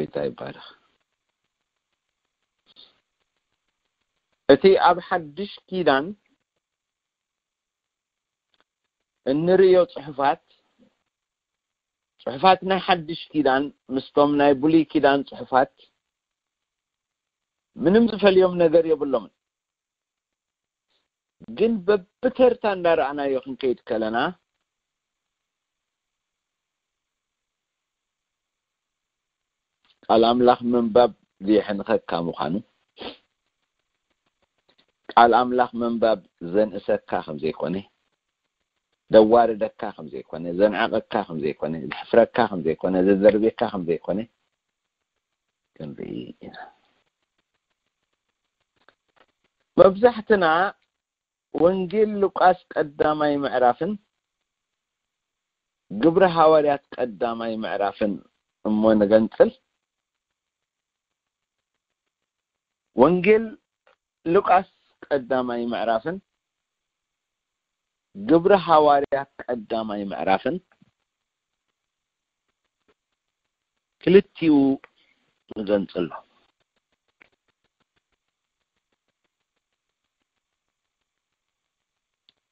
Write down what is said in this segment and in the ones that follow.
ጎይታ ይባረኽ። እቲ ኣብ ሓድሽ ኪዳን እንርእዮ ጽሑፋት፣ ጽሑፋት ናይ ሓድሽ ኪዳን ምስቶም ናይ ብሉይ ኪዳን ጽሑፋት ምንም ዝፈልዮም ነገር የብሎምን። ግን በብተርታ እንዳረኣናዮ ክንከይድ ከለና፣ ቃል ኣምላኽ ምንባብ ዘየሕንኸካ ምዃኑ፣ ቃል ኣምላኽ ምንባብ ዘንእሰካ ከም ዘይኮነ፣ ዘዋርደካ ከም ዘይኮነ፣ ዘንዕቐካ ከም ዘይኮነ፣ ዘሕፍረካ ከም ዘይኮነ፣ ዘደርብየካ ከም ዘይኮነ ክንርኢ ኢና። መብዛሕትና ወንጌል ሉቃስ ቀዳማይ ምዕራፍን ግብረ ሃዋርያት ቀዳማይ ምዕራፍን እሞ ንገንጽል። ወንጌል ሉቃስ ቀዳማይ ምዕራፍን ግብረ ሃዋርያት ቀዳማይ ምዕራፍን ክልቲኡ ንገንጽሎ።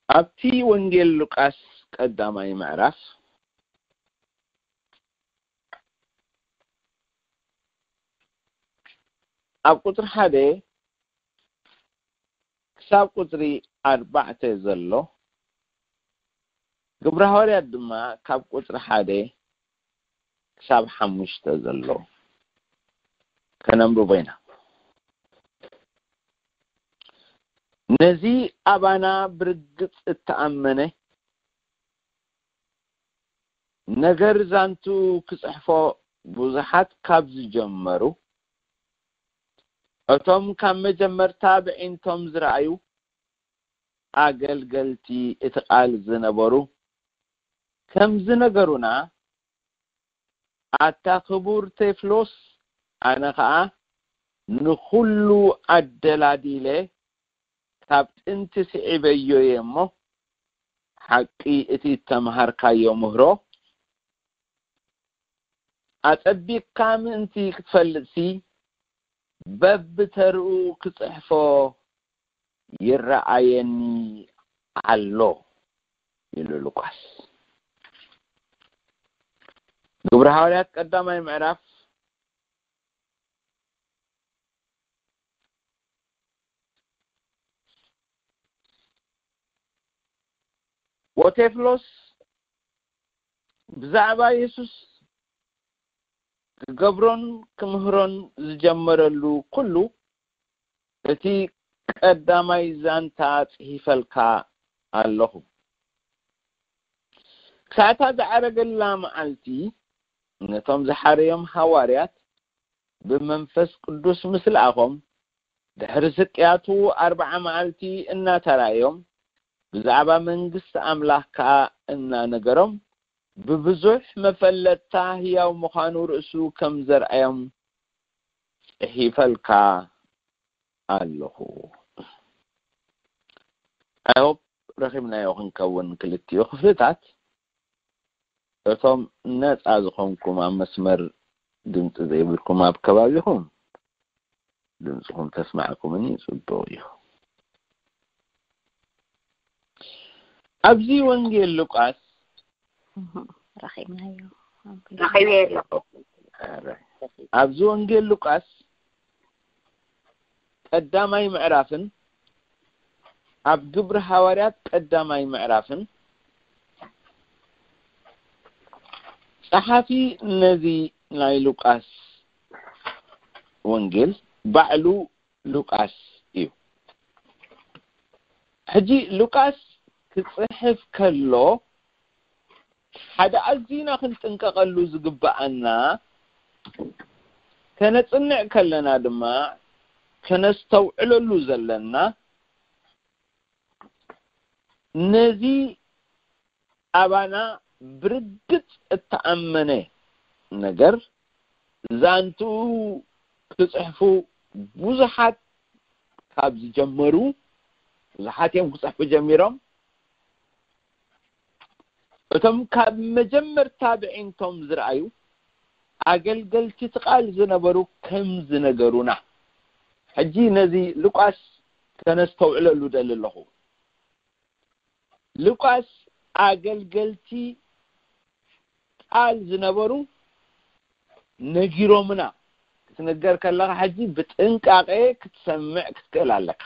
ኣብቲ ወንጌል ሉቃስ ቀዳማይ ምዕራፍ ኣብ ቁጽሪ ሓደ ክሳብ ቁጽሪ ኣርባዕተ ዘሎ፣ ግብረ ሃዋርያት ድማ ካብ ቁጽሪ ሓደ ክሳብ ሓሙሽተ ዘሎ ከነንብቦ ኢና። ነዚ ኣባና ብርግጽ እተኣመነ ነገር ዛንቱ ክጽሕፎ ብዙሓት ካብ ዝጀመሩ፣ እቶም ካብ መጀመርታ ብዒንቶም ዝረኣዩ ኣገልገልቲ እቲ ቃል ዝነበሩ ከም ዝነገሩና፣ ኣታ ክቡር ቴፍሎስ፣ ኣነ ኸኣ ንኹሉ ኣደላዲለ ካብ ጥንቲ ስዒበዮ እየ እሞ፣ ሓቂ እቲ እተምሃርካዮ ምህሮ ኣጸቢቕካ ምእንቲ ክትፈልጥሲ፣ በብተርኡ ክጽሕፎ ይረኣየኒ ኣሎ ኢሉ ሉቃስ። ግብረ ሃዋርያት ቀዳማይ ምዕራፍ ወቴፍሎስ ብዛዕባ የሱስ ክገብሮን ክምህሮን ዝጀመረሉ ኩሉ፣ እቲ ቀዳማይ ዛንታ ጽሒፈልካ ኣለኹ። ክሳዕታ ዝዓረገላ መዓልቲ፣ ነቶም ዝሓረዮም ሃዋርያት ብመንፈስ ቅዱስ ምስ ለኣኾም፣ ድሕሪ ስቅያቱ ኣርብዓ መዓልቲ እናተራእዮም፣ ብዛዕባ መንግስቲ ኣምላኽ ከኣ እናነገሮም፣ ብብዙሕ መፈለጥታ ህያው ምዃኑ ርእሱ ከም ዘርኣዮም ጽሒፈልካ ኣለኹ። I hope ረኺብናዮ ክንከውን ክልቲኡ ክፍልታት። እቶም ነጻ ዝኾንኩም ኣብ መስመር ድምጺ ዘይብልኩም ኣብ ከባቢኹም ድምጽኹም ተስማዕኩምኒ ጽቡቕ እዩ። ኣብዚ ወንጌል ሉቃስ ረኺብናዮ። ረኺበ ኣለኹ። ኣብዚ ወንጌል ሉቃስ ቀዳማይ ምዕራፍን ኣብ ግብሪ ሃዋርያት ቀዳማይ ምዕራፍን ጸሓፊ ነዚ ናይ ሉቃስ ወንጌል ባዕሉ ሉቃስ እዩ። ሕጂ ሉቃስ ክጽሕፍ ከሎ ሓደ ኣዚና ክንጥንቀቐሉ ዝግብኣና፣ ከነጽንዕ ከለና ድማ ከነስተውዕለሉ ዘለና፣ ነዚ ኣባና ብርግጽ እተኣመነ ነገር ዛንትኡ ክጽሕፉ ብዙሓት ካብ ዝጀመሩ፣ ብዙሓት እዮም ክጽሕፉ ጀሚሮም። እቶም ካብ መጀመርታ ብዒንቶም ዝረኣዩ፣ ኣገልገልቲ እቲ ቃል ዝነበሩ ከም ዝነገሩና። ሕጂ ነዚ ሉቃስ ከነስተውዕለሉ ደሊ ኣለኹ። ሉቃስ ኣገልገልቲ ቃል ዝነበሩ ነጊሮምና ክትነገር ከለኻ፣ ሕጂ ብጥንቃቄ ክትሰምዕ ክትክእል ኣለካ።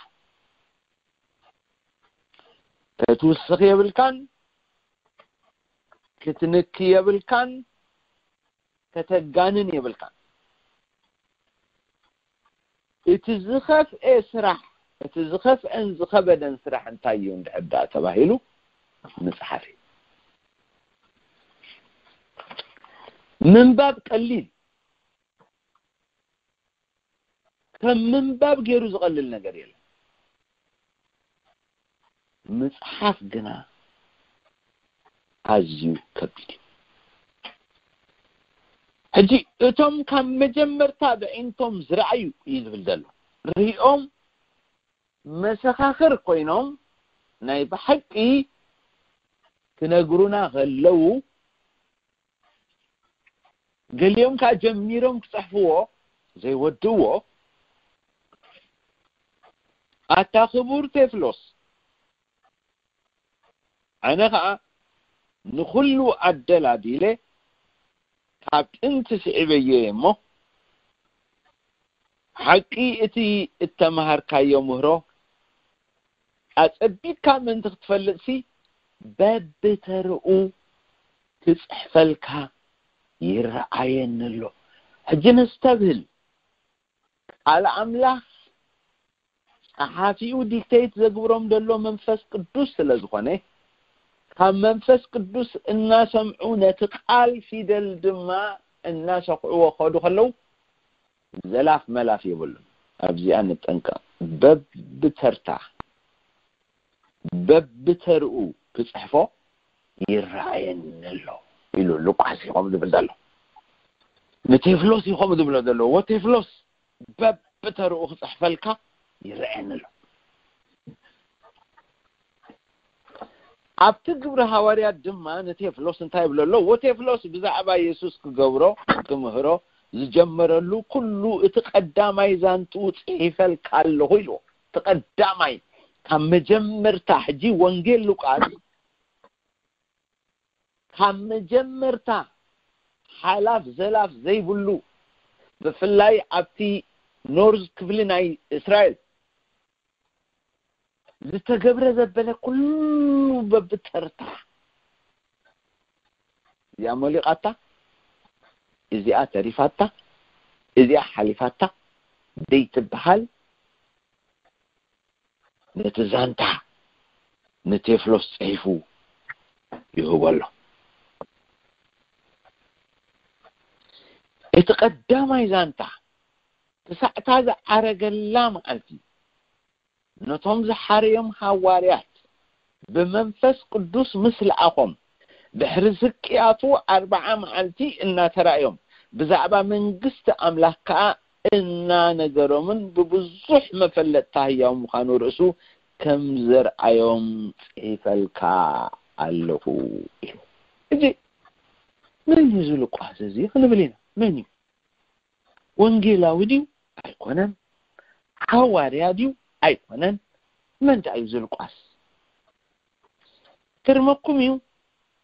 ክትውስኽ የብልካን፣ ክትንኪ የብልካን፣ ከተጋንን የብልካን። እቲ ዝኸፍኤ ስራሕ፣ እቲ ዝኸፍኤን ዝኸበደን ስራሕ እንታይ እዩ እንድሕር ደኣ ተባሂሉ፣ ምጽሓፍ እዩ። ምንባብ ቀሊል፣ ከም ምንባብ ገይሩ ዝቐልል ነገር የለን። ምጽሓፍ ግና ኣዝዩ ከቢድ እዩ። ሕጂ እቶም ካብ መጀመርታ ብዒንቶም ዝረኣዩ እዩ ዝብል ዘሎ። ሪኦም መሰኻኽር ኮይኖም ናይ ብሓቂ ክነግሩና ከለዉ፣ ገሊኦም ከዓ ጀሚሮም ክጽሕፍዎ ዘይወድእዎ፣ ኣታ ክቡር ቴፍሎስ፣ ኣነ ኸዓ ንኹሉ ኣደላዲለ ካብ ጥንቲ ስዒበዮ እየ እሞ፣ ሓቂ እቲ እተምሃርካዮ ምህሮ ኣጸቢቕካ ምእንቲ ክትፈልጥሲ፣ በብተርኡ ክጽሕፈልካ ይረኣየኒ ኣሎ። ሕጂ ነስተብህል። ቃል ኣምላኽ ጸሓፊኡ ዲክቴት ዘግብሮም ዘሎ መንፈስ ቅዱስ ስለ ዝኾነ፣ ካብ መንፈስ ቅዱስ እናሰምዑ ነቲ ቃል ፊደል ድማ እናሰኽዕዎ ከዱ ከለዉ፣ ዘላፍ መላፍ የብሉን። ኣብዚኣ ንጠንቀቕ። በብተርታ፣ በብተርኡ ክጽሕፎ ይረኣየኒ ኣሎ ኢሉ ሉቃስ እዩ ከምኡ ዝብል ዘሎ። ንቴፍሎስ እዩ ከምኡ ዝብሎ ዘሎ። ወቴፍሎስ በብተርኡ ክጽሕፈልካ ይረኣየኒ ኣሎ። ኣብቲ ግብሪ ሃዋርያት ድማ ንቴፍሎስ እንታይ ይብሎ ኣሎ? ወቴፍሎስ ብዛዕባ የሱስ ክገብሮ፣ ክምህሮ ዝጀመረሉ ኩሉ እቲ ቀዳማይ ዛንትኡ ጽሒፈልካ ኣለኹ ኢልዎ። እቲ ቀዳማይ፣ ካብ መጀመርታ፣ ሕጂ ወንጌል ሉቃስ ካብ መጀመርታ ሓላፍ ዘላፍ ዘይብሉ፣ ብፍላይ ኣብቲ ኖርዝ ክፍሊ ናይ እስራኤል ዝተገብረ ዘበለ ኩሉ በብተርታ፣ እዚኣ ሞሊቓታ፣ እዚኣ ተሪፋታ፣ እዚኣ ሓሊፋታ ደይትበሃል፣ ነቲ ዛንታ ንቴፍሎስ ጽሒፉ ይህቦ ኣሎ። እቲ ቀዳማይ ዛንታ፣ ክሳዕታ ዝዓረገላ መዓልቲ፣ ነቶም ዝሓረዮም ሃዋርያት ብመንፈስ ቅዱስ ምስ ለኣኾም፣ ድሕሪ ስቅያቱ ኣርብዓ መዓልቲ እናተራእዮም፣ ብዛዕባ መንግስቲ ኣምላኽ ከኣ እናነገሮምን ብብዙሕ መፈለጥታ ህያው ምዃኑ ርእሱ ከም ዘርኣዮም ጽሒፈልካ ኣለኹ ኢሉ። ሕጂ መን እዩ እዚ ሉቃስ እዚ ክንብል ኢና? መን እዩ? ወንጌላዊ ድዩ? ኣይኮነን። ሓዋርያ ድዩ? ኣይኮነን። መን ደኣ እዩ እዚ ሉቃስ? ክርመኩም እዩ፣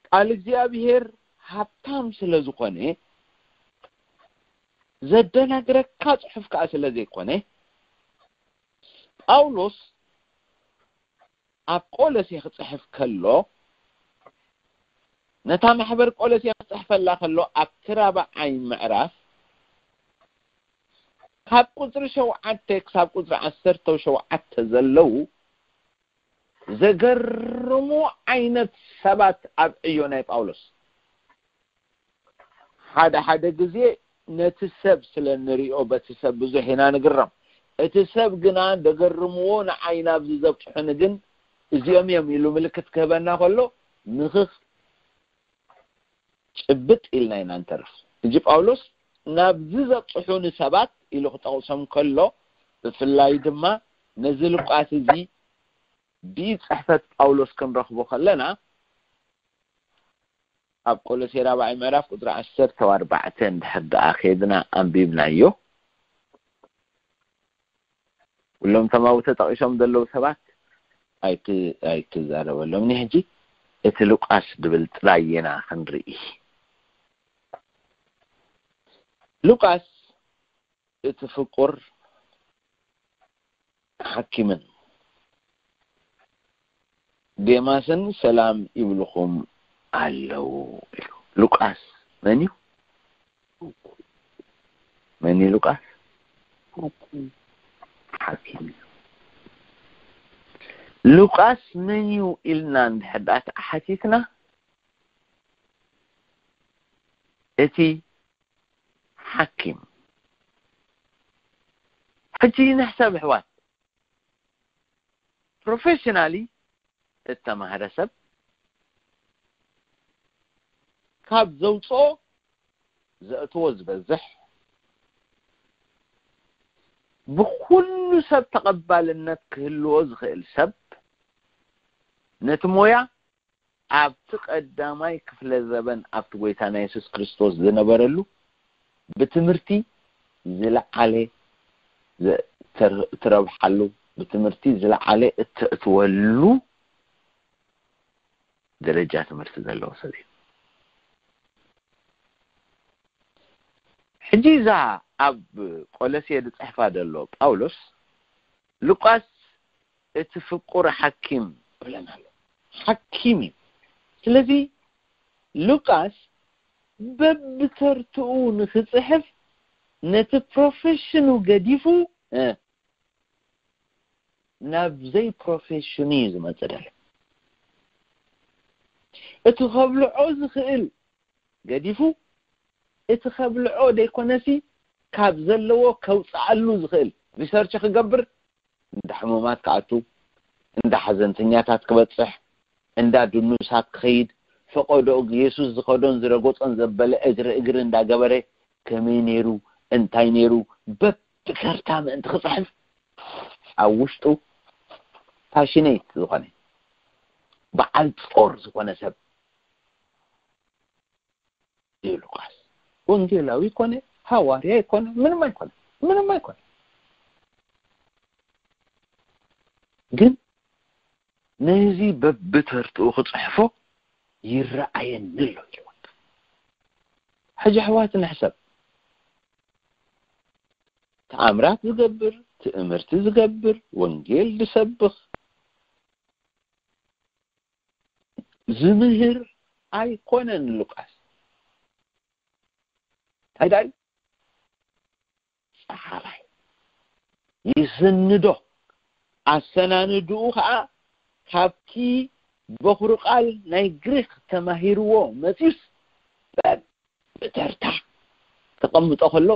ቃል እግዚኣብሔር ሃብታም ስለ ዝኾነ፣ ዘደናግረካ ጽሑፍ ከኣ ስለ ዘይኮነ፣ ጳውሎስ ኣብ ቆሎሴ ክጽሕፍ ከሎ፣ ነታ ማሕበር ቆሎሴ ክጽሕፈላ ከሎ፣ ኣብቲ ራብዓይ ምዕራፍ ካብ ቁጽሪ ሸውዓተ ክሳብ ቁጽሪ ዓሰርተ ሸውዓተ ዘለዉ ዘገርሙ ዓይነት ሰባት ኣብ ዕዮ ናይ ጳውሎስ። ሓደ ሓደ ግዜ ነቲ ሰብ ስለ እንሪኦ በቲ ሰብ ብዙሕ ኢና ንግረም። እቲ ሰብ ግና ደገርምዎ ንዓይ ናብዚ ዘብጽሑኒ ግን እዚኦም እዮም ኢሉ ምልክት ክህበና ከሎ ምኽኽ ጭብጥ ኢልና ኢና ንተርፍ። ሕጂ ጳውሎስ ናብዚ ዘብጽሑኒ ሰባት ኢሉ ክጠቕሶም ከሎ ብፍላይ ድማ ነዚ ሉቃስ እዚ ብኢድ ጽሕፈት ጳውሎስ ክንረኽቦ ከለና ኣብ ቆሎሴ ራብዓይ ምዕራፍ ቁፅሪ ዓሰርተ ኣርባዕተ እንድሕር ደኣ ከይድና ኣንቢብናዮ፣ ኩሎም እቶም ኣብኡ ተጠቒሶም ዘለዉ ሰባት ኣይት-፣ ኣይትዛረበሎም። ንሕጂ እቲ ሉቃስ ድብል ጥራይ ኢና ክንርኢ። ሉቃስ እቲ ፍቁር ሓኪምን ዴማስን ሰላም ይብልኹም ኣለዉ ኢሉ። ሉቃስ መን እዩ? መን እዩ ሉቃስ? ሓኪም እዩ። ሉቃስ መን እዩ ኢልና እንድሕር ደኣ ተሓቲትና፣ እቲ ሓኪም። ሕጂ ንሕሰብ ኣሕዋት፣ ፕሮፌሽናሊ እተማህረ ሰብ ካብ ዘውፅኦ ዘእትዎ ዝበዝሕ፣ ብኩሉ ሰብ ተቐባልነት ክህልዎ ዝኽእል ሰብ፣ ነቲ ሞያ ኣብቲ ቀዳማይ ክፍለ ዘበን ኣብቲ ጎይታና የሱስ ክርስቶስ ዝነበረሉ ብትምህርቲ ዝለዓለ ዘ-፣ ተር-፣ ትረብሓሉ፣ ብትምህርቲ ዝለዓለ እተእትወሉ ደረጃ ትምህርቲ ዘለዎ ሰብ እዩ። ሕጂ እዛ ኣብ ቆሎሴ ዝጽሕፋ ዘሎ ጳውሎስ፣ ሉቃስ እቲ ፍቁር ሓኪም ይብለና ኣሎ። ሓኪም እዩ። ስለዚ ሉቃስ በብተርትኡ ንኽጽሕፍ ነቲ ፕሮፌሽኑ ገዲፉ፣ እ፣ ናብ ዘይፕሮፌሽኑ እዩ ዝመጽእ ዘሎ። እቲ ከብልዖ ዝኽእል ገዲፉ፣ እቲ ከብልዖ ዘይኮነሲ ካብ ዘለዎ ከውጽኣሉ ዝኽእል ሪሰርች ክገብር፣ እንዳ ሕሙማት ክኣቱ፣ እንዳ ሓዘንተኛታት ክበጽሕ፣ እንዳ ድኑሳት ክኸይድ፣ ፈቐዶ የሱስ ዝኸዶን ዝረገጾን ዘበለ እግሪ እግሪ እንዳገበረ፣ ከመይ ነይሩ፣ እንታይ ነይሩ፣ በብተርታ ምእንቲ ክጽሕፍ፣ ኣብ ውሽጡ ፓሽኔት ዝኾነ፣ በዓል ጾር ዝኾነ ሰብ እዩ ሉቃስ። ወንጌላዊ ኮነ፣ ሃዋርያ ኣይኮነ፣ ምንም ኣይኮነ፣ ምንም ኣይኮነ። ግን ነዚ በብተርትኡ ክጽሕፎ ይረኣየኒ ኣሎ ኢሉ። ሕጂ ኣሕዋት ንሕሰብ። ተኣምራት ዝገብር፣ ትእምርቲ ዝገብር፣ ወንጌል ዝሰብኽ፣ ዝምህር ኣይኮነን ሉቃስ። እንታይ ደኣ እዩ? ጸሓፋይ። ይስንዶ። ኣሰናንድኡ ኸኣ ካብቲ በኹሪ ቃል ናይ ግሪኽ ተማሂርዎ መጺኡስ፣ በብተርታ ከቐምጦ ከሎ፣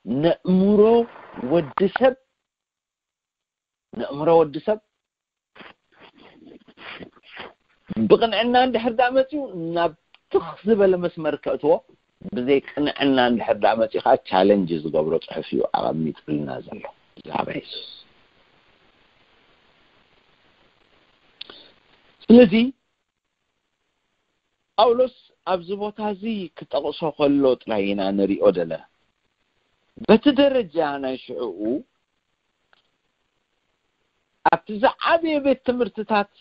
ነእምሮ ወዲ ሰብ፣ ነእምሮ ወዲ ሰብ ብቕንዕና እንድሕር ደኣ መጺኡ፣ ናብ ትኽ ዝበለ መስመር ከእትዎ፣ ብዘይ ቅንዕና እንድሕር ደኣ መጺኡ ኸኣ ቻለንጅ ዝገብሮ ጽሑፍ እዩ ኣቐሚጥልና ዘሎ ብዛዕባ የሱስ። ስለዚ ጳውሎስ ኣብዚ ቦታ እዚ ክጠቕሶ ከሎ ጥራይ ኢና ንሪኦ ዘለና። በቲ ደረጃ ናይ ሽዕኡ ኣብቲ ዝዓበየ ቤት ትምህርትታት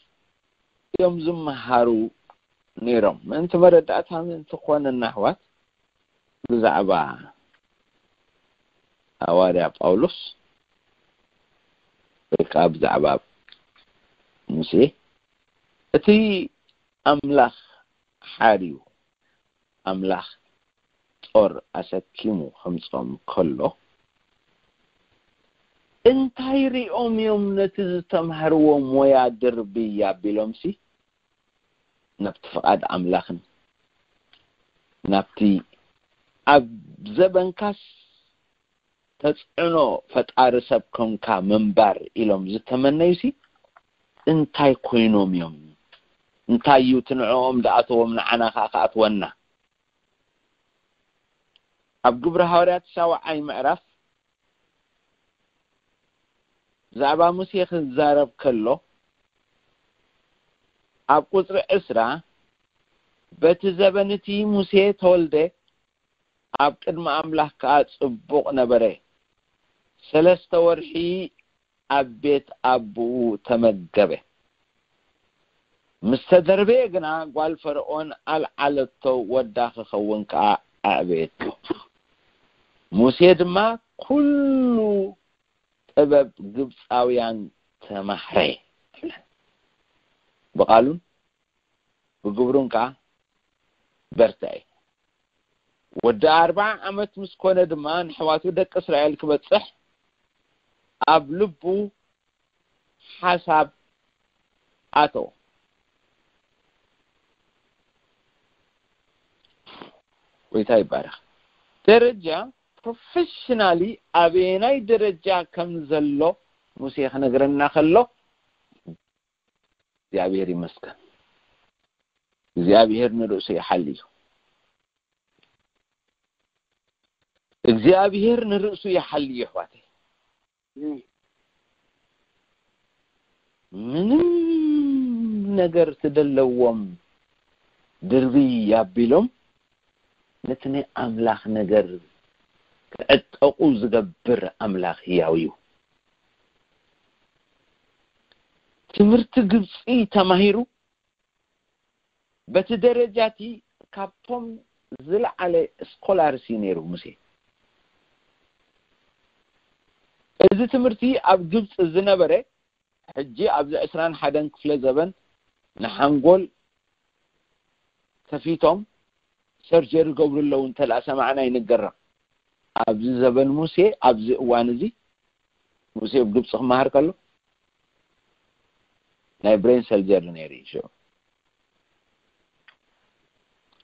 እዮም ዝመሃሩ ነይሮም። ምእንቲ መረዳእታ ምእንቲ ክኾነና ኣሕዋት፣ ብዛዕባ ሃዋርያ ጳውሎስ ወይ ከዓ ብዛዕባ ሙሴ፣ እቲ ኣምላኽ ሓርዩ፣ ኣምላኽ ጦር ኣሰኪሙ ከምጾም ከሎ፣ እንታይ ሪኦም እዮም ነቲ ዝተምሃርዎ ሞያ ድርብይ ኣቢሎምሲ ናብቲ ፍቓድ ኣምላኽን ናብቲ ኣብ ዘበንካስ ተጽዕኖ ፈጣሪ ሰብ ኮንካ ምንባር ኢሎም ዝተመነዩሲ እንታይ ኮይኖም እዮም? እንታይ እዩ እቲ ንዕኦም ዝኣተዎም ንዓና ከኣ ክኣትወና? ኣብ ግብሪ ሃዋርያት ሻውዓይ ምዕራፍ ብዛዕባ ሙሴ ክዛረብ ከሎ ኣብ ቁጽሪ ዕስራ በቲ ዘበን እቲ ሙሴ ተወልደ፣ ኣብ ቅድሚ ኣምላኽ ከኣ ጽቡቕ ነበረ። ሰለስተ ወርሒ ኣብ ቤት ኣቦኡ ተመገበ። ምስ ተደርበየ ግና፣ ጓል ፈርኦን ኣልዓለቶ፣ ወዳ ክኸውን ከኣ ኣዕበየቶ። ሙሴ ድማ ኩሉ ጥበብ ግብጻውያን ተማህረ። ብቓሉን ብግብሩን ከኣ በርትዐ። ወዲ ኣርብዓ ዓመት ምስ ኮነ ድማ፣ ንኣሕዋቱ ደቂ እስራኤል ክበጽሕ ኣብ ልቡ ሓሳብ ኣተወ። ጎይታ ይባረኽ። ደረጃ፣ ፕሮፌሽናሊ ኣበየናይ ደረጃ ከም ዘሎ ሙሴ ክነግረና ከሎ፣ እግዚኣብሔር ይመስገን። እግዚኣብሔር ንርእሱ ይሓሊ እዩ። እግዚኣብሔር ንርእሱ ይሓሊ እዩ፣ ኣሕዋተይ። ምንም ነገር ትደለዎም ድርብይ ኣቢሎም፣ ነቲ ናይ ኣምላኽ ነገር ክዕጠቑ ዝገብር ኣምላኽ ህያው እዩ። ትምህርቲ ግብጺ ተማሂሩ፣ በቲ ደረጃ እቲ ካብቶም ዝለዓለ ስኮላርስ እዩ ነይሩ ሙሴ። እዚ ትምህርቲ ኣብ ግብጺ ዝነበረ፣ ሕጂ ኣብዚ ዕስራን ሓደን ክፍለ ዘበን ንሓንጎል ከፊቶም ሰርጀሪ ገብሩ ኣለዉ እንተላ ሰማዕና ይንገረም። ኣብዚ ዘበን ሙሴ፣ ኣብዚ እዋን እዚ፣ ሙሴ ኣብ ግብጺ ክመሃር ከሎ ናይ ብሬን ሰርጀሪ ነይሩ እዩ ሽዑ።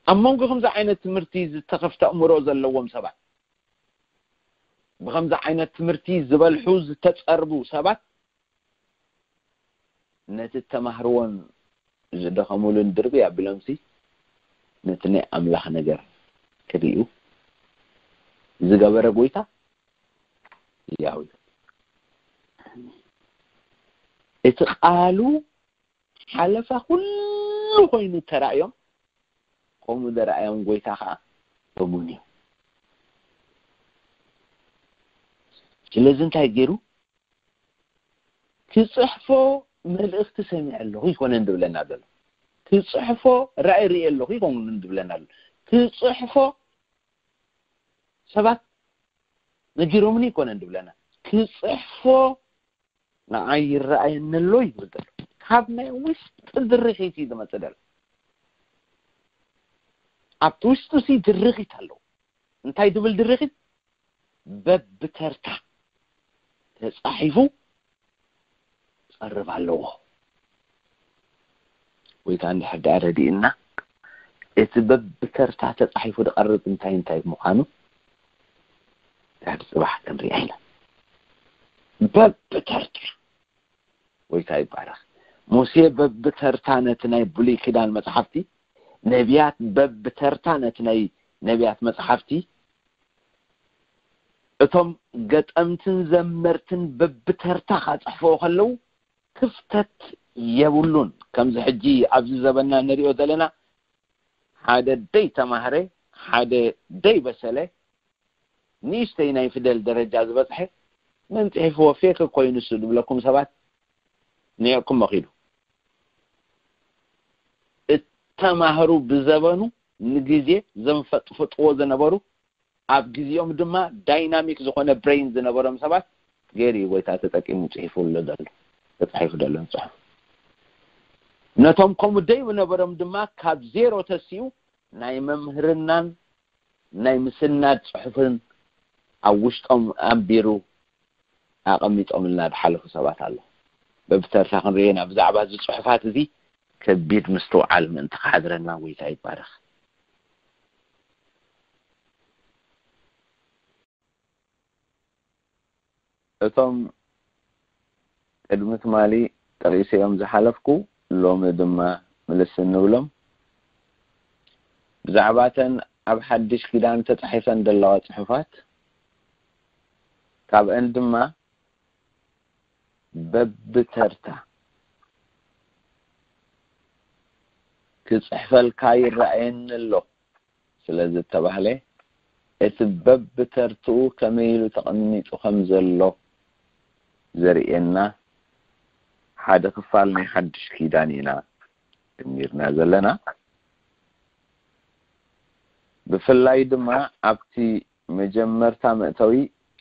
ኣብ መንጎ ከምዚ ዓይነት ትምህርቲ ዝተኸፍተ ኣእምሮ ዘለዎም ሰባት፣ ብከምዚ ዓይነት ትምህርቲ ዝበልሑ ዝተጸርቡ ሰባት፣ ነቲ ተማህርዎን ዝደኸሙሉን ድርብይ ኣቢሎምሲ፣ ነቲ ናይ ኣምላኽ ነገር ክርእዩ ዝገበረ ጎይታ ህያው እዩ። እቲ ቃሉ ሓለፋ ኩሉ ኮይኑ ተራእዮም፣ ከምኡ ዘረኣዮም ጎይታ ከዓ እሙን እዩ። ስለዚ እንታይ ገይሩ? ክጽሕፎ መልእኽቲ ሰሚዐ ኣለኹ ይኮነን ዝብለና ዘሎ። ክጽሕፎ ራእይ ርእየ ኣለኹ ይኮነን ዝብለና ኣሎ። ክጽሕፎ ሰባት ነጊሮምኒ ይኮነን ዝብለና። ክጽሕፎ ንዓይ ይረኣየኒ ኣሎ ይብል ዘሎ። ካብ ናይ ውሽጢ ድርኺት እዩ ዝመጽእ ዘሎ። ኣብቲ ውሽጡ ሲ ድርኺት ኣለዎ። እንታይ ዝብል ድርኺት? በብተርታ ተጻሒፉ ክቐርብ ኣለዎ። ጎይታ እንድሕር ደኣ ረዲእና፣ እቲ በብተርታ ተጻሒፉ ዝቐርብ እንታይ እንታይ ምዃኑ ድሕሪ ጽባሕ ክንሪኣ ኢና። በብተርታ። ጎይታ ይባረኽ። ሙሴ በብተርታ ነቲ ናይ ብሉይ ኪዳን መጽሓፍቲ፣ ነቢያት በብተርታ ነቲ ናይ ነቢያት መጽሓፍቲ፣ እቶም ገጠምትን ዘመርትን በብተርታ ካጽሕፍዎ ከለዉ፣ ክፍተት የብሉን። ከምዚ ሕጂ ኣብዚ ዘበንና ንሪኦ ዘለና፣ ሓደ ደይ ተማህረ፣ ሓደ ደይ በሰለ፣ ንእሽተይ ናይ ፊደል ደረጃ ዝበጽሐ፣ መን ጽሒፍዎ፣ ፌክ እኮ እዩ ንሱ ዝብለኩም ሰባት፣ ንዕኩም መኺዱ። እተማህሩ ብዘበኑ ንግዜ ዘንፈጥፍጥዎ ዝነበሩ፣ ኣብ ግዜኦም ድማ ዳይናሚክ ዝኾነ ብሬን ዝነበሮም ሰባት ገይሩ እዩ ጎይታ ተጠቂሙ ጽሒፉ ኣሎ ዘሎ፣ ተጻሒፉ ዘሎ ጽሑፍ። ነቶም ከምኡ ደይነበሮም ድማ ካብ ዜሮ ተሲኡ ናይ መምህርናን ናይ ምስናድ ጽሑፍን ኣብ ውሽጦም ኣንቢሩ ኣቐሚጦምልና ዝሓለፉ ሰባት ኣለዉ። በብተርታ ክንርእየና ብዛዕባ እዚ ጽሑፋት እዚ ከቢድ ምስትውዓል ምእንቲ ክሓድረና ጎይታ ይባረኽ። እቶም ቅድሚ ትማሊ ጠቒሰዮም ዝሓለፍኩ፣ ሎሚ ድማ ምልስ እንብሎም፣ ብዛዕባተን ኣብ ሓድሽ ኪዳን ተጻሒፈን ዘለዋ ጽሑፋት፣ ካብአን ድማ በብተርታ ክጽሕፈልካ ይረኣየኒ ኣሎ ስለ ዝተባህለ፣ እቲ በብተርትኡ ከመይ ኢሉ ተቐሚጡ ከም ዘሎ ዘርእየና ሓደ ክፋል ናይ ሓድሽ ኪዳን ኢና ጀሚርና ዘለና። ብፍላይ ድማ ኣብቲ መጀመርታ መእተዊ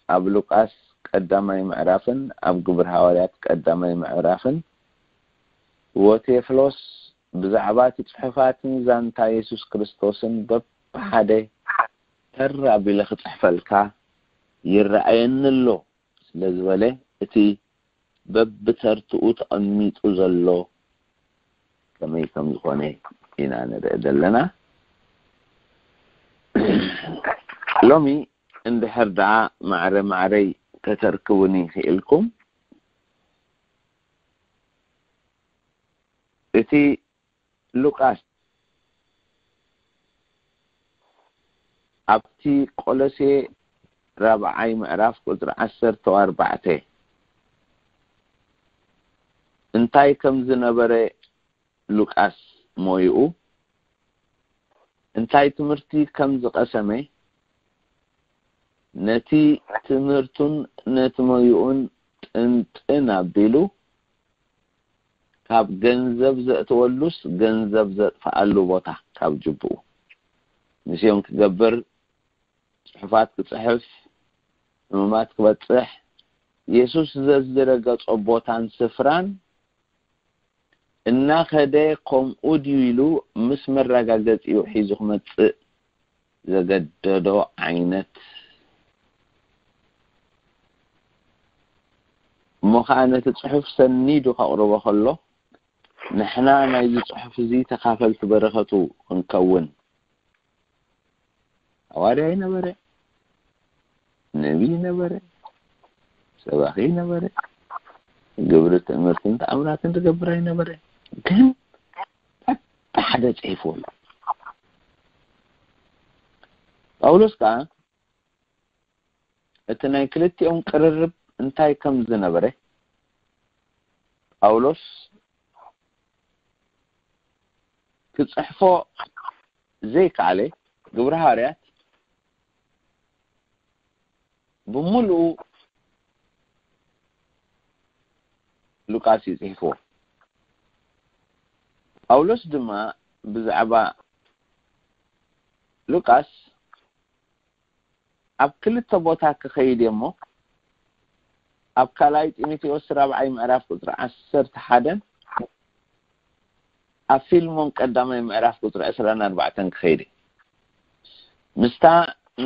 ኣብ ሉቃስ ቀዳማይ ምዕራፍን ኣብ ግብሪ ሃዋርያት ቀዳማይ ምዕራፍን፣ ወቴፍሎስ ብዛዕባ እቲ ጽሑፋትን ዛንታ የሱስ ክርስቶስን በብሓደ ተር ኣቢለ ክጽሕፈልካ ይረኣየኒ ኣሎ ስለ ዝበለ፣ እቲ በብተርትኡ ተቐሚጡ ዘሎ ከመይ ከም ዝኾነ ኢና ንርኢ ዘለና። ሎሚ እንድሕር ደኣ ማዕረ ማዕረይ ከተርክቡኒ ክኢልኩም፣ እቲ ሉቃስ ኣብቲ ቆሎሴ ራብዓይ ምዕራፍ ቁጽሪ ዓሰርተ ኣርባዕተ እንታይ ከም ዝነበረ ሉቃስ ሞይኡ እንታይ ትምህርቲ ከም ዝቐሰመ፣ ነቲ ትምህርቱን ነቲ ሞይኡን ጥንጥን ኣቢሉ፣ ካብ ገንዘብ ዘእተወሉስ ገንዘብ ዘጥፍኣሉ ቦታ ካብ ጅብኡ፣ ሚስዮን ክገብር፣ ጽሑፋት ክጽሕፍ፣ ሕሙማት ክበጽሕ፣ የሱስ ዘዝረገጾ ቦታን ስፍራን እናኸደ ከምኡ ድዩ ኢሉ ምስ መረጋገጺኡ ሒዙ ክመጽእ ዘገደዶ ዓይነት እሞ ኸዓ ነቲ ጽሑፍ ሰኒዱ ከቕርቦ ከሎ፣ ንሕና ናይዚ ጽሑፍ እዚ ተኻፈልቲ በረኸቱ ክንከውን፣ ሃዋርያ ኣይነበረ፣ ነቢይ ነበረ፣ ሰባኺ ነበረ፣ ግብሪ ትእምርትን ተኣምራትን ዝገብር ኣይነበረ። ግን በብሓደ ጽሒፍዎ ኣሎ። ጳውሎስ ከኣ እቲ ናይ ክልቲኦም ቅርርብ እንታይ ከም ዝነበረ ጳውሎስ ክጽሕፎ ዘይከኣለ፣ ግብሪ ሃዋርያት ብምሉኡ ሉቃስ እዩ ጽሒፍዎ። ጳውሎስ ድማ ብዛዕባ ሉቃስ ኣብ ክልተ ቦታ ክኸይድ እየ እሞ፣ ኣብ ካልኣይ ጢሞቴዎስ ራብዓይ ምዕራፍ ቁጽሪ ዓሰርተ ሓደን ኣብ ፊልሞን ቀዳማይ ምዕራፍ ቁጽሪ ዕስራን ኣርባዕተን ክኸይድ እየ። ምስታ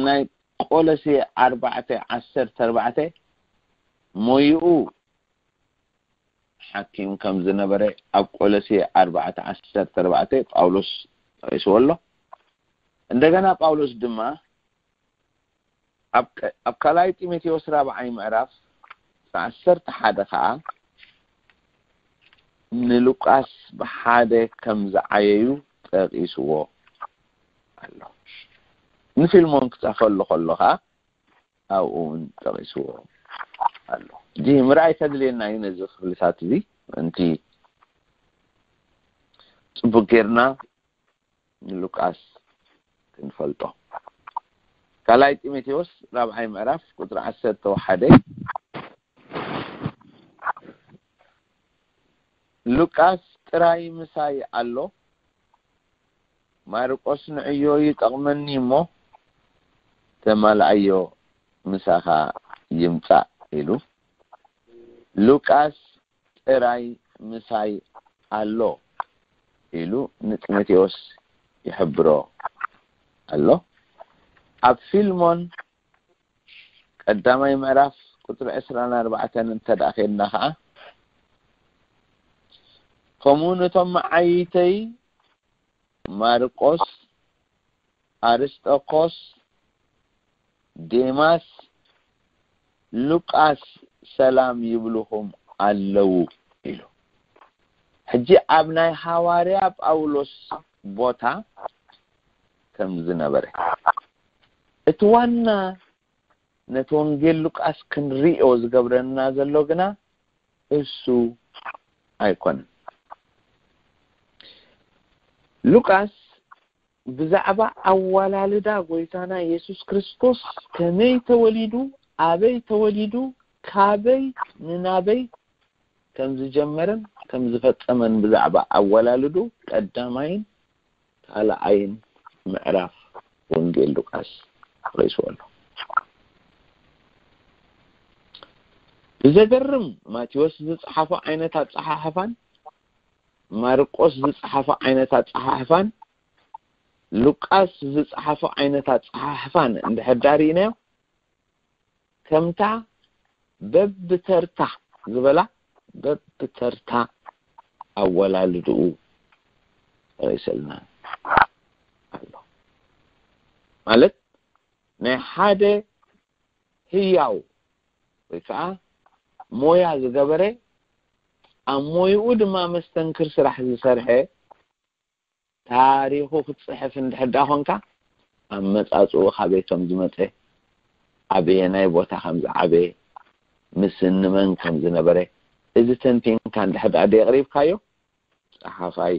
ናይ ቆሎሴ ኣርባዕተ ዓሰርተ ኣርባዕተ ሞይኡ ሓኪም ከም ዝነበረ ኣብ ቆሎሴ ኣርባዕተ ዓሰርተ ኣርባዕተ ጳውሎስ ጠቒስዎ ኣሎ። እንደገና ጳውሎስ ድማ ኣብ ቀ-፣ ኣብ ካልኣይ ጢሞቴዎስ ራብዓይ ምዕራፍ ዓሰርተ ሓደ ኸኣ ንሉቃስ ብሓደ ከም ዝዓየዩ ጠቒስዎ ኣሎ። ንፊልሞን ክጽሕፈሉ ከሎ ኸኣ ኣብኡ እውን ጠቒስዎ ኣሎ። እዚ ምርኣይ ከድልየና እዩ። ነዚ ክፍልታት እዚ ምእንቲ ጽቡቅ ጌርና ንሉቃስ ክንፈልጦ። ካልኣይ ጢሞቴዎስ ራብዓይ ምዕራፍ ቁጽሪ ዓሰርተ ሓደ፣ ሉቃስ ጥራይ ምሳይ ኣሎ፣ ማርቆስ ንዕዮ ይጠቕመኒ እሞ ተማልኣዮ፣ ምሳኻ ይምጻእ ኢሉ። ሉቃስ ጥራይ ምሳይ ኣሎ ኢሉ ንጢሞቴዎስ ይሕብሮ ኣሎ። ኣብ ፊልሞን ቀዳማይ ምዕራፍ ቁጽሪ ዕስራን ኣርባዕተን እንተ ደኣ ኬድና ኸዓ፣ ከምኡ ነቶም መዓይይተይ ማርቆስ፣ ኣርስጠኮስ፣ ዴማስ፣ ሉቃስ ሰላም ይብሉኹም ኣለዉ ኢሉ። ሕጂ ኣብ ናይ ሃዋርያ ጳውሎስ ቦታ ከም ዝነበረ፣ እቲ ዋና ነቲ ወንጌል ሉቃስ ክንርእዮ ዝገብረና ዘሎ ግና እሱ ኣይኮነን። ሉቃስ ብዛዕባ ኣወላልዳ ጎይታና የሱስ ክርስቶስ፣ ከመይ ተወሊዱ፣ ኣበይ ተወሊዱ፣ ካበይ ንናበይ ከም ዝጀመረን ከም ዝፈጸመን ብዛዕባ ኣወላልዱ ቀዳማይን ካልኣይን ምዕራፍ ወንጌል ሉቃስ ጠቒስዎ ኣሎ። ብዘገርም፣ ማቴዎስ ዝጸሓፎ ዓይነት ኣጸሓሕፋን ማርቆስ ዝጸሓፎ ዓይነት ኣጸሓሕፋን ሉቃስ ዝጸሓፎ ዓይነት ኣጸሓሕፋን እንድሕር ዳርኢናዮ፣ ከምታ በብተርታ ዝበላ በብተርታ ኣወላልድኡ ርእስልና ኣሎ። ማለት፣ ናይ ሓደ ህያው ወይ ከዓ ሞያ ዝገበረ፣ ኣብ ሞይኡ ድማ መስተንክር ስራሕ ዝሰርሐ፣ ታሪኹ ክትጽሕፍ እንድሕር ደኣ ኾንካ፣ ኣመጻጽኡ ካበይ ከም ዝመጸ፣ ኣበየናይ ቦታ ከም ዝዓበየ፣ ምስ እንመን ከም ዝነበረ፣ እዚ ተንቲንካ እንድሕር ደኣ ደየቕሪብካዮ፣ ጸሓፋይ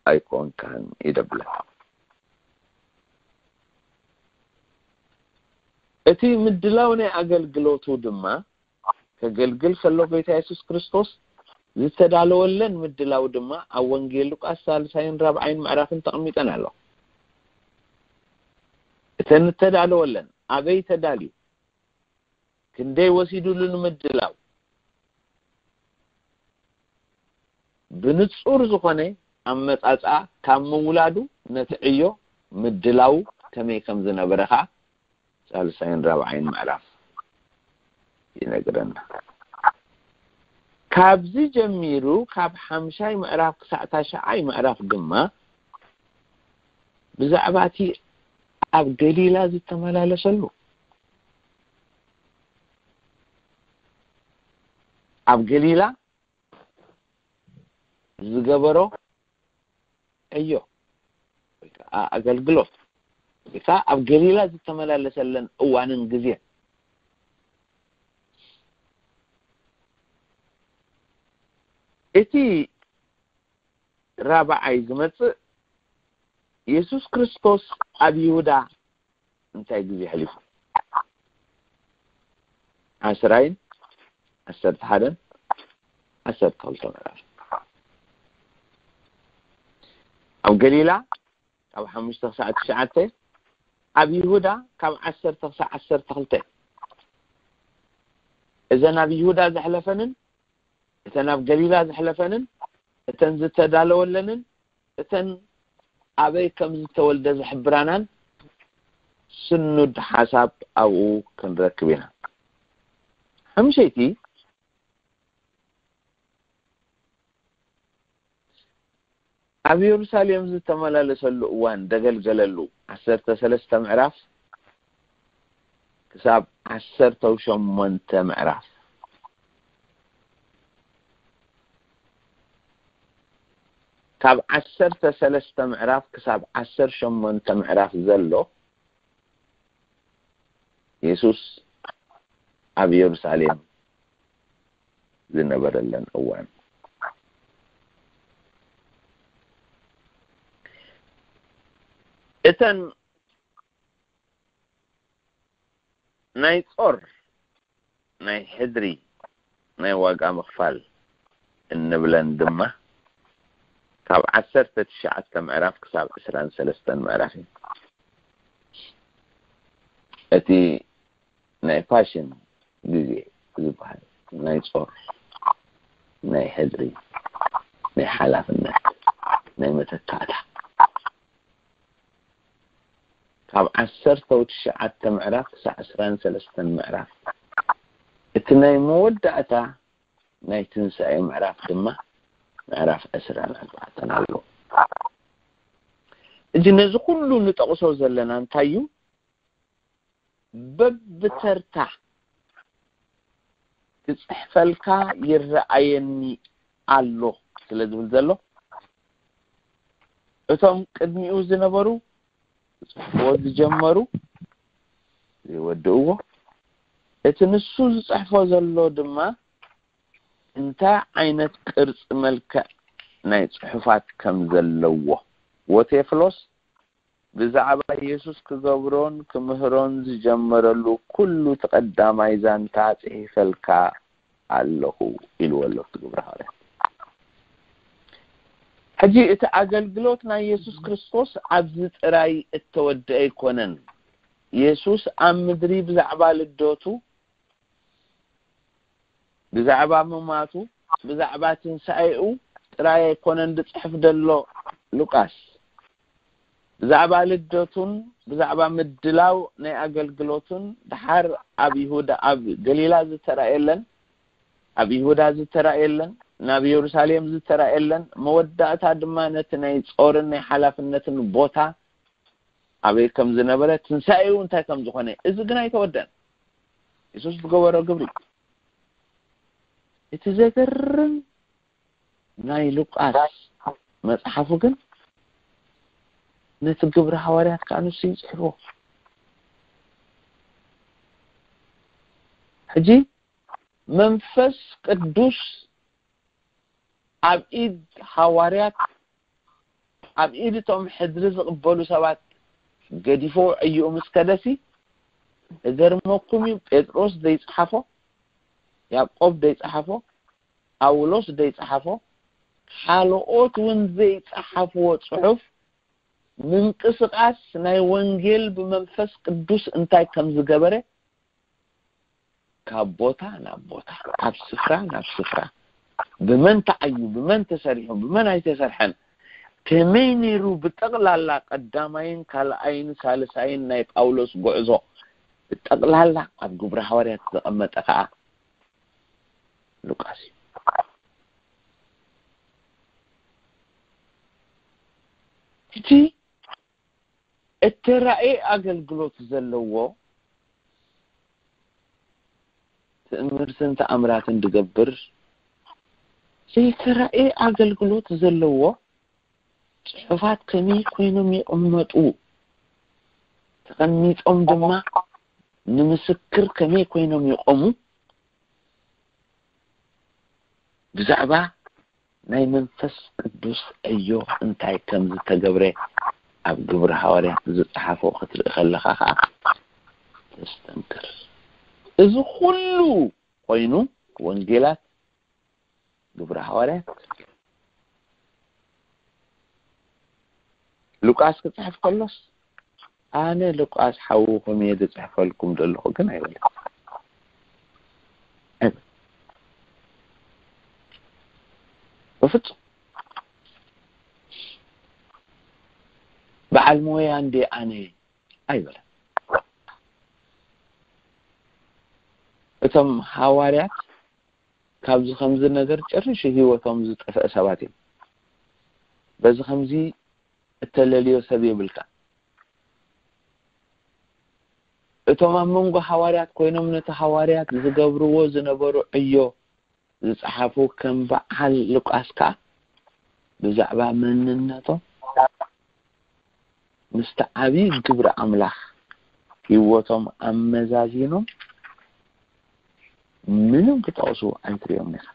ኣይኮንካን ይደብለካ። እቲ ምድላው ናይ ኣገልግሎቱ ድማ፣ ከገልግል ከሎ ጎይታ የሱስ ክርስቶስ ዝተዳለወለን ምድላው ድማ ኣብ ወንጌል ሉቃስ ሳልሳይን ራብዓይን ምዕራፍን ተቐሚጠን ኣሎ። እተን እተዳለወለን ኣበይ ተዳልዩ፣ ክንደይ ወሲዱሉ ንምድላው፣ ብንጹር ዝኾነ ኣመጻጽኣ ካብ ምውላዱ ነቲ ዕዮ ምድላው ከመይ ከም ዝነበረ ኸኣ ሳልሳይን ራብዓይን ምዕራፍ ይነግረና። ካብዚ ጀሚሩ፣ ካብ ሓምሻይ ምዕራፍ ክሳዕ ታሽዓይ ምዕራፍ ድማ ብዛዕባ እቲ ኣብ ገሊላ ዝተመላለሰሉ፣ ኣብ ገሊላ ዝገበሮ ዕዮ ወይ ከዓ ኣገልግሎት ወይ ከዓ ኣብ ገሊላ ዝተመላለሰለን እዋንን ግዜን። እቲ ራብዓይ ዝመጽእ፣ የሱስ ክርስቶስ ኣብ ይሁዳ እንታይ ግዜ ኣሕሊፉ? ዓስራይን ዓሰርተ ሓደን ዓሰርተ ክልተ ምዕራፍ። ኣብ ገሊላ ካብ ሓሙሽተ ክሳዕ ትሽዓተ፣ ኣብ ይሁዳ ካብ ዓሰርተ ክሳዕ ዓሰርተ ክልተ። እዘን ኣብ ይሁዳ ዘሕለፈንን እተን ኣብ ገሊላ ዘሕለፈንን እተን ዝተዳለወለንን እተን ኣበይ ከም ዝተወልደ ዝሕብራናን ስኑድ ሓሳብ ኣብኡ ክንረክብ ኢና። ሓምሸይቲ፣ ኣብ የሩሳሌም ዝተመላለሰሉ እዋን፣ ደገልገለሉ፣ ዓሰርተ ሰለስተ ምዕራፍ ክሳብ ዓሰርተ ሸሞንተ ምዕራፍ። ካብ ዓሰርተ ሰለስተ ምዕራፍ ክሳብ ዓሰርተ ሸሞንተ ምዕራፍ ዘሎ፣ የሱስ ኣብ የሩሳሌም ዝነበረለን እዋን፣ እተን ናይ ጾር፣ ናይ ሕድሪ፣ ናይ ዋጋ ምኽፋል እንብለን ድማ፣ ካብ ዓሰርተ ትሽዓተ ምዕራፍ ክሳብ ዕስራን ሰለስተን ምዕራፍ እዩ። እቲ ናይ ፋሽን ግዜ ዝበሃል፣ ናይ ጾር፣ ናይ ሕድሪ፣ ናይ ሓላፍነት፣ ናይ መተካእታ፣ ካብ ዓሰርተ ትሽዓተ ምዕራፍ ክሳብ ዕስራን ሰለስተን ምዕራፍ፣ እቲ ናይ መወዳእታ ናይ ትንሳኤ ምዕራፍ ድማ ምዕራፍ ዕስራን ኣርባዕተን ኣሎ። እጂ ነዚ ኩሉ ንጠቕሶ ዘለና እንታይ እዩ? በብተርታ ክጽሕፈልካ ይረኣየኒ ኣሎ ስለ ዝብል ዘሎ፣ እቶም ቅድሚኡ ዝነበሩ ክጽሕፍዎ ዝጀመሩ ዘይወድእዎ፣ እቲ ንሱ ዝጽሕፎ ዘሎ ድማ እንታይ ዓይነት ቅርጺ፣ መልክዕ፣ ናይ ጽሑፋት ከም ዘለዎ፣ ወቴፍሎስ ብዛዕባ የሱስ ክገብሮን ክምህሮን ዝጀመረሉ ኩሉ እቲ ቀዳማይ ዛንታ ጽሒፈልካ ኣለኹ ኢልዎ ኣሎ እቲ ግብረ ሃዋርያት። ሕጂ እቲ ኣገልግሎት ናይ የሱስ ክርስቶስ ኣብዚ ጥራይ እተወደአ ኣይኮነን። የሱስ ኣብ ምድሪ ብዛዕባ ልደቱ፣ ብዛዕባ ምማቱ፣ ብዛዕባ ትንሳኤኡ ጥራይ ኣይኮነን ዝጽሕፍ ዘሎ ሉቃስ። ብዛዕባ ልደቱን ብዛዕባ ምድላው ናይ ኣገልግሎቱን፣ ድሓር ኣብ ይሁዳ፣ ኣብ ገሊላ ዝተራእየለን፣ ኣብ ይሁዳ ዝተራእየለን፣ ናብ የሩሳሌም ዝተራእየለን፣ መወዳእታ ድማ ነቲ ናይ ጾርን ናይ ሓላፍነትን ቦታ ኣበይ ከም ዝነበረ፣ ትንሳኤኡ እንታይ ከም ዝኾነ፣ እዚ ግን ኣይተወደን። የሱስ ዝገበሮ ግብሪ። እቲ ዘገርም ናይ ሉቃስ መጽሓፉ ግን ነቲ ግብረ ሃዋርያት ከኣ ንሱ እዩ ጽሒፍዎ። ሕጂ መንፈስ ቅዱስ ኣብ ኢድ ሃዋርያት፣ ኣብ ኢድ እቶም ሕድሪ ዝቕበሉ ሰባት ገዲፎ ዕይኡ ምስ ከደሲ፣ እገርመኩም እዩ፣ ጴጥሮስ ዘይጸሓፎ፣ ያዕቆብ ዘይጸሓፎ፣ ጳውሎስ ዘይጸሓፎ፣ ካልኦት እውን ዘይጸሓፍዎ ጽሑፍ፣ ምንቅስቓስ ናይ ወንጌል ብመንፈስ ቅዱስ እንታይ ከም ዝገበረ፣ ካብ ቦታ ናብ ቦታ፣ ካብ ስፍራ ናብ ስፍራ፣ ብመን ተዓዩ፣ ብመን ተሰሪሑ፣ ብመን ኣይተሰርሐን፣ ከመይ ነይሩ፣ ብጠቕላላ ቀዳማይን ካልኣይን ሳልሳይን ናይ ጳውሎስ ጉዕዞ ብጠቕላላ ኣብ ግብረ ሃዋርያት ዘቐመጠ ከኣ ሉቃስ እዩ። እቲ እተራእየ ኣገልግሎት ዘለዎ፣ ትእምርትን ተኣምራትን ዝገብር፣ ዘይተራእየ ኣገልግሎት ዘለዎ፣ ጽሑፋት ከመይ ኮይኖም ይቕመጡ፣ ተቐሚጦም ድማ ንምስክር ከመይ ኮይኖም ይቖሙ፣ ብዛዕባ ናይ መንፈስ ቅዱስ ዕዮ እንታይ ከም ዝተገብረ ኣብ ግብረ ሃዋርያት ዝጸሓፎ ክትርኢ ከለኻ ኸኣ ተስተንክር። እዚ ኩሉ ኮይኑ፣ ወንጌላት፣ ግብረ ሃዋርያት፣ ሉቃስ ክጽሕፍ ከሎስ፣ ኣነ ሉቃስ ሓውኹም እየ ዝጽሕፈልኩም ዘለኹ ግን ኣይበለን። ኣይበለን። በፍጹም። በዓል ሞያ እንዴ ኣነ ኣይበለን። እቶም ሃዋርያት ካብዚ ከምዚ ነገር ጨሪሹ ህይወቶም ዝጠፍአ ሰባት እዮም። በዚ ከምዚ እተለልዮ ሰብ የብልካ። እቶም ኣብ መንጎ ሃዋርያት ኮይኖም ነቲ ሃዋርያት ዝገብርዎ ዝነበሩ ዕዮ ዝጸሓፉ ከም በዓል ሉቃስ ከኣ ብዛዕባ መንነቶም ምስቲ ዓብዪ ግብሪ ኣምላኽ ህይወቶም ኣመዛዚኖም ምንም ክጠቕሱ ኣይትርእዮም ኢኻ።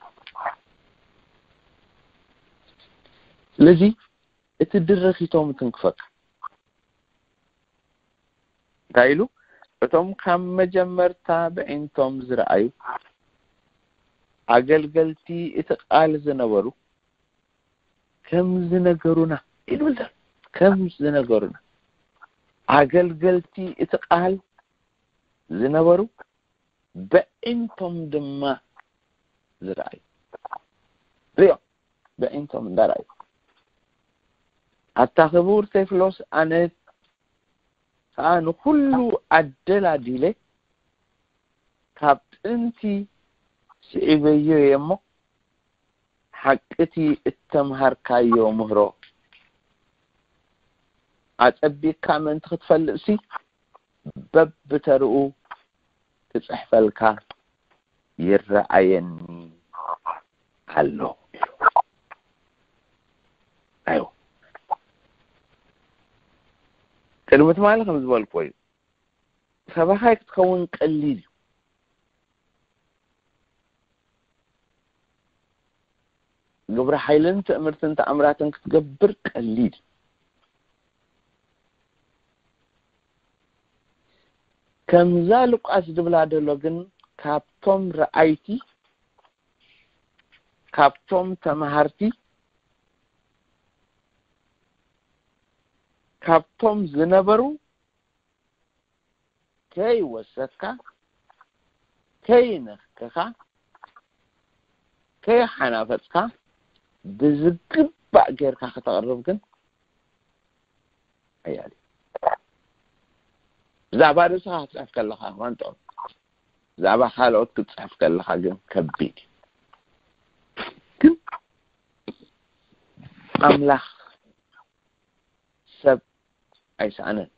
ስለዚ እቲ ድርኺቶም ትንክፈካ። እንታይ ኢሉ? እቶም ካብ መጀመርታ ብዒንቶም ዝረኣዩ ኣገልገልቲ እቲ ቃል ዝነበሩ ከም ዝነገሩና ኢሉ፣ ከም ዝነገሩና ኣገልገልቲ እቲ ቃል ዝነበሩ ብዒንቶም ድማ ዝረኣዩ። ሪኦም ብዒንቶም እንዳረኣዩ። ኣታ ክቡር ቴፍሎስ፣ ኣነ ከኣ ንኹሉ ኣደላዲለ ካብ ጥንቲ ስዒበዮ እየ እሞ፣ ሓቂ እቲ እተምሃርካዮ ምህሮ ኣጸቢቕካ ምእንቲ ክትፈልጥሲ፣ በብተርኡ ክጽሕፈልካ ይረኣየኒ ኣሎ። ኣይዎ። ቅድሚ ትማሊ ከም ዝበልክዎ እዩ። ሰባኻይ ክትኸውን ቀሊል እዩ። ግብረ ሓይልን ትእምርትን ተኣምራትን ክትገብር ቀሊል። ከምዛ ሉቃስ ድብላ ደሎ ግን ካብቶም ረኣይቲ፣ ካብቶም ተማሃርቲ፣ ካብቶም ዝነበሩ ከይወሰድካ፣ ከይነክኻ፣ ከይሓናፈጽካ ብዝግባእ ጌርካ ከተቕርብ ግን ሓያል እዩ። ብዛዕባ ርእስኻ ክትጽሕፍ ከለኻ እኳ ጥዑም፣ ብዛዕባ ካልኦት ክትጽሕፍ ከለኻ ግን ከቢድ እዩ። ግን ኣምላኽ ሰብ ኣይሰኣነን።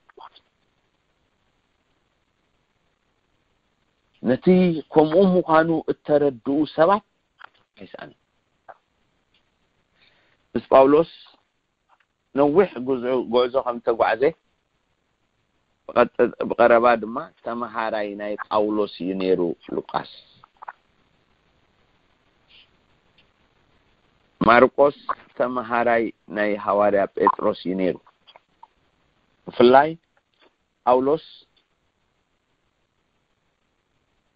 ነቲ ከምኡ ምዃኑ እተረድኡ ሰባት ኣይሰኣነን። ምስ ጳውሎስ ነዊሕ ጉዕዞ ከም ዝተጓዕዘ፣ ብቐረባ ድማ ተመሃራይ ናይ ጳውሎስ እዩ ነይሩ። ሉቃስ፣ ማርቆስ ተመሃራይ ናይ ሃዋርያ ጴጥሮስ እዩ ነይሩ። ብፍላይ ጳውሎስ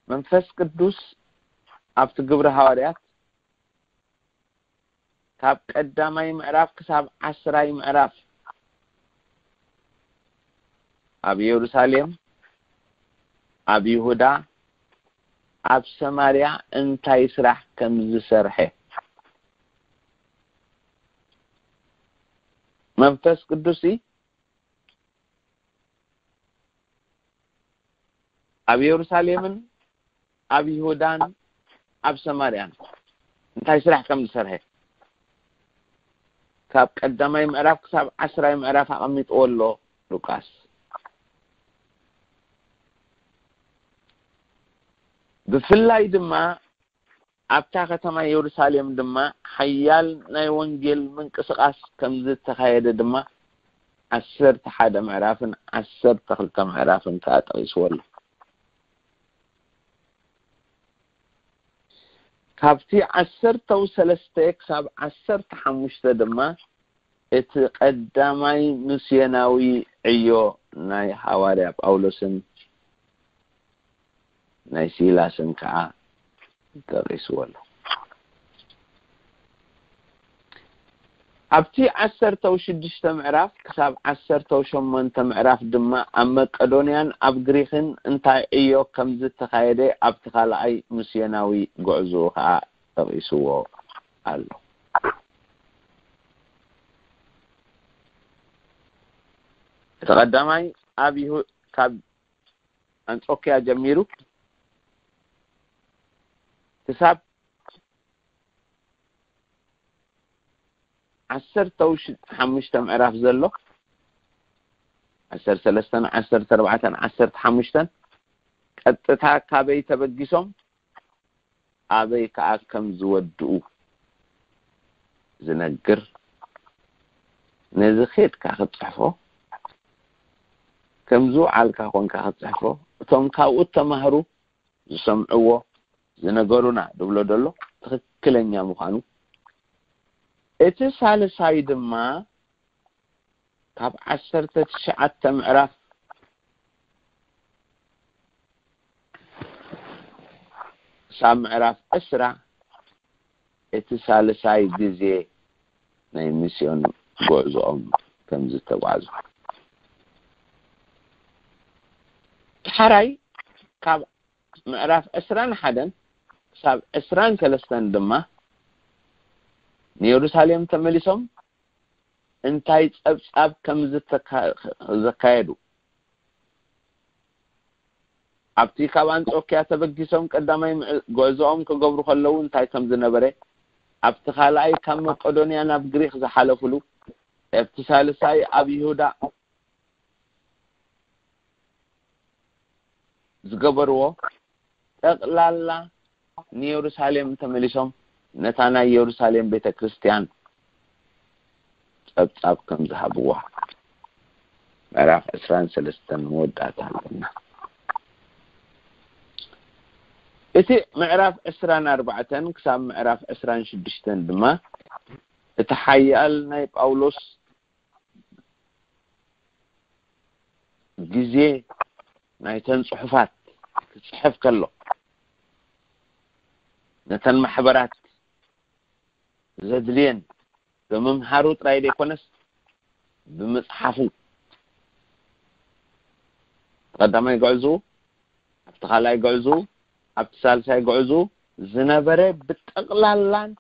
መንፈስ ቅዱስ ኣብቲ ግብረ ሃዋርያት ካብ ቀዳማይ ምዕራፍ ክሳብ ዓስራይ ምዕራፍ ኣብ ኢየሩሳሌም፣ ኣብ ይሁዳ፣ ኣብ ሰማርያ እንታይ ስራሕ ከም ዝሰርሐ መንፈስ ቅዱስ ኣብ ኢየሩሳሌምን ኣብ ይሁዳን ኣብ ሰማርያን እንታይ ስራሕ ከም ዝሰርሐ ካብ ቀዳማይ ምዕራፍ ክሳብ ዓስራይ ምዕራፍ ኣቐሚጥዎ ኣሎ ሉቃስ። ብፍላይ ድማ ኣብታ ከተማ የሩሳሌም ድማ ሓያል ናይ ወንጌል ምንቅስቓስ ከም ዝተኻየደ ድማ ዓሰርተ ሓደ ምዕራፍን ዓሰርተ ክልተ ምዕራፍን ከኣ ጠቒስዎ ኣሎ። ካብቲ ዓሰርተው ሰለስተ ክሳብ ዓሰርተ ሓሙሽተ ድማ እቲ ቀዳማይ ምስዮናዊ ዕዮ ናይ ሃዋርያ ጳውሎስን ናይ ሲላስን ከዓ ተጠቒስዎ ኣሎ። ኣብቲ ዓሰርተው ሽዱሽተ ምዕራፍ ክሳብ ዓሰርተው ሸሞንተ ምዕራፍ ድማ ኣብ መቄዶንያን ኣብ ግሪክን እንታይ ዕዮ ከም ዝተኻየደ ኣብቲ ካልኣይ ምስዮናዊ ጉዕዞኡ ከዓ ተጠቒስዎ ኣሎ። እቲ ቀዳማይ ኣብ ይሁ-፣ ካብ ኣንጾኪያ ጀሚሩ ክሳብ ዓሰርተ ሓሙሽተ ምዕራፍ ዘሎ፣ ዓሰርተ ሰለስተን ዓሰርተ ኣርባዕተን ዓሰርተ ሓሙሽተን ቀጥታ ካበይ ተበጊሶም ኣበይ ከኣ ከም ዝወድኡ ዝነግር፣ ነዚ ኬድካ ክትጽሕፎ፣ ከም ዝወዓልካ ኮንካ ክትጽሕፎ፣ እቶም ካብኡ እተማህሩ ዝሰምዕዎ ዝነገሩና ዝብሎ ዘሎ ትኽክለኛ ምዃኑ፣ እቲ ሳልሳይ ድማ ካብ ዓሰርተ ትሽዓተ ምዕራፍ ክሳብ ምዕራፍ ዕስራ እቲ ሳልሳይ ግዜ ናይ ሚስዮን ጉዕዞኦም ከም ዝተጓዙ። ዳሕራይ ካብ ምዕራፍ ዕስራን ሓደን ክሳብ ዕስራን ሰለስተን ድማ ንየሩሳሌም ተመሊሶም እንታይ ጸብጻብ ከም ዝተካ-፣ ዘካየዱ፣ ኣብቲ ካብ ኣንጾኪያ ተበጊሶም ቀዳማይ ምዕ-፣ ጉዕዞኦም ክገብሩ ከለዉ እንታይ ከም ዝነበረ፣ ኣብቲ ካልኣይ ካብ መቄዶንያ ናብ ግሪክ ዝሓለፉሉ፣ ኣብቲ ሳልሳይ ኣብ ይሁዳ ዝገበርዎ ጠቕላላ ንየሩሳሌም ተመሊሶም ነታ ናይ የሩሳሌም ቤተ ክርስቲያን ጸብጻብ ከም ዝሃብዋ ምዕራፍ ዕስራን ሰለስተን መወዳእታ ኣለና። እቲ ምዕራፍ ዕስራን ኣርባዕተን ክሳብ ምዕራፍ ዕስራን ሽዱሽተን ድማ እቲ ሓያል ናይ ጳውሎስ ግዜ ናይተን ጽሑፋት ክጽሕፍ ከሎ ነተን ማሕበራት ዘድልየን ብምምሃሩ ጥራይ ዘይኮነስ ብምጽሓፉ ቀዳማይ ጉዕዞ ኣብቲ ካልኣይ ጉዕዞ ኣብቲ ሳልሳይ ጉዕዞ ዝነበረ ብጠቕላላን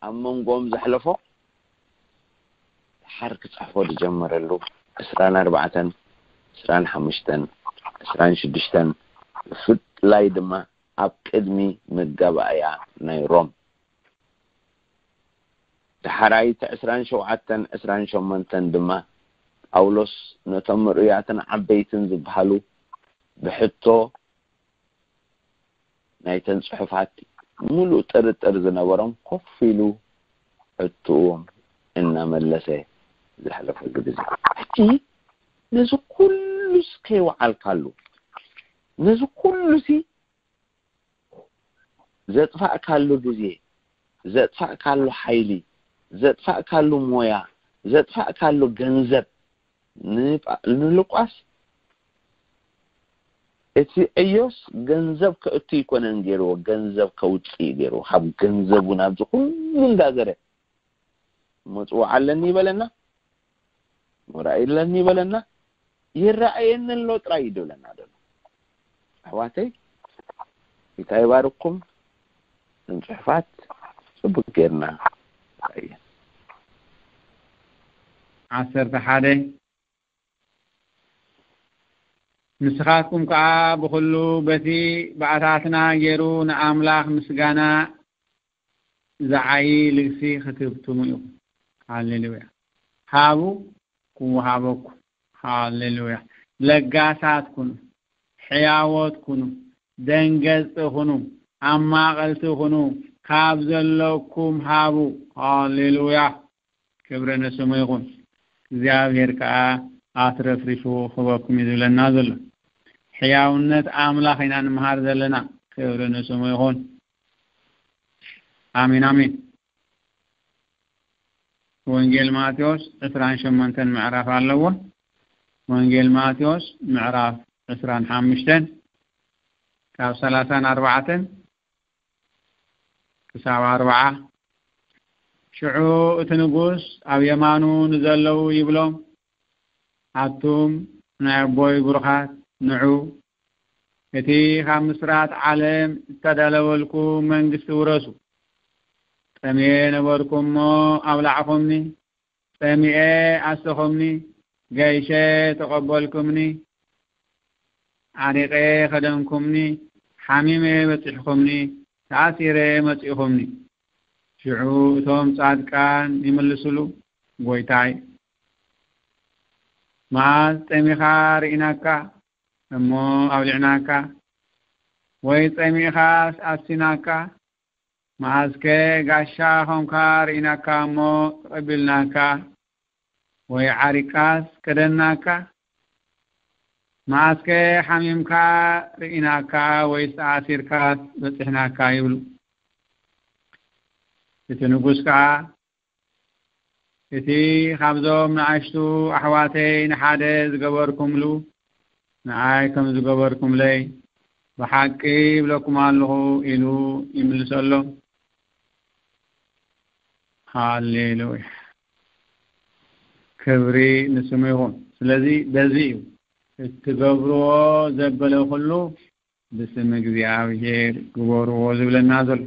ኣብ መንጎኦም ዘሕለፎ ድሓር ክጽሕፎ ዝጀመረሉ ዕስራን ኣርባዕተን ዕስራን ሓሙሽተን ዕስራን ሽዱሽተን ብፍላይ ድማ ኣብ ቅድሚ መጋባእያ ናይ ሮም ድሓራይ እቲ ዕስራን ሸውዓተን ዕስራን ሸሞንተን ድማ ጳውሎስ ነቶም ምርኡያትን ዓበይትን ዝበሃሉ ብሕቶ ናይተን ጽሑፋት ሙሉእ ጥርጥር ዝነበሮም ኮፍ ኢሉ ሕቶኦም እናመለሰ ዘሕለፈሉ ግዜ ሕጂ ነዚ ኩሉስ ከይወዓልካሉ ነዚ ኩሉሲ ዘጥፋእካሉ ግዜ ዘጥፋእካሉ ሓይሊ ዘጥፋእካሉ ሞያ ዘጥፋእካሉ ገንዘብ ንሉቃስ እቲ ዕዮስ ገንዘብ ከእቱ ኣይኮነን ገይርዎ ገንዘብ ከውፅእ እዩ ገይርዎ ካብ ገንዘቡ ናብዚ ኩሉ እንዳዘረ መፅዋዕ ኣለኒ ይበለና ሞራይ ኣለኒ ይበለና ይረኣየኒ ኣሎ ጥራይ እዩ ዝብለና ዘሎ ኣሕዋተይ እንታይ ይባርኩም እተን ፅሑፋት ፅቡቅ ጌርና ንረኣየን ዓሰርተ ሓደ ንስኻትኩም ከኣ ብኹሉ በቲ ብኣታትና ገይሩ ንኣምላኽ ምስጋና ዝዓዪ ልግሲ ክትብትኑ ኢኹም። ሃሌሉያ። ሃቡ ክወሃበኩም። ሃሌሉያ። ለጋሳት ኩኑ፣ ሕያዎት ኩኑ፣ ደንገጽቲ ኩኑ፣ ኣማቐልቲ ኩኑ፣ ካብ ዘለኩም ሃቡ። ሃሌሉያ። ክብሪ ንስሙ ይኹን። እግዚኣብሔር ከኣ ኣትረፍሪፉ ክበኩም እዩ ዝብለና ዘሎ። ሕያውነት ኣምላኽ ኢና ንምሃር ዘለና። ክብሪ ንስሙ ይኹን። ኣሜን ኣሜን። ወንጌል ማቴዎስ ዕስራን ሸሞንተን ምዕራፍ ኣለዎ። ወንጌል ማቴዎስ ምዕራፍ ዕስራን ሓሙሽተን ካብ ሰላሳን ኣርባዕተን ክሳብ ኣርብዓ። ሽዑ እቲ ንጉስ ኣብ የማኑ ንዘለዉ ይብሎም፣ ኣቱም ናይ ኣቦይ ብሩኻት፣ ንዑ እቲ ካብ ምስራት ዓለም እተዳለወልኩም መንግስቲ ውረሱ። ጠምየ ነበርኩ እሞ ኣብላዕኹምኒ፣ ጸሚኤ ኣሰኹምኒ፣ ገይሸ ተቐበልኩምኒ፣ ዓሪቐ ኸደንኩምኒ፣ ሓሚመ በጺሕኹምኒ፣ ተኣሲረ መጺእኹምኒ። ሽዑ እቶም ጻድቃን ይምልስሉ፣ ጐይታይ፣ መዓስ ጠሚኻ ርኢናካ እሞ ኣብሊዕናካ? ወይ ጸሚእኻስ ኣስቲናካ? መዓስከ ጋሻ ኾንካ ርኢናካ እሞ ተቐቢልናካ? ወይ ዓሪቃስ ከደናካ? መዓስከ ሓሚምካ ርኢናካ ወይስ ተኣሲርካስ በጺሕናካ? ይብሉ። እቲ ንጉስ ከኣ፣ እቲ ኻብዞም ንኣሽቱ ኣሕዋተይ ንሓደ ዝገበርኩምሉ፣ ንዓይ ከም ዝገበርኩምለይ ብሓቂ ይብለኩም ኣለኹ ኢሉ ይምልሰሎም። ሃሌሉያ። ክብሪ ንስሙ ይኹን። ስለዚ በዚ እዩ፣ እትገብርዎ ዘበለ ኩሉ ብስም እግዚኣብሔር ግበርዎ ዝብለና ዘሎ።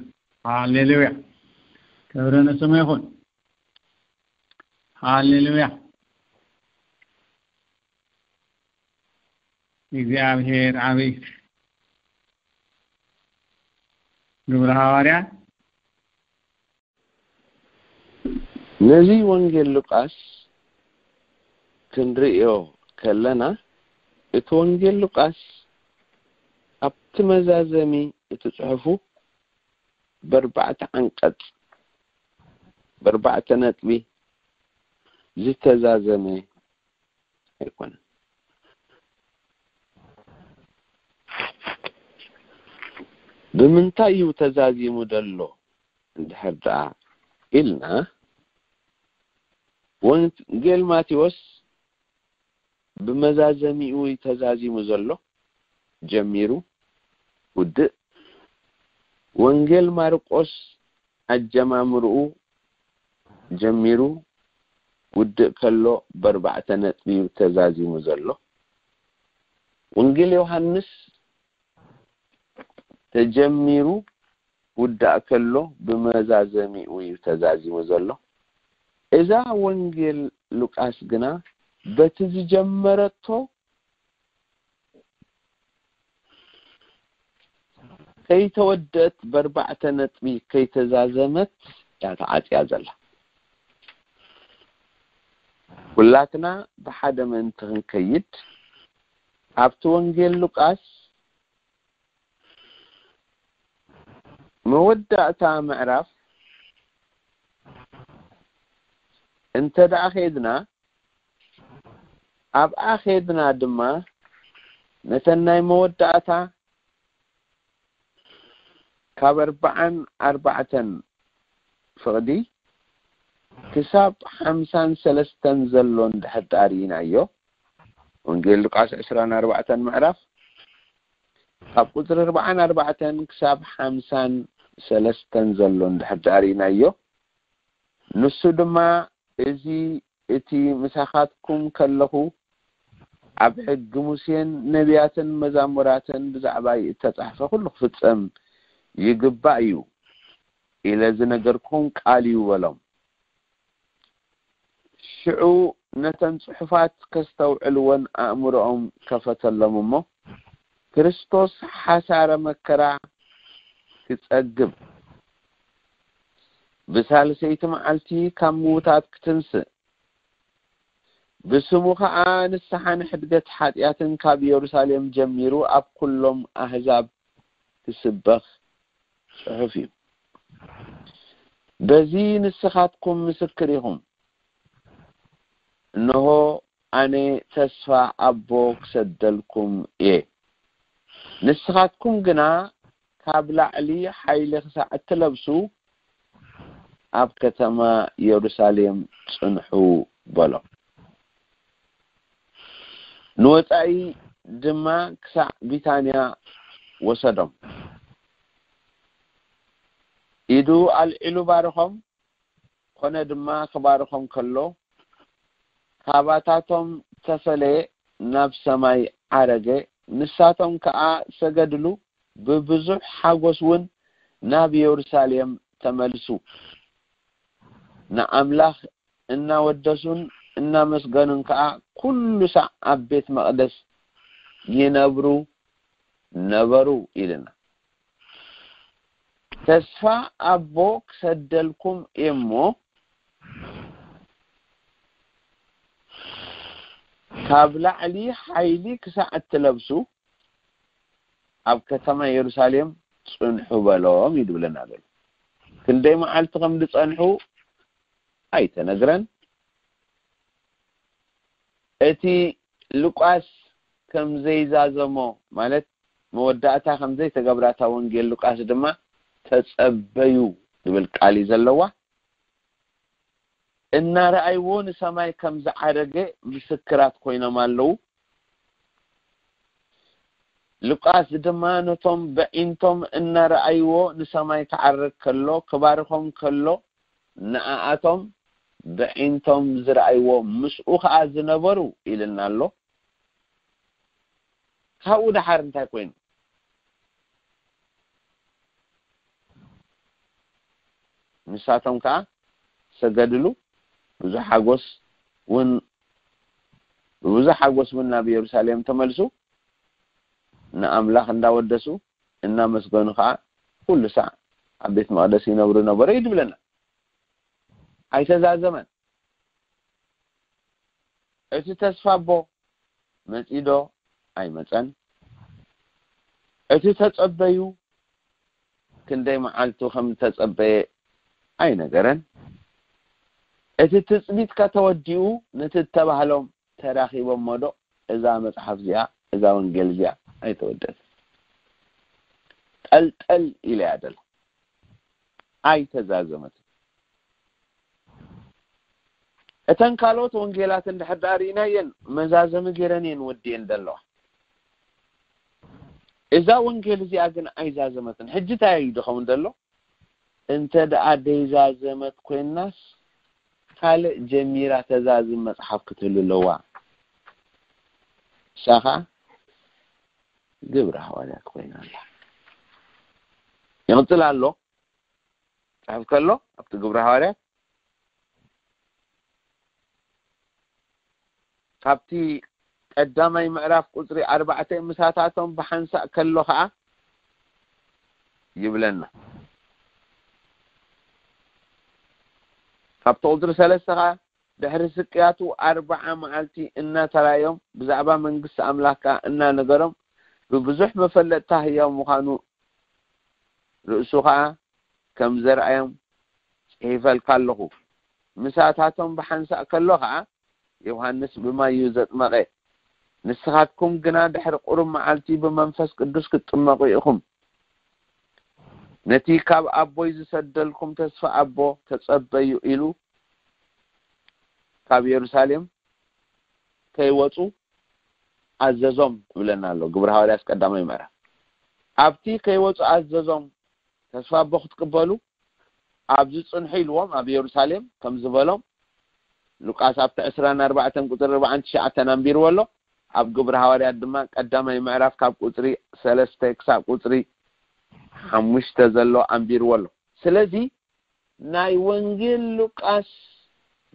ሃሌሉያ። ክብሪ ንስሙ ይኹን። ሃሌሉያ። እግዚኣብሔር ዓብይ። ግብረ ሃዋርያት። ነዚ ወንጌል ሉቃስ ክንርእዮ ከለና፣ እቲ ወንጌል ሉቃስ ኣብቲ መዛዘሚ እቲ ጽሑፉ ብኣርባዕተ ዓንቀጽ፣ ብኣርባዕተ ነጥቢ ዝተዛዘመ ኣይኮነን። ብምንታይ እዩ ተዛዚሙ ዘሎ እንድሕር ደኣ ኢልና፣ ወንጌል ማቴዎስ ብመዛዘሚኡ እዩ ተዛዚሙ ዘሎ፣ ጀሚሩ ውድእ። ወንጌል ማርቆስ ኣጀማምርኡ ጀሚሩ ውድእ ከሎ ብኣርባዕተ ነጥቢ እዩ ተዛዚሙ ዘሎ። ወንጌል ዮሃንስ ተጀሚሩ ውዳእ ከሎ ብመዛዘሚኡ እዩ ተዛዚሙ ዘሎ። እዛ ወንጌል ሉቃስ ግና በቲ ዝጀመረቶ ከይተወደት ብኣርባዕተ ነጥቢ ከይተዛዘመት እያ ተዓጽያ ዘላ። ኩላትና ብሓደ ምእንቲ ክንከይድ ኣብቲ ወንጌል ሉቃስ መወዳእታ ምዕራፍ እንተ ደኣ ኸድና ኣብኣ ኸድና ድማ ነተን ናይ መወዳእታ ካብ ኣርባዓን ኣርባዕተን ፍቕዲ ክሳብ ሓምሳን ሰለስተን ዘሎ እንድሕር ደኣ ርኢናዮ፣ ወንጌል ሉቃስ ዕስራን ኣርባዕተን ምዕራፍ ካብ ቁጽሪ ኣርባዓን ኣርባዕተን ክሳብ ሓምሳን ሰለስተን ዘሎ እንድሕር ደኣ ርኢናዮ፣ ንሱ ድማ እዚ እቲ ምሳኻትኩም ከለኹ ኣብ ሕጊ ሙሴን ነቢያትን መዛሙራትን ብዛዕባይ እተጻሕፈ ኩሉ ክፍጸም ይግባእ እዩ ኢለ ዝነገርኩም ቃል እዩ በሎም። ሽዑ ነተን ጽሑፋት ከስተውዕልወን ኣእምሮኦም ከፈተሎም እሞ፣ ክርስቶስ ሓሳረ መከራ ክጸግብ፣ ብሳልሰይቲ መዓልቲ ካብ ምዉታት ክትንስእ፣ ብስሙ ኸኣ ንስሓን ሕድገት ሓጢኣትን ካብ የሩሳሌም ጀሚሩ ኣብ ኩሎም ኣህዛብ ክስበኽ ጽሑፍ እዩ። በዚ ንስኻትኩም ምስክር ኢኹም። እንሆ ኣነ ተስፋ ኣቦ ክሰደልኩም እየ። ንስኻትኩም ግና ካብ ላዕሊ ሓይሊ ክሳዕ እትለብሱ ኣብ ከተማ የሩሳሌም ጽንሑ በሎም። ንወጻኢ ድማ ክሳዕ ቢታንያ ወሰዶም። ኢዱ ኣልዒሉ ባርኾም፣ ኮነ ድማ ክባርኾም ከሎ፣ ካባታቶም ተፈለየ፣ ናብ ሰማይ ዓረገ። ንሳቶም ከኣ ሰገድሉ፣ ብብዙሕ ሓጎስ እውን ናብ የሩሳሌም ተመልሱ። ንኣምላኽ እናወደሱን እናመስገኑን ከኣ ኩሉ ሳዕ ኣብ ቤት መቕደስ ይነብሩ ነበሩ ኢልና። ተስፋ ኣቦ ክሰደልኩም እየ እሞ፣ ካብ ላዕሊ ሓይሊ ክሳዕ እትለብሱ ኣብ ከተማ የሩሳሌም ጽንሑ በሎም እዩ ዝብለና ዘሎ። ክንደይ መዓልቲ ከም ዝጸንሑ ኣይተነግረን። እቲ ሉቃስ ከም ዘይዛዘሞ፣ ማለት መወዳእታ ከም ዘይተገብራታ ወንጌል ሉቃስ ድማ ተጸበዩ ዝብል ቃል እዩ ዘለዋ። እናረኣይዎ ንሰማይ ከም ዝዓረገ ምስክራት ኮይኖም ኣለዉ። ሉቃስ ድማ ነቶም በዒንቶም እናረኣይዎ ንሰማይ ክዓርግ ከሎ፣ ክባርኾም ከሎ፣ ንኣኣቶም በዒንቶም ዝረኣይዎ ምስኡ ኸኣ ዝነበሩ ኢልና ኣሎ። ካብኡ ደሓር እንታይ ኮይኑ? ንሳቶም ከኣ ሰገድሉ፣ ብዙሕ ሓጎስ እውን፣ ብብዙሕ ሓጎስ እውን ናብ የሩሳሌም ተመልሱ፣ ንኣምላኽ እንዳወደሱ እናመስገኑ ከኣ ኩሉ ሳዕ ኣብ ቤት መቕደስ ይነብሩ ነበሩ እዩ ዝብለና። ኣይተዛዘመን። እቲ ተስፋ ኣቦ መጺዶ ኣይመጸን። እቲ ተጸበዩ ክንደይ መዓልቱ ከም ተጸበየ ኣይነገረን። እቲ ትጽቢት ከተወዲኡ ነቲ እተባህሎም ተራኺቦሞ ዶ እዛ መጽሓፍ እዚኣ፣ እዛ ወንጌል እዚኣ ኣይተወደት። ጠልጠል ኢለ እያ ደላ። ኣይተዛዘመትን። እተን ካልኦት ወንጌላት እንድሕር ደኣ ርኢናየን፣ መዛዘሚ ገይረን እየን ወዲኤን ዘለዋ። እዛ ወንጌል እዚኣ ግን ኣይዛዘመትን። ሕጂ እንታይ እዩ ዝኸውን ዘሎ? እንተ ደኣ ደይዛዘመት ኮይናስ፣ ካልእ ጀሚራ ተዛዝም መጽሓፍ ክትህሉ ኣለዋ። እሳ ኸኣ ግብረ ሃዋርያት ኮይና ኣላ። ይቕጽል ኣሎ። ጽሑፍ ከሎ ኣብቲ ግብረ ሃዋርያት ካብቲ ቀዳማይ ምዕራፍ ቁጽሪ ኣርባዕተ፣ ምሳታቶም ብሓንሳእ ከሎ ኸኣ ይብለና። ካብቲ ቁጽሪ ሰለስተ ኸኣ፣ ድሕሪ ስቅያቱ ኣርብዓ መዓልቲ እናተራዮም፣ ብዛዕባ መንግስቲ ኣምላኽ ከኣ እናነገሮም፣ ብብዙሕ መፈለጥታ ህያው ምዃኑ ርእሱ ኸኣ ከም ዘርኣዮም ጽሒፈልካ ኣለኹ። ምሳታቶም ብሓንሳእ ከሎ ኸኣ፣ ዮሃንስ ብማይ እዩ ዘጥመቐ፣ ንስኻትኩም ግና ድሕሪ ቁሩብ መዓልቲ ብመንፈስ ቅዱስ ክትጥመቑ ኢኹም። ነቲ ካብ ኣቦይ ዝሰደልኩም ተስፋ ኣቦ ተጸበዩ ኢሉ ካብ የሩሳሌም ከይወጹ ኣዘዞም ይብለና ኣሎ። ግብረ ሃዋርያት ቀዳማይ ምዕራፍ። ኣብቲ ከይወጹ ኣዘዞም፣ ተስፋ ኣቦ ክትቅበሉ ኣብዚ ጽንሑ ኢልዎም፣ ኣብ የሩሳሌም ከም ዝበሎም ሉቃስ ኣብቲ ዕስራን ኣርባዕተን ቁጽሪ ኣርባዓን ትሽዓተን ኣንቢርዎ ኣሎ። ኣብ ግብረ ሃዋርያት ድማ ቀዳማይ ምዕራፍ ካብ ቁጽሪ ሰለስተ ክሳብ ቁጽሪ ሓሙሽተ ዘሎ ኣንቢርዎ ኣሎ። ስለዚ ናይ ወንጌል ሉቃስ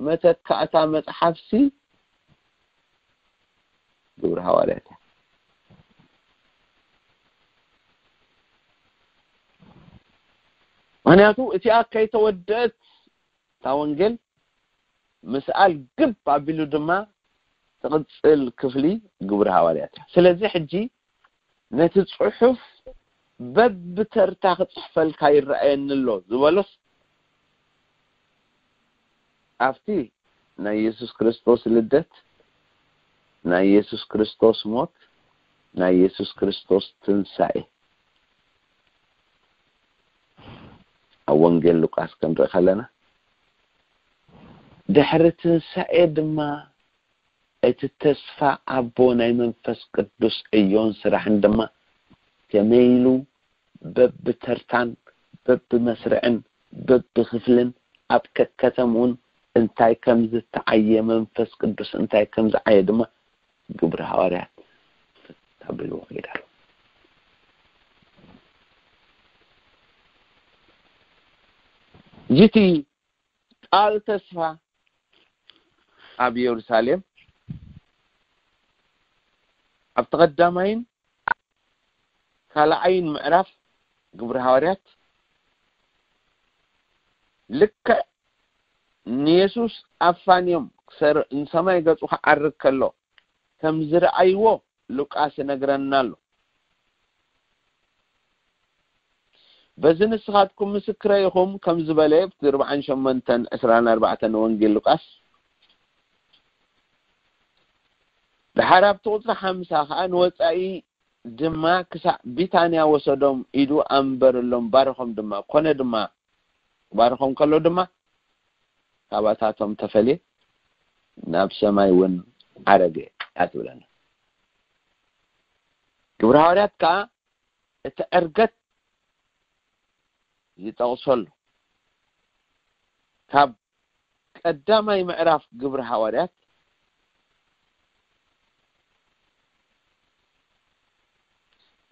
መተካእታ መጽሓፍሲ ግብረ ሃዋርያት እያ። ምኽንያቱ እቲኣ ከይተወደአት እታ ወንጌል ምስኣል ግብ ኣቢሉ ድማ ትቕጽል ክፍሊ ግብረ ሃዋርያት እያ። ስለዚ ሕጂ ነቲ ጽሑፍ በብተርታ ክጽሕፈልካ ይረኣየኒ ኣሎ ዝበሎስ ኣብቲ ናይ የሱስ ክርስቶስ ልደት፣ ናይ የሱስ ክርስቶስ ሞት፣ ናይ የሱስ ክርስቶስ ትንሳኤ ኣብ ወንጌል ሉቃስ ክንርኢ ከለና፣ ድሕሪ ትንሳኤ ድማ እቲ ተስፋ ኣቦ ናይ መንፈስ ቅዱስ ዕዮን ስራሕን ድማ ከመይ ኢሉ በብተርታን በብመስርዕን በብክፍልን ኣብ ከከተምኡን እንታይ ከም ዝተዓየ መንፈስ ቅዱስ እንታይ ከም ዝዓየ ድማ ግብረ ሃዋርያት ፍት ኣቢልዎ ከይዱ ኣሎ። እዚ እቲ ቃል ተስፋ ኣብ የሩሳሌም ኣብቲ ቀዳማይን ካልኣይን ምዕራፍ ግብረ ሃዋርያት ልክዕ ንየሱስ ኣፋንዮም ክሰር-፣ ንሰማይ ገጹ ክዓርግ ከሎ ከም ዝረኣይዎ ሉቃስ ይነግረና ኣሎ። በዚ ንስኻትኩም ምስክረይ ኢኹም ከም ዝበለ ኣብቲ ኣርባዓን ሸሞንተን ዕስራን ኣርባዕተን ወንጌል ሉቃስ። ደሓር ኣብቲ ቁጽሪ ሓምሳ ኸኣ ንወጻኢ ድማ ክሳዕ ቢታንያ ወሰዶም ኢዱ ኣንበረሎም፣ ባረኾም ድማ። ኮነ ድማ፣ ክባርኾም ከሎ ድማ፣ ካባታቶም ተፈልየ፣ ናብ ሰማይ እውን ዓረገ እያ ትብለና። ግብረ ሃዋርያት ከኣ እቲ ዕርገት ይጠቕሶ ኣሎ። ካብ ቀዳማይ ምዕራፍ ግብረ ሃዋርያት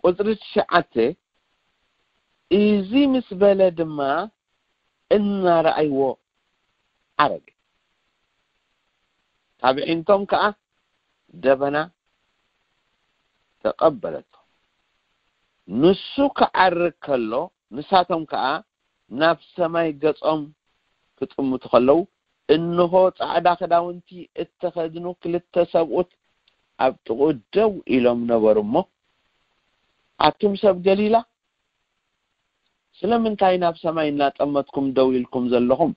ቁጽሪ ትሽዓተ፣ እዚ ምስ በለ ድማ እናረኣይዎ ዓረገ። ካብ ኣዒንቶም ከኣ ደበና ተቐበለቶ። ንሱ ክዓርግ ከሎ፣ ንሳቶም ከኣ ናብ ሰማይ ገጾም ክጥምቱ ከለዉ፣ እንሆ፣ ጻዕዳ ክዳውንቲ እተኸድኑ ክልተ ሰብኡት ኣብ ጥቕኡ ደው ኢሎም ነበሩ እሞ፣ ኣቱም ሰብ ገሊላ፣ ስለምንታይ ናብ ሰማይ እናጠመትኩም ደው ኢልኩም ዘለኹም?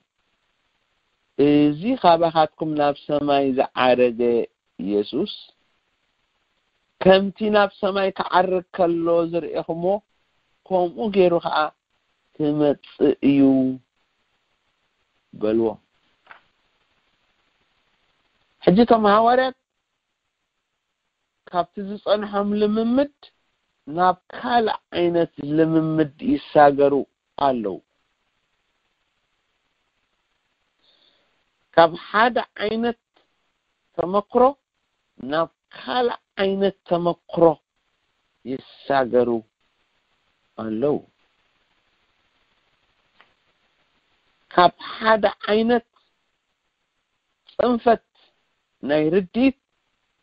እዚ ካባኻትኩም ናብ ሰማይ ዝዓረገ የሱስ፣ ከምቲ ናብ ሰማይ ክዓርግ ከሎ ዝርኤኹምዎ፣ ከምኡ ገይሩ ኸኣ ክመጽእ እዩ በልዎም። ሕጂ እቶም ሃዋርያት ካብቲ ዝጸንሖም ልምምድ ናብ ካልእ ዓይነት ልምምድ ይሳገሩ ኣለዉ። ካብ ሓደ ዓይነት ተመክሮ ናብ ካልእ ዓይነት ተመክሮ ይሳገሩ ኣለዉ። ካብ ሓደ ዓይነት ጽንፈት ናይ ርድኢት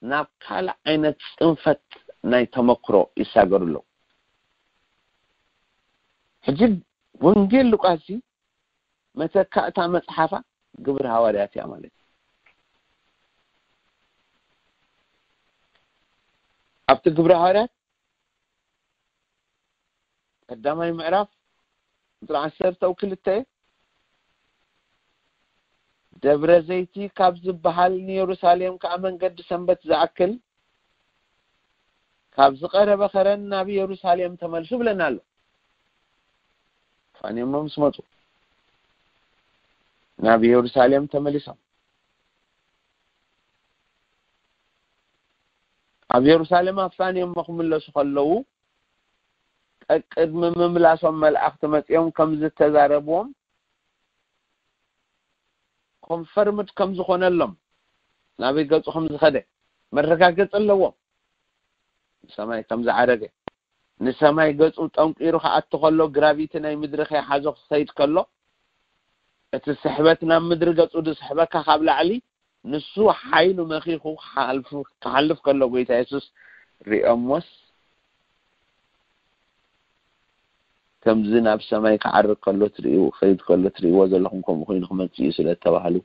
ናብ ካልእ ዓይነት ጽንፈት ናይ ተመክሮ ይሳገሩ ኣለዉ። ሕጂ ወንጌል ሉቃስ መተካእታ መጽሓፋ ግብሪ ሃዋርያት እያ ማለት እዩ። ኣብቲ ግብሪ ሃዋርያት ቀዳማይ ምዕራፍ ቁጽሪ ዓሰርተ ክልተ፣ ደብረ ዘይቲ ካብ ዝበሃል ንየሩሳሌም ከኣ መንገዲ ሰንበት ዝኣክል ካብ ዝቐረበ ኸረን ናብ የሩሳሌም ተመልሱ ብለና ኣሎ። ፋንዮሞ ምስ መጹ ናብ የሩሳሌም ተመሊሶም። ኣብ የሩሳሌም ኣፋንዮሞ ክምለሱ ከለዉ፣ ቀቅድሚ ምምላሶም መላእኽቲ መጺኦም ከም ዝተዛረብዎም ኮንፈርምድ ከም ዝኾነሎም፣ ናበይ ገጹ ከም ዝኸደ መረጋገጺ ኣለዎም። ንሰማይ ከም ዝዓረገ፣ ንሰማይ ገጹ ጠንቂሩ ክኣቱ ከሎ፣ ግራቪቲ ናይ ምድሪ ከይሓዞ ክኸይድ ከሎ፣ እቲ ስሕበት ናብ ምድሪ ገጹ ዝስሕበካ ካብ ላዕሊ፣ ንሱ ሓይሉ መኺኹ ክሓልፍ፣ ክሓልፍ ከሎ፣ ጎይታ የሱስ ሪኦሞስ፣ ከምዚ ናብ ሰማይ ክዓርግ ከሎ ትርእዩ፣ ክኸይድ ከሎ ትርእይዎ ዘለኹም፣ ከምኡ ኮይኑ ክመጽእ እዩ ስለ እተባህሉ፣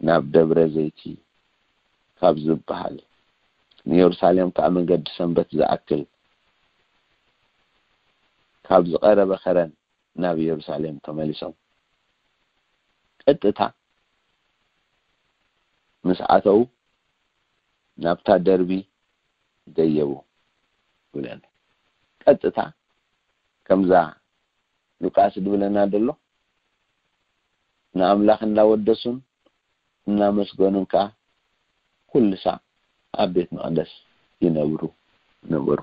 ናብ ደብረ ዘይቲ ካብ ዝበሃል፣ ንየሩሳሌም ከኣ መንገዲ ሰንበት ዝኣክል ካብ ዝቐረበ ኸረን ናብ የሩሳሌም ተመሊሶም። ቀጥታ ምስ ኣተዉ ናብታ ደርቢ ደየቡ ይብለና። ቀጥታ ከምዛ ሉቃስ ዝብለና ዘሎ ንኣምላኽ እንዳወደሱን እናመስገኑን ከኣ ኩሉ ሳዕ ኣብ ቤት መቕደስ ይነብሩ ነበሩ።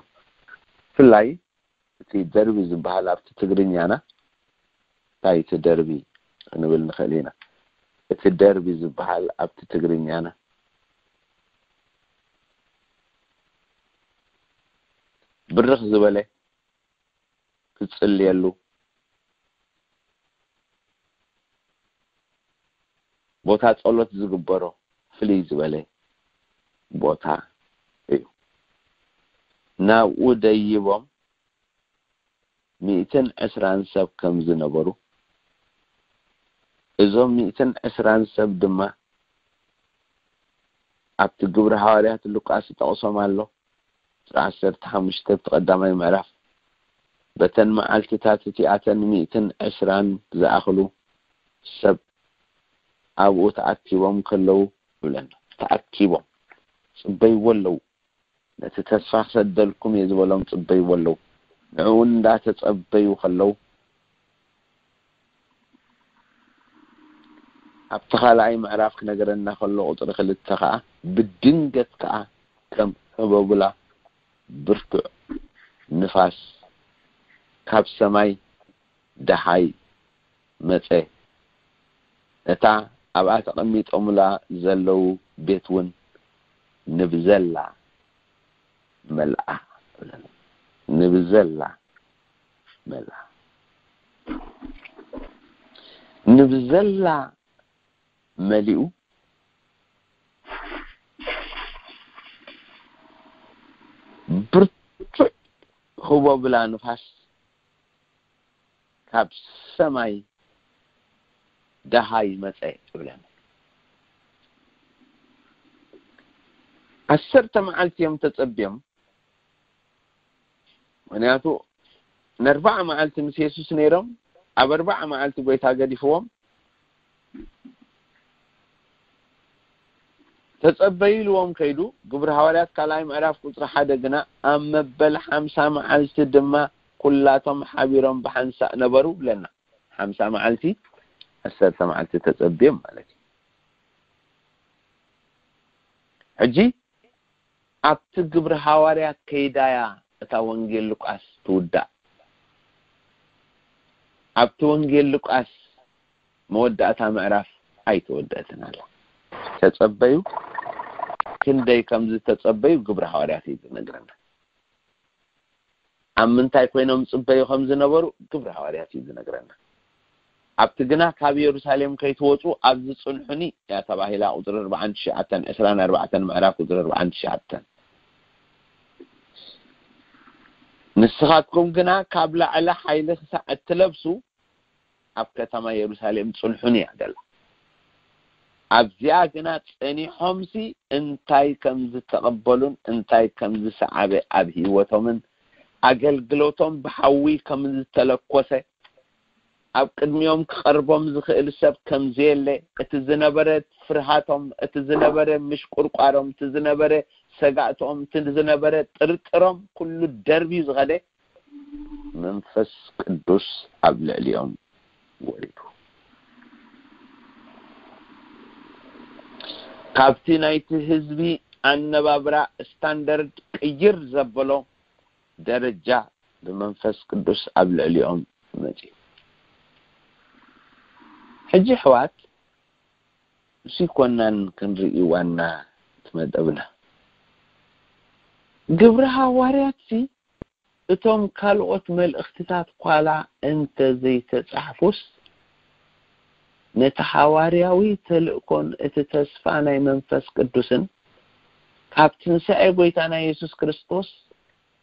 ብፍላይ እቲ ደርቢ ዝበሃል ኣብቲ ትግርኛና፣ እንታይ እቲ ደርቢ ክንብል ንኽእል ኢና? እቲ ደርቢ ዝበሃል ኣብቲ ትግርኛና ብርኽ ዝበለ ክጽልየሉ፣ ቦታ ጸሎት ዝግበሮ ፍልይ ዝበለ ቦታ እዩ። ናብኡ ደይቦም ሚእትን ዕስራን ሰብ ከም ዝነበሩ፣ እዞም ሚእትን ዕስራን ሰብ ድማ ኣብቲ ግብሪ ሃዋርያት ሉቃስ ይጠቕሶም ኣሎ። ቁጽሪ ዓሰርተ ሓሙሽተ እቲ ቀዳማይ ምዕራፍ፣ በተን መዓልትታት እቲኣተን ሚእትን ዕስራን ዝኣኽሉ ሰብ ኣብኡ ተኣኪቦም ከለዉ ይብለና። ተኣኪቦም ጽበይዎ ኣለዉ። ነቲ ተስፋ ክሰደልኩም እየ ዝበሎም ጽበይዎ ኣለዉ። ንዕኡ እንዳተጸበዩ ከለዉ፣ ኣብቲ ካልኣይ ምዕራፍ ክነገረና ከሎ ቁጽሪ ክልተ ከኣ፣ ብድንገት ከኣ ከም ህቦብላ ብርቱዕ ንፋስ ካብ ሰማይ ደሃይ መጸ። እታ ኣብኣ ተቐሚጦምላ ዘለዉ ቤት እውን ንብዘላ መልኣ። ንብዘላ መልኣ። ንብዘላ መሊኡ፣ ብርቱዕ ህቦብላ ንፋስ ካብ ሰማይ ደሃይ መጸ ይብለና። ዓሰርተ መዓልቲ እዮም ተጸብዮም። ምኽንያቱ ንኣርባዓ መዓልቲ ምስ የሱስ ነይሮም፣ ኣብ ኣርባዓ መዓልቲ ጎይታ ገዲፍዎም። ተጸበዩ ኢልዎም ከይዱ። ግብሪ ሃዋርያት ካልኣይ ምዕራፍ ቁጽሪ ሓደ ግና፣ ኣብ መበል ሓምሳ መዓልቲ ድማ ኩላቶም ሓቢሮም ብሓንሳእ ነበሩ ብለና። ሓምሳ መዓልቲ፣ ዓሰርተ መዓልቲ ተጸብዮም ማለት እዩ። ሕጂ ኣብቲ ግብሪ ሃዋርያት ከይዳያ እታ ወንጌል ሉቃስ ትውዳእ። ኣብቲ ወንጌል ሉቃስ መወዳእታ ምዕራፍ ኣይተወደእትን ኣላ። ተጸበዩ፣ ክንደይ ከም ዝተጸበዩ ግብሪ ሃዋርያት እዩ ዝነግረና። ኣብ ምንታይ ኮይኖም ጽበዩ ከም ዝነበሩ ግብሪ ሃዋርያት እዩ ዝነግረና። ኣብቲ ግና ካብ የሩሳሌም ከይትወጹ ኣብዚ ጽንሑኒ እያ ተባሂላ፣ ቁጽሪ ኣርባዓን ትሽዓተን፣ ዕስራን ኣርባዕተን ምዕራፍ ቁጽሪ ኣርባዓን ትሽዓተን። ንስኻትኩም ግና ካብ ላዕሊ ሓይሊ ክሳዕ እትለብሱ ኣብ ከተማ የሩሳሌም ጽንሑኒ እያ ደላ። ኣብዚኣ ግና ጸኒሖምሲ እንታይ ከም ዝተቐበሉን እንታይ ከም ዝሰዓበ ኣብ ህይወቶምን ኣገልግሎቶም ብሓዊ ከም ዝተለኮሰ፣ ኣብ ቅድሚኦም ክቐርቦም ዝኽእል ሰብ ከም ዘየለ፣ እቲ ዝነበረ ፍርሃቶም፣ እቲ ዝነበረ ምሽቁርቋሮም፣ እቲ ዝነበረ ሰጋእቶም፣ እቲ ዝነበረ ጥርጥሮም ኩሉ ደርብዩ ዝኸደ መንፈስ ቅዱስ ኣብ ልዕሊኦም ወሪዱ። ካብቲ ናይቲ ህዝቢ ኣነባብራ ስታንዳርድ ቅይር ዘበሎ ደረጃ ብመንፈስ ቅዱስ ኣብ ልዕሊኦም መጺኡ። ሕጂ ኣሕዋት፣ እሱ ይኮናን ክንርኢ ዋና እቲ መደብና። ግብሪ ሃዋርያትሲ እቶም ካልኦት መልእኽትታት ኳላ እንተ ዘይተጻሕፉስ፣ ነቲ ሃዋርያዊ ተልእኮን እቲ ተስፋ ናይ መንፈስ ቅዱስን ካብ ትንሳኤ ጎይታና የሱስ ክርስቶስ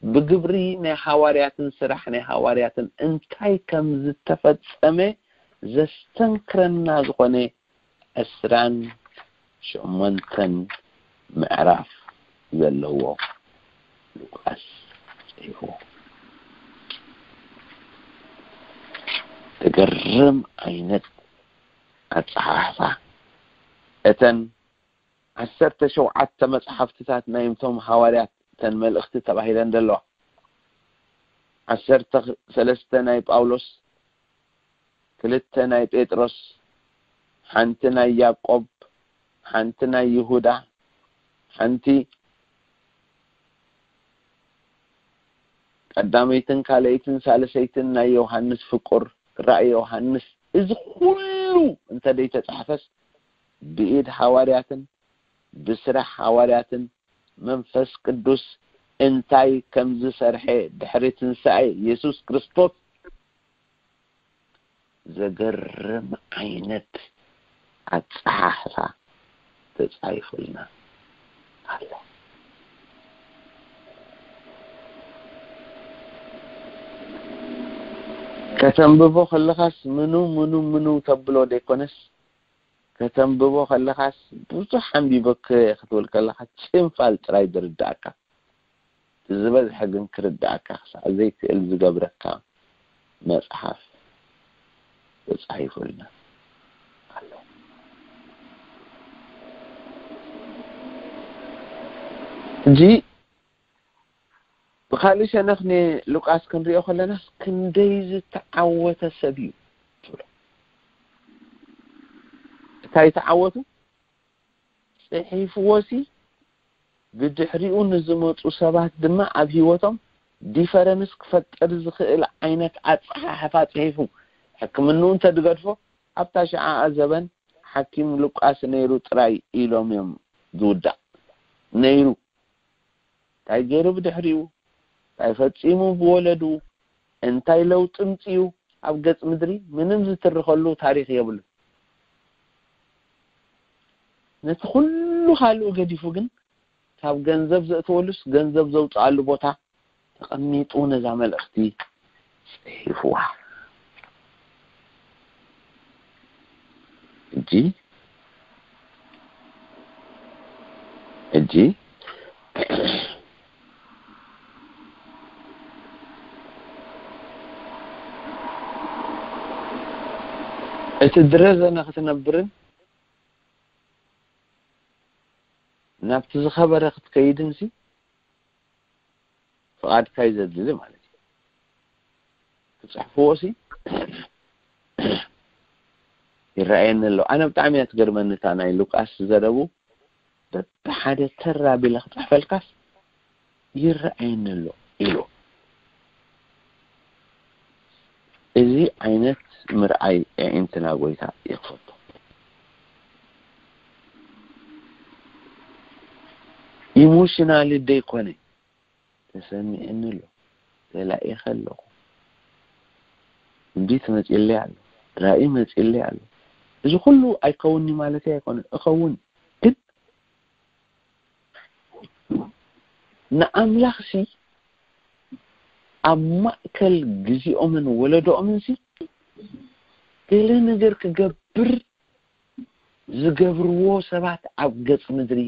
ብግብሪ ናይ ሃዋርያትን ስራሕ ናይ ሃዋርያትን እንታይ ከም ዝተፈጸመ ዘስተንክረና ዝኾነ ዕስራን ሸሞንተን ምዕራፍ ዘለዎ ሉቃስ ጽሒፉ። ትገርም ዓይነት ኣጸሓሕፋ። እተን ዓሰርተ ሸውዓተ መጽሓፍትታት ናይ እቶም ሃዋርያት እተን መልእኽቲ ተባሂለን ዘለዋ፣ ዓሰርተ ሰለስተ ናይ ጳውሎስ፣ ክልተ ናይ ጴጥሮስ፣ ሓንቲ ናይ ያዕቆብ፣ ሓንቲ ናይ ይሁዳ፣ ሓንቲ ቀዳመይትን ካልኣይትን ሳልሰይትን ናይ ዮሃንስ ፍቁር፣ ራእይ ዮሃንስ፣ እዚ ኩሉ እንተ ደይተጻሕፈስ ብኢድ ሃዋርያትን ብስራሕ ሃዋርያትን መንፈስ ቅዱስ እንታይ ከም ዝሰርሐ ድሕሪ ትንሳኤ የሱስ ክርስቶስ ዘገርም ዓይነት ኣጸሓሕፋ ተጻሒፉልና ኣሎ። ከተንብቦ ከለኻስ ምኑ ምኑ ምኑ ተብሎ ደይኮነስ፣ ከተንብቦ ከለኻስ ብዙሕ ኣንቢበ ክትብል ከለኻ ጭንፋል ጥራይ ዝርዳእካ፣ እቲ ዝበዝሐ ግን ክርዳእካ ክሳዕ ዘይክእል ዝገብረካ መጽሓፍ ተጻሒፉልና ኣሎ። ሕጂ ብኻልእ ሸነኽ ንሉቃስ ክንሪኦ ከለናስ ክንደይ ዝተዓወተ ሰብ እዩ ትብሎ። እንታይ ተዓወቱ? ጽሒፍዎሲ ብድሕሪኡ ንዝመጹ ሰባት ድማ ኣብ ህይወቶም ዲፈረንስ ክፈጥር ዝኽእል ዓይነት ኣጸሓሕፋ ጽሒፉ። ሕክምንኡ እንተ ዝገድፎ ኣብታ ሽዓኣ ዘበን ሓኪም ሉቃስ ነይሩ ጥራይ ኢሎም እዮም ዝውዳእ። ነይሩ እንታይ ገይሩ ብድሕሪኡ፣ እንታይ ፈጺሙ ብወለዱ፣ እንታይ ለውጢ ምጽኡ ኣብ ገጽ ምድሪ ምንም ዝትርኸሉ ታሪኽ የብሉን። ነቲ ኩሉ ካልኡ ገዲፉ ግን ካብ ገንዘብ ዘእትወሉስ ገንዘብ ዘውፅኣሉ ቦታ ተቐሚጡ ነዛ መልእኽቲ ጽሒፍዋ። ሕጂ ሕጂ እቲ ድረዘነ ክትነብርን ናብቲ ዝኸበረ ክትከይድን ሲ ፍቓድካ እዩ ዘድሊ ማለት እዩ። ክጽሕፍዎ ሲ ይረኣየኒ ኣሎ። ኣነ ብጣዕሚ እያ ትገርመኒ እታ ናይ ሉቃስ ዘረቡ። በብሓደ ተራ ቢለ ክፅሕፈልካስ ይረኣየኒ ኣሎ ኢሉ። እዚ ዓይነት ምርኣይ ኣዒንትና ጎይታ ይኽፈቶ። ኢሞሽናል ደይኮነ ተሰሚዕኒ ኣሎ፣ ተላኢኸ ኣለኹ፣ ትንቢት መፂለይ ኣሎ፣ ራእይ መፂለይ ኣሎ። እዚ ኩሉ ኣይከውንኒ ማለት ኣይኮነ፣ እኸውን። ግን ንኣምላኽሲ ኣብ ማእከል ግዜኦምን ወለዶኦምን ሲ ገለ ነገር ክገብር ዝገብርዎ ሰባት ኣብ ገጽ ምድሪ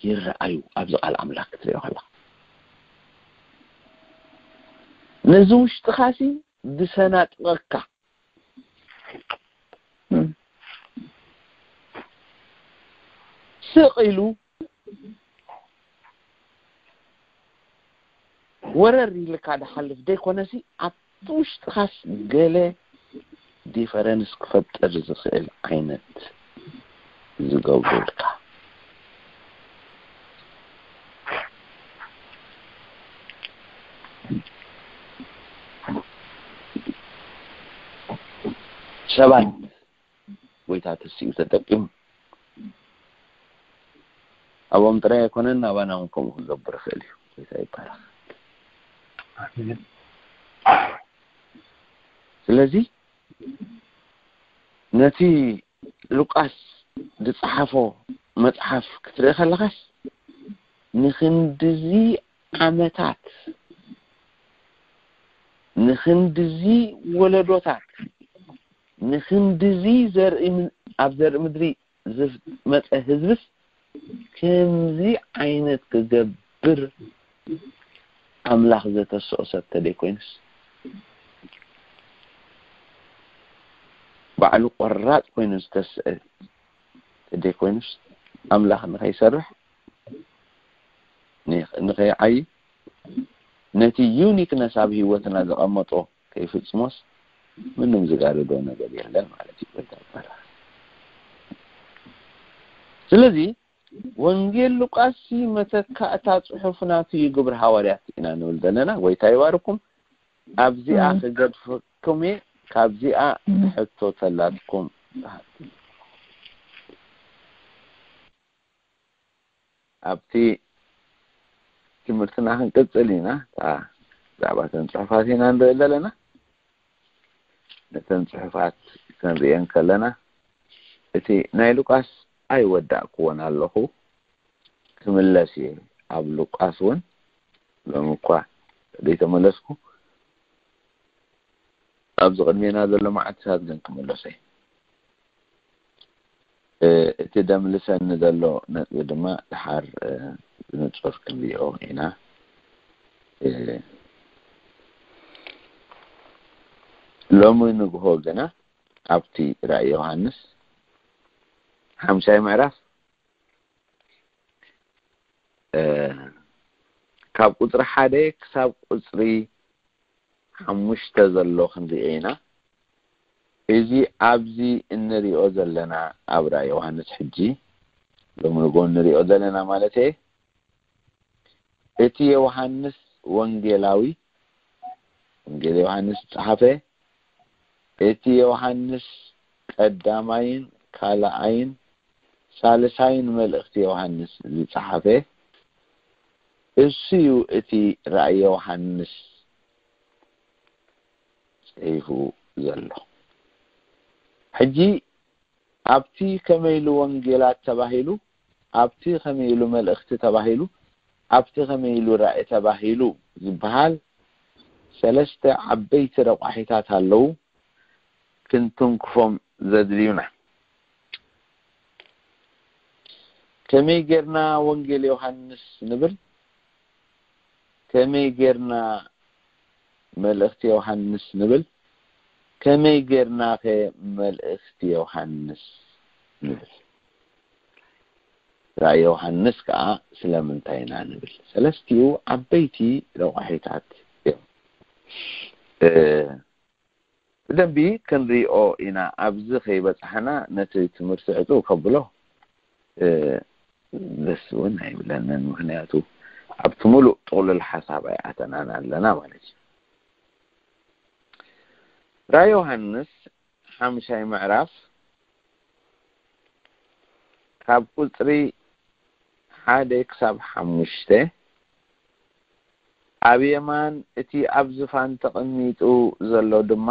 ይረኣዩ። ኣብዚ ቃል ኣምላኽ ክትሪኦ ከለኻ ነዚ ውሽጥኻሲ ዝሰናጥቀካ ስቕ ኢሉ ወረር ኢልካ ድሓልፍ ደይኮነሲ ኣብቲ ውሽጥኻስ ገለ ዲፈረንስ ክፈጥር ዝኽእል ዓይነት ዝገብሩልካ ሰባት ጎይታ ተሲኡ ተጠቂሙ ኣብኦም ጥራይ ኣይኮነን ኣባና እውን ከምኡ ክገብር ይኽእል እዩ። ጎይታ ይባረኽ። ስለዚ ነቲ ሉቃስ ዝጸሓፎ መጽሓፍ ክትርኢ ከለኻስ ንኽንድዚ ዓመታት ንኽንድዚ ወለዶታት ንኽንድዚ ዘርኢ ኣብ ዘርኢ ምድሪ ዝመፀ ህዝብስ ከምዚ ዓይነት ክገብር ኣምላኽ ዘተስኦ ሰብ ተደይኮይኑስ ባዕሉ ቆራፅ ኮይኑ ዝተስአ ተደይኮይኑስ ኣምላኽ ንኸይሰርሕ ንኸይዓይ ነቲ ዩኒክነስ ኣብ ህይወትና ዘቐመጦ ከይፍጽሞስ ምንም ዝጋርዶ ነገር የለን ማለት እዩ። ስለዚ ወንጌል ሉቃስ መተካእታ ጽሑፍ ናቱ እዩ ግብሪ ሃዋርያት ኢና ንብል ዘለና። ጎይታ ይባርኩም። ኣብዚኣ ክገድፈኩም እየ። ካብዚኣ ሕቶ ተላትኩም ኣብቲ ትምህርትና ክንቅጽል ኢና። ብዛዕባ ተን ጽሑፋት ኢና ንርኢ ዘለና። ነተን ጽሑፋት ክንርእየን ከለና እቲ ናይ ሉቃስ ኣይወዳእክዎን ኣለኹ ክምለስ እየ። ኣብ ሉቃስ እውን ሎሚ እኳ ዘይተመለስኩ ኣብዚ ቅድሜና ዘሎ መዓልትታት ግን ክምለሶ እየ። እቲ ደምልሰኒ ዘሎ ነጥቢ ድማ ድሓር ብንጹር ክንሪኦ ኢና። ሎሚ ንግሆ ግና ኣብቲ ራእይ ዮሃንስ ሓምሻይ ምዕራፍ ካብ ቁፅሪ ሓደ ክሳብ ቁፅሪ ሓሙሽተ ዘሎ ክንሪኦ ኢና። እዚ ኣብዚ እንሪኦ ዘለና ኣብ ራእይ ዮሃንስ ሕጂ ሎሚ ንግሆ እንሪኦ ዘለና ማለት እየ እቲ ዮሃንስ ወንጌላዊ ወንጌል ዮሃንስ ዝጸሓፈ እቲ ዮሃንስ ቀዳማይን ካልኣይን ሳልሳይን መልእኽቲ ዮሃንስ ዝጸሓፈ እሱ እዩ። እቲ ራእይ ዮሃንስ ጽሒፉ ዘሎ ሕጂ ኣብቲ ከመይ ኢሉ ወንጌላት ተባሂሉ ኣብቲ ከመይ ኢሉ መልእኽቲ ተባሂሉ ኣብቲ ከመይ ኢሉ ራእይ ተባሂሉ ዝበሃል ሰለስተ ዓበይቲ ረቋሒታት ኣለዉ። ክንትንክፎም ዘድልዩና ከመይ ጌርና ወንጌል ዮሃንስ ንብል? ከመይ ጌርና መልእኽቲ ዮሃንስ ንብል? ከመይ ጌርናኸ መልእኽቲ ዮሃንስ ንብል? ራእይ ዮሃንስ ከኣ ስለምንታይ ኢና ንብል? ሰለስቲኡ ዓበይቲ ረቋሒታት እዮም። ብደንቢ ክንሪኦ ኢና። ኣብዚ ከይበጻሕና ነቲ ትምህርቲ ዕጹው ከብሎ ደስ እውን ኣይብለንን። ምኽንያቱ ኣብቲ ሙሉእ ጥቕሉል ሓሳብ ኣይኣተናን ኣለና ማለት እዩ። ራእይ ዮሃንስ ሓምሻይ ምዕራፍ ካብ ቁፅሪ ሓደ ክሳብ ሓሙሽተ፣ ኣብ የማን እቲ ኣብ ዝፋን ተቐሚጡ ዘሎ ድማ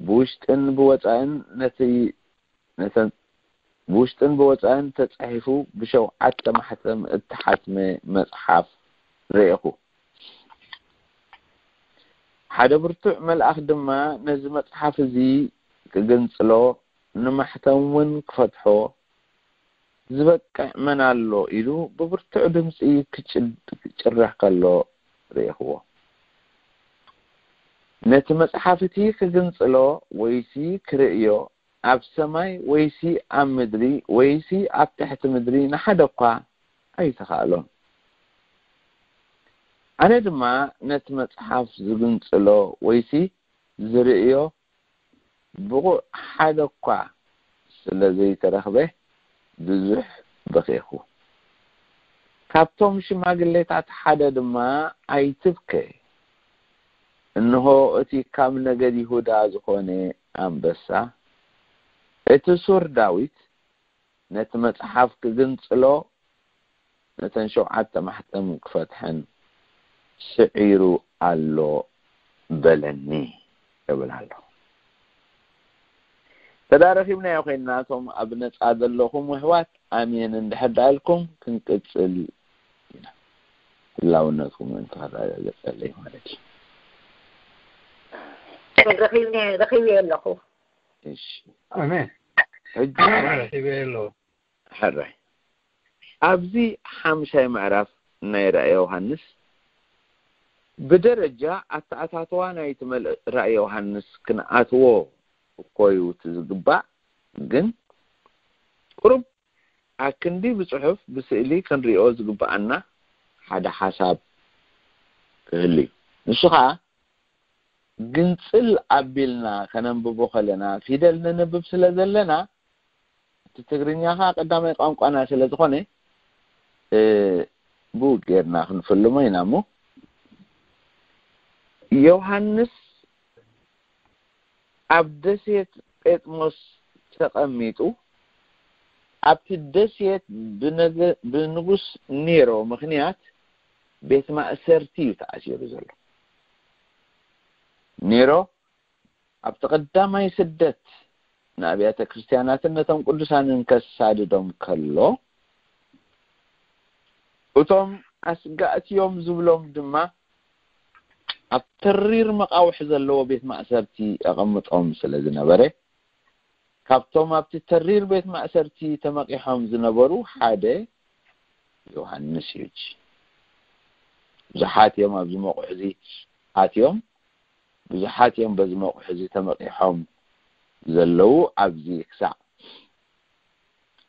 ብውሽጥን ብወፃእን ነቲ ነተን ብውሽጥን ብወፃእን ተፃሒፉ ብሸውዓተ ማሕተም እተሓትመ መፅሓፍ ርኤኹ። ሓደ ብርቱዕ መልኣኽ ድማ ነዚ መፅሓፍ እዚ ክግንፅሎ፣ ንማሕተም እውን ክፈትሖ ዝበቅዕ መን ኣሎ ኢሉ ብብርቱዕ ድምፂ ክጭድ- ክጭርሕ ከሎ ርኤኽዎ። ነቲ መፅሓፍ እቲ ክግንፅሎ ወይሲ ክርእዮ ኣብ ሰማይ ወይሲ ኣብ ምድሪ ወይሲ ኣብ ትሕቲ ምድሪ ንሓደ እኳ ኣይተኻእሎን። ኣነ ድማ ነቲ መፅሓፍ ዝግንፅሎ ወይሲ ዝርእዮ ብቑዕ ሓደ እኳ ስለ ዘይተረኽበ ብዙሕ በኺኹ። ካብቶም ሽማግሌታት ሓደ ድማ፣ ኣይትብከ፣ እንሆ እቲ ካብ ነገድ ይሁዳ ዝኾነ ኣንበሳ፣ እቲ ሱር ዳዊት፣ ነቲ መጽሓፍ ክግንጽሎ፣ ነተን ሸውዓተ ማሕተም ክፈትሐን ስዒሩ ኣሎ በለኒ፣ ይብል ኣሎ። ተዳ ረኺብናዮ ኮይንና፣ እቶም ኣብ ነጻ ዘለኹም ኣሕዋት፣ ኣሜን እንድሕር ደኣልኩም ክንቅጽል ኢና። ህላውነትኩም ምእንቲ ከረጋግጸለይ ማለት እዩ። ረኺብኒ- ረኺብዮ ኣለኹ። እሺ፣ ኣሜን። ሕጂ ረኺበ ኣሎ። ሕራይ፣ ኣብዚ ሓምሻይ ምዕራፍ ናይ ራእይ ዮሃንስ፣ ብደረጃ ኣተኣታትዋ ናይቲ መልእ ራእይ ዮሃንስ ክንኣትዎ እኮዩ እቲ ዝግባእ፣ ግን ቁሩብ ኣክንዲ ብጽሑፍ ብስእሊ ክንሪኦ ዝግባኣና ሓደ ሓሳብ ክህሉ እዩ። ንሱ ኸኣ፣ ግንጽል ኣቢልና ከነንብቦ ከለና፣ ፊደል ነንብብ ስለ ዘለና፣ እቲ ትግርኛ ኸኣ ቀዳማይ ቋንቋና ስለ ዝኾነ፣ እ፣ ብኡ ጌርና ክንፍልሞ ኢና። እሞ ዮሃንስ ኣብ ደሴት ጴጥሞስ ተቐሚጡ፣ ኣብቲ ደሴት ብነገ- ብንጉስ ኔሮ ምኽንያት ቤት ማእሰርቲ እዩ ተኣሲሩ ዘሎ። ኔሮ ኣብቲ ቀዳማይ ስደት ንኣብያተ ክርስቲያናትን ነቶም ቅዱሳንን ከሳድዶም ከሎ፣ እቶም ኣስጋእትዮም ዝብሎም ድማ ኣብ ተሪር መቓውሕ ዘለዎ ቤት ማእሰርቲ ኣቐምጦም ስለ ዝነበረ፣ ካብቶም ኣብቲ ተሪር ቤት ማእሰርቲ ተመቒሖም ዝነበሩ ሓደ ዮሃንስ እዩ። ብዙሓት እዮም ኣብዚ መቑሕ እዚ ኣትዮም፣ ብዙሓት እዮም በዚ መቑሕ እዚ ተመቒሖም ዘለዉ። ኣብዚ ክሳዕ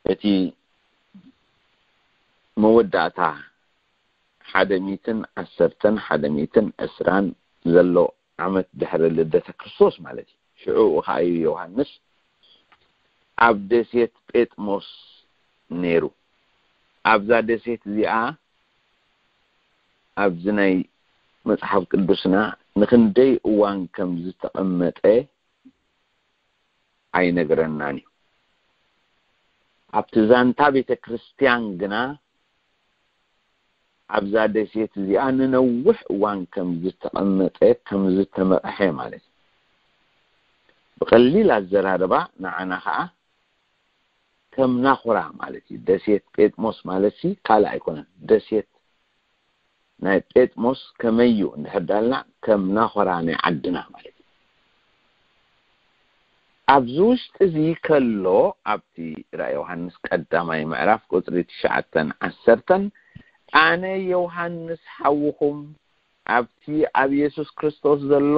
እቲ መወዳእታ ሓደ ሚእትን ዓሰርተን ሓደ ሚእትን ዕስራን ዘሎ ዓመት ድሕሪ ልደተ ክርስቶስ ማለት እዩ። ሽዑ ኸዓ እዩ ዮሃንስ ኣብ ደሴት ጴጥሞስ ነይሩ። ኣብዛ ደሴት እዚኣ ኣብዚ ናይ መጽሓፍ ቅዱስና ንኽንደይ እዋን ከም ዝተቐመጠ ኣይነግረናን እዩ። ኣብቲ ዛንታ ቤተ ክርስቲያን ግና ኣብዛ ደሴት እዚኣ ንነዊሕ እዋን ከም ዝተቐመጠ፣ ከም ዝተመቕሐ ማለት እዩ። ብቐሊል ኣዘራርባ ንዓና ኸዓ ከም ናኹራ ማለት እዩ። ደሴት ጴጥሞስ ማለት ሲ ካልእ ኣይኮነን። ደሴት ናይ ጴጥሞስ ከመይ እዩ እንድሕር ዳልና፣ ከም ናኾራ ናይ ዓድና ማለት እዩ። ኣብዚ ውሽጢ እዚ ከሎ፣ ኣብቲ ራእይ ዮሃንስ ቀዳማይ ምዕራፍ ቁጽሪ ትሽዓተን ዓሰርተን፣ ኣነ ዮሃንስ ሓውኹም ኣብቲ ኣብ የሱስ ክርስቶስ ዘሎ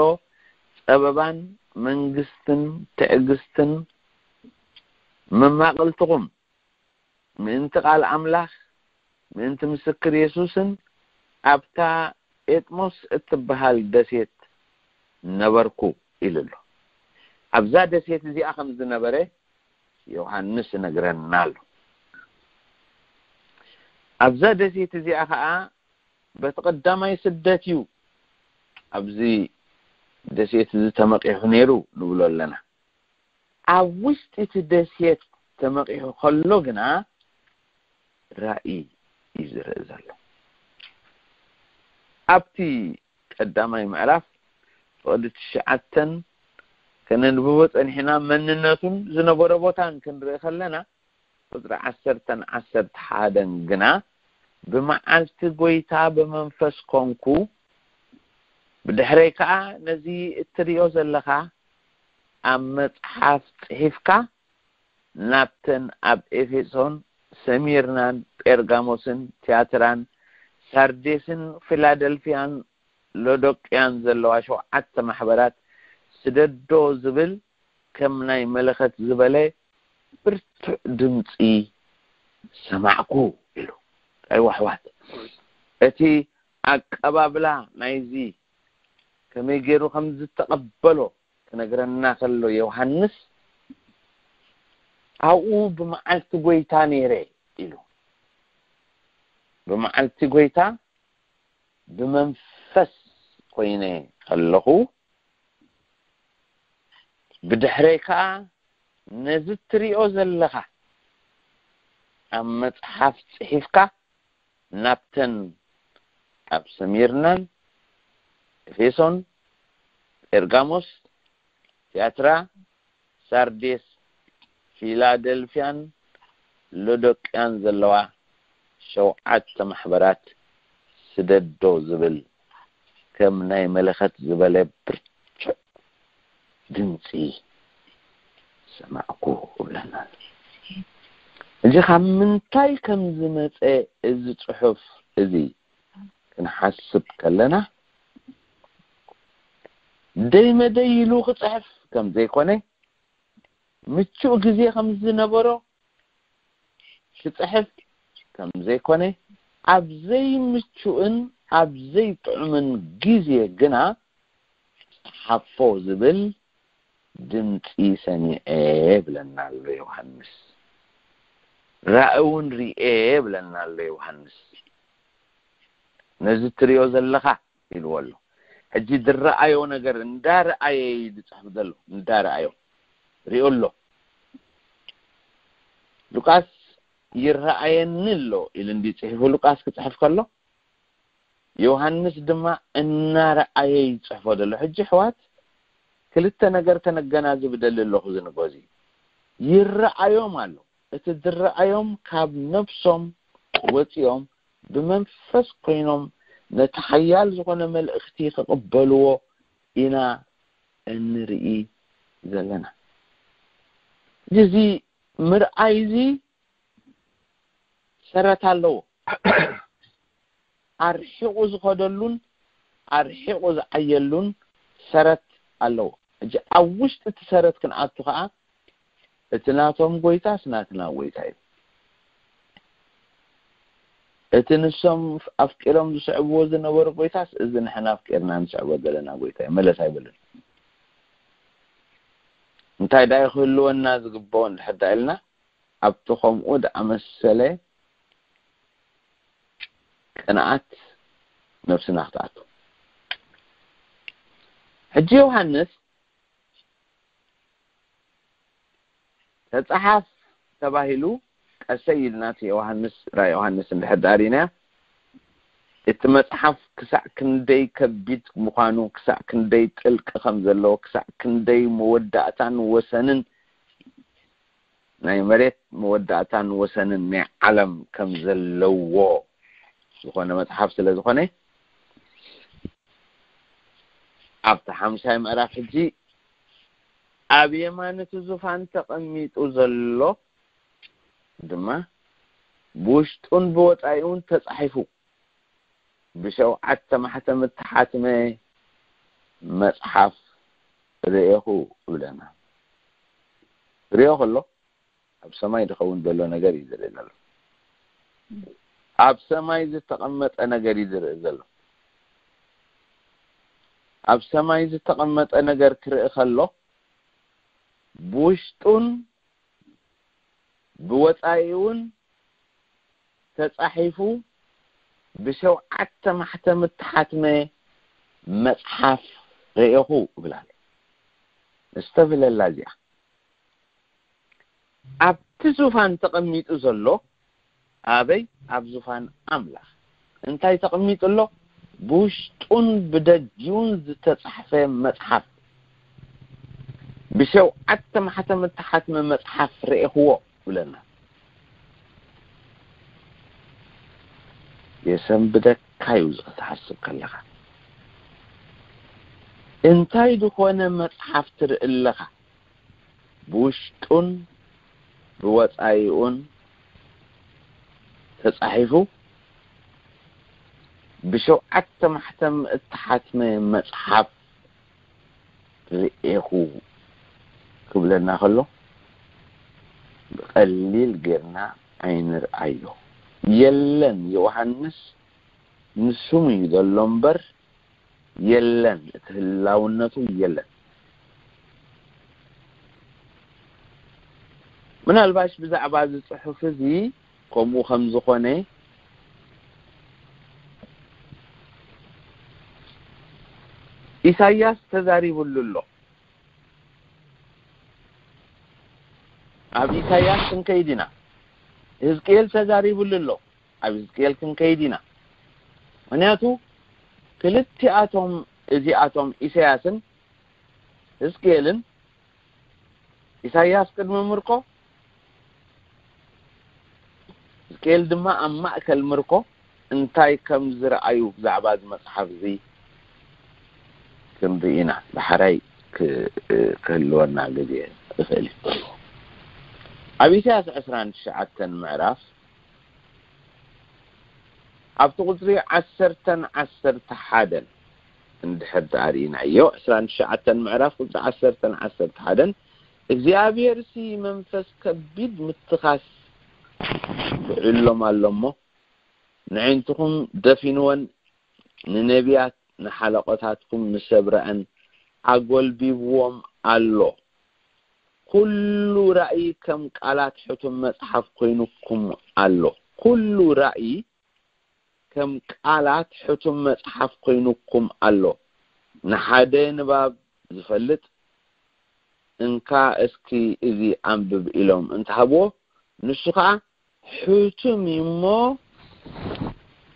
ጸበባን መንግስትን ትዕግስትን መማቕልትኹም ምእንቲ ቃል ኣምላኽ፣ ምእንቲ ምስክር የሱስን ኣብታ ጴጥሞስ እትበሃል ደሴት ነበርኩ ኢሉ ኣሎ። ኣብዛ ደሴት እዚኣ ከም ዝነበረ ዮሃንስ ይነግረና ኣሎ። ኣብዛ ደሴት እዚኣ ኸዓ በቲ ቀዳማይ ስደት እዩ ኣብዚ ደሴት እዚ ተመቂሑ ነይሩ ንብሎ ኣለና። ኣብ ውሽጢ እቲ ደሴት ተመቂሑ ከሎ ግና ራእይ እዩ ዝርኢ ዘሎ። ኣብቲ ቀዳማይ ምዕራፍ ፍቕዲ ትሽዓተን ከነንብቦ ጸኒሕና፣ መንነቱን ዝነበሮ ቦታን ክንርኢ ከለና፣ ቁጽሪ ዓሰርተን ዓሰርተ ሓደን ግና፣ ብመዓልቲ ጎይታ ብመንፈስ ኮንኩ፣ ብድሕረይ ከኣ ነዚ እትርእዮ ዘለኻ ኣብ መጽሓፍ ጽሒፍካ፣ ናብተን ኣብ ኤፌሶን፣ ሰሚርናን፣ ጴርጋሞስን፣ ትያትራን፣ ሳርዴስን፣ ፊላደልፍያን፣ ሎዶቅያን ዘለዋ ሸውዓተ ማሕበራት ስደዶ ዝብል ከም ናይ መለኸት ዝበለ ብርቱዕ ድምጺ ሰማዕኩ ኢሉ። ኣይዋ ኣሕዋት፣ እቲ ኣቀባብላ ናይዚ ከመይ ገይሩ ከም ዝተቐበሎ ክነግረና ከሎ ዮሃንስ፣ ኣብኡ ብመዓልቲ ጎይታ ነይረ ኢሉ። ብመዓልቲ ጎይታ ብመንፈስ ኮይነ ከለኹ፣ ብድሕረይ ከኣ ነዚ እትሪኦ ዘለኻ ኣብ መጽሓፍ ጽሒፍካ ናብተን ኣብ ሰሚርናን፣ ኤፌሶን፣ ጴርጋሞስ፣ ትያትራ፣ ሳርዴስ፣ ፊላደልፍያን ሎዶቅያን ዘለዋ ሸውዓተ ማሕበራት ስደዶ ዝብል ከም ናይ መለኸት ዝበለ ብርቱዕ ድምጺ ሰማዕኩ እብለና ኣሎ። ሕጂ ካብ ምንታይ ከም ዝመጸ እዚ ጽሑፍ እዚ ክንሓስብ ከለና፣ ደይ መደይ ኢሉ ክጽሕፍ ከም ዘይኮነ፣ ምቹእ ግዜ ከም ዝነበሮ ክጽሕፍ ከም ዘይኮነ፣ ኣብ ዘይምቹእን ኣብ ዘይጥዑምን ግዜ ግና ጸሓፎ ዝብል ድምጺ ሰሚዐ ብለና ኣሎ ዮሃንስ። ራእይ እውን ሪኤ ብለና ኣሎ ዮሃንስ። ነዚ ትሪኦ ዘለኻ ኢልዎ ኣሎ። ሕጂ ዝረኣዮ ነገር እንዳረኣየ እዩ ዝጽሕፍ ዘሎ፣ እንዳረኣዮ ሪኦ ኣሎ። ሉቃስ ይረኣየኒ ኣሎ ኢሉ እንዲ ጽሒፉ ሉቃስ ክጽሕፍ ከሎ፣ ዮሃንስ ድማ እናረኣየ ይጽሕፎ ዘሎ። ሕጂ ኣሕዋት፣ ክልተ ነገር ከነገናዝብ እደሊ ኣለኹ እዚ ንግሆ እዚ። ይረኣዮም ኣሎ። እቲ ዝረኣዮም ካብ ነፍሶም ወጺኦም ብመንፈስ ኮይኖም ነቲ ሓያል ዝኾነ መልእኽቲ ክቕበልዎ ኢና እንርኢ ዘለና። እዚ ምርኣይ እዚ ሰረት ኣለዎ። ኣርሒቑ ዝኸደሉን ኣርሒቑ ዝዓየሉን ሰረት ኣለዎ። ሕጂ ኣብ ውሽጢ እቲ ሰረት ክንኣቱ ከኣ፣ እቲ ናቶም ጎይታስ ናትና ጎይታ እዩ። እቲ ንሶም ኣፍቂሮም ዝስዕብዎ ዝነበሩ ጎይታስ እዚ ንሕና ኣፍቂርና ንስዕቦ ዘለና ጎይታ እዩ። መለስ ኣይብልን። እንታይ ደኣ ክህልወና ዝግብኦ እንድሕር ደኣ ኢልና፣ ኣብቲ ከምኡ ደኣመሰለ ቅንኣት ነብስና ክትኣቱ። ሕጂ ዮሃንስ ተጻሓፍ ተባሂሉ፣ ቀሰይ ኢልና እቲ ዮሃንስ፣ ራእይ ዮሃንስ እንድሕር ደኣ ሪእናያ፣ እቲ መጽሓፍ ክሳዕ ክንደይ ከቢድ ምዃኑ፣ ክሳዕ ክንደይ ጥልቂ ከም ዘለዎ፣ ክሳዕ ክንደይ መወዳእታን ወሰንን ናይ መሬት መወዳእታን ወሰንን ናይ ዓለም ከም ዘለዎ ዝኾነ መጽሓፍ ስለ ዝኾነ፣ ኣብቲ ሓምሻይ ምዕራፍ ሕጂ ኣብ የማን እቲ ዙፋን ተቐሚጡ ዘሎ ድማ ብውሽጡን ብወጻኢኡን ተጻሒፉ ብሸውዓተ ማሕተም እተሓትመ መጽሓፍ ርኤኹ እብለና። ርኦ ከሎ ኣብ ሰማይ ዝኸውን ዘሎ ነገር እዩ ዝርኢ ዘሎ። ኣብ ሰማይ ዝተቐመጠ ነገር እዩ ዝርኢ ዘሎ። ኣብ ሰማይ ዝተቐመጠ ነገር ክርኢ ከሎ ብውሽጡን ብወጻኢኡን ተጻሒፉ ብሸውዓተ ማሕተም እተሓትመ መጽሓፍ ርኤኹ እብላለ። እስተብህለላ እዚኣ። ኣብቲ ዙፋን ተቐሚጡ ዘሎ ኣበይ? ኣብ ዙፋን ኣምላኽ። እንታይ ተቐሚጡ ኣሎ? ብውሽጡን ብደጊኡን ዝተጻሕፈ መጽሓፍ፣ ብሸውዓተ ማሕተም እተሓትመ መጽሓፍ ርኤኽዎ ብለና። የሰንብደካ እዩ እዚ ክትሓስብ ከለኻ። እንታይ ዝኾነ መጽሓፍ ትርኢ ኣለኻ? ብውሽጡን ብወጻኢኡን ተጻሒፉ ብሸውዓተ ማሕተም እተሓትመ መጽሓፍ ርኤኹ ክብለና ከሎ፣ ብቐሊል ጌርና ኣይንርኣዮ። የለን፣ ዮሃንስ ንስሙ እዩ ዘሎ እምበር የለን፣ እቲ ህላውነቱ የለን። ምናልባሽ ብዛዕባ እዚ ጽሑፍ እዚ ከምኡ ከም ዝኾነ ኢሳያስ ተዛሪቡሉ ኣሎ። ኣብ ኢሳያስ ክንከይድ ኢና። ህዝቅኤል ተዛሪቡሉ ኣሎ። ኣብ ህዝቅኤል ክንከይድ ኢና። ምኽንያቱ ክልቲኣቶም፣ እዚኣቶም ኢሳያስን ህዝቅኤልን፣ ኢሳያስ ቅድሚ ምርኮ፣ ህዝቅኤል ድማ ኣብ ማእከል ምርኮ እንታይ ከም ዝረኣዩ ብዛዕባ እዚ መጽሓፍ እዚ ክንርኢ ኢና። ዳሕራይ ክ-፣ ክህልወና ግዜ ይኽእል እዩ። ኣብ ኢሳያስ ዕስራን ትሽዓተን ምዕራፍ ኣብቲ ቁጽሪ ዓሰርተን ዓሰርተ ሓደን እንድሕር ደኣ ርኢናዮ፣ ዕስራን ትሽዓተን ምዕራፍ ቁጽሪ ዓሰርተን ዓሰርተ ሓደን፣ እግዚኣብሔርሲ መንፈስ ከቢድ ምትኻስ ውዒሎም ኣሎ እሞ፣ ንዕንትኹም ደፊንወን፣ ንነቢያት ንሓለቆታትኩም ንሰብረአን ኣጎልቢብዎም ኣሎ። ኩሉ ራእይ ከም ቃላት ሕቱም መጽሓፍ ኮይኑኩም ኣሎ። ኩሉ ራእይ ከም ቃላት ሕቱም መጽሓፍ ኮይኑኩም ኣሎ። ንሓደ ንባብ ዝፈልጥ፣ "እንካ እስኪ እዚ ኣንብብ" ኢሎም እንተሃብዎ፣ ንሱ ኸኣ "ሕቱም እዩ እሞ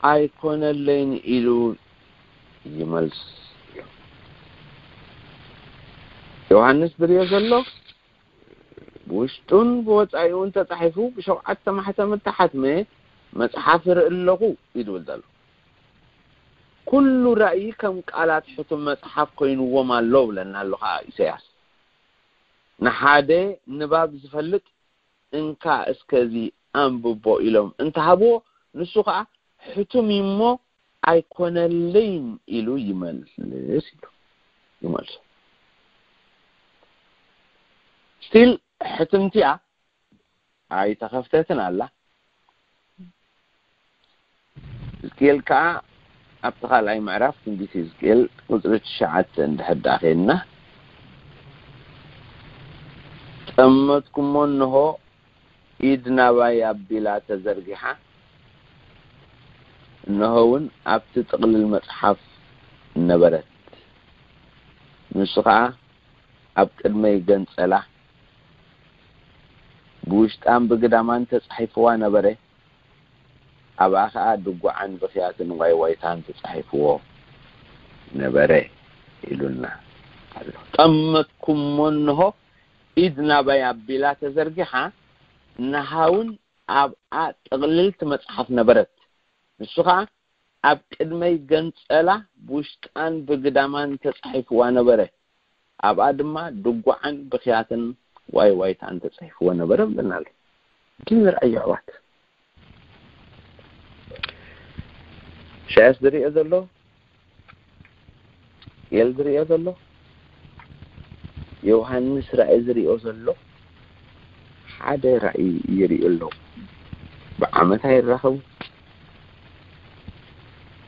ኣይኮነለይን" ኢሉ ይመልስ። ዮሃንስ ዝርኦ ዘሎ ብውሽጡን ብወጻኢኡን ተጻሒፉ ብሸውዓተ ማሕተም እተሓትመ መጽሓፍ እርኢ ኣለኹ እዩ ዝብል ዘሎ። ኩሉ ራእይ ከም ቃላት ሕቱም መጽሓፍ ኮይንዎም ኣሎ ብለና ኣሎ ኸኣ ኢሳያስ። ንሓደ ንባብ ዝፈልጥ "እንካ እስከ እዚ ኣንብቦ" ኢሎም እንተሃብዎ፣ ንሱ ኸኣ "ሕቱም እዩ እሞ ኣይኮነለይን" ኢሉ ይመልስ ኢሉ ይመልሱ። ስቲል ሕትምቲኣ ኣይተኸፍተትን ኣላ። ሕዝቅኤል ከኣ ኣብቲ ካልኣይ ምዕራፍ ትንቢት ሕዝቅኤል ቁጽሪ ትሽዓተ እንድሕር ደኣ ኸድና፣ "ጠመትኩሞ፣ እንሆ ኢድ ናባይ ኣቢላ ተዘርጊሓ፣ እንሆ እውን ኣብቲ ጥቕልል መጽሓፍ ነበረት። ንሱ ኸኣ ኣብ ቅድመይ ገንጸላ፣ ብውሽጣን ብግዳማን ተጻሒፍዋ ነበረ። ኣብኣ ኸኣ ድጉዓን ብኽያትን ዋይዋይታን ተጻሒፍዎ ነበረ" ኢሉና ኣሎ። "ጠመትኩሞ፣ እንሆ ኢድ ናባይ ኣቢላ ተዘርጊሓ፣ እንሆ እውን ኣብኣ ጥቕልልቲ መጽሓፍ ነበረት። ንሱ ኸኣ ኣብ ቅድመይ ገንጸላ፣ ብውሽጣን ብግዳማን ተጻሒፍዋ ነበረ። ኣብኣ ድማ ድጉዓን ብኽያትን ዋይዋይታን ተጻሒፍዎ ነበረ" ብለና ኣሎ። ግን ንርኣዮ ኣሕዋት። ኢሳያስ ዝርኦ ዘሎ፣ ኤል ዝርኦ ዘሎ፣ ዮሃንስ ራእይ ዝርኦ ዘሎ ሓደ ራእይ ይርኢ ኣሎ። ብዓመት ኣይራኸቡ፣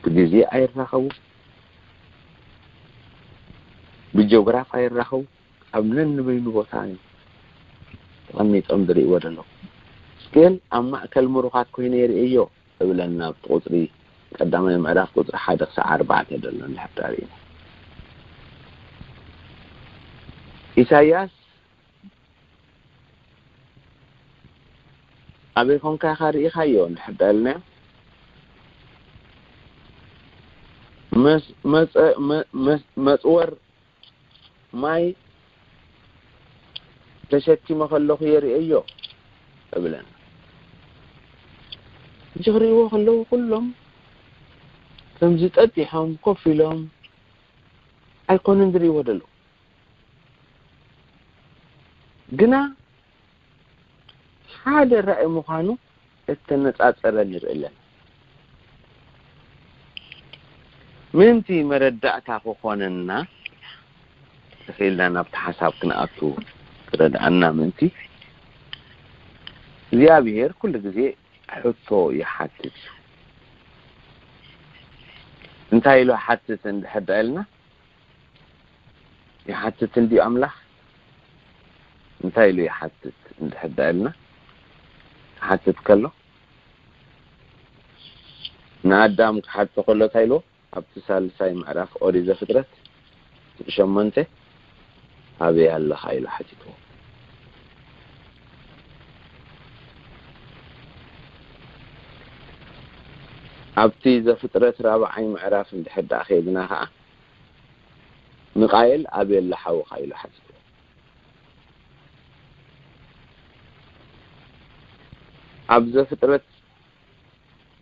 ብግዜ ኣይራኸቡ፣ ብጂኦግራፍ ኣይራኸቡ። ኣብ ነንበይኑ ቦታ እዩ ተቐሚጦም ዝርእይዎ ዘለዉ። ግን ኣብ ማእከል ምሩኻት ኮይኑ የርእዮ። እብለና። ኣብቲ ቁፅሪ ቀዳማይ ምዕራፍ ቁፅሪ ሓደ ክሳብ ኣርባዕተ ዘሎ እንድሕር ዳርኢና። ኢሳያስ ኣበይ ኮንካ ኢኻ ርኢኻዮ እንድሕር ዳልና፣ መፅወር ማይ ተሸኪመ ከለኹ የርእየዮ እብለና። እዚ ክርእይዎ ከለዉ ኩሎም ከምዚ ጠጢሖም ኮፍ ኢሎም ኣይኮኑን ዝርእይዎ ዘለዉ። ግና ሓደ ራእይ ምዃኑ እተነጻጸረ ንርኢ ኣለና። ምእንቲ መረዳእታ ክኾነና፣ ተኸኢልና ናብቲ ሓሳብ ክንኣቱ ክረድኣና ምእንቲ፣ እግዚኣብሔር ኩሉ ግዜ ሕቶ ይሓትት እዩ። እንታይ ኢሉ ሓትት እንድሕር ዳኣ ኢልና፣ ይሓትት እንድዩ ኣምላኽ? እንታይ ኢሉ ይሓትት እንድሕር ዳኣ ኢልና፣ ክሓትት ከሎ፣ ንኣዳም ክሓቶ ከሎ እንታይ ኢልዎ? ኣብቲ ሳልሳይ ምዕራፍ ኦሪት ዘፍጥረት ሸሞንተ፣ ኣበይ ኣለኻ ኢሉ ሓቲትዎ። ኣብቲ ዘፍጥረት ራብዓይ ምዕራፍ እንድሕር ደኣ ከይድና ኸዓ፣ ንቃየል ኣበይ ኣሎ ሓውኻ ኢሉ ሓቲትዎ። ኣብ ዘፍጥረት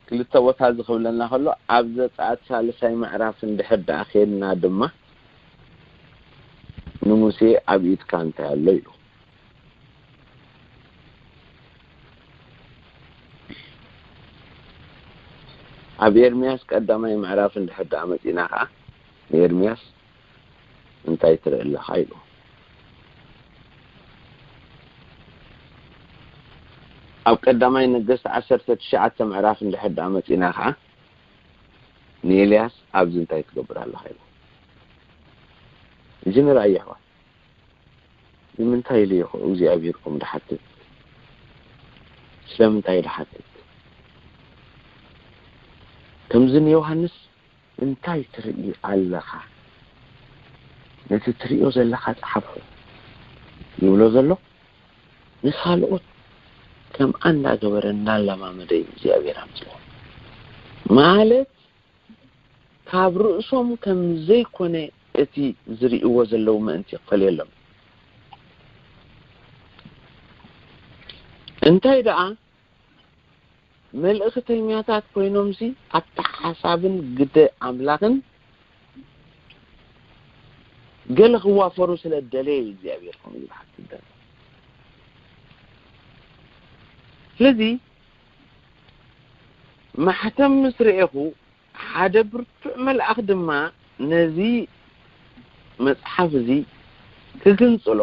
ክልተ ቦታ እዚ ክብለና ከሎ፣ ኣብ ዘጸኣት ሳልሳይ ምዕራፍ እንድሕር ደኣ ኬድና ድማ፣ ንሙሴ ኣብ ኢድካ እንታይ ኣሎ ኢሉ። ኣብ ኤርምያስ ቀዳማይ ምዕራፍ እንድሕር ደኣ መጺና ከኣ፣ ንኤርምያስ እንታይ ትርኢ ኣለኻ ኢሉ። ኣብ ቀዳማይ ነገስት ዓሰርተ ትሽዓተ ምዕራፍ እንድሕር ደኣ መጺና ከኣ፣ ንኤልያስ ኣብዚ እንታይ ትገብር ኣለኻ ኢሉ። እዚ ንርኣዮ ኣሕዋት። ንምንታይ ኢሉ እዩ እግዚኣብሔር ከምኡ ድሓትት? ስለምንታይ ድሓትት? ከምዚ ንዮሃንስ እንታይ ትርኢ ኣለኻ? ነቲ ትርእዮ ዘለኻ ጸሓፎ ይብሎ ዘሎ ንኻልኦት ከምኣ እንዳገበረ እናለማመደ እዩ እግዚኣብሔር ኣምጽኦ። ማለት ካብ ርእሶም ከም ዘይኮነ እቲ ዝርእይዎ ዘለዉ ምእንቲ ክፈልየሎም። እንታይ ደኣ መልእኽተኛታት ኮይኖምሲ ኣብቲ ሓሳብን ግደ ኣምላኽን ገለ ክዋፈሩ ስለ ደለየ እዩ እግዚኣብሔር ከምኡ ዝሓትት ዘሎ። ስለዚ ማሕተም ምስ ርኤኹ ሓደ ብርቱዕ መልኣኽ ድማ ነዚ መጽሓፍ እዚ ክግንጽሎ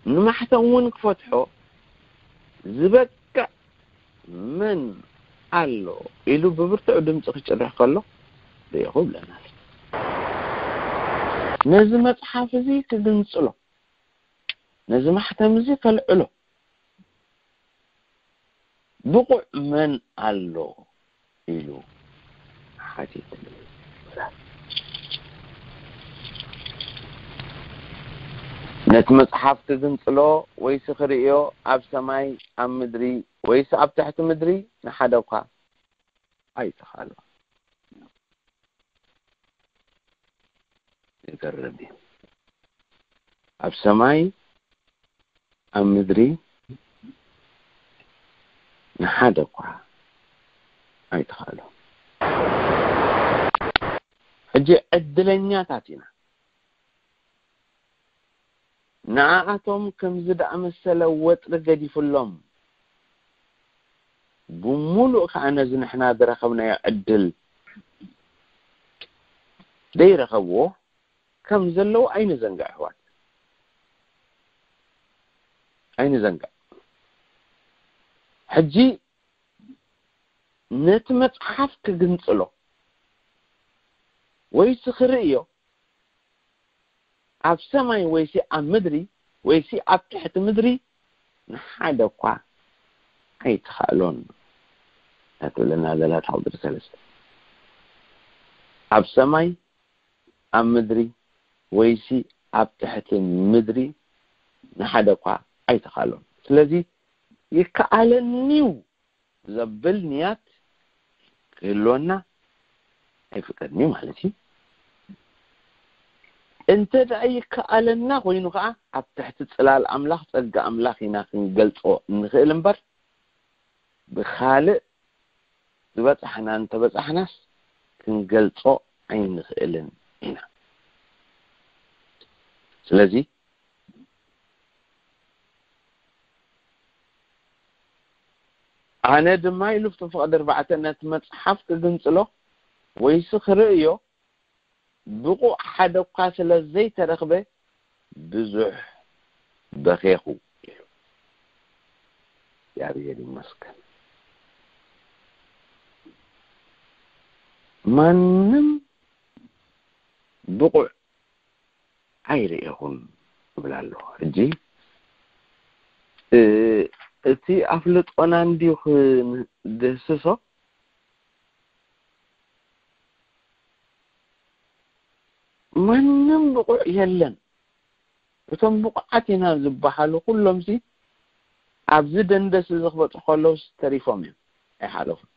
ንማሕተም እውን ክፈትሖ ዝበቅዕ መን ኣሎ ኢሉ ብብርቱዕ ድምፂ ክጭርሕ ከሎ ርኢኹ ብለና። ነዚ መፅሓፍ እዚ ክግንፅሎ፣ ነዚ ማሕተም እዚ ከልዕሎ ብቑዕ መን ኣሎ ኢሉ ሓቲትኒ። ነቲ መጽሓፍ ክግንጽሎ ወይሲ ክርእዮ ኣብ ሰማይ፣ ኣብ ምድሪ ወይሲ ኣብ ትሕቲ ምድሪ ንሓደ እኳ ኣይተኻእሎን። ይገርም እዩ። ኣብ ሰማይ፣ ኣብ ምድሪ ንሓደ እኳ ኣይተኻእሎን። ሕጂ ዕድለኛታት ኢና። ንዓኣቶም ከምዚ ደኣመሰለ ወጥሪ ገዲፉሎም፣ ብምሉእ ከኣ ነዚ ንሕና ዝረኸብናዮ ዕድል ዘይረኸብዎ ከም ዘለዉ ኣይንዘንግዕ ኣሕዋት። ኣይንዘንግዕ። ሕጂ ነቲ መጽሓፍ ክግንጽሎ ወይሲ ክርእዮ ኣብ ሰማይ ወይሲ ኣብ ምድሪ ወይሲ ኣብ ትሕቲ ምድሪ ንሓደ እኳ ኣይተኻእሎን። እያ ትብለና ዘላ እታ ቁፅሪ ሰለስተ። ኣብ ሰማይ፣ ኣብ ምድሪ፣ ወይሲ ኣብ ትሕቲ ምድሪ ንሓደ እኳ ኣይተኻሎን። ስለዚ ይከኣለኒ እዩ ዘብል ንያት ክህልወና ኣይፍቀድን እዩ ማለት እዩ። እንተ ደኣ ይከኣለና ኮይኑ ከዓ ኣብ ትሕቲ ጽላል ኣምላኽ፣ ጸጋ ኣምላኽ ኢና ክንገልጾ እንኽእል እምበር ብኻልእ ዝበጻሕና እንተበጻሕናስ ክንገልጾ ኣይንኽእልን ኢና። ስለዚ ኣነ ድማ ኢሉ ኣብቲ ፍቕዲ ኣርባዕተ ነቲ መጽሓፍ ክግንጽሎ ወይሲ ክርእዮ ብቑዕ ሓደ እኳ ስለ ዘይተረኽበ ብዙሕ በኼኹ ኢሉ። እግዚኣብሔር ይመስገን። ማንም ብቑዕ ኣይርእኹን እብል ኣለኹ። ሕጂ እ፣ እቲ ኣፍልጦና እንድዩ ክንድህስሶ፣ ማንም ብቑዕ የለን። እቶም ብቑዓት ኢና ዝበሃሉ ኩሎምሲ ኣብዚ ደንደስ እዚ ክበጽሑ ከለውስ ተሪፎም እዮም፣ ኣይሓለፉን።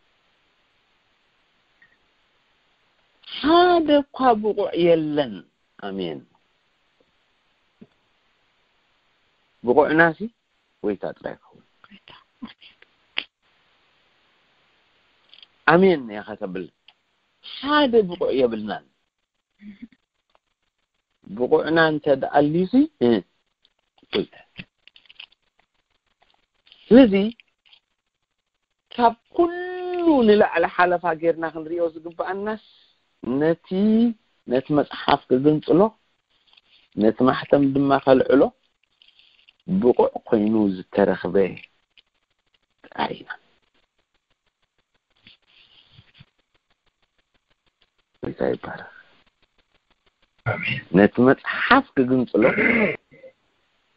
ሓደ እኳ ብቑዕ የለን። ኣሜን። ብቑዕናሲ ጎይታ ጥራይ ይኸውን። ኣሜን እያ ከተብል። ሓደ ብቑዕ የብልናን። ብቑዕና እንተ ደኣ ኣልዩሲ፣ እ፣ ጎይታ። ስለዚ ካብ ኩሉ ንላዕሊ ሓለፋ ጌርና ክንሪኦ ዝግብኣናስ ነቲ፣ ነቲ መጽሓፍ ክግንጽሎ፣ ነቲ ማሕተም ድማ ከልዕሎ ብቑዕ ኮይኑ ዝተረኽበ ጥራይ ኢና። ጎይታ ይባረክ። ኣሜን። ነቲ መጽሓፍ ክግንጽሎ፣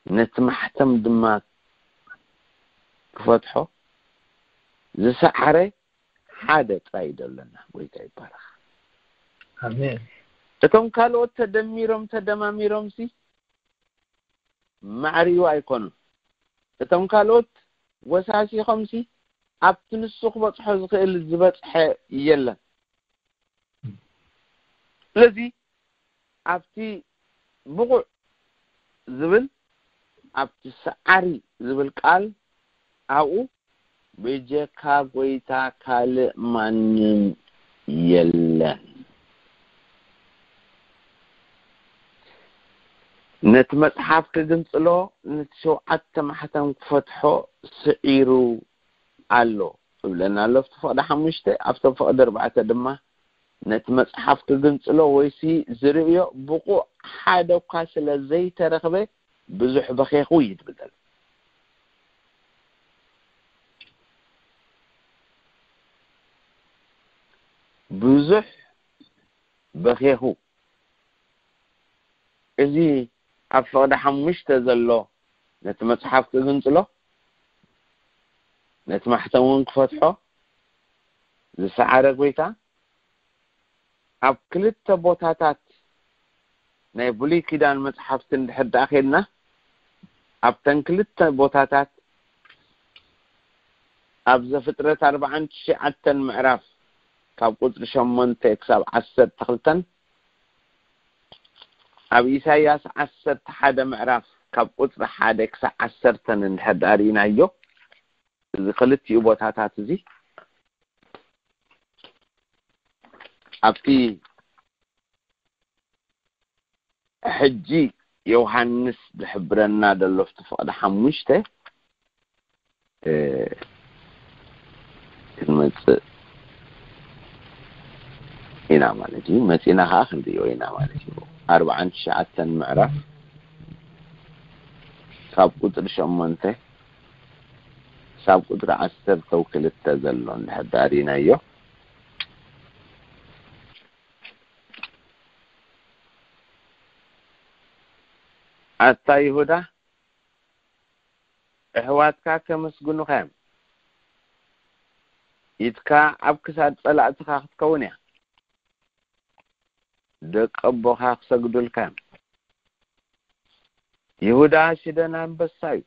ነቲ ማሕተም ድማ ክፈትሖ ዝሰዓረ ሓደ ጥራይ እዩ ዘለና። ጎይታ ይባረክ። ኣሜን። እቶም ካልኦት ተደሚሮም ተደማሚሮምሲ ማዕሪኡ ኣይኮኑን። እቶም ካልኦት ወሳሲኾምሲ ኣብቲ ንሱ ክበጽሖ ዝኽእል ዝበጽሐ የለን። ስለዚ ኣብቲ ብቑዕ ዝብል፣ ኣብቲ ሰዓሪ ዝብል ቃል ኣብኡ ብጀካ ጎይታ ካልእ ማንም የለን። ነቲ መጽሓፍ ክግንጽሎ፣ ነቲ ሸውዓተ ማሕተም ክፈትሖ ስዒሩ ኣሎ እብለና ኣሎ። ኣብቲ ፍቕዲ ሓሙሽተ፣ ኣብቶም ፍቕዲ ኣርባዕተ ድማ ነቲ መጽሓፍ ክግንጽሎ ወይሲ ዝርእዮ ብቑዕ ሓደ እኳ ስለ ዘይተረኽበ ብዙሕ በኼኹ እዩ ዝብል ዘሎ። ብዙሕ በኼኹ። እዚ ኣብ ፍቕዲ ሓሙሽተ ዘሎ ነቲ መጽሓፍ ክግንጽሎ፣ ነቲ ማሕተም እውን ክፈትሖ ዝሰዓረ ጎይታ፣ ኣብ ክልተ ቦታታት ናይ ብሉይ ኪዳን መጽሓፍቲ እንድሕር ደኣ ኬድና፣ ኣብተን ክልተ ቦታታት ኣብ ዘፍጥረት ኣርባዓን ትሽዓተን ምዕራፍ ካብ ቁጽሪ ሸሞንተ ክሳብ ዓሰርተ ክልተን፣ ኣብ ኢሳይያስ ዓሰርተ ሓደ ምዕራፍ ካብ ቁጽሪ ሓደ ክሳብ ዓሰርተን እንድሕር ደኣ ርኢናዮ፣ እዚ ክልቲኡ ቦታታት እዚ ኣብቲ ሕጂ ዮሃንስ ዝሕብረና ዘሎ ኣብቲ ፍቕዲ ሓሙሽተ፣ እ፣ ክንመጽእ ኢና ማለት እዩ። መጺና ኸዓ ክንርእዮ ኢና ማለት እዩ። ኣርባዓን ትሽዓተን ምዕራፍ ካብ ቁጽሪ ሸሞንተ ክሳብ ቁጽሪ ዓሰርተ ክልተ ዘሎ እንድሕር ደኣ ርኢናዮ። ኣታ ይሁዳ፣ ኣሕዋትካ ከመስግኑኻ እዮም። ኢድካ ኣብ ክሳድ ጸላእትኻ ክትከውን እያ። ደቂ ኣቦኻ ክሰግዱልካ እዮም። ይሁዳ ሽደን ኣንበሳ እዩ።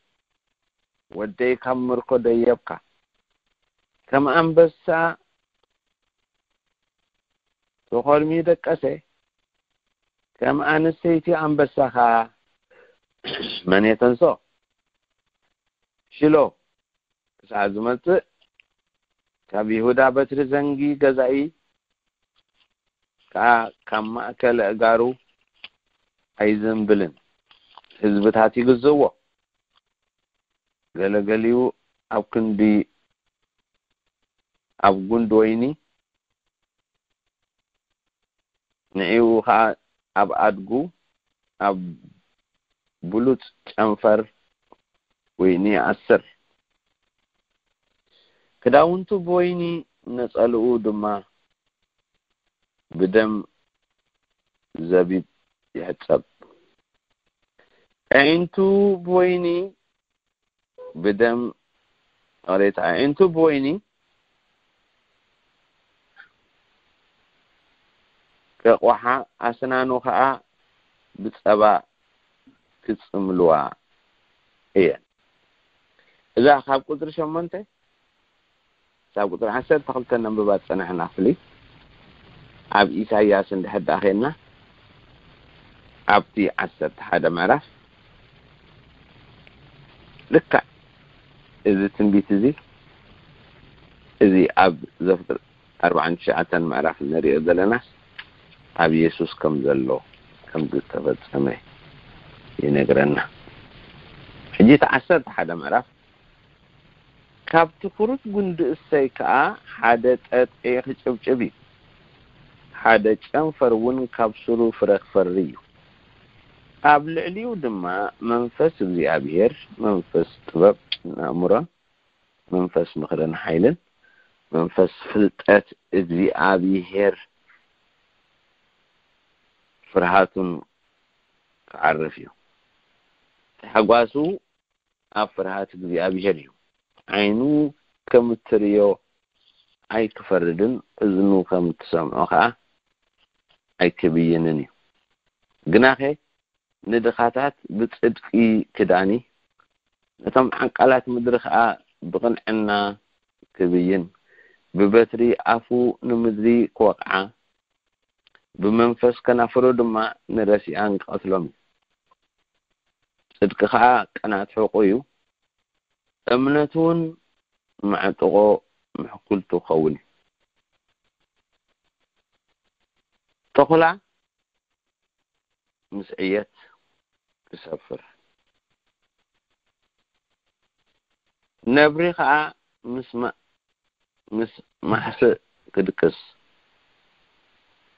ወደይ ካብ ምርኮ ደየብካ። ከም ኣንበሳ ተኾልሚ ደቀሰ፣ ከም ኣንስተይቲ ኣንበሳ ኸኣ መን የተንሶ? ሽሎ ክሳዕ ዝመጽእ፣ ካብ ይሁዳ በትሪ ዘንጊ ገዛኢ ከኣ ካብ ማእከል ኣእጋሩ ኣይዘንብልን። ህዝብታት ይግዝእዎ፣ ገለገሊኡ ኣብ ክንዲ ኣብ ጉንዲ ወይኒ፣ ንዒኡ ኸኣ ኣብ ኣድጉ፣ ኣብ ብሉጽ ጨንፈር ወይኒ ይኣስር። ክዳውንቱ ብወይኒ፣ ነጸልኡ ድማ ብደም ዘቢብ ይሕጸብ። ኣዒንቱ ብወይኒ፣ ብደም፣ ኦሬት ኣዒንቱ ብወይኒ ከቑሓ፣ ኣስናኑ ኸኣ ብጸባ ክጽምልዋ እየን። እዛ ካብ ቁጽሪ ሸሞንተ ክሳብ ቁጽሪ ዓሰርተ ክልተ ነንብባ ዝጸናሕና ክፍሊ፣ ኣብ ኢሳይያስ እንድሕር ደኣ ኼድና፣ ኣብቲ ዓሰርተ ሓደ ምዕራፍ፣ ልክዕ እዚ ትንቢት እዚ፣ እዚ ኣብ ዘፍጥረት ኣርባዓን ትሽዓተን ምዕራፍ እንሪኦ ዘለናስ፣ ኣብ የሱስ ከም ዘሎ፣ ከም ዝተፈጸመ ይነግረና። ሕጂ እቲ ዓሰርተ ሓደ ምዕራፍ፣ ካብቲ ክሩት ጉንዲ እሰይ ከኣ ሓደ ጠጥዒ ክጭብጭብ እዩ፣ ሓደ ጨንፈር እውን ካብ ሱሩ ፍረ ክፈሪ እዩ። ኣብ ልዕሊኡ ድማ መንፈስ እግዚኣብሄር፣ መንፈስ ጥበብን ኣእምሮን፣ መንፈስ ምኽርን ሓይልን፣ መንፈስ ፍልጠት እግዚኣብሄር ፍርሃቱን ክዓርፍ እዩ። ታሕጓሱ ኣብ ፍርሃት እግዚኣብሄር እዩ። ዓይኑ ከም እትርእዮ ኣይክፈርድን፣ እዝኑ ከም እትሰምዖ ኸኣ ኣይክብይንን እዩ። ግናኸ ንድኻታት ብጽድቂ ክዳኒ፣ ነቶም ዓንቃላት ምድሪ ኸኣ ብቕንዕና ክብይን፣ ብበትሪ ኣፉ ንምድሪ ክወቕዓ፣ ብመንፈስ ከናፍሩ ድማ ንረሲኣን ክቐትሎም እዩ። ጽድቂ ኸኣ ቅንዓት ሕቖ እዩ፣ እምነት እውን ማዕጥቖ ምሕኩልቱ ክኸውን እዩ። ተኹላ ምስ ዕየት ክሰፍር፣ ነብሪ ኸኣ ምስ ማ-፣ ምስ ማሕስእ ክድቅስ፣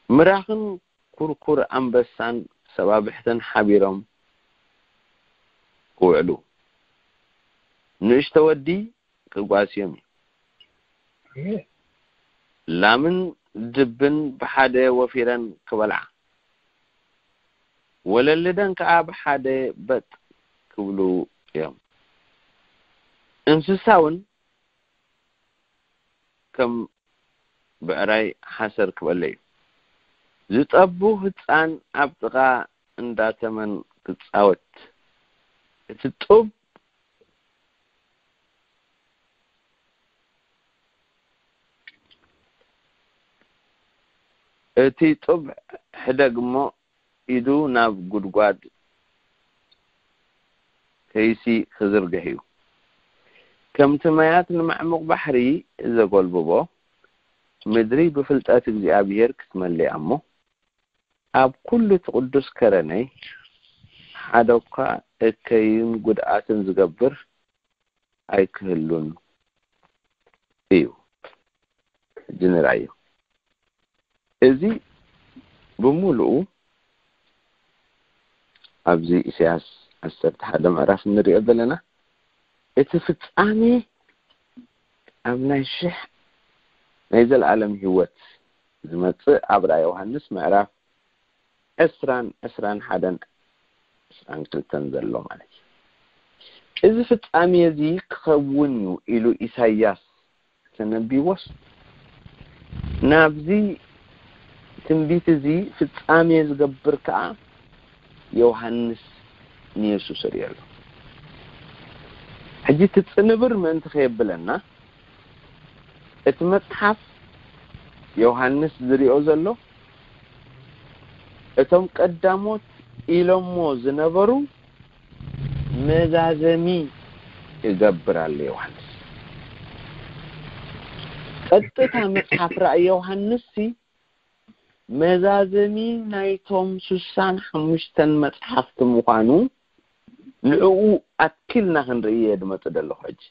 ምራኽን ኩርኩር ኣንበሳን ሰባብሕትን ሓቢሮም ክውዕሉ፣ ንእሽቶ ወዲ ክጓስዮም እዩ። ላምን ድብን ብሓደ ወፊረን ክበልዓ፣ ወለልደን ከኣ ብሓደ በጥ ክብሉ እዮም። እንስሳ እውን ከም ብዕራይ ሓሰር ክበለ እዩ። ዝጠቡ ህጻን ኣብ ጥቓ እንዳ ተመን ክጻወት፣ እቲ ጡብ፣ እቲ ጡብ ሕደግ እሞ ኢዱ ናብ ጉድጓድ ከይሲ ክዝርግሕ እዩ። ከምቲ ማያት ንመዕሙቕ ባሕሪ ዘጎልብቦ፣ ምድሪ ብፍልጠት እግዚኣብሄር ክትመልእ እያ እሞ፣ ኣብ ኩሉ እቲ ቅዱስ ከረነይ ሓደ እኳ እከይን ጉድኣትን ዝገብር ኣይክህሉን እዩ። ሕጂ ንርኣዮ። እዚ ብምሉኡ ኣብዚ ኢሳያስ ዓሰርተ ሓደ ምዕራፍ እንሪኦ ዘለና፣ እቲ ፍጻሜ ኣብ ናይ ሽሕ ናይ ዘለኣለም ህይወት ዝመጽእ ኣብ ራእይ ዮሃንስ ምዕራፍ ዕስራን ዕስራን ሓደን ዕስራን ክልተን ዘሎ ማለት እዩ። እዚ ፍጻሜ እዚ ክኸውን እዩ ኢሉ ኢሳያስ ተነቢዎስ፣ ናብዚ ትንቢት እዚ ፍጻሜ ዝገብር ከኣ ዮሃንስ ንየሱስ ርእዮ ኣሎ። ሕጂ እቲ ጽንብር ምእንቲ ከየብለና፣ እቲ መጽሓፍ ዮሃንስ ዝርእዮ ዘሎ፣ እቶም ቀዳሞት ኢሎሞ ዝነበሩ መዛዘሚ ይገብር ኣሎ ዮሃንስ። ቀጥታ መጽሓፍ ራእይ ዮሃንስ ሲ መዛዘሚ ናይቶም ስሳን ሓሙሽተን መጽሓፍቲ ምዃኑ ንዕኡ ኣትኪልና ክንርኢ እየ ድመጽእ ዘለኹ። ሕጂ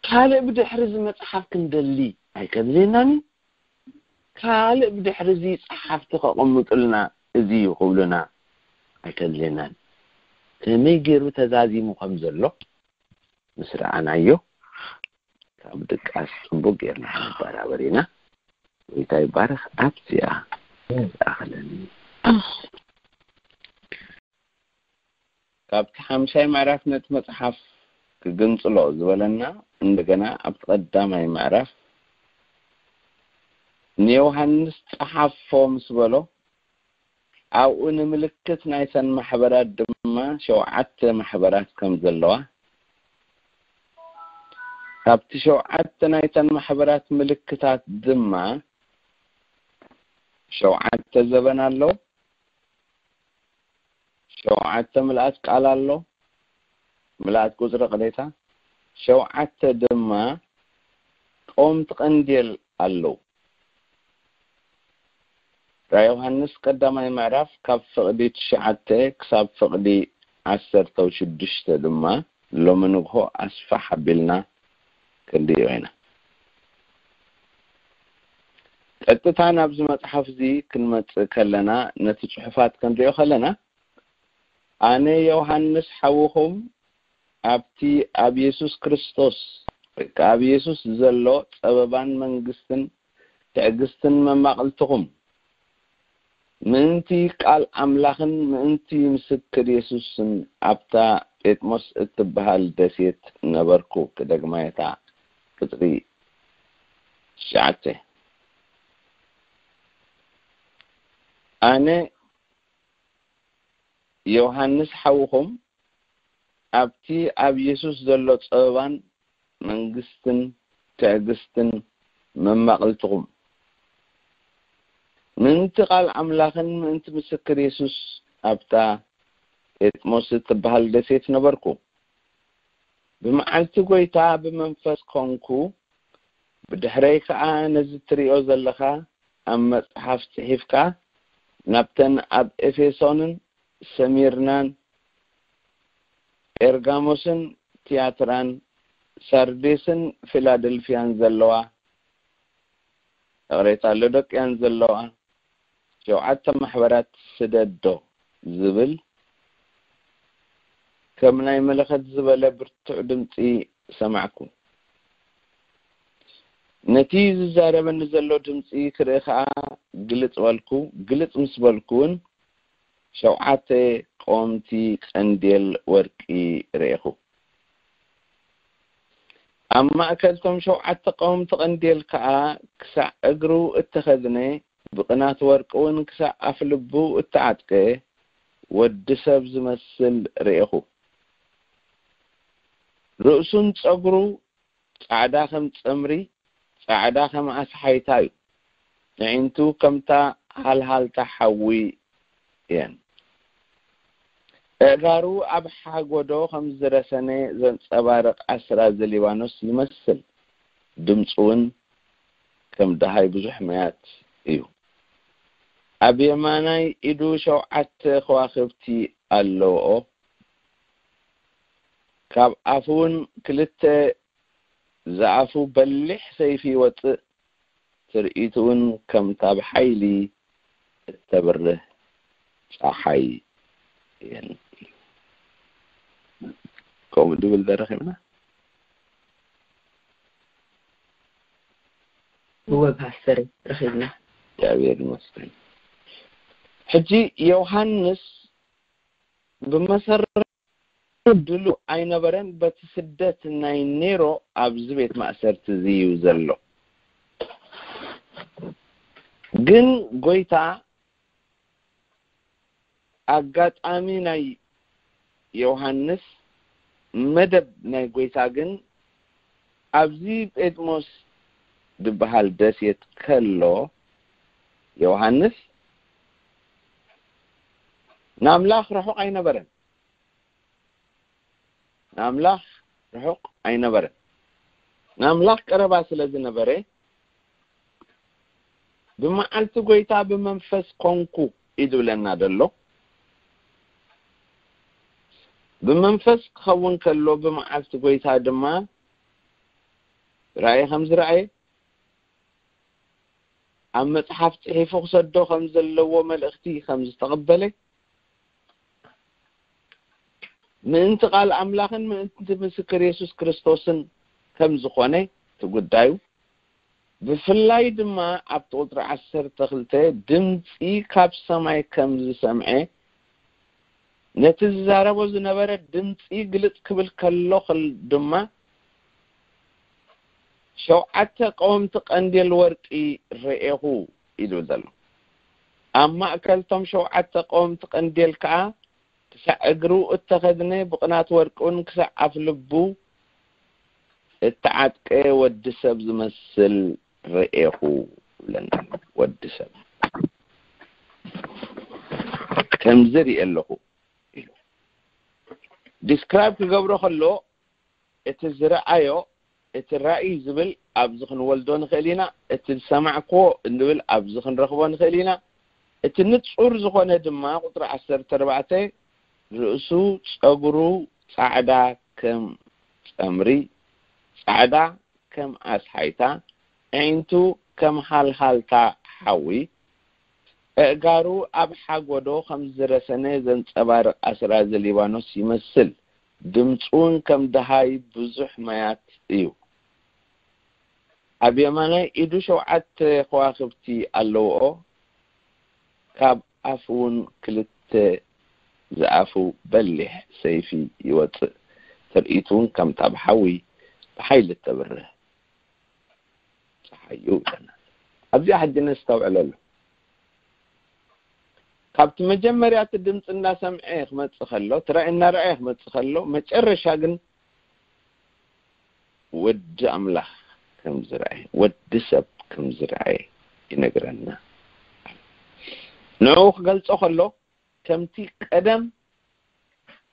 ካልእ ብድሕሪ እዚ መጽሓፍ ክንደሊ ኣይከድልየናን እዩ። ካልእ ብድሕሪ እዚ ጸሓፍቲ ከቐምጡልና እዚ እዩ ክብሉና ኣይከድልየናን። ከመይ ገይሩ ተዛዚሙ ከም ዘሎ ምስ ረኣናዮ፣ ካብ ድቃስ ጽቡቅ ጌርና ክንበራበር ኢና። ጎይታ ይባረኽ። ኣብዚኣ ዝኣኽለኒ። ካብቲ ሓምሻይ ምዕራፍ ነቲ መጽሓፍ ክግንጽሎ ዝበለና፣ እንደገና ኣብቲ ቀዳማይ ምዕራፍ ንዮሃንስ ጸሓፎ ምስ በሎ፣ ኣብኡ ንምልክት ናይተን ማሕበራት ድማ ሸውዓተ ማሕበራት ከም ዘለዋ፣ ካብቲ ሸውዓተ ናይተን ማሕበራት ምልክታት ድማ ሸውዓተ ዘበን ኣሎ፣ ሸውዓተ ምልኣት ቃል ኣሎ፣ ምልኣት ቁጽሪ ቅሬታ፣ ሸውዓተ ድማ ቀወምቲ ቀንዴል ኣለዉ። ራእይ ዮሃንስ ቀዳማይ ምዕራፍ ካብ ፍቕዲ ትሽዓተ ክሳብ ፍቕዲ ዓሰርተ ሽዱሽተ ድማ ሎሚ ንግሆ ኣስፋሕ ኣቢልና ክንርእዮ ኢና። ቀጥታ ናብዚ መጽሓፍ እዚ ክንመጽእ ከለና፣ ነቲ ጽሑፋት ክንርእዮ ከለና፣ ኣነ ዮሃንስ ሓውኹም ኣብቲ ኣብ የሱስ ክርስቶስ ወይ ከኣ ኣብ የሱስ ዘሎ ጸበባን መንግስትን ትዕግስትን መማቕልትኹም፣ ምእንቲ ቃል ኣምላኽን ምእንቲ ምስክር የሱስን ኣብታ ጴጥሞስ እትበሃል ደሴት ነበርኩ። ክደግማ እታ ቁጽሪ ትሽዓተ። ኣነ ዮሃንስ ሓውኹም ኣብቲ ኣብ የሱስ ዘሎ ጸበባን መንግስትን ትዕግስትን መማቕልትኹም፣ ምእንቲ ቃል ኣምላኽን ምእንቲ ምስክር የሱስ ኣብታ ጴጥሞስ እትበሃል ደሴት ነበርኩ። ብመዓልቲ ጐይታ ብመንፈስ ኰንኩ፣ ብድሕረይ ከኣ ነዚ ትርእዮ ዘለኻ ኣብ መጽሓፍ ጽሒፍካ፣ ናብተን ኣብ ኤፌሶንን ሰሚርናን ጴርጋሞስን ትያትራን ሳርዴስን ፊላደልፍያን ዘለዋ፣ ይቕሬታ፣ ሎዶቅያን ዘለዋ ሸውዓተ ማሕበራት ስደዶ ዝብል ከም ናይ መለኸት ዝበለ ብርቱዕ ድምጺ ሰማዕኩ። ነቲ ዝዛረበኒ ዘሎ ድምጺ ክርኢ ኸኣ ግልጽ በልኩ። ግልጽ ምስ በልኩ እውን ሸውዓተ ቀወምቲ ቀንዴል ወርቂ ርኤኹ። ኣብ ማእከል እቶም ሸውዓተ ቀወምቲ ቀንዴል ከኣ ክሳዕ እግሩ እተኸድነ፣ ብቕናት ወርቂ እውን ክሳዕ ኣፍልቡ እተዓጥቀ ወዲ ሰብ ዝመስል ርኤኹ። ርእሱን ጸጉሩ ጻዕዳ ከም ጸምሪ፣ ጻዕዳ ከም ኣስሓይታ እዩ። ኣዒንቱ ከምታ ሃልሃልታ ሓዊ እየን። ኣእጋሩ ኣብ ሓጎዶ ከም ዝረሰነ ዘንጸባርቕ ኣስራዚ ሊባኖስ ይመስል። ድምጹ እውን ከም ደሃይ ብዙሕ ማያት እዩ። ኣብ የማናይ ኢዱ ሸውዓተ ከዋኽብቲ ኣለውኦ። ካብ ኣፉ እውን ክልተ ዝኣፉ በሊሕ ሰይፊ ይወጽእ። ትርኢቱ እውን ከምታ ብሓይሊ እተብርህ ጸሓይ እየን። ከምኡ ድብል ዶ ረኺብና? እወ ፓስተር፣ ረኺብና። እግዚኣብሔር ይመስገን። ሕጂ ዮሃንስ ብመሰረት ድሉ ኣይነበረን። በቲ ስደት ናይ ኔሮ ኣብዚ ቤት ማእሰርቲ እዩ ዘሎ። ግን ጎይታ ኣጋጣሚ ናይ ዮሃንስ መደብ ናይ ጎይታ ግን ኣብዚ ጴጥሞስ ዝበሃል ደሴት ከሎ ዮሃንስ ንኣምላኽ ርሑቕ ኣይነበረን። ንኣምላኽ ርሑቕ ኣይነበረን። ንኣምላኽ ቀረባ ስለ ዝነበረ ብመዓልቲ ጎይታ ብመንፈስ ኮንኩ እዩ ዝብለና ዘሎ። ብመንፈስ ክኸውን ከሎ ብመዓልቲ ጎይታ ድማ ራእይ ከም ዝረኣየ ኣብ መጽሓፍ ጽሒፉ ክሰዶ ከም ዘለዎ መልእኽቲ ከም ዝተቐበለ ምእንቲ ቃል ኣምላኽን ምእንቲ ምስክር የሱስ ክርስቶስን ከም ዝኾነ እቲ ጉዳዩ ብፍላይ ድማ ኣብቲ ቁፅሪ ዓሰርተ ክልተ ድምፂ ካብ ሰማይ ከም ዝሰምዐ ነቲ ዝዛረቦ ዝነበረ ድምፂ ግልፅ ክብል ከሎ ድማ ሸውዓተ ቀወምቲ ቀንዴል ወርቂ ርኤኹ ኢሉ ዘሎ። ኣብ ማእከል ቶም ሸውዓተ ቀወምቲ ቀንዴል ከዓ ክሳዕ እግሩ እተኸድነ ብቕናት ወርቂ እውን ክሳዕ ኣፍ ልቡ እተዓጥቀ ወዲ ሰብ ዝመስል ርኤኹ ይብለና። ወዲ ሰብ ከምዚ ርኤ ኣለኹ ኢሉ ዲስክራይብ ክገብሮ ከሎ እቲ ዝረኣዮ እቲ ራእይ ዝብል ኣብዚ ክንወልዶ ንኽእል ኢና፣ እቲ ዝሰማዕክዎ እንብል ኣብዚ ክንረኽቦ ንኽእል ኢና። እቲ ንጹር ዝኾነ ድማ ቁጽሪ ዓሰርተ ኣርባዕተ ርእሱ ጸጉሩ ጻዕዳ ከም ጸምሪ፣ ጻዕዳ ከም ኣስሓይታ፣ ኣዒንቱ ከም ሃልሃልታ ሓዊ፣ ኣእጋሩ ኣብ ሓጎዶ ከም ዝረሰነ ዘንጸባርቕ ኣስራዚ ሊባኖስ ይመስል። ድምጹ እውን ከም ደሃይ ብዙሕ ማያት እዩ። ኣብ የማናይ ኢዱ ሸውዓተ ከዋኽብቲ ኣለውኦ፣ ካብ ኣፉ እውን ክልተ ዝኣፉ በሊሕ ሰይፊ ይወጽእ። ትርኢቱ እውን ከምታ ብሓዊ ብሓይሊ እተብርህ ጸሓይ እዩ ይብለና። ኣብዚኣ ሕጂ ነስተውዕለሉ። ካብቲ መጀመርያ እቲ ድምፂ እናሰምዐ ክመፅእ ከሎ፣ እቲ ራእይ እናረኣየ ክመፅእ ከሎ፣ መጨረሻ ግን ወዲ ኣምላኽ ከም ዝረኣየ፣ ወዲ ሰብ ከም ዝረኣየ ይነግረና። ንዕኡ ክገልጾ ከሎ ከምቲ ቀደም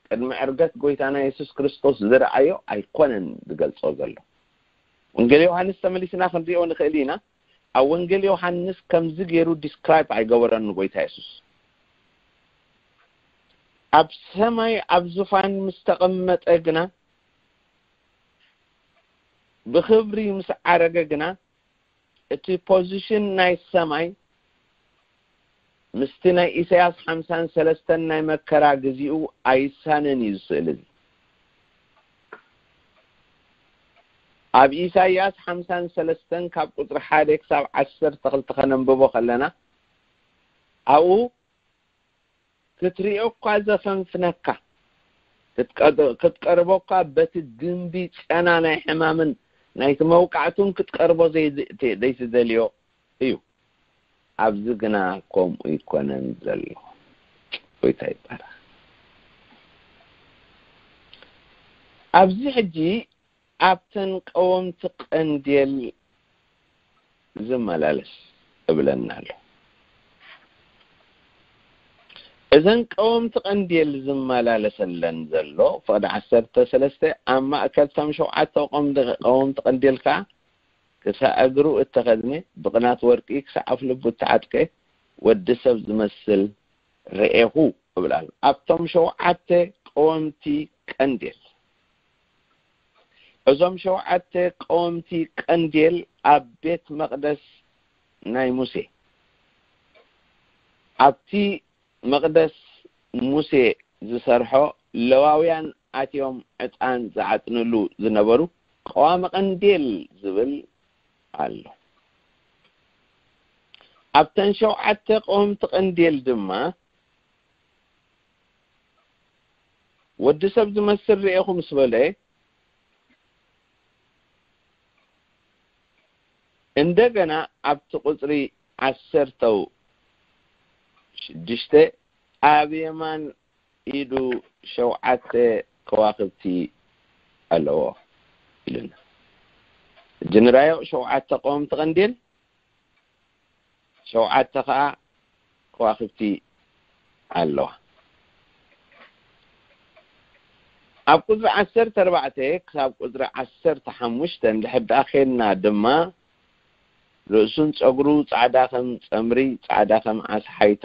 ቅድሚ ዕርገት ጎይታና የሱስ ክርስቶስ ዝረኣዮ ኣይኮነን ዝገልጾ ዘሎ። ወንጌል ዮሃንስ ተመሊስና ክንሪኦ ንኽእል ኢና። ኣብ ወንጌል ዮሃንስ ከምዚ ገይሩ ዲስክራይብ ኣይገበረን ንጎይታ የሱስ። ኣብ ሰማይ ኣብ ዙፋን ምስ ተቐመጠ ግና፣ ብኽብሪ ምስ ዓረገ ግና፣ እቲ ፖዚሽን ናይ ሰማይ ምስቲ ናይ ኢሳያስ ሓምሳን ሰለስተን ናይ መከራ ግዚኡ ኣይሳነን እዩ። ዝስእል እዚ ኣብ ኢሳያስ ሓምሳን ሰለስተን ካብ ቁፅሪ ሓደ ክሳብ ዓሰርተ ክልተ ከነንብቦ ከለና፣ ኣብኡ ክትሪኦ እኳ ዘፈንፍነካ፣ ክትቀ-፣ ክትቀርቦ እኳ በቲ ግምቢ ጨና ናይ ሕማምን ናይቲ መውቃዕቱን ክትቀርቦ ዘይ-፣ ዘይትደልዮ እዩ። ኣብዚ ግና ከምኡ ኣይኮነን ዘሎ። ጎይታ ይባረኽ። ኣብዚ ሕጂ ኣብተን ቀወምቲ ቀንዴል ዝመላለስ እብለና ኣሎ። እዘን ቀወምቲ ቀንዴል ዝመላለሰለን ዘሎ ፍቕዲ ዓሰርተ ሰለስተ ኣብ ማእከል እቶም ሸውዓተ ቀወምቲ፣ ቀወምቲ ቀንዴል ከኣ ክሳዕ እግሩ እተኸድነ ብቕናት ወርቂ ክሳዕ ኣፍ ልቡ እተዓጥቀ ወዲ ሰብ ዝመስል ርኤኹ እብል ኣሎ። ኣብቶም ሸውዓተ ቀወምቲ ቀንዴል፣ እዞም ሸውዓተ ቀወምቲ ቀንዴል ኣብ ቤት መቕደስ ናይ ሙሴ፣ ኣብቲ መቕደስ ሙሴ ዝሰርሖ ለዋውያን ኣትዮም ዕጣን ዝዓጥንሉ ዝነበሩ ቀዋሚ ቀንዴል ዝብል ኣሎ። ኣብተን ሸውዓተ ቀወምቲ ቀንዴል ድማ ወዲ ሰብ ዝመስል ርኤኹ ምስ በለ፣ እንደገና ኣብቲ ቁጽሪ ዓሰርተው ሽዱሽተ ኣብ የማን ኢዱ ሸውዓተ ከዋኽብቲ ኣለዎ ኢሉና። ሕጂ ንራዮ፣ ሸውዓተ ቀወምቲ ቀንዴል፣ ሸውዓተ ኸዓ ከዋኽብቲ ኣለዋ። ኣብ ቁጽሪ ዓሰርተ ኣርባዕተ ክሳብ ቁጽሪ ዓሰርተ ሓሙሽተ እንድሕር ደኣ ኼድና ድማ፣ ርእሱን ጸጉሩ ጻዕዳ ከም ጸምሪ፣ ጻዕዳ ከም ዓሳ ሓይታ፣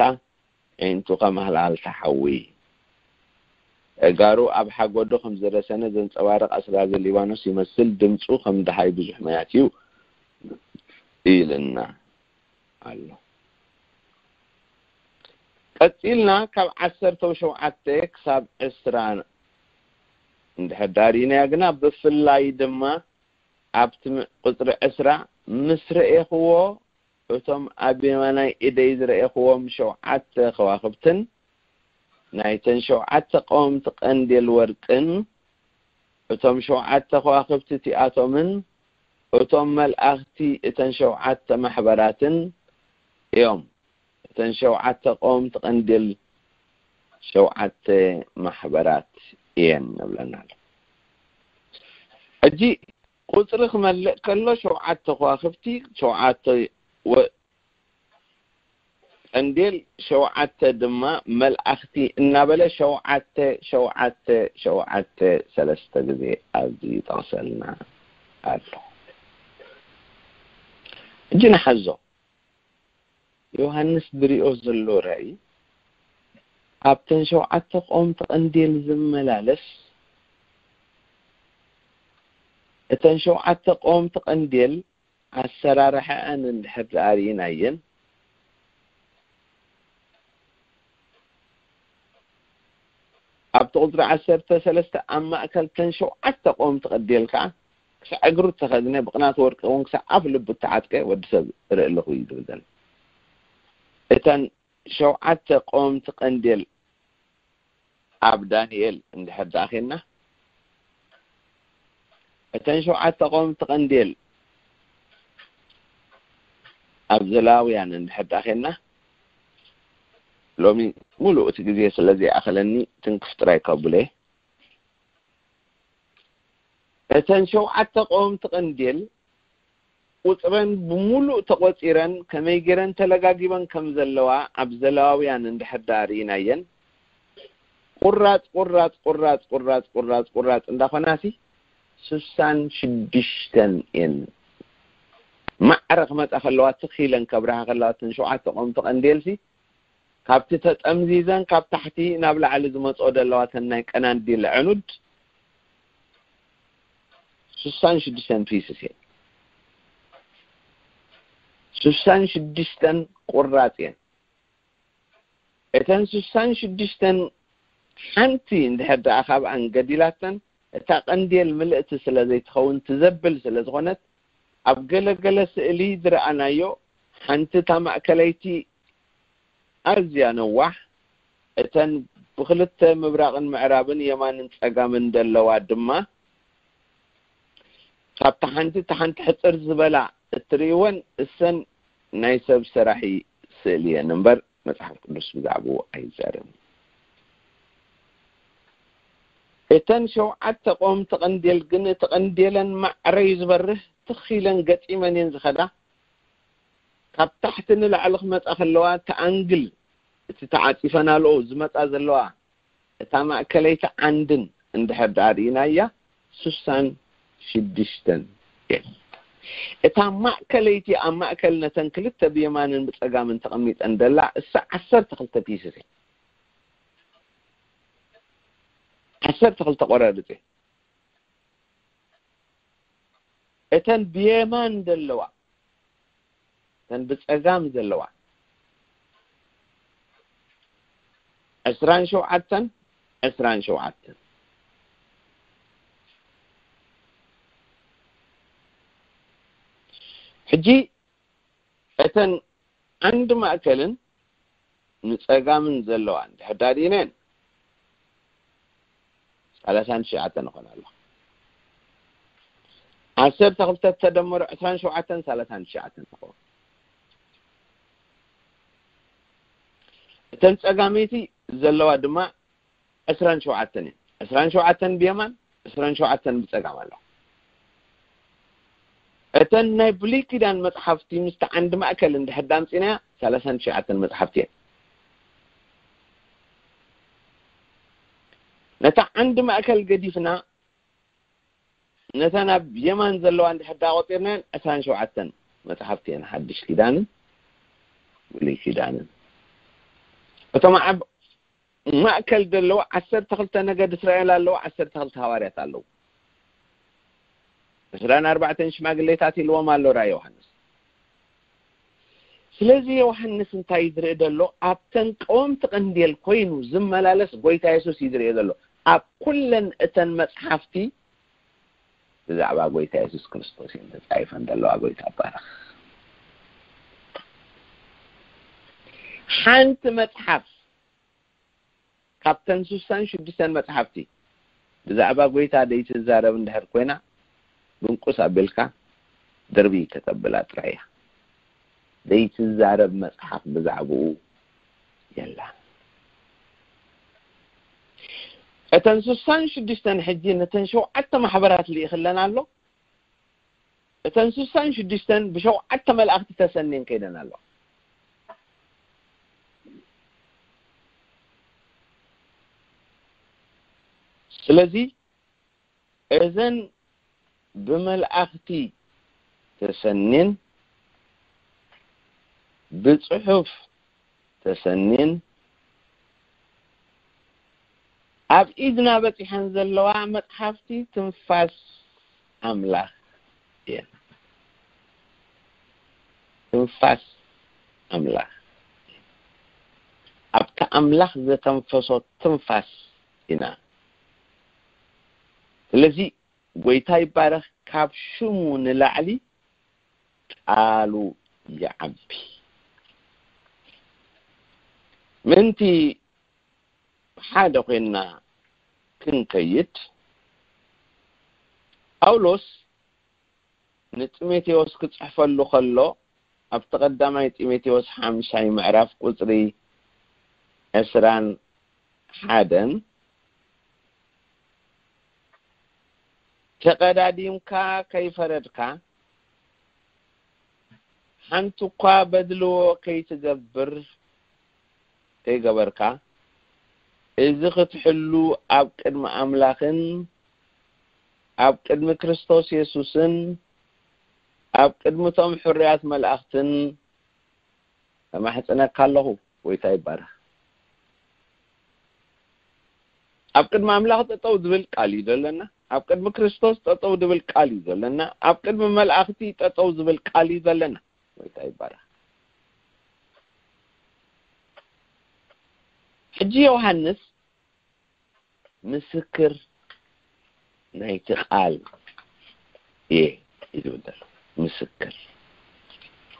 ኣዒንቱ ከም ሃልሃልታ ሓዊ፣ ኣእጋሩ ኣብ ሓጎዶ ከም ዝረሰነ ዘንጸባርቕ ኣስራዚ ሊባኖስ ይመስል፣ ድምጹ ከም ደሃይ ብዙሕ ማያት እዩ ኢልና ኣሎ። ቀጺልና ካብ ዓሰርተ ሸውዓተ ክሳብ ዕስራ እንድሕር ዳሪናዮ ግና፣ ብፍላይ ድማ ኣብቲ ም-፣ ቁጽሪ ዕስራ ምስ ረኤኽዎ፣ እቶም ኣብ የማናይ ኢደይ ዝረኤኽዎም ሸውዓተ ከዋኽብትን ናይተን ሸውዓተ ቀወምቲ ቀንዴል ወርቅን፣ እቶም ሸውዓተ ከዋኽብቲ እቲኣቶምን እቶም መልኣኽቲ እተን ሸውዓተ ማሕበራትን እዮም። እተን ሸውዓተ ቀወምቲ ቀንዴል ሸውዓተ ማሕበራት እየን ንብለና ኣሎ። ሕጂ ቁጽሪ ክመልእ ከሎ ሸውዓተ ከዋኽብቲ፣ ሸውዓተ ወ-፣ ቀንዴል፣ ሸውዓተ ድማ መልኣኽቲ እናበለ ሸውዓተ፣ ሸውዓተ፣ ሸውዓተ ሰለስተ ግዜ ኣብዚ ይጠቕሰልና ኣሎ። ሕጂ ንሓዞ። ዮሃንስ ዝሪኦ ዘሎ ራእይ ኣብተን ሸውዓተ ቀወምቲ ቀንዴል ዝመላለስ፣ እተን ሸውዓተ ቀወምቲ ቀንዴል ኣሰራርሓኣን እንድሕር ደኣ ርኢናየን፣ ኣብቲ ቁጽሪ ዓሰርተ ሰለስተ ኣብ ማእከል ተን ሸውዓተ ቀወምቲ ቀንዴል ከኣ ክሳዕ እግሩ እተኸድነ ብቕናት ወርቂ እውን ክሳዕ ኣፍ ልቡ እተዓጥቀ ወዲ ሰብ ርኢ ኣለኹ እዩ ዝብል ዘሎ። እተን ሸውዓተ ቀወምቲ ቀንዴል ኣብ ዳንኤል እንድሕር ደኣ ኬንና፣ እተን ሸውዓተ ቀወምቲ ቀንዴል ኣብ ዘሌዋውያን እንድሕር ደኣ ኬንና፣ ሎሚ ሙሉእ እቲ ግዜ ስለ ዘይኣኸለኒ ትንክፍ ጥራይ ከብሎ እየ። እተን ሸውዓተ ቀወምቲ ቀንዴል ቁጽረን ብምሉእ ተቖጺረን ከመይ ገይረን ተለጋጊበን ከም ዘለዋ ኣብ ዘሌዋውያን እንድሕር ደኣ ርኢናየን፣ ቁራጽ፣ ቁራጽ፣ ቁራጽ፣ ቁራጽ፣ ቁራጽ፣ ቁራጽ እንዳኾናሲ ስሳን ሽዱሽተን እየን። ማዕረ ክመጻ ከለዋ፣ ትኽ ኢለን ከብርሃ ከለዋ፣ እተን ሸውዓተ ቀወምቲ ቀንዴልሲ ካብቲ ተጠምዚዘን ካብ ታሕቲ ናብ ላዕሊ ዝመጽኦ ዘለዋ እተን ናይ ቀናዲል ዕኑድ ስሳን ሽዱሽተን ፒስስ እየን። ስሳን ሽዱሽተን ቁራጽ እየን። እተን ስሳን ሽዱሽተን ሓንቲ እንድሕር ደኣ ካብኣን ገዲላተን፣ እታ ቀንዴል ምልእቲ ስለ ዘይትኸውን ትዘብል ስለ ዝኾነት፣ ኣብ ገለ ገለ ስእሊ ዝረኣናዮ ሓንቲ እታ ማእከለይቲ ኣዝያ ነዋሕ፣ እተን ብኽልተ ምብራቕን ምዕራብን የማንን ጸጋምን ዘለዋ ድማ፣ ካብታ ሓንቲ እታ ሓንቲ ሕጽር ዝበላ እትርእይወን፣ እሰን ናይ ሰብ ሰራሒ ስእሊ እየን እምበር፣ መጽሓፍ ቅዱስ ብዛዕባኡ ኣይዛረብን። እተን ሸውዓተ ቀወምቲ ቀንዴል ግን፣ እቲ ቀንዴለን ማዕረ እዩ ዝበርህ፣ ትኽ ኢለን ገጢመን እየን ዝኸዳ። ካብ ታሕቲ ንላዕሊ ክመጻ ከለዋ፣ እቲ ኣንግል፣ እቲ ተዓጺፈናሉ ዝመጻ ዘለዋ፣ እታ ማእከለይቲ ዓንድን እንድሕር ደኣ ርኢናያ፣ ስሳን ሽዱሽተን እየን። እታ ማእከለይቲ ኣብ ማእከል ነተን ክልተ ብየማንን ብጸጋምን ተቐሚጠን ደላ፣ እሳ ዓሰርተ ክልተ ፒስስ እየን። ዓሰርተ ክልተ ቆራርጽ እየን። እተን ብየማን ዘለዋ፣ እተን ብጸጋም ዘለዋ ዕስራን ሸውዓተን፣ ዕስራን ሸውዓተን። ሕጂ እተን ዓንዲ ማእከልን ንጸጋምን ዘለዋ እንድሕር ደኣ ርኢናየን፣ ሰላሳን ትሽዓተን ይኾን ኣሎ። ዓሰርተ ክልተ ተደመሩ ዕስራን ሸውዓተን፣ ሰላሳን ትሽዓተን ይኸውን። እተን ጸጋመይቲ ዘለዋ ድማ ዕስራን ሸውዓተን እየን። ዕስራን ሸውዓተን ብየማን፣ ዕስራን ሸውዓተን ብጸጋም ኣለዋ። እተን ናይ ብሉይ ኪዳን መጽሓፍቲ ምስቲ ዓንዲ ማእከል እንድሕር ዳምጺናያ፣ ሰላሳን ትሽዓተን መጽሓፍቲ እየን። ነታ ዓንዲ ማእከል ገዲፍና፣ ነተን ኣብ የማን ዘለዋ እንድሕር ዳ ቆጺርናየን፣ ዕስራን ሸውዓተን መጽሓፍቲ እየን፣ ሓድሽ ኪዳንን ብሉይ ኪዳንን። እቶም ኣብ ማእከል ዘለዉ ዓሰርተ ክልተ ነገድ እስራኤል ኣለዉ፣ ዓሰርተ ክልተ ሃዋርያት ኣለዉ። ዕስራን ኣርባዕተን ሽማግሌታት ኢልዎም ኣሎ ራእይ ዮሃንስ። ስለዚ ዮሃንስ እንታይ እዩ ዝርኢ ዘሎ? ኣብተን ቀወምቲ ቀንዴል ኮይኑ ዝመላለስ ጎይታ የሱስ እዩ ዝርኢ ዘሎ። ኣብ ኩለን እተን መጽሓፍቲ ብዛዕባ ጎይታ የሱስ ክርስቶስ እየን ተጻሒፈን ዘለዋ። ጎይታ ይባረኽ። ሓንቲ መጽሓፍ ካብተን ስሳን ሽዱሽተን መጽሓፍቲ ብዛዕባ ጎይታ ደይትዛረብ እንድሕር ኮይና፣ ብንቁስ ኣቢልካ ድርቢ ከተብላ ጥራይ እያ። ደይትዛረብ መጽሓፍ ብዛዕባኡ የላን። እተን ስሳን ሽዱሽተን ሕጂ ነተን ሸውዓተ ማሕበራት ልኢኽለን ኣሎ። እተን ስሳን ሽዱሽተን ብሸውዓተ መላእኽቲ ተሰንየን ከይደን ኣለዋ። ስለዚ እዘን ብመላእኽቲ ተሰንየን፣ ብጽሑፍ ተሰንየን፣ ኣብ ኢድና በጺሐን ዘለዋ መጽሓፍቲ ትንፋስ ኣምላኽ እየን። ትንፋስ ኣምላኽ፣ ኣብታ ኣምላኽ ዘተንፈሶ ትንፋስ ኢና። ስለዚ ጎይታ ይባረኽ፣ ካብ ሽሙ ንላዕሊ ቃሉ ይዓቢ። ምእንቲ ሓደ ኮይንና ክንከይድ፣ ጳውሎስ ንጢሞቴዎስ ክጽሕፈሉ ከሎ፣ ኣብቲ ቀዳማይ ጢሞቴዎስ ሓምሻይ ምዕራፍ ቁጽሪ ዕስራን ሓደን፣ ተቐዳዲምካ ከይፈረድካ፣ ሓንቲ እኳ በድልዎ ከይትገብር፣ ከይገበርካ፣ እዚ ክትሕሉ ኣብ ቅድሚ ኣምላኽን ኣብ ቅድሚ ክርስቶስ የሱስን ኣብ ቅድሚ እቶም ሕሩያት መላእኽትን እማሕጽነካ ኣለኹ። ጎይታ ይባረኽ። ኣብ ቅድሚ ኣምላኽ ጠጠው ዝብል ቃል እዩ ዘለና። ኣብ ቅድሚ ክርስቶስ ጠጠው ዝብል ቃል እዩ ዘለና። ኣብ ቅድሚ መላእኽቲ ጠጠው ዝብል ቃል እዩ ዘለና። ጎይታ ይባረኽ። ሕጂ ዮሃንስ ምስክር ናይቲ ቃል እየ እዩ ዝብል ዘሎ። ምስክር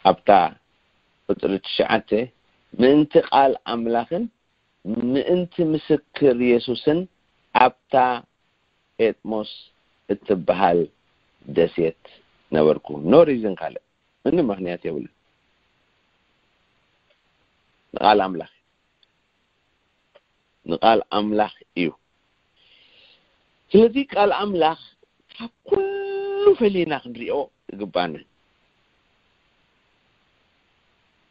ኣብታ ቁጽሪ ትሽዓተ፣ ምእንቲ ቃል ኣምላኽን ምእንቲ ምስክር የሱስን ኣብታ ኤጥሞስ እትበሃል ደሴት ነበርኩ። No reason፣ ካልእ ምንም ምኽንያት የብሉን። ንቃል ኣምላኽ፣ ንቃል ኣምላኽ እዩ። ስለዚ ቃል ኣምላኽ ካብ ኩሉ ፈሊና ክንሪኦ ይግባና።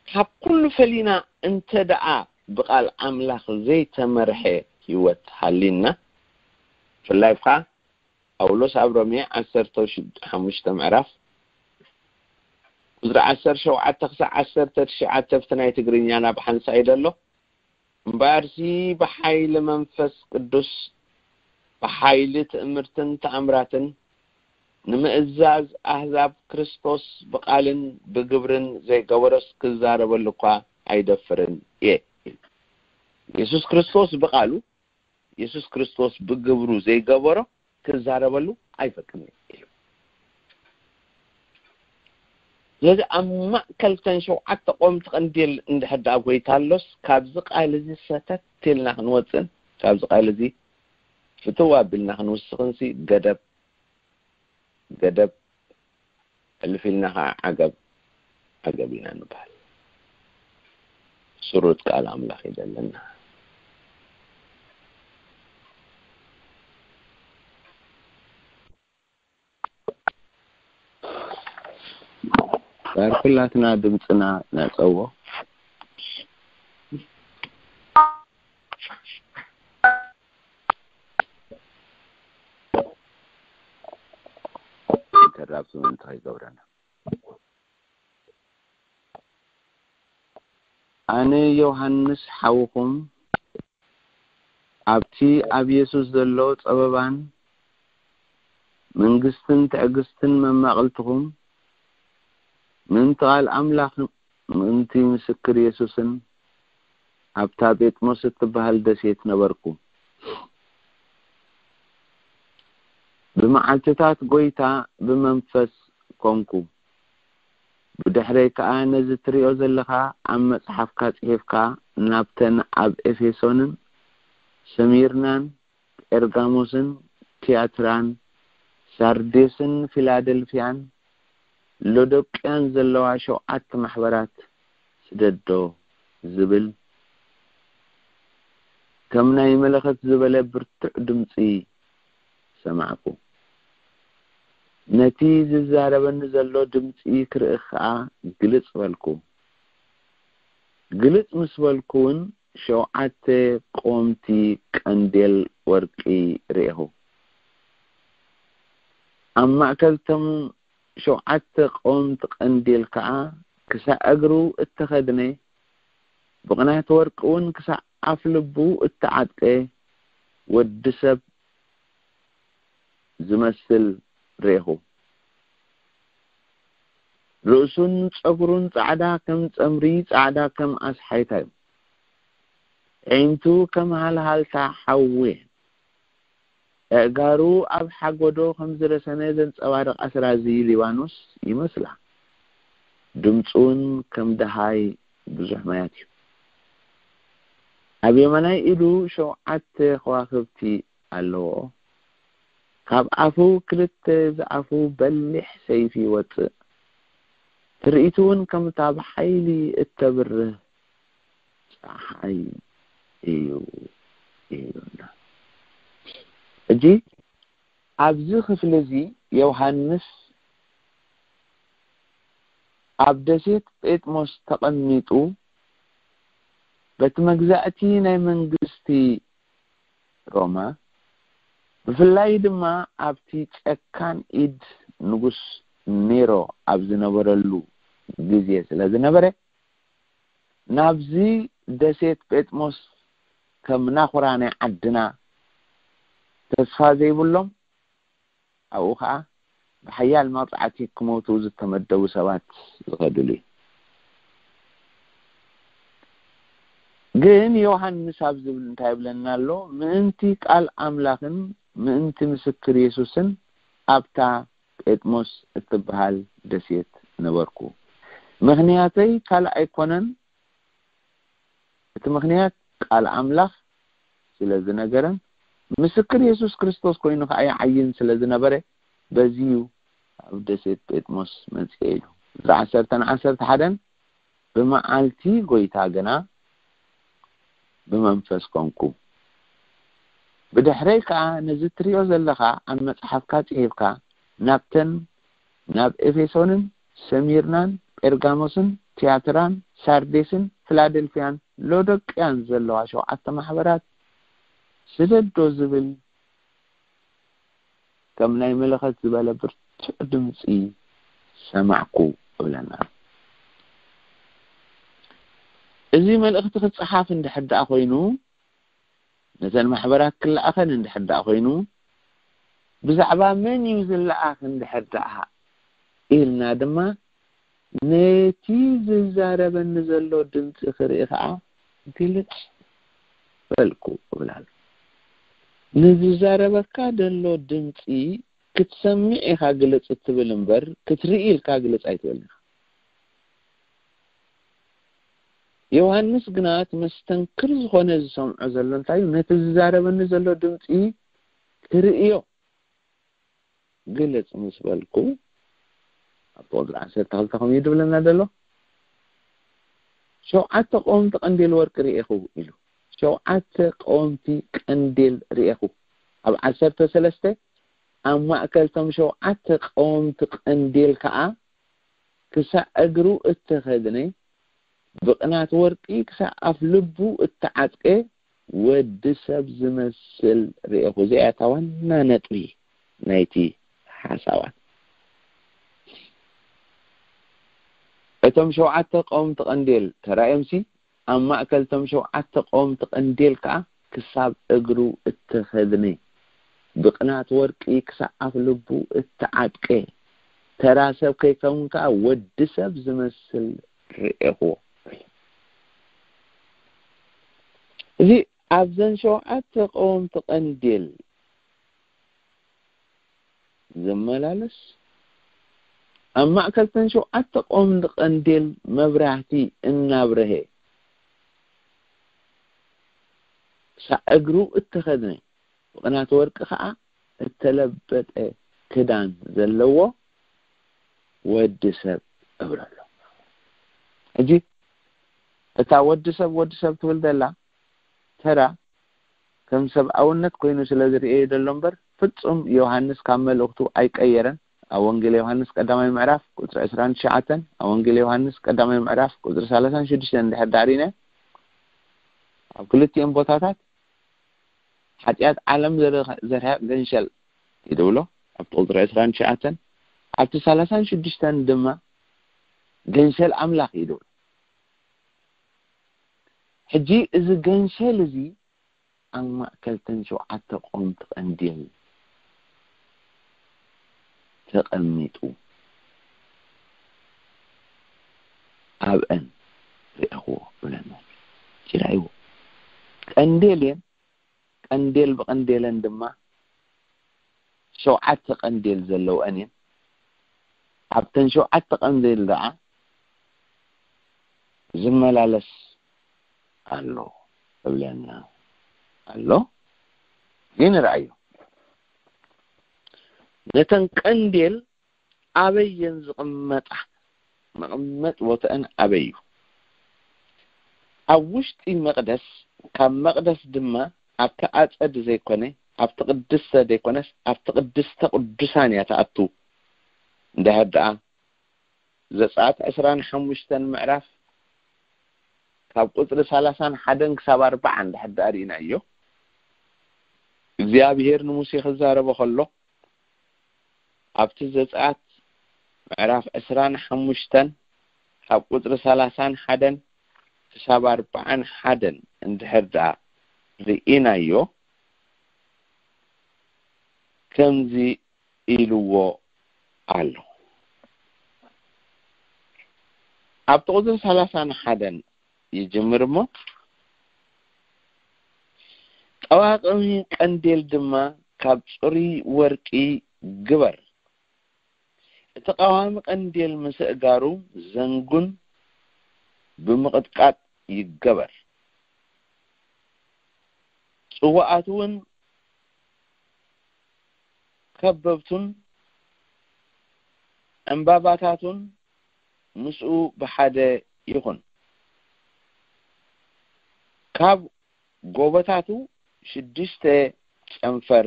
ካብ ኩሉ ፈሊና እንተ ደኣ ብቃል ኣምላኽ ዘይተመርሐ ህይወት ሃሊና፣ ብፍላይ ከዓ ጳውሎስ ኣብ ሮሜ ዓሰርተ ሓሙሽተ ምዕራፍ ቁጽሪ ዓሰርተ ሸውዓተ ክሳዕ ዓሰርተ ትሽዓተ፣ ኣብቲ ናይ ትግርኛ ናብ ሓንሳእ ኢለ ኣሎ። እምበኣርሲ ብሓይሊ መንፈስ ቅዱስ፣ ብሓይሊ ትእምርትን ተኣምራትን፣ ንምእዛዝ ኣህዛብ ክርስቶስ ብቃልን ብግብርን ዘይገበሮስ ክዛረበሉ እኳ ኣይደፍርን እየ። የሱስ ክርስቶስ ብቃሉ፣ የሱስ ክርስቶስ ብግብሩ ዘይገበሮ ክዛረበሉ ኣይፈቅድን እየ ኢሉ። ስለዚ ኣብ ማእከል እተን ሸውዓተ ቆምቲ ቀንዴል እንድሕር ደኣ ጎይታ ኣሎስ፣ ካብዚ ቃል እዚ ሰተት ኢልና ክንወጽእን ካብዚ ቃል እዚ ፍትው ኣቢልና ክንውስኽንሲ ገደብ፣ ገደብ፣ ሕልፍ ኢልና ኸዓ ዓገብ፣ ዓገብ ኢና ንበሃል። ስሩት ቃል ኣምላኽ እዩ ዘለና። ባርኩላትና ድምፅና ነፀዎ። ተራብቲ ምንታይ ይገብረና? ኣነ ዮሃንስ ሓውኹም ኣብቲ ኣብ የሱስ ዘሎ ጸበባን መንግስትን ትዕግስትን መማቕልትኹም ምእንቲ ቃል ኣምላኽ ምእንቲ ምስክር የሱስን ኣብታ ጴጥሞስ እትበሃል ደሴት ነበርኩ። ብመዓልትታት ጐይታ ብመንፈስ ኰንኩ። ብድሕረይ ከኣ ነዚ ትርእዮ ዘለኻ ኣብ መጽሓፍካ ጽሒፍካ ናብተን ኣብ ኤፌሶንን ሰሚርናን ጴርጋሞስን ትያትራን ሳርዴስን ፊላደልፍያን ሎዶቅያን ዘለዋ ሸውዓተ ማሕበራት ስደዶ ዝብል ከም ናይ መለኸት ዝበለ ብርቱዕ ድምጺ ሰማዕኩ። ነቲ ዝዛረበኒ ዘሎ ድምጺ ክርኢ ኸኣ ግልጽ በልኩ። ግልጽ ምስ በልኩ እውን ሸውዓተ ቀወምቲ ቀንዴል ወርቂ ርኤኹ። ኣብ ማእከል እቶም ሸውዓተ ቀወምቲ ቀንዴል ከኣ ክሳዕ እግሩ እተኸድነ፣ ብቕናት ወርቂ እውን ክሳዕ ኣፍ ልቡ እተዓጥቀ ወዲ ሰብ ዝመስል ርኤኹ። ርእሱን ጸጉሩን ጻዕዳ ከም ጸምሪ፣ ጻዕዳ ከም ኣስሓይታ እዩ። ኣዒንቱ ከም ሃልሃልታ ሓዊ እየን። ኣእጋሩ ኣብ ሓጎዶ ከም ዝረሰነ ዘንጸባርቕ ኣስራዚ ሊባኖስ ይመስላ። ድምጹ እውን ከም ደሃይ ብዙሕ ማያት እዩ። ኣብ የማናይ ኢዱ ሸውዓተ ከዋኽብቲ ኣለዎ። ካብ ኣፉ ክልተ ዝኣፉ በሊሕ ሰይፊ ይወጽእ። ትርኢቱ እውን ከምታ ብሓይሊ እተብርህ ጸሓይ እዩ፣ እዩ። ሕጂ ኣብዚ ክፍሊ እዚ ዮሃንስ ኣብ ደሴት ጴጥሞስ ተቐሚጡ በቲ መግዛእቲ ናይ መንግስቲ ሮማ፣ ብፍላይ ድማ ኣብቲ ጨካን ኢድ ንጉስ ኔሮ ኣብ ዝነበረሉ ግዜ ስለ ዝነበረ፣ ናብዚ ደሴት ጴጥሞስ ከም ናኹራ ናይ ዓድና ተስፋ ዘይብሎም፣ ኣብኡ ኸኣ ብሓያል መቕጻዕቲ ክሞቱ ዝተመደቡ ሰባት ዝኸድሉ እዩ። ግን ዮሃንስ ኣብ ዝብል እንታይ ይብለና ኣሎ? ምእንቲ ቃል ኣምላኽን ምእንቲ ምስክር የሱስን ኣብታ ጴጥሞስ እትበሃል ደሴት ነበርኩ። ምኽንያተይ ካልእ ኣይኮነን፣ እቲ ምኽንያት ቃል ኣምላኽ ስለ ዝነገረን ምስክር የሱስ ክርስቶስ ኮይኑ ከኣ ይዓይን ስለ ዝነበረ፣ በዚ እዩ ኣብ ደሴት ጴጥሞስ መጽኤ ኢሉ። ዕስራ ዓሰርተን ዓሰርተ ሓደን ብመዓልቲ ጐይታ ግና ብመንፈስ ኰንኩ። ብድሕረይ ከኣ ነዚ እትርእዮ ዘለኻ ኣብ መጽሓፍካ ጽሒፍካ ናብተን ናብ ኤፌሶንን ሰሚርናን ጴርጋሞስን ትያትራን ሳርዴስን ፊላደልፍያን ሎዶቅያን ዘለዋ ሸውዓተ ማሕበራት ስደዶ ዝብል ከም ናይ መለኸት ዝበለ ብርቱዕ ድምጺ ሰማዕኩ እብለና። እዚ መልእኽቲ ክጸሓፍ እንድሕር ደኣ ኮይኑ፣ ነተን ማሕበራት ክለኣኸን እንድሕር ደኣ ኮይኑ፣ ብዛዕባ መን እዩ ዝለኣኽ እንድሕር ደኣ ኢልና ድማ፣ ነቲ ዝዛረበኒ ዘሎ ድምጺ ክርኢ ኸኣ ግልጽ በልኩ እብል ኣሎ። ንዝዛረበካ ዘሎ ድምጺ ክትሰምዕ ኢኻ ግልጽ እትብል እምበር፣ ክትርኢ ኢልካ ግልጽ ኣይትበልን ኢኻ። ዮሃንስ ግና እቲ መስተንክር ዝኾነ ዝሰምዖ ዘሎ እንታይ እዩ? ነቲ ዝዛረበኒ ዘሎ ድምጺ ትርእዮ ግልጽ ምስ በልኩ፣ ኣብ ቁጽሪ ዓሰርተ ክልተ ከምኡ እዩ ዝብለና ዘሎ። ሸውዓተ ቀወምቲ ቀንዴል ወርቂ ርኤኹ ኢሉ። ሸውዓተ ቀወምቲ ቀንዴል ርኤኹ። ኣብ ዓሰርተ ሰለስተ ኣብ ማእከል እቶም ሸውዓተ ቀወምቲ ቀንዴል ከኣ ክሳዕ እግሩ እተኸድነ፣ ብቕናት ወርቂ ክሳዕ ኣፍ ልቡ እተዓጥቀ ወዲ ሰብ ዝመስል ርኤኹ። እዚኣ እታ ዋና ነጥቢ ናይቲ ሓሳባት። እቶም ሸውዓተ ቀወምቲ ቀንዴል ተራእዮምሲ፣ ኣብ ማእከል እቶም ሸውዓተ ቀወምቲ ቀንዴል ከኣ ክሳብ እግሩ እተኸድነ፣ ብቕናት ወርቂ ክሳዕ ኣፍ ልቡ እተዓጥቀ፣ ተራ ሰብ ከይከውን ከኣ ወዲ ሰብ ዝመስል ርኤኽዎ። እዚ ኣብዘን ሸውዓተ ቀወምቲ ቀንዴል ዝመላለስ፣ ኣብ ማእከል እተን ሸውዓተ ቀወምቲ ቀንዴል መብራህቲ እናብረሀ፣ ክሳዕ እግሩ እተኸድነ፣ ብቕናት ወርቂ ኸዓ እተለበጠ ክዳን ዘለዎ ወዲ ሰብ እብሎ ኣሎ። ሕጂ እታ ወዲ ሰብ፣ ወዲ ሰብ ትብል ዘላ ተራ ከም ሰብኣውነት ኮይኑ ስለ ዝርእዮ ዘሎ እምበር፣ ፍጹም ዮሃንስ ካብ መልእኽቱ ኣይቀየረን። ኣብ ወንጌል ዮሃንስ ቀዳማይ ምዕራፍ ቁጽሪ ዕስራን ትሽዓተን፣ ኣብ ወንጌል ዮሃንስ ቀዳማይ ምዕራፍ ቁጽሪ ሰላሳን ሽዱሽተን እንድሕር ዳኣ ርኢና፣ ኣብ ክልቲኦም ቦታታት ሓጢኣት ዓለም ዘረ-፣ ዘርሕቕ ገንሸል እዩ ዝብሎ፣ ኣብቲ ቁጽሪ ዕስራን ትሽዓተን፣ ኣብቲ ሰላሳን ሽዱሽተን ድማ ገንሸል ኣምላኽ እዩ ዝብሎ። ሕጂ እዚ ገንሸል እዚ ኣብ ማእከል እተን ሸውዓተ ቀወምቲ ቀንዴል ተቐሚጡ ኣብአን ርኤኽዎ ብለና። ጭራይዎ ቀንዴል እየን፣ ቀንዴል ብቐንዴለን ድማ ሸውዓተ ቀንዴል ዘለውአን እየን። ኣብተን ሸውዓተ ቀንዴል ደኣ ዝመላለስ ኣሎ እብለና ኣሎ። ይንርኣዮ። ነተን ቀንዴል ኣበይ እየን ዝቕመጣ? መቐመጥ ቦታአን ኣበይ እዩ? ኣብ ውሽጢ መቕደስ፣ ካብ መቕደስ ድማ ኣብቲ ኣጸድ ዘይኮነ፣ ኣብቲ ቅድስተ ዘይኮነስ፣ ኣብቲ ቅድስተ ቅዱሳን እያ ትኣቱ። እንድሕር ደኣ ዘጸኣት ዕስራን ሓሙሽተን ምዕራፍ ካብ ቁጽሪ ሰላሳን ሓደን ክሳብ ኣርባዓ እንድሕር ደኣ ርኢናዮ፣ እግዚኣብሄር ንሙሴ ክዛረቦ ከሎ፣ ኣብቲ ዘጸኣት ምዕራፍ ዕስራን ሓሙሽተን ካብ ቁጽሪ ሰላሳን ሓደን ክሳብ ኣርባዓን ሓደን እንድሕር ደኣ ርኢናዮ፣ ከምዚ ኢልዎ ኣሎ። ኣብቲ ቁጽሪ ሰላሳን ሓደን ይጅምር እሞ፣ ጠዋቕሚ ቀንዴል ድማ ካብ ጽሩይ ወርቂ ግበር። እቲ ቀዋሚ ቀንዴል ምስ ኣእጋሩ ዘንጉን ብምቕጥቃጥ ይገበር። ጽዋኣቱ እውን ከበብቱን ዕምባባታቱን ምስኡ ብሓደ ይኹን። ካብ ጎቦታቱ ሽዱሽተ ጨንፈር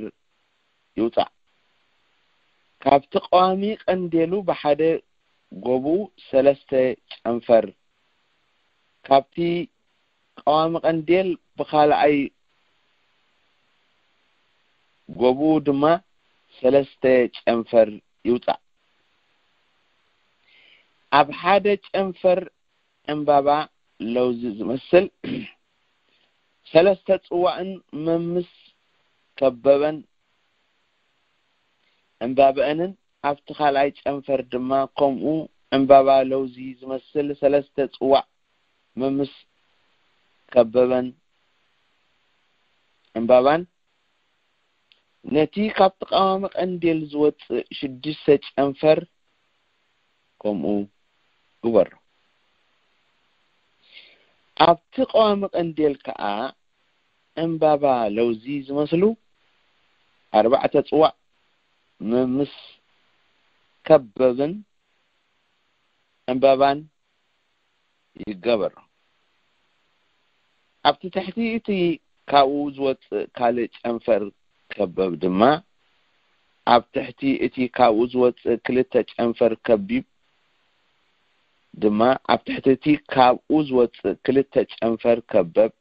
ይውጻእ። ካብቲ ቀዋሚ ቀንዴሉ ብሓደ ጎብኡ ሰለስተ ጨንፈር፣ ካብቲ ቀዋሚ ቀንዴል ብኻልኣይ ጎብኡ ድማ ሰለስተ ጨንፈር ይውጻእ። ኣብ ሓደ ጨንፈር ዕምባባ ለውዚ ዝመስል ሰለስተ ጽዋእን መምስ ከበበን ዕምባበአንን፣ ኣብቲ ካልኣይ ጨንፈር ድማ ከምኡ ዕምባባ ለውዚ ዝመስል ሰለስተ ጽዋእ መምስ ከበበን ዕምባባን፣ ነቲ ካብቲ ቀዋሚ ቀንዴል ዝወጽእ ሽዱሽተ ጨንፈር ከምኡ ግበሮ። ኣብቲ ቀዋሚ ቀንዴል ከኣ ዕምባባ ለውዚ ዝመስሉ ኣርባዕተ ጽዋእ መምስ ከበብን ዕምባባን ይገበሩ። ኣብቲ ትሕቲ እቲ ካብኡ ዝወጽእ ካልእ ጨንፈር ከበብ ድማ፣ ኣብ ትሕቲ እቲ ካብኡ ዝወጽእ ክልተ ጨንፈር ከቢብ ድማ፣ ኣብ ትሕቲ እቲ ካብኡ ዝወጽእ ክልተ ጨንፈር ከበብ።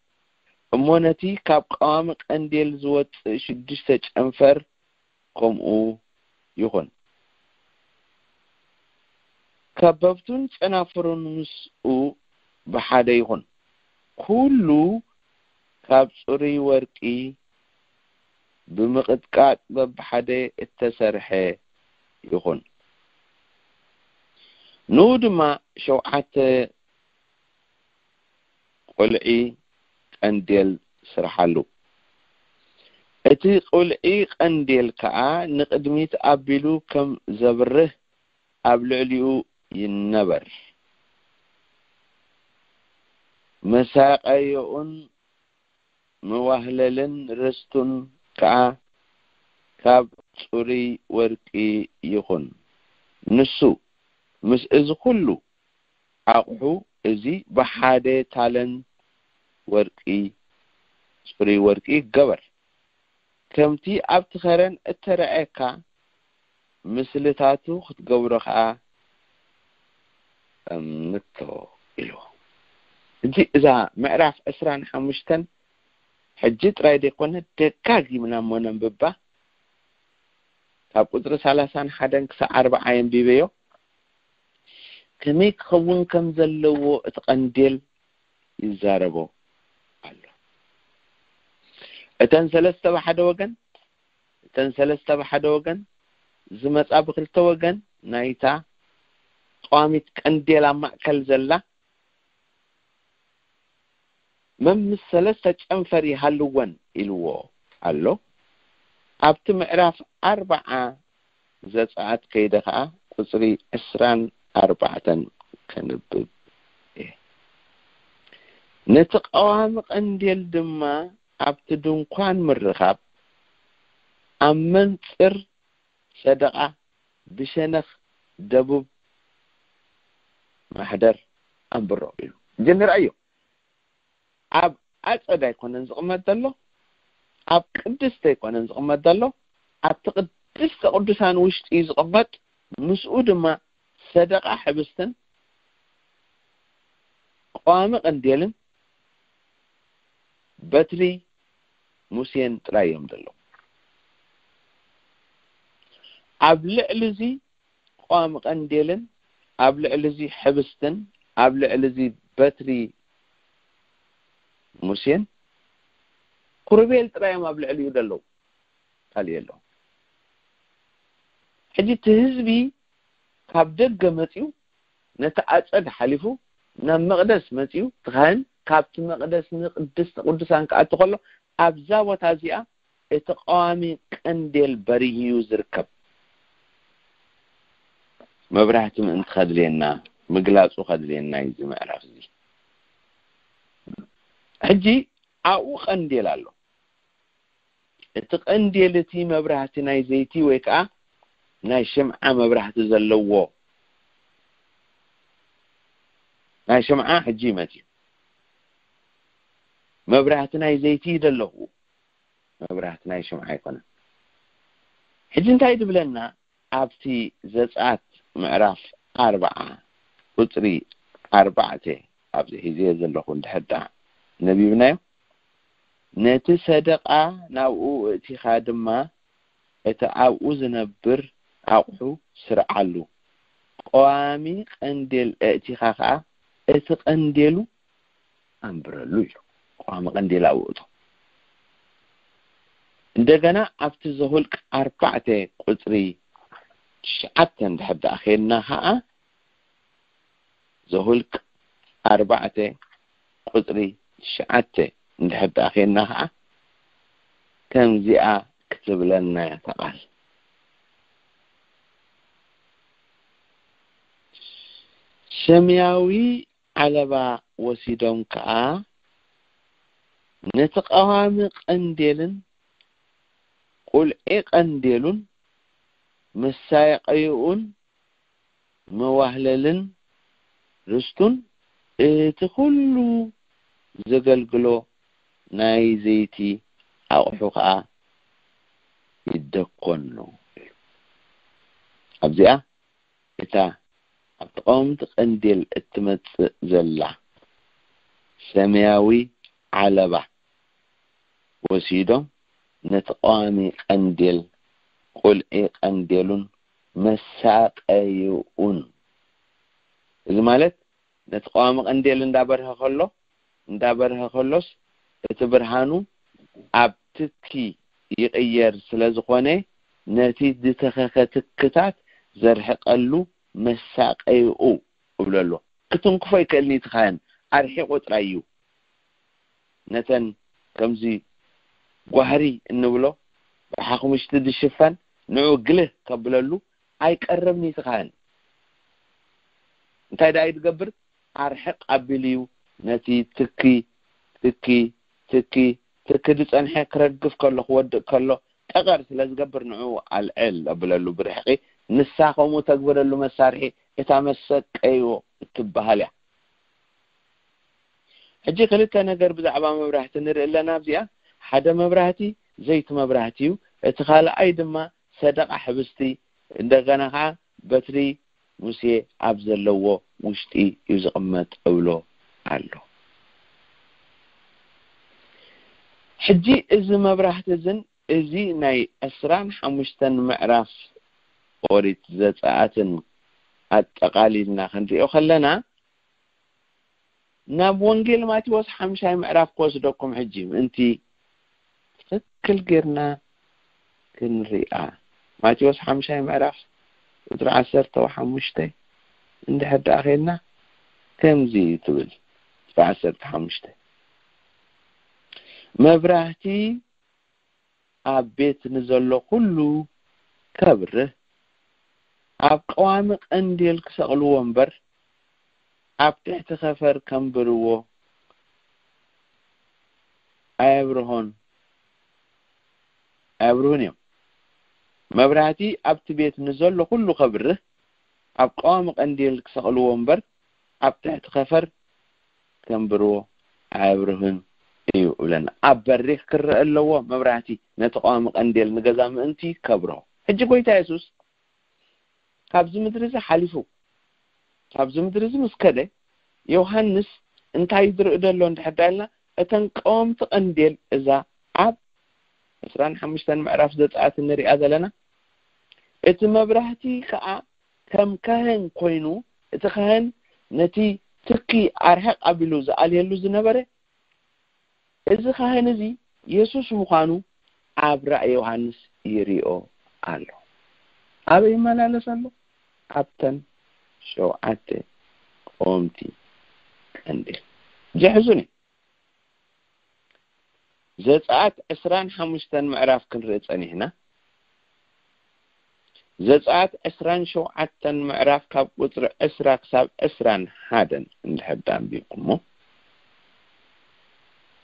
እሞ ነቲ ካብ ቀዋሚ ቀንዴል ዝወጽእ ሽዱሽተ ጨንፈር ከምኡ ይኹን። ከበብቱን ጨናፍሩን ምስኡ ብሓደ ይኹን። ኩሉ ካብ ጽሩይ ወርቂ ብምቕጥቃጥ በብሓደ እተሰርሐ ይኹን። ንኡ ድማ ሸውዓተ ቁልዒ ቀንዴል ስርሓሉ። እቲ ቁልዒ ቀንዴል ከኣ ንቕድሚት ኣቢሉ ከም ዘብርህ ኣብ ልዕሊኡ ይነበር። መሳቀዮኡን መዋህለልን ርስቱን ከኣ ካብ ጽሩይ ወርቂ ይኹን። ንሱ ምስ እዚ ኩሉ ኣቕሑ እዚ ብሓደ ታለንት ወርቂ፣ ጽሩይ ወርቂ ይገበር። ከምቲ ኣብቲ ከረን እተረኣየካ ምስልታቱ ክትገብሮ ከኣ ጠምቶ ኢልዎ። ሕጂ እዛ ምዕራፍ ዕስራን ሓሙሽተን ሕጂ ጥራይ ዘይኮነ ደጋጊምና እሞ ነንብባ። ካብ ቁጽሪ ሰላሳን ሓደን ክሳዕ ኣርብዓ የንቢበዮ። ከመይ ክኸውን ከም ዘለዎ እቲ ቀንዴል ይዛረቦ ኣሎ። እተን ሰለስተ ብሓደ ወገን፣ እተን ሰለስተ ብሓደ ወገን ዝመጻ ብክልተ ወገን ናይታ ቀዋሚት ቀንዴል ኣብ ማእከል ዘላ መምስ ሰለስተ ጨንፈር ይሃልወን ኢልዎ ኣሎ። ኣብቲ ምዕራፍ ኣርብዓ ዘጸኣት ከይደ ከኣ ቁጽሪ ዕስራን ኣርባዕተን ከንብብ እየ። ነቲ ቀዋሚ ቀንዴል ድማ ኣብቲ ድንኳን ምርኻብ ኣብ መንጽር ሰደቓ ብሸነኽ ደቡብ ማሕደር ኣንብሮ ኢሉ። ሕጂ ንርኣዮ። ኣብ ኣጸድ ኣይኮነን ዝቕመጥ ዘሎ፣ ኣብ ቅድስቲ ኣይኮነን ዝቕመጥ ዘሎ፣ ኣብቲ ቅድስተ ቅዱሳን ውሽጢ እዩ ዝቕመጥ። ምስኡ ድማ ሰደቓ ሕብስትን ቀዋሚ ቀንዴልን በትሪ ሙሴን ጥራይ እዮም ዘለዉ። ኣብ ልዕሊ እዚ ቀዋሚ ቀንዴልን ኣብ ልዕሊ እዚ ሕብስትን ኣብ ልዕሊ እዚ በትሪ ሙሴን ክሩቤል ጥራይ እዮም ኣብ ልዕሊኡ ዘለዉ፣ ካልእ የለዉን። ሕጂ እቲ ህዝቢ ካብ ደገ መጺኡ ነቲ ኣጸድ ሓሊፉ ናብ መቕደስ መጺኡ፣ እቲ ካህን ካብቲ መቕደስ ንቅድስተ ቅዱሳን ክኣቱ ከሎ ኣብዛ ቦታ እዚኣ እቲ ቀዋሚ ቀንዴል በሪሁ እዩ ዝርከብ። መብራህቲ ምእንቲ ከድልየና፣ ምግላጹ ከድልየና እዩ እዚ ምዕራፍ እዚ። ሕጂ ኣብኡ ቀንዴል ኣሎ። እቲ ቀንዴል እቲ መብራህቲ ናይ ዘይቲ ወይ ከኣ ናይ ሽምዓ መብራህቲ ዘለዎ፣ ናይ ሽምዓ ሕጂ እዩ መጺኡ። መብራህቲ ናይ ዘይቲ እዩ ዘለኹ፣ መብራህቲ ናይ ሽምዓ ኣይኮነን። ሕጂ እንታይ ድብለና? ኣብቲ ዘጸኣት ምዕራፍ ኣርብዓ ቁጽሪ ኣርባዕተ፣ ኣብዚ ሒዘዮ ዘለኹ እንድሕር ደኣ ነቢብናዮ፣ ነቲ ሰደቓ ናብኡ ኣእቲኻ ድማ እቲ ኣብኡ ዝነብር ኣቑሑ ስርዓሉ። ቀዋሚ ቀንዴል ኣእቲኻ ኸኣ እቲ ቀንዴሉ ኣንብረሉ ኢሉ። ቀዋሚ ቀንዴል ኣብኡ እቶ። እንደገና ኣብቲ ዘሁልቅ ኣርባዕተ ቁጽሪ ትሽዓተ እንድሕር ደኣ ኸድና ኸኣ፣ ዘሁልቅ ኣርባዕተ ቁጽሪ ትሽዓተ እንድሕር ደኣ ኸድና ኸኣ፣ ከምዚኣ ክትብለና እያ እታ ቃል። ሰማያዊ ዓለባ ወሲዶም ከኣ ነቲ ቀዋሚ ቀንዴልን ቁልዒ ቀንዴሉን መሳቀይኡን መዋህለልን ርስቱን እቲ ኩሉ ዘገልግሎ ናይ ዘይቲ ኣቑሑ ኸኣ ይደኮን ነው። ኣብዚኣ እታ ኣብ ተቃወምቲ ቀንዴል እትመጽእ ዘላ ሰማያዊ ዓለባ ወሲዶም ነቲ ቀዋሚ ቀንዴል ቁልዒ ቀንዴሉን መሳቀይኡን። እዚ ማለት ነቲ ቀዋሚ ቀንዴል እንዳበርሀ ከሎ እንዳበርሀ ከሎስ እቲ ብርሃኑ ኣብ ትኪ ይቕየር ስለ ዝኾነ ነቲ ዝተኸኸ ትክታት ዘርሕቀሉ መሳቀይኡ እብለሉ ክትንክፎ ይክእልኒ ትኻየን ኣርሒቑ ጥራይ እዩ። ነተን ከምዚ ጓህሪ እንብሎ ብሓኹምሽቲ ዝሽፈን ንዑ ግልህ ከብለሉ ኣይቀርብን እዩ ትኻየን። እንታይ ደኣ እዩ ዝገብር? ኣርሕቕ ኣቢሉ እዩ ነቲ ትኪ ትኪ ትኪ ትኪ ዝጸንሐ ክረግፍ ከሎ ክወድቕ ከሎ ጠቐር ስለ ዝገብር ንዑ ኣልዕል ኣብለሉ ብርሕቂ። ንሳ ከምኡ ተግብረሉ መሳርሒ እታ መሰቀይዎ እትበሃል እያ። ሕጂ ክልተ ነገር ብዛዕባ መብራህቲ ንርኢ ኣለና። ኣብዚኣ ሓደ መብራህቲ ዘይቲ መብራህቲ እዩ፣ እቲ ካልኣይ ድማ ሰደቓ ሕብስቲ፣ እንደገና ከዓ በትሪ ሙሴ ኣብ ዘለዎ ውሽጢ እዩ ዝቕመጥ እብሎ ኣሎ። ሕጂ እዚ መብራህቲ እዝን እዚ ናይ ዕስራን ሓሙሽተን ምዕራፍ ኦሪት ዘጸኣትን ኣጠቓሊልና ክንሪኦ ከለና ናብ ወንጌል ማቴዎስ ሓምሻይ ምዕራፍ ክወስደኩም ሕጂ ምእንቲ ትኽክል ጌርና ክንሪኣ። ማቴዎስ ሓምሻይ ምዕራፍ ቁፅሪ ዓሰርተ ሓሙሽተ እንድሕር ደኣ ኸይድና ከምዚ እዩ ትብል። ቁፅሪ ዓሰርተ ሓሙሽተ መብራህቲ ኣብ ቤት ንዘሎ ኩሉ ከብርህ፣ ኣብ ቀዋሚ ቀንዴል ክሰቕልዎ እምበር፣ ኣብ ትሕቲ ኸፈር ከንብርዎ ኣየብርሆን፣ ኣየብርሁን እዮም። መብራህቲ ኣብቲ ቤት ንዘሎ ኩሉ ከብርህ፣ ኣብ ቀዋሚ ቀንዴል ክሰቕልዎ እምበር፣ ኣብ ትሕቲ ኸፈር ከንብርዎ ኣየብርሁን እዩ እብለና። ኣብ በሪኽ ክረአ ኣለዎ መብራህቲ፣ ነቲ ቀዋሚ ቀንዴል ንገዛ ምእንቲ ከብርሆ። ሕጂ ጎይታ የሱስ ካብዚ ምድሪ እዚ ሓሊፉ፣ ካብዚ ምድሪ እዚ ምስ ከደ፣ ዮሃንስ እንታይ ዝርኢ ዘሎ እንድሕር ዳልና፣ እተን ቀወምቲ ቀንዴል እዛ ኣብ ዕስራን ሓሙሽተን ምዕራፍ ዘጸኣት ንሪኣ ዘለና፣ እቲ መብራህቲ ከኣ ከም ካህን ኮይኑ፣ እቲ ካህን ነቲ ትኪ ኣርሕቕ ኣቢሉ ዝኣልየሉ ዝነበረ፣ እዚ ካህን እዚ የሱስ ምዃኑ ኣብ ራእይ ዮሃንስ ይሪኦ ኣሎ። ኣበይ ይመላለስ ኣሎ? ኣብተን ሸውዓተ ቀወምቲ ቀንዴል። ዘሕዝን እዩ። ዘጸኣት ዕስራን ሓሙሽተን ምዕራፍ ክንርኢ ጸኒሕና። ዘጸኣት ዕስራን ሸውዓተን ምዕራፍ ካብ ቁጽሪ ዕስራ ክሳብ ዕስራን ሓደን እንድሕር ደኣ ኣንቢብኩሞ፣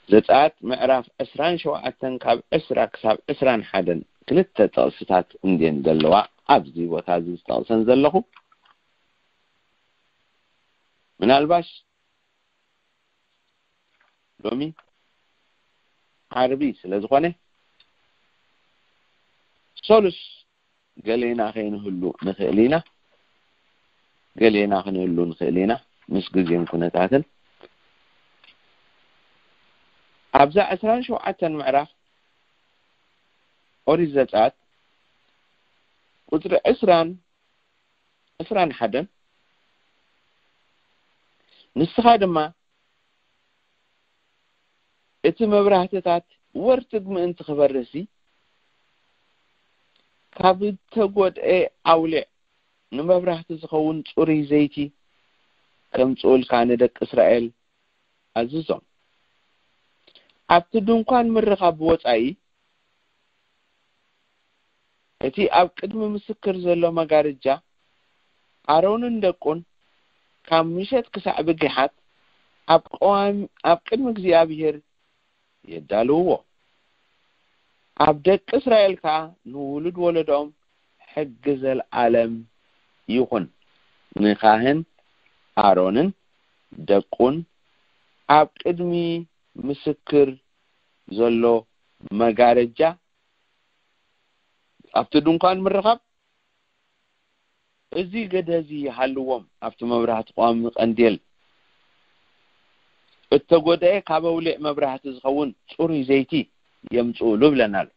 ዘጸኣት ምዕራፍ ዕስራን ሸውዓተን ካብ ዕስራ ክሳብ ዕስራን ሓደን ክልተ ጥቕስታት እንድየን ዘለዋ ኣብዚ ቦታ እዚ ዝጠቕሰን ዘለኹ። ምናልባሽ ሎሚ ዓርቢ ስለ ዝኾነ ሰሉስ ገሌና ከይንህሉ ንኽእል ኢና፣ ገሌና ክንህሉ ንኽእል ኢና ምስ ግዜን ኩነታትን። ኣብዛ ዕስራን ሸውዓተን ምዕራፍ ኦሪት ዘጸኣት ቁጽሪ ዕስራን ዕስራን ሓደን ንስኻ ድማ እቲ መብራህትታት ወርትግ ምእንቲ ክበርህሲ ካብ እተጎድኤ ኣውሊዕ ንመብራህቲ ዝኸውን ጽሩይ ዘይቲ ከምጽኡልካ ንደቂ እስራኤል ኣዝዞም። ኣብቲ ድንኳን ምርኻብ ብወጻኢ እቲ ኣብ ቅድሚ ምስክር ዘሎ መጋረጃ ኣሮንን ደቁን ካብ ምሸት ክሳዕ ብጊሓት ኣብ ቀዋም ኣብ ቅድሚ እግዚኣብሔር የዳልውዎ። ኣብ ደቂ እስራኤል ከኣ ንውሉድ ወለዶም ሕጊ ዘልኣለም ይኹን። ንካህን ኣሮንን ደቁን ኣብ ቅድሚ ምስክር ዘሎ መጋረጃ ኣብቲ ድንኳን ምርኻብ እዚ ገደ እዚ ይሃልዎም። ኣብቲ መብራህቲ ቀዋሚ ቀንዴል እተጎድኤ ካብ ኣውሊዕ መብራህቲ ዝኸውን ጽሩይ ዘይቲ የምጽኡሉ ብለና ኣሎ።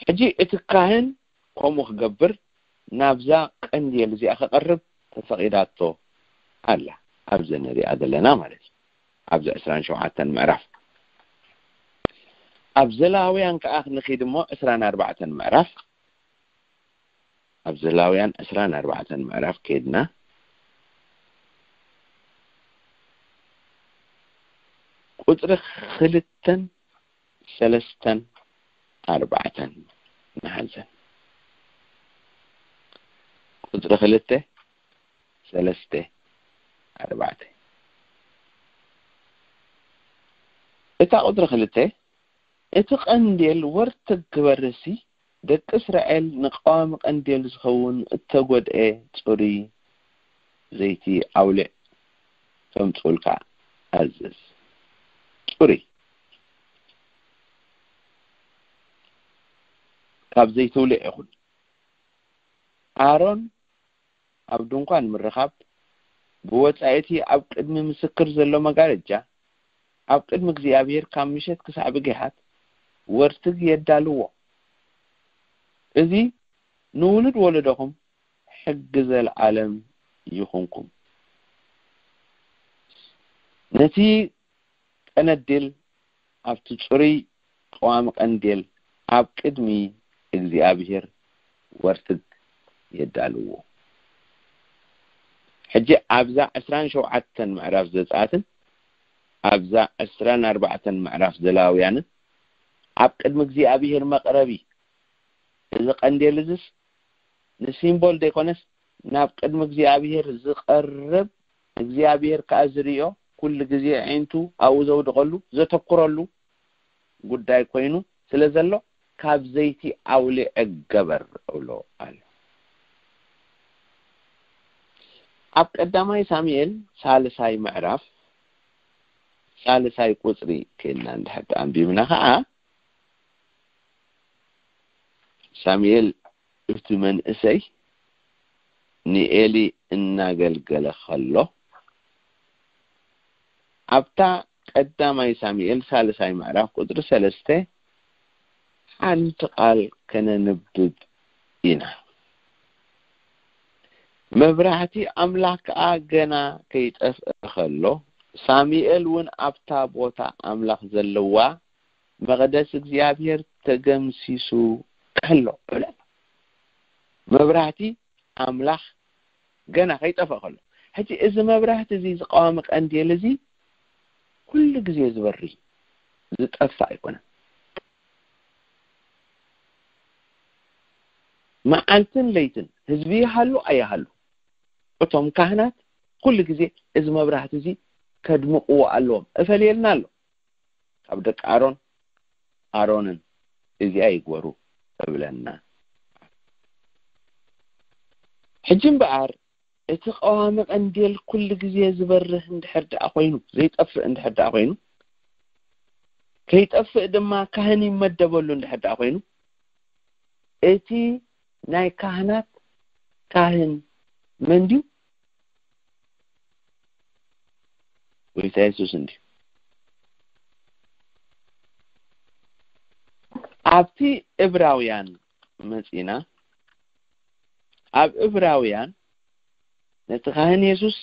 ሕጂ እቲ ካህን ከምኡ ክገብር ናብዛ ቀንዴል እዚኣ ክቐርብ ተፈቒዳቶ ኣላ። ኣብዚ ንሪኣ ዘለና ማለት እዩ። ኣብዚ ዕስራን ሸውዓተን ምዕራፍ። ኣብ ዘሌዋውያን ከኣ ክንኺድ እሞ ዕስራን ኣርባዕተን ምዕራፍ። ኣብ ዘሌዋውያን ዕስራን ኣርባዕተን ምዕራፍ ከይድና ቁጽሪ ክልተን ሰለስተን ኣርባዕተን ንሓዘን። ቁጽሪ ክልተ፣ ሰለስተ፣ ኣርባዕተ። እታ ቁጽሪ ክልተ፣ እቲ ቀንዴል ወርትግ ክበርሲ ደቂ እስራኤል ንቀዋሚ ቀንዴል ዝኸውን እተጎድኤ ጽሩይ ዘይቲ ኣውልዕ ከምጽኡልካ ኣዝዝ። ጽሩይ ካብ ዘይትውልዕ ይኹን። ኣሮን ኣብ ድንኳን ምርኻብ ብወጻኢ እቲ ኣብ ቅድሚ ምስክር ዘሎ መጋረጃ ኣብ ቅድሚ እግዚኣብሔር ካብ ምሸት ክሳዕ ብጊሓት ወርትግ የዳልዎ። እዚ ንውሉድ ወለዶኹም ሕጊ ዘለዓለም ይኹንኩም። ነቲ ቀነድል ኣብቲ ጽሩይ ቀዋሚ ቀንዴል ኣብ ቅድሚ እግዚኣብሔር ወርትግ የዳልዎ። ሕጂ ኣብዛ ዕስራን ሸውዓተን ምዕራፍ ዘጸኣትን ኣብዛ ዕስራን ኣርባዕተን ምዕራፍ ዘሌዋውያንን ኣብ ቅድሚ እግዚኣብሔር መቕረቢ እዚ ቀንዴል እዝስ ንሲምቦል ዘይኮነስ ናብ ቅድሚ እግዚኣብሔር ዝቐርብ እግዚኣብሔር ከኣ ዝርእዮ ኩሉ ግዜ ኣዒንቱ ኣብኡ ዘውድቐሉ ዘተኩረሉ ጉዳይ ኮይኑ ስለ ዘሎ ካብ ዘይቲ ኣውሊዐ ገበር እብሎ ኣሎ። ኣብ ቀዳማይ ሳሙኤል ሳልሳይ ምዕራፍ ሳልሳይ ቁጽሪ ከይድና እንድሕር ኣንቢብና ኸዓ ሳሙኤል እቲ መንእሰይ ንኤሊ እናገልገለ ከሎ ኣብታ ቀዳማይ ሳሙኤል ሳልሳይ ምዕራፍ ቁጽሪ ሰለስተ ሓንቲ ቃል ከነንብብ ኢና። መብራህቲ ኣምላኽ ከኣ ገና ከይጠፍአ ከሎ ሳሙኤል እውን ኣብታ ቦታ ኣምላኽ ዘለዋ መቕደስ እግዚኣብሔር ተገምሲሱ ከሎ። መብራህቲ ኣምላኽ ገና ከይጠፍእ ከሎ። ሕጂ እዚ መብራህቲ እዚ ዝቃዋሚ ቀንዴል እዚ ኩሉ ግዜ ዝበሪ ዝጠፍእ ኣይኮነን። መዓልትን ለይትን ህዝቢ ይሃሉ ኣይሃሉ እቶም ካህናት ኩሉ ግዜ እዚ መብራህቲ እዚ ከድምቕዎ ኣለዎም። እፈልየልና ኣሎ ካብ ደቂ ኣሮን ኣሮንን እዚኣ ይግበሩ እብለና። ሕጂ እምበኣር እቲ ቀዋሚ ቀንዴል ኩሉ ግዜ ዝበርህ እንድሕር ደኣ ኮይኑ ዘይጠፍእ እንድሕር ደኣ ኮይኑ ከይጠፍእ ድማ ካህን ይመደበሉ እንድሕር ደኣ ኮይኑ እቲ ናይ ካህናት ካህን መን ድዩ? ጎይታ የሱስ እንድዩ። ኣብቲ እብራውያን መጺና ኣብ እብራውያን ነቲ ካህን የሱስ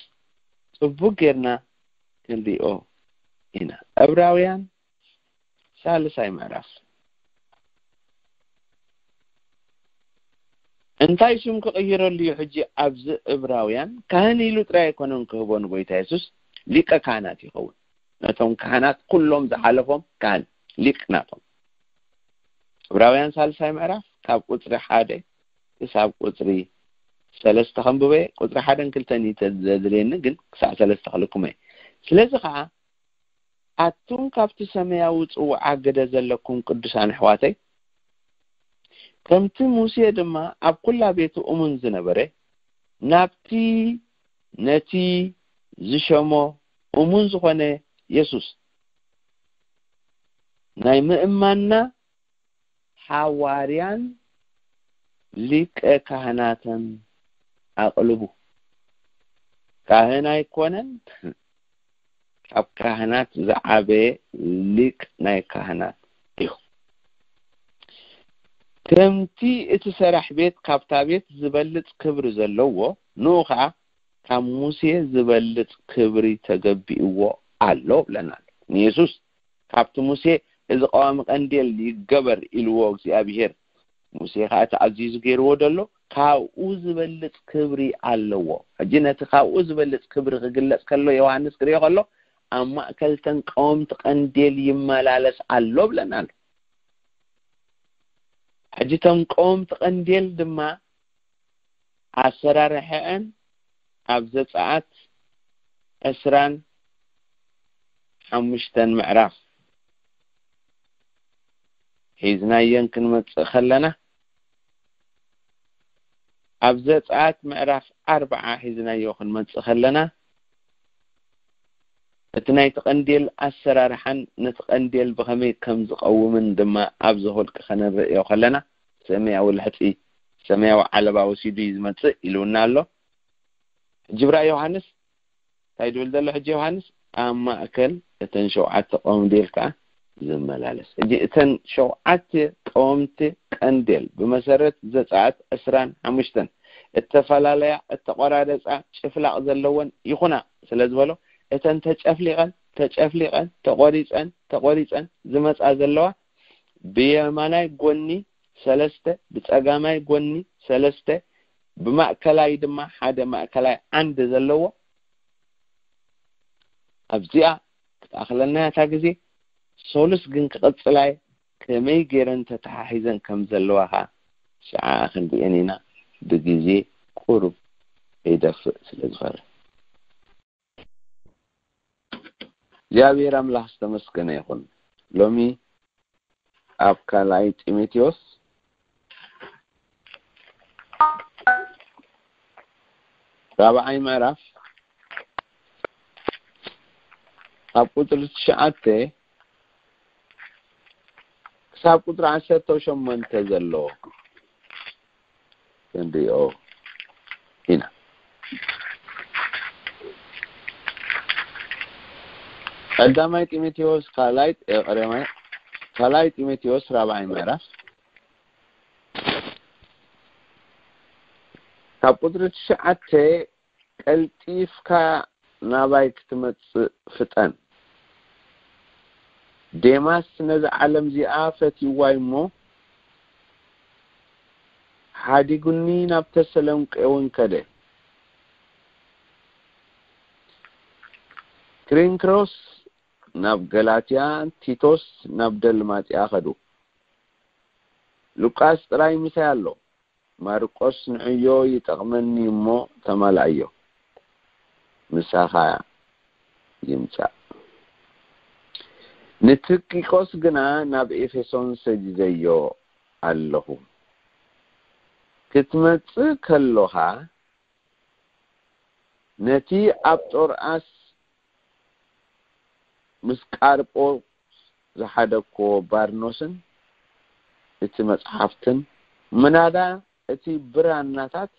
ጽቡቅ ጌርና ክንሪኦ ኢና። እብራውያን ሳልሳይ ምዕራፍ እንታይ ሽም ክቕይረሉ እዩ? ሕጂ ኣብዚ እብራውያን ካህን ኢሉ ጥራይ ኣይኮነን ክህቦ ንጎይታ የሱስ ሊቀ ካህናት ይኸውን። ነቶም ካህናት ኩሎም ዝሓለፎም ካህን ሊቅ ናቶም። እብራውያን ሳልሳይ ምዕራፍ ካብ ቁጽሪ ሓደ ክሳብ ቁጽሪ ሰለስተ ከንብበ። ቁጽሪ ሓደን ክልተን እዩ ዘድልየኒ፣ ግን ክሳዕ ሰለስተ ክልኩም እየ። ስለዚ ከዓ ኣቱም ካብቲ ሰማያዊ ጽውዓ ግደ ዘለኩም ቅዱሳን ኣሕዋተይ፣ ከምቲ ሙሴ ድማ ኣብ ኩላ ቤቱ እሙን ዝነበረ፣ ናብቲ ነቲ ዝሸሞ እሙን ዝኾነ የሱስ ናይ ምእማንና ሓዋርያን ሊቀ ካህናትን ኣቕልቡ። ካህን ኣይኮነን፣ ካብ ካህናት ዝዓበየ ሊቅ ናይ ካህናት እዩ። ከምቲ እቲ ሰራሕ ቤት ካብታ ቤት ዝበልጽ ክብሪ ዘለዎ፣ ንኡ ኸዓ ካብ ሙሴ ዝበልጽ ክብሪ ተገቢእዎ ኣሎ ብለና ኣሎ። ንየሱስ ካብቲ ሙሴ እዚ ቀዋሚ ቀንዴል ይገበር ኢልዎ እግዚኣብሔር፣ ሙሴ ኸዓ ተኣዚዙ ገይርዎ ደሎ፣ ካብኡ ዝበልጽ ክብሪ ኣለዎ። ሕጂ ነቲ ካብኡ ዝበልጽ ክብሪ ክግለጽ ከሎ፣ ዮሃንስ ክሪኦ ከሎ፣ ኣብ ማእከል ተን ቀወምቲ ቀንዴል ይመላለስ ኣሎ ብለና ኣሎ። ሕጂ ተን ቀወምቲ ቀንዴል ድማ ኣሰራርሐአን ኣብ ዘጸኣት ዕስራን ሓሙሽተን ምዕራፍ ሒዝናየን ክንመጽእ ከለና፣ ኣብ ዘጸኣት ምዕራፍ ኣርብዓ ሒዝናዮ ክንመጽእ ከለና፣ እቲ ናይቲ ቀንዴል ኣሰራርሓን ነቲ ቀንዴል ብኸመይ ከም ዝቐውምን ድማ ኣብዚ ኹልቂ ከነርእዮ ከለና፣ ሰማያዊ ልሕጺ፣ ሰማያዊ ዓለባ ወሲዱ እዩ ዝመጽእ ኢሉና ኣሎ። ሕጂ ብራይ ዮሃንስ እንታይ ድብል ዘሎ? ሕጂ ዮሃንስ ኣብ ማእከል እተን ሸውዓተ ቀንዴል ከኣ ዝመላለስ። ሕጂ እተን ሸውዓተ ቀወምቲ ቀንዴል ብመሰረት ዘጸኣት ዕስራን ሓሙሽተን እተፈላለያ፣ እተቆራረጻ፣ ጭፍላቕ ዘለወን ይኹና ስለ ዝበሎ፣ እተን ተጨፍሊቐን፣ ተጨፍሊቐን፣ ተቆሪጸን፣ ተቆሪጸን ዝመጻ ዘለዋ ብየማናይ ጎኒ ሰለስተ፣ ብጸጋማይ ጎኒ ሰለስተ፣ ብማእከላይ ድማ ሓደ ማእከላይ ዓንዲ ዘለዎ ኣብዚኣ ክትኣኽለና እያ እታ ግዜ። ሶሉስ ግን ክቕጽላ እየ። ከመይ ገይረን ተተሓሒዘን ከም ዘለዋ ኸኣ ሽዓ ክንሪአን ኢና፣ ብግዜ ቁሩብ ከይደፍእ ስለ ዝፈርህ። እግዚኣብሔር ኣምላኽ ዝተመስገነ ይኹን። ሎሚ ኣብ ካልኣይ ጢሞቴዎስ ራብዓይ ምዕራፍ ካብ ቁጽሪ ትሽዓተ ክሳብ ቁጽሪ ዓሰርተ ሸሞንተ ዘሎ ክንሪኦ ኢና። ቀዳማይ ጢሞቴዎስ ካልኣይ፣ እ፣ ቀዳማይ፣ ካልኣይ ጢሞቴዎስ ራብዓይ ምዕራፍ ካብ ቁጽሪ ትሽዓተ ቀልጢፍካ ናባይ ክትመጽእ ፍጠን። ዴማስ ነዛ ዓለም እዚኣ ፈትይዋ እሞ ሓዲጉኒ ናብ ተሰሎንቄ እውን ከደ። ክሪንክሮስ ናብ ገላትያ፣ ቲቶስ ናብ ደልማጥያ ከዱ። ሉቃስ ጥራይ ምሳይ ኣሎ። ማርቆስ ንዕዮ ይጠቕመኒ እሞ ተማልኣዮ፣ ምሳኻ ይምጻእ። ንትኪቆስ ግና ናብ ኤፌሶን ሰዲደዮ ኣለኹ። ክትመጽእ ከሎኻ ነቲ ኣብ ጦርኣስ ምስ ቃርጶስ ዝሓደግክዎ ባርኖስን እቲ መጽሓፍትን ምናዳ እቲ ብራናታት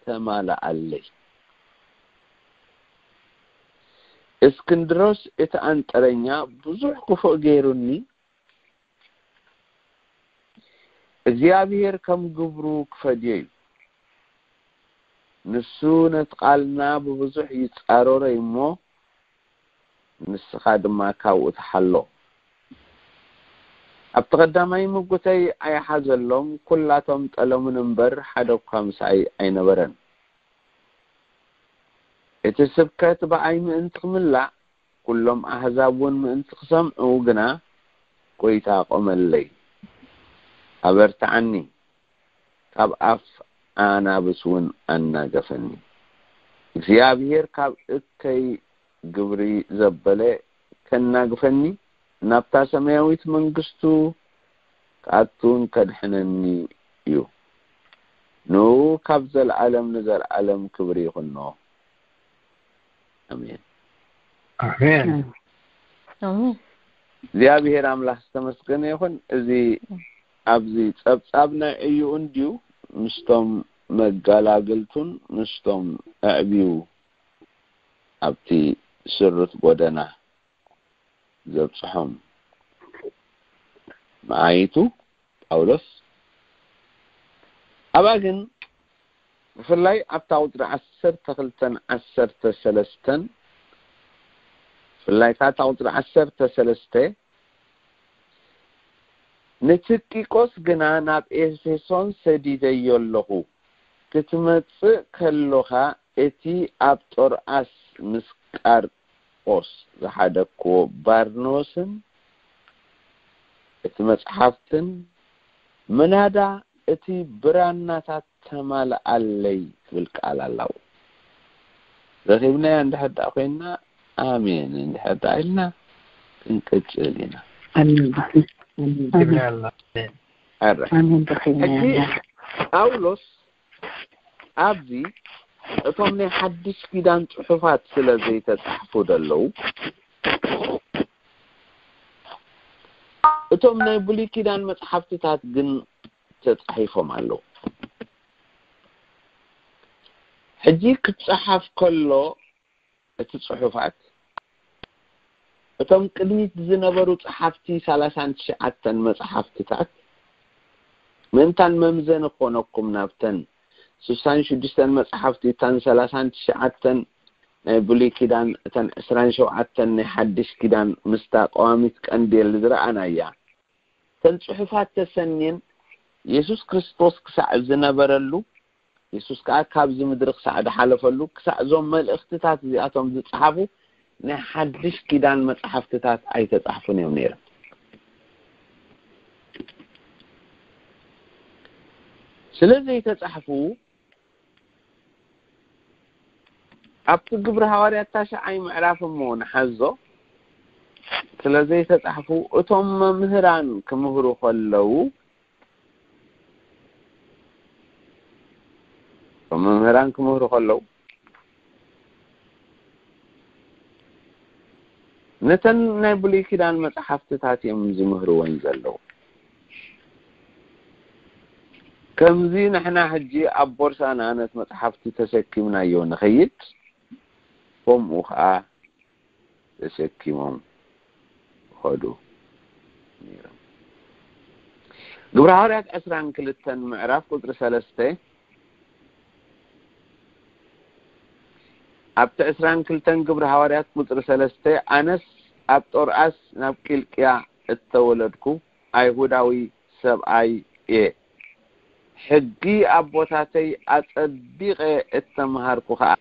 ተማልኣለይ። እስክንድሮስ እቲ ኣንጠረኛ ብዙሕ ክፉእ ገይሩኒ፣ እግዚኣብሔር ከም ግብሩ ክፈድዮ እዩ። ንሱ ነቲ ቃልና ብብዙሕ ይጻረሮ እዩ እሞ፣ ንስኻ ድማ ካብኡ ተሓሎ። ኣብቲ ቀዳማይ ምጉተይ ኣይሓዘሎም፣ ኩላቶም ጠለሙን እምበር፣ ሓደ እኳ ምሳይ ኣይነበረን። እቲ ስብከት ብኣይ ምእንቲ ክምላእ፣ ኩሎም ኣህዛብ እውን ምእንቲ ክሰምዑ ግና፣ ጐይታ ቆመለይ፣ ኣበርትዓኒ፣ ካብ ኣፍ ኣናብስ እውን ኣናገፈኒ። እግዚኣብሔር ካብ እከይ ግብሪ ዘበለ ከናግፈኒ፣ ናብታ ሰማያዊት መንግስቱ ክኣቱን ከድሕነኒ እዩ። ንኡ ካብ ዘለዓለም ንዘለዓለም ክብሪ ይኹኖ። ኣሜን። ኣሜን። ኣሜን። እግዚኣብሔር ኣምላኽ ዝተመስገነ ይኹን። እዚ ኣብዚ ጸብጻብ ናይ ዕዩኡ እንድዩ ምስቶም መጋላግልቱን ምስቶም ኣዕብዩ ኣብቲ ስሩት ጎደና ዘብጽሖም መዓይቱ ጳውሎስ ኣብኣ ግን ብፍላይ ኣብታ ቁፅሪ ዓሰርተ ክልተን ዓሰርተ ሰለስተን ብፍላይ እታ ቁፅሪ ዓሰርተ ሰለስተ ንትቂቆስ ግና ናብ ኤፌሶን ሰዲደዮ ኣለኹ ክትመጽእ ከሎኻ እቲ ኣብ ጦርኣስ ምስ ቃርቆስ ዝሓደግክዎ ባርኖስን እቲ መጽሓፍትን ምናዳ እቲ ብራናታት ተማልኣለይ ትብል ቃል ኣላው ረኺብናያ እንድሕር ደኣ ኮይንና ኣሜን እንድሕር ደኣ ኢልና ክንቅጽል ኢና። ይብላላ። ኣረ ኣሜን ረኺብና ሕጂ ጳውሎስ ኣብዚ እቶም ናይ ሓድሽ ኪዳን ጽሑፋት ስለ ዘይተጻሕፉ ደለዉ እቶም ናይ ብሉይ ኪዳን መጽሓፍትታት ግን ተጻሒፎም ኣለዉ። ሕጂ ክጸሓፍ ከሎ እቲ ጽሑፋት እቶም ቅድሚት ዝነበሩ ጸሓፍቲ ሰላሳን ትሽዓተን መጽሓፍትታት ምእንታን መምዘኒ ክኾነኩም ናብተን ስሳን ሽዱሽተን መጽሓፍቲ እታን ሰላሳን ትሽዓተን ናይ ብሉይ ኪዳን እተን ዕስራን ሸውዓተን ናይ ሓድሽ ኪዳን ምስታ ቀዋሚት ቀንዴል ዝረኣናያ እተን ጽሑፋት ተሰንየን የሱስ ክርስቶስ ክሳዕ ዝነበረሉ የሱስ ከኣ ካብዚ ምድሪ ክሳዕ ዝሓለፈሉ ክሳዕ እዞም መልእኽትታት እዚኣቶም ዝጸሓፉ ናይ ሓድሽ ኪዳን መጽሓፍትታት ኣይተጻሕፉን እዮም ነይሮም። ስለ ዘይተጻሕፉ ኣብቲ ግብሪ ሃዋርያት ታሽዓይ ምዕራፍ እሞ ንሓዞ ስለ ዘይተጻሕፉ እቶም መምህራን ክምህሩ ከለዉ እቶም መምህራን ክምህሩ ከለዉ ነተን ናይ ብሉይ ኪዳን መጽሓፍትታት እዮም ዝምህርወን ዘለዉ። ከምዚ ንሕና ሕጂ ኣብ ቦርሳና ነት መጽሓፍቲ ተሰኪምናዮ ንኸይድ ከምኡ ኸዓ ተሰኪሞም ኸዱ ነይሮም። ግብረ ሃዋርያት ዕስራን ክልተን ምዕራፍ ቁፅሪ ሰለስተ ኣብቲ ዕስራን ክልተን ግብረ ሃዋርያት ቁፅሪ ሰለስተ ኣነስ ኣብ ጦርኣስ ናብ ቂልቅያ እተወለድኩ ኣይሁዳዊ ሰብኣይ እየ። ሕጊ ኣቦታተይ ኣጸቢቐ እተመሃርኩ ኸኣ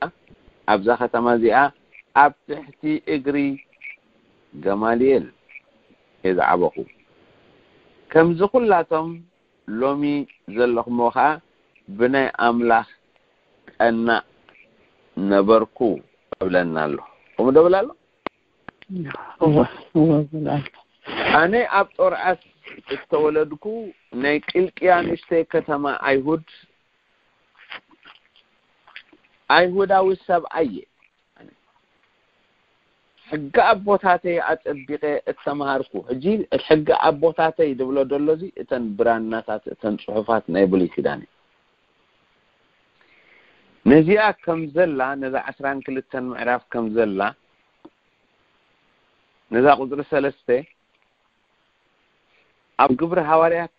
ኣብዛ ከተማ እዚኣ ኣብ ትሕቲ እግሪ ገማልኤል እየ ዝዓበኹ። ከምዚ ኩላቶም ሎሚ ዘለኹሞ ኸኣ ብናይ ኣምላኽ ቀናእ ነበርኩ እብለና ኣሎ። ከምኡ ዶ ብል ኣሎ? እወ እወ እብል ኣሎ። ኣነ ኣብ ጦርኣስ እተወለድኩ ናይ ቂልቅያ ንእሽተይ ከተማ ኣይሁድ ኣይሁዳዊ ሰብኣይ እየ። ሕጊ ኣቦታተይ ኣጸቢቐ እተምሃርኩ። ሕጂ እቲ ሕጊ ኣቦታተይ ዝብሎ ዘሎ እዚ እተን ብራናታት እተን ጽሑፋት ናይ ብሉይ ኪዳን እዩ። ነዚኣ ከም ዘላ ነዛ ዕስራን ክልተን ምዕራፍ ከም ዘላ ነዛ ቁፅሪ ሰለስተ ኣብ ግብሪ ሃዋርያት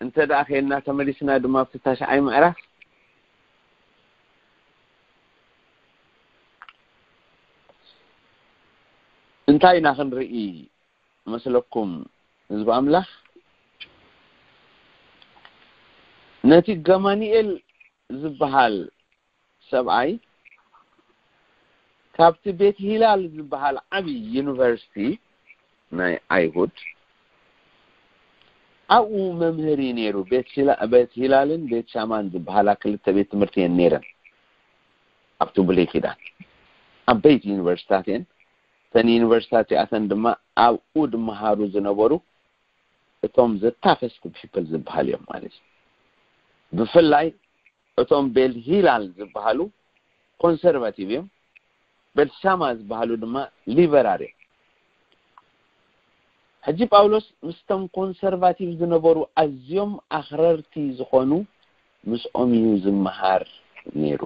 እንተ ደኣ ኸይድና ተመሊስና ድማ ኣብቲ ታሽዓይ ምዕራፍ እንታይ ኢና ክንርኢ መስለኩም ህዝቢ ኣምላኽ? ነቲ ገማንኤል ዝበሃል ሰብኣይ ካብቲ ቤት ሂላል ዝበሃል ዓብዪ ዩኒቨርሲቲ ናይ ኣይሁድ ኣብኡ መምህር እዩ ነይሩ። ቤት ሂላልን ቤት ሻማን ዝበሃላ ክልተ ቤት ትምህርቲ እየን ነይረን ኣብቲ ብሉይ ኪዳን። ዓበይቲ ዩኒቨርሲታት እየን። እተን ዩኒቨርሲታት እዚኣተን ድማ ኣብኡ ድመሃሩ ዝነበሩ እቶም ዘታፈስት ፒፕል ዝበሃል እዮም ማለት እዩ። ብፍላይ እቶም ቤልሂላል ዝበሃሉ ኮንሰርቫቲቭ እዮም። ቤልሻማ ዝበሃሉ ድማ ሊበራል እዮም። ሕጂ ጳውሎስ ምስቶም ኮንሰርቫቲቭ ዝነበሩ ኣዝዮም ኣኽረርቲ ዝኾኑ ምስኦም እዩ ዝመሃር ነይሩ።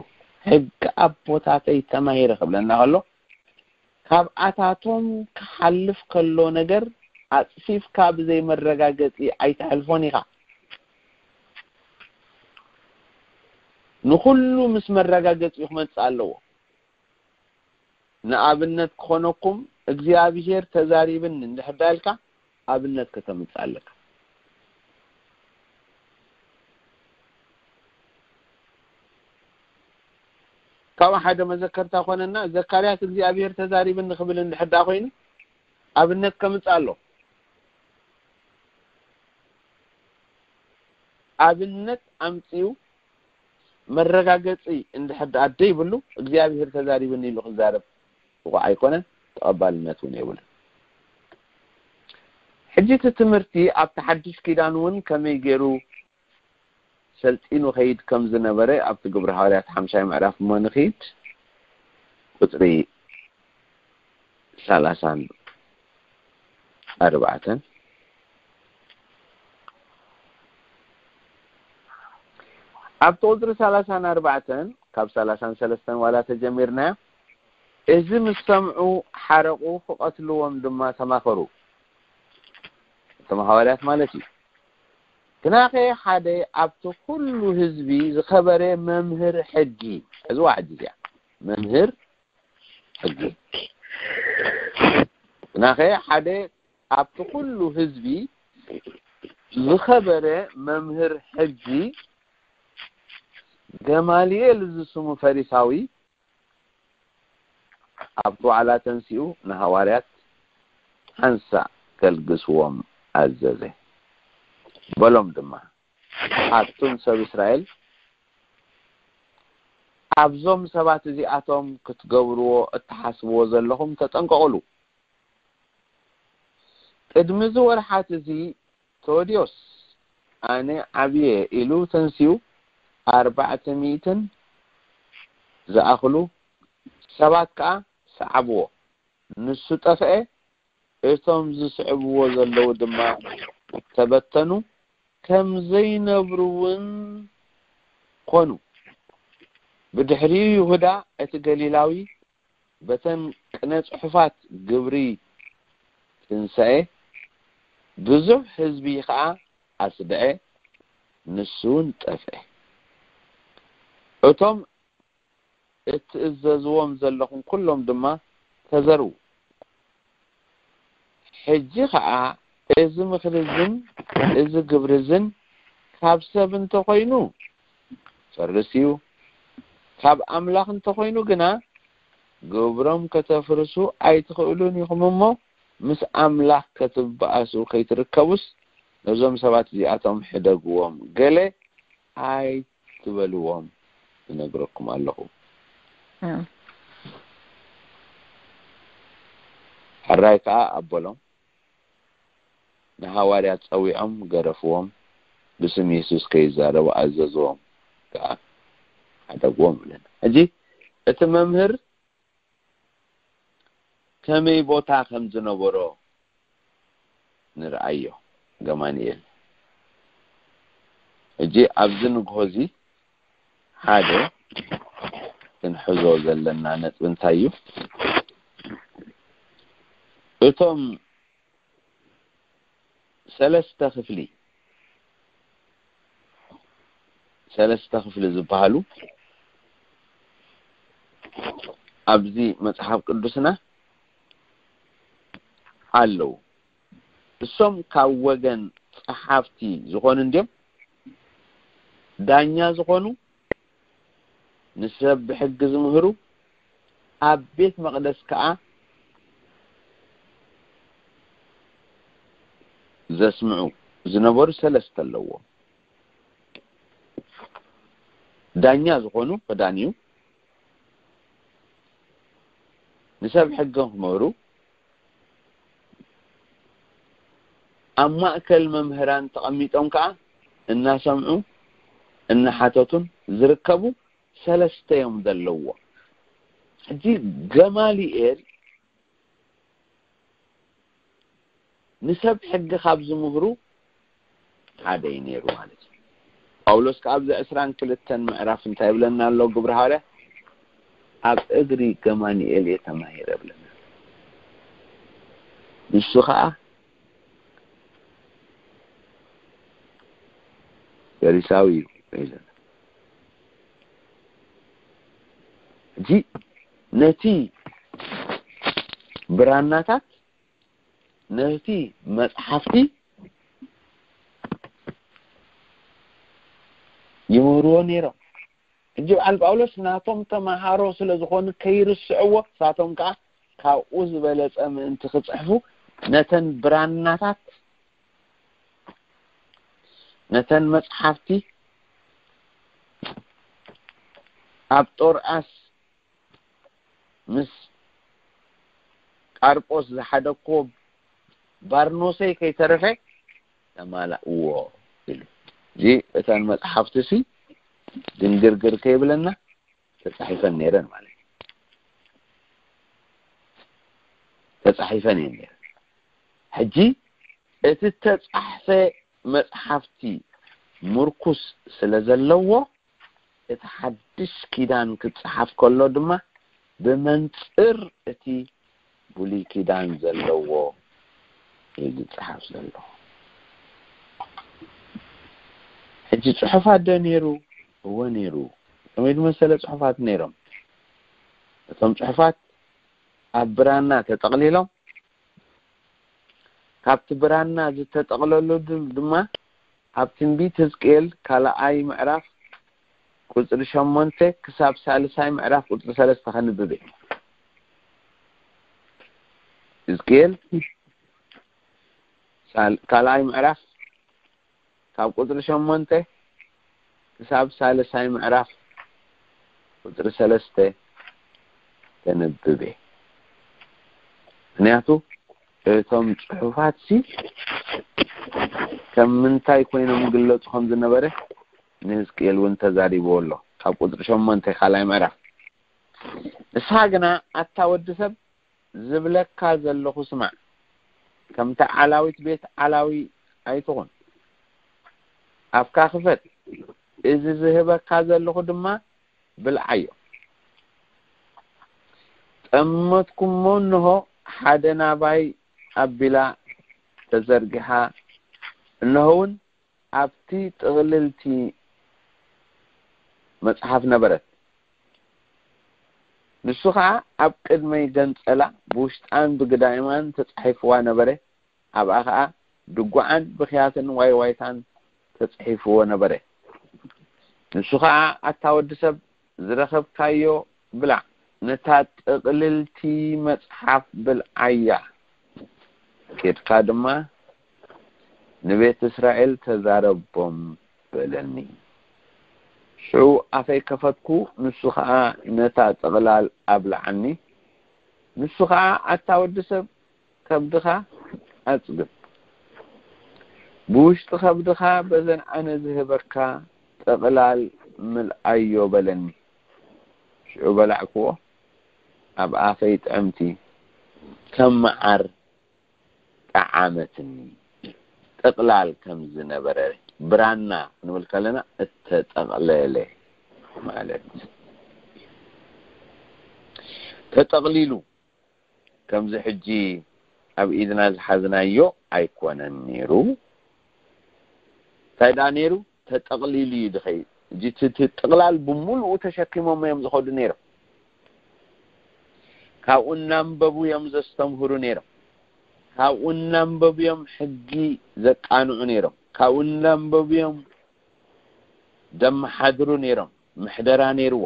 ሕጊ ኣቦታተይ ተማሂረ ክብለና ከሎ፣ ካብ ኣታቶም ክሓልፍ ከሎ ነገር ኣጽፊፍካ ብዘይ መረጋገጺ ኣይተሕልፎን ኢኻ። ንኹሉ ምስ መረጋገጺ ክመጽእ ኣለዎ። ንኣብነት ክኾነኩም እግዚኣብሔር ተዛሪብን እንድሕር ዳልካ ኣብነት ከተምጽእ ኣለካ። ካብኡ ሓደ መዘከርታ ኮነና፣ ዘካርያስ እግዚኣብሔር ተዛሪብን ንኽብል እንድሕር ዳ ኮይኑ ኣብነት ከምጽእ ኣሎ። ኣብነት ኣምጽኡ መረጋገጺ እንድሕር ደኣ ደይብሉ እግዚኣብሔር ተዛሪብኒ ኢሉ ክዛረብ ብቑዕ ኣይኮነን፣ ተቐባልነት እውን የብሉን። ሕጂ እቲ ትምህርቲ ኣብቲ ሓድሽ ኪዳን እውን ከመይ ገይሩ ሰልጢኑ ኸይድ ከም ዝነበረ ኣብቲ ግብሪ ሃዋርያት ሓምሻይ ምዕራፍ እሞ ንኺድ ቁፅሪ ሰላሳን ኣርባዕተን ኣብቲ ቁፅሪ ሰላሳን ኣርባዕተን ካብ ሰላሳን ሰለስተን ዋላ ተጀሚርና እዚ ምስ ሰምዑ ሓረቑ ክቐትልዎም ድማ ተማኸሩ። እቶም ሃዋርያት ማለት እዩ። ግናኸ ሓደ ኣብቲ ኩሉ ህዝቢ ዝኸበረ መምህር ሕጊ፣ ሕዝዋ ሕጂ እዚኣ መምህር ሕጊ። ግናኸ ሓደ ኣብቲ ኩሉ ህዝቢ ዝኸበረ መምህር ሕጊ ገማልኤል ዝስሙ ፈሪሳዊ ኣብቲ ዋዕላ ተንሲኡ ንሃዋርያት ሓንሳእ ከልግስዎም ኣዘዘ። በሎም ድማ፣ ኣቱም ሰብ እስራኤል፣ ኣብዞም ሰባት እዚኣቶም ክትገብርዎ እትሓስብዎ ዘለኹም ተጠንቀቑሉ። ቅድሚ እዚ ወርሓት እዚ ቴዎድዮስ ኣነ ዓብየ ኢሉ ተንሲኡ ኣርባዕተ ሚእትን ዝኣኽሉ ሰባት ከኣ ሰዓብዎ። ንሱ ጠፍአ፣ እቶም ዝስዕብዎ ዘለዉ ድማ ተበተኑ፣ ከም ዘይነብሩ እውን ኮኑ። ብድሕሪኡ ይሁዳ እቲ ገሊላዊ በተን ቅነ ጽሑፋት ግብሪ ትንሳኤ ብዙሕ ህዝቢ ኸኣ ኣስድዐ፣ ንሱ እውን ጠፍአ። እቶም እትእዘዝዎም ዘለኹም ኩሎም ድማ ተዘርዉ። ሕጂ ኸኣ እዚ ምኽሪ እዝን እዚ ግብሪ እዝን ካብ ሰብ እንተኾይኑ ፈርስ እዩ፣ ካብ ኣምላኽ እንተኾይኑ ግና ግብሮም ከተፍርሱ ኣይትኽእሉን ኢኹም እሞ ምስ ኣምላኽ ከትበኣሱ ከይትርከቡስ ነዞም ሰባት እዚኣቶም ሕደግዎም። ገለ ኣይትበልዎም፣ እነግረኩም ኣለኹ። ሕራይ ከኣ ኣበሎም፣ ንሃዋርያት ጸዊዖም ገረፍዎም፣ ብስም የሱስ ከይዛረቡ ኣዘዝዎም፣ ከኣ ሓደግዎም ይብለና። ሕጂ እቲ መምህር ከመይ ቦታ ከም ዝነበሮ ንርኣዮ። ገማንኤል ሕጂ ኣብዚ ንግሆ እዚ ሓደ ክንሕዞ ዘለና ነጥቢ እንታይ እዩ? እቶም ሰለስተ ክፍሊ ሰለስተ ክፍሊ ዝበሃሉ ኣብዚ መጽሓፍ ቅዱስና ኣለዉ። እሶም ካብ ወገን ጸሓፍቲ ዝኾኑ እንድዮም፣ ዳኛ ዝኾኑ፣ ንሰብ ብሕጊ ዝምህሩ፣ ኣብ ቤት መቕደስ ከኣ ዘስምዑ ዝነበሩ ሰለስተ ኣለዎም። ዳኛ ዝኾኑ ክዳን እዩ። ንሰብ ሕጊ ክምህሩ ኣብ ማእከል መምህራን ተቐሚጦም ከኣ እናሰምዑ እናሓተቱን ዝርከቡ ሰለስተ እዮም ዘለውዎ። ሕጂ ገማልኤል ንሰብ ሕጊ ካብ ዝምህሩ ሓደ እዩ ነይሩ ማለት እዩ። ጳውሎስ ከኣ ኣብዚ ዕስራን ክልተን ምዕራፍ እንታይ ይብለና ኣሎ? ግብረ ሃዋርያ ኣብ እግሪ ገማልኤል እየ ተማሂረ ብለና። ንሱ ከኣ ፈሪሳዊ እዩ ኢለና። ሕጂ ነቲ ብራናታት፣ ነቲ መጽሓፍቲ ይምህርዎ ነይሮም። ሕጂ በዓል ጳውሎስ ናቶም ተማሃሮ ስለ ዝኾኑ ከይርስዕዎ፣ ንሳቶም ከኣ ካብኡ ዝበለጸ ምእንቲ ክጽሕፉ ነተን ብራናታት፣ ነተን መጽሓፍቲ ኣብ ጦርኣስ ምስ ቃርጶስ ዝሓደግክዎ ባርኖሰይ ከይተረፈ ተማላእዎ ኢሉ። እዚ እተን መጽሓፍቲ ሲ ድንግርግር ከይብለና ተጻሒፈን ነይረን ማለት እዩ። ተጻሒፈን እየን ነይረን። ሕጂ እቲ ተጻሕፈ መጽሓፍቲ ምርኩስ ስለ ዘለዎ፣ እቲ ሓድሽ ኪዳን ክጸሓፍ ከሎ ድማ ብመንጽር እቲ ብሉይ ኪዳን ዘለዎ እዩ ዝጸሓፍ ዘሎ። ሕጂ ጽሑፋት ዶ ነይሩ? እወ ነይሩ። ከመይ ዝመሰለ ጽሑፋት ነይሮም? እቶም ጽሑፋት ኣብ ብራና ተጠቕሊሎም፣ ካብቲ ብራና ዝተጠቕለሉ ድ-፣ ድማ ኣብ ትንቢት ሕዝቅኤል ካልኣይ ምዕራፍ ቁጽሪ ሸሞንተ ክሳብ ሳልሳይ ምዕራፍ ቁጽሪ ሰለስተ ከንብብ እየ። ሕዝቅኤል ሳል-፣ ካልኣይ ምዕራፍ ካብ ቁጽሪ ሸሞንተ ክሳብ ሳልሳይ ምዕራፍ ቁጽሪ ሰለስተ ተንብብ እየ። ምኽንያቱ እቶም ጽሑፋት ሲ ከም ምንታይ ኮይኖም ይግለጹ ከም ዝነበረ ንሕዝቅኤል እውን ተዛሪብዎ ኣሎ። ካብ ቁጽሪ ሸሞንተ ካልኣይ ምዕራፍ። ንስኻ ግና ኣታ ወዲ ሰብ ዝብለካ ዘለኹ ስማዕ። ከምቲ ዓላዊት ቤት ዓላዊ ኣይትኹን። ኣፍካ ክፈት። እዚ ዝህበካ ዘለኹ ድማ ብልዓዮ። ጠመትኩሞ እንሆ ሓደ ናባይ ኣቢላ ተዘርጊሓ፣ እንሆ እውን ኣብቲ ጥቕልልቲ መጽሓፍ ነበረት። ንሱ ኸኣ ኣብ ቅድመይ ገንጸላ፣ ብውሽጣን ብግዳይማን ተጻሒፍዋ ነበረ። ኣብኣ ኸኣ ድጉዓን ብኽያትን ዋይዋይታን ተጻሒፍዎ ነበረ። ንሱ ኸኣ ኣታ ወዲ ሰብ ዝረኸብካዮ ብላዕ፣ ነታ ጥቕልልቲ መጽሓፍ ብልዓያ። ኬድካ ድማ ንቤት እስራኤል ተዛረቦም በለኒ። ሽዑ ኣፈይ ከፈትኩ፣ ንሱ ኸኣ ነታ ጥቕላል ኣብልዓኒ። ንሱ ኸኣ ኣታ ወዲ ሰብ ከብድኻ ኣጽግብ። ብውሽጢ ከብድኻ በዘን ኣነ ዝህበካ ጥቕላል ምልኣዮ በለኒ። ሽዑ በላዕክዎ፣ ኣብ ኣፈይ ጥዕምቲ ከም መዓር ጠዓመትኒ። ጥቕላል ከም ዝነበረ ብራና ክንብል ከለና እተጠቕለለ ማለት። ተጠቕሊሉ ከምዚ ሕጂ ኣብ ኢድና ዝሓዝናዮ ኣይኮነን ነይሩ። እንታይ ደኣ ነይሩ? ተጠቕሊሉ እዩ ዝኸይድ። እዚ እቲ፣ እቲ ጥቕላል ብምሉኡ ተሸኪሞም እዮም ዝኸዱ ነይሮም። ካብኡ እናንበቡ እዮም ዘስተምህሩ ነይሮም። ካብኡ እናንበቡ እዮም ሕጊ ዘቃንዑ ነይሮም። ካብኡ እናንበቡ እዮም ዘመሓድሩ ነይሮም። ምሕደራ ነይርዎ።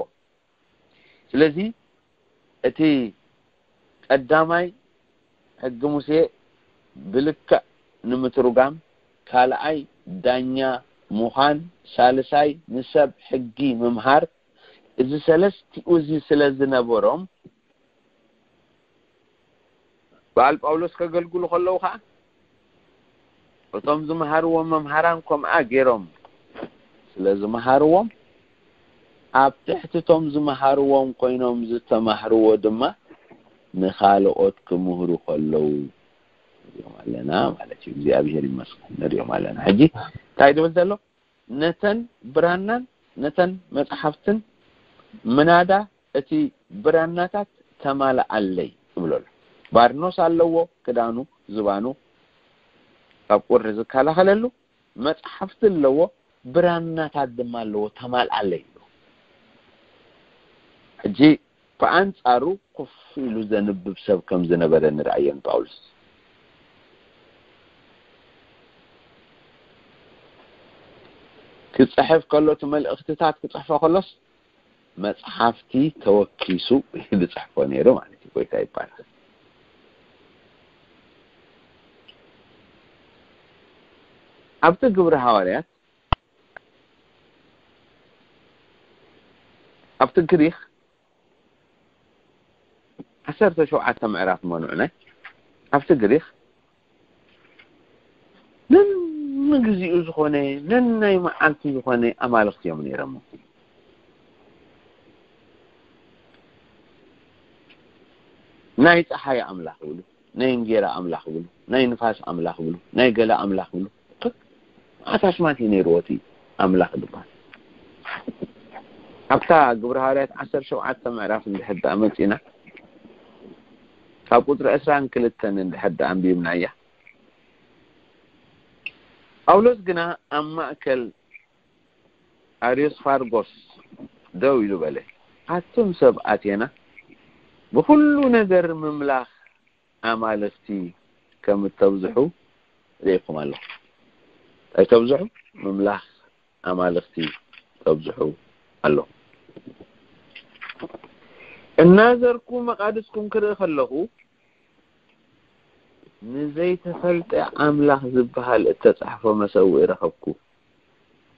ስለዚ እቲ ቀዳማይ ሕጊ ሙሴ ብልክዕ ንምትርጓም፣ ካልኣይ ዳኛ ምዃን፣ ሳልሳይ ንሰብ ሕጊ ምምሃር፣ እዚ ሰለስቲኡ እዚ ስለ ዝነበሮም፣ በዓል ጳውሎስ ከገልግሉ ከለዉ ኸዓ እቶም ዝመሃርዎም መምሃራን ከምኣ ገይሮም ስለ ዝመሃርዎም ኣብ ትሕቲ እቶም ዝመሃርዎም ኮይኖም ዝተማህርዎ ድማ ንኻልኦት ክምህሩ ከለዉ ንሪኦም ኣለና ማለት እዩ። እግዚኣብሔር ይመስገን ንሪኦም ኣለና። ሕጂ እንታይ ዝብል ዘሎ? ነተን ብራናን ነተን መጽሓፍትን ምናዳ እቲ ብራናታት ተማልኣለይ ይብሎ ኣሎ። ባርኖስ ኣለዎ፣ ክዳኑ ዝባኑ ካብ ቁሪ ዝከላኸለሉ መጽሓፍቲ ኣለዎ፣ ብራናታት ድማ ኣለዎ፣ ተማልኣለይ ይብሎ። ሕጂ ብኣንጻሩ ኮፍ ኢሉ ዘንብብ ሰብ ከም ዝነበረ ንርኣዮ ንጳውሎስ። ክጽሕፍ ከሎ እቲ መልእኽትታት ክጽሕፎ ከሎስ መጽሓፍቲ ተወኪሱ ዝጽሕፎ ነይሩ ማለት እዩ። ጎይታ ይባረኽ። ኣብቲ ግብሪ ሃዋርያት ኣብቲ ግሪኽ ዓሰርተ ሸውዓተ ምዕራፍ መኑዕናይ ኣብቲ ግሪኽ ነንግዚኡ ዝኾነ ነናይ መዓልቲ ዝኾነ ኣማልኽቲ እዮም ነይሮም። ናይ ፀሓይ ኣምላኽ ይብሉ፣ ናይ እንጌራ ኣምላኽ ይብሉ፣ ናይ ንፋስ ኣምላኽ ይብሉ፣ ናይ ገለ ኣምላኽ ይብሉ። መዓት ኣስማት እዩ ነይርዎ እቲ ኣምላኽ ዝበሃል። ኣብታ ግብረ ሃዋርያት ዓሰርተ ሸውዓተ ምዕራፍ እንድሕር ደኣ መጺና ካብ ቁጽሪ ዕስራን ክልተን እንድሕር ደኣ ኣንቢብናያ። ጳውሎስ ግና ኣብ ማእከል ኣርዮስፋርጎስ ደው ኢሉ በለ፣ ኣቱም ሰብ ኣቴና ብኹሉ ነገር ምምላኽ ኣማልኽቲ ከም እተብዝሑ ርኢኹም ኣለኹም። እንታይ ተብዝሑ? ምምላኽ ኣማልኽቲ ተብዝሑ ኣለኹም። እናዘርኩ መቓድስኩም ክርኢ ከለኹ ንዘይተፈልጠ ኣምላኽ ዝበሃል እተጻሕፎ መሰውኢ ረኸብኩ።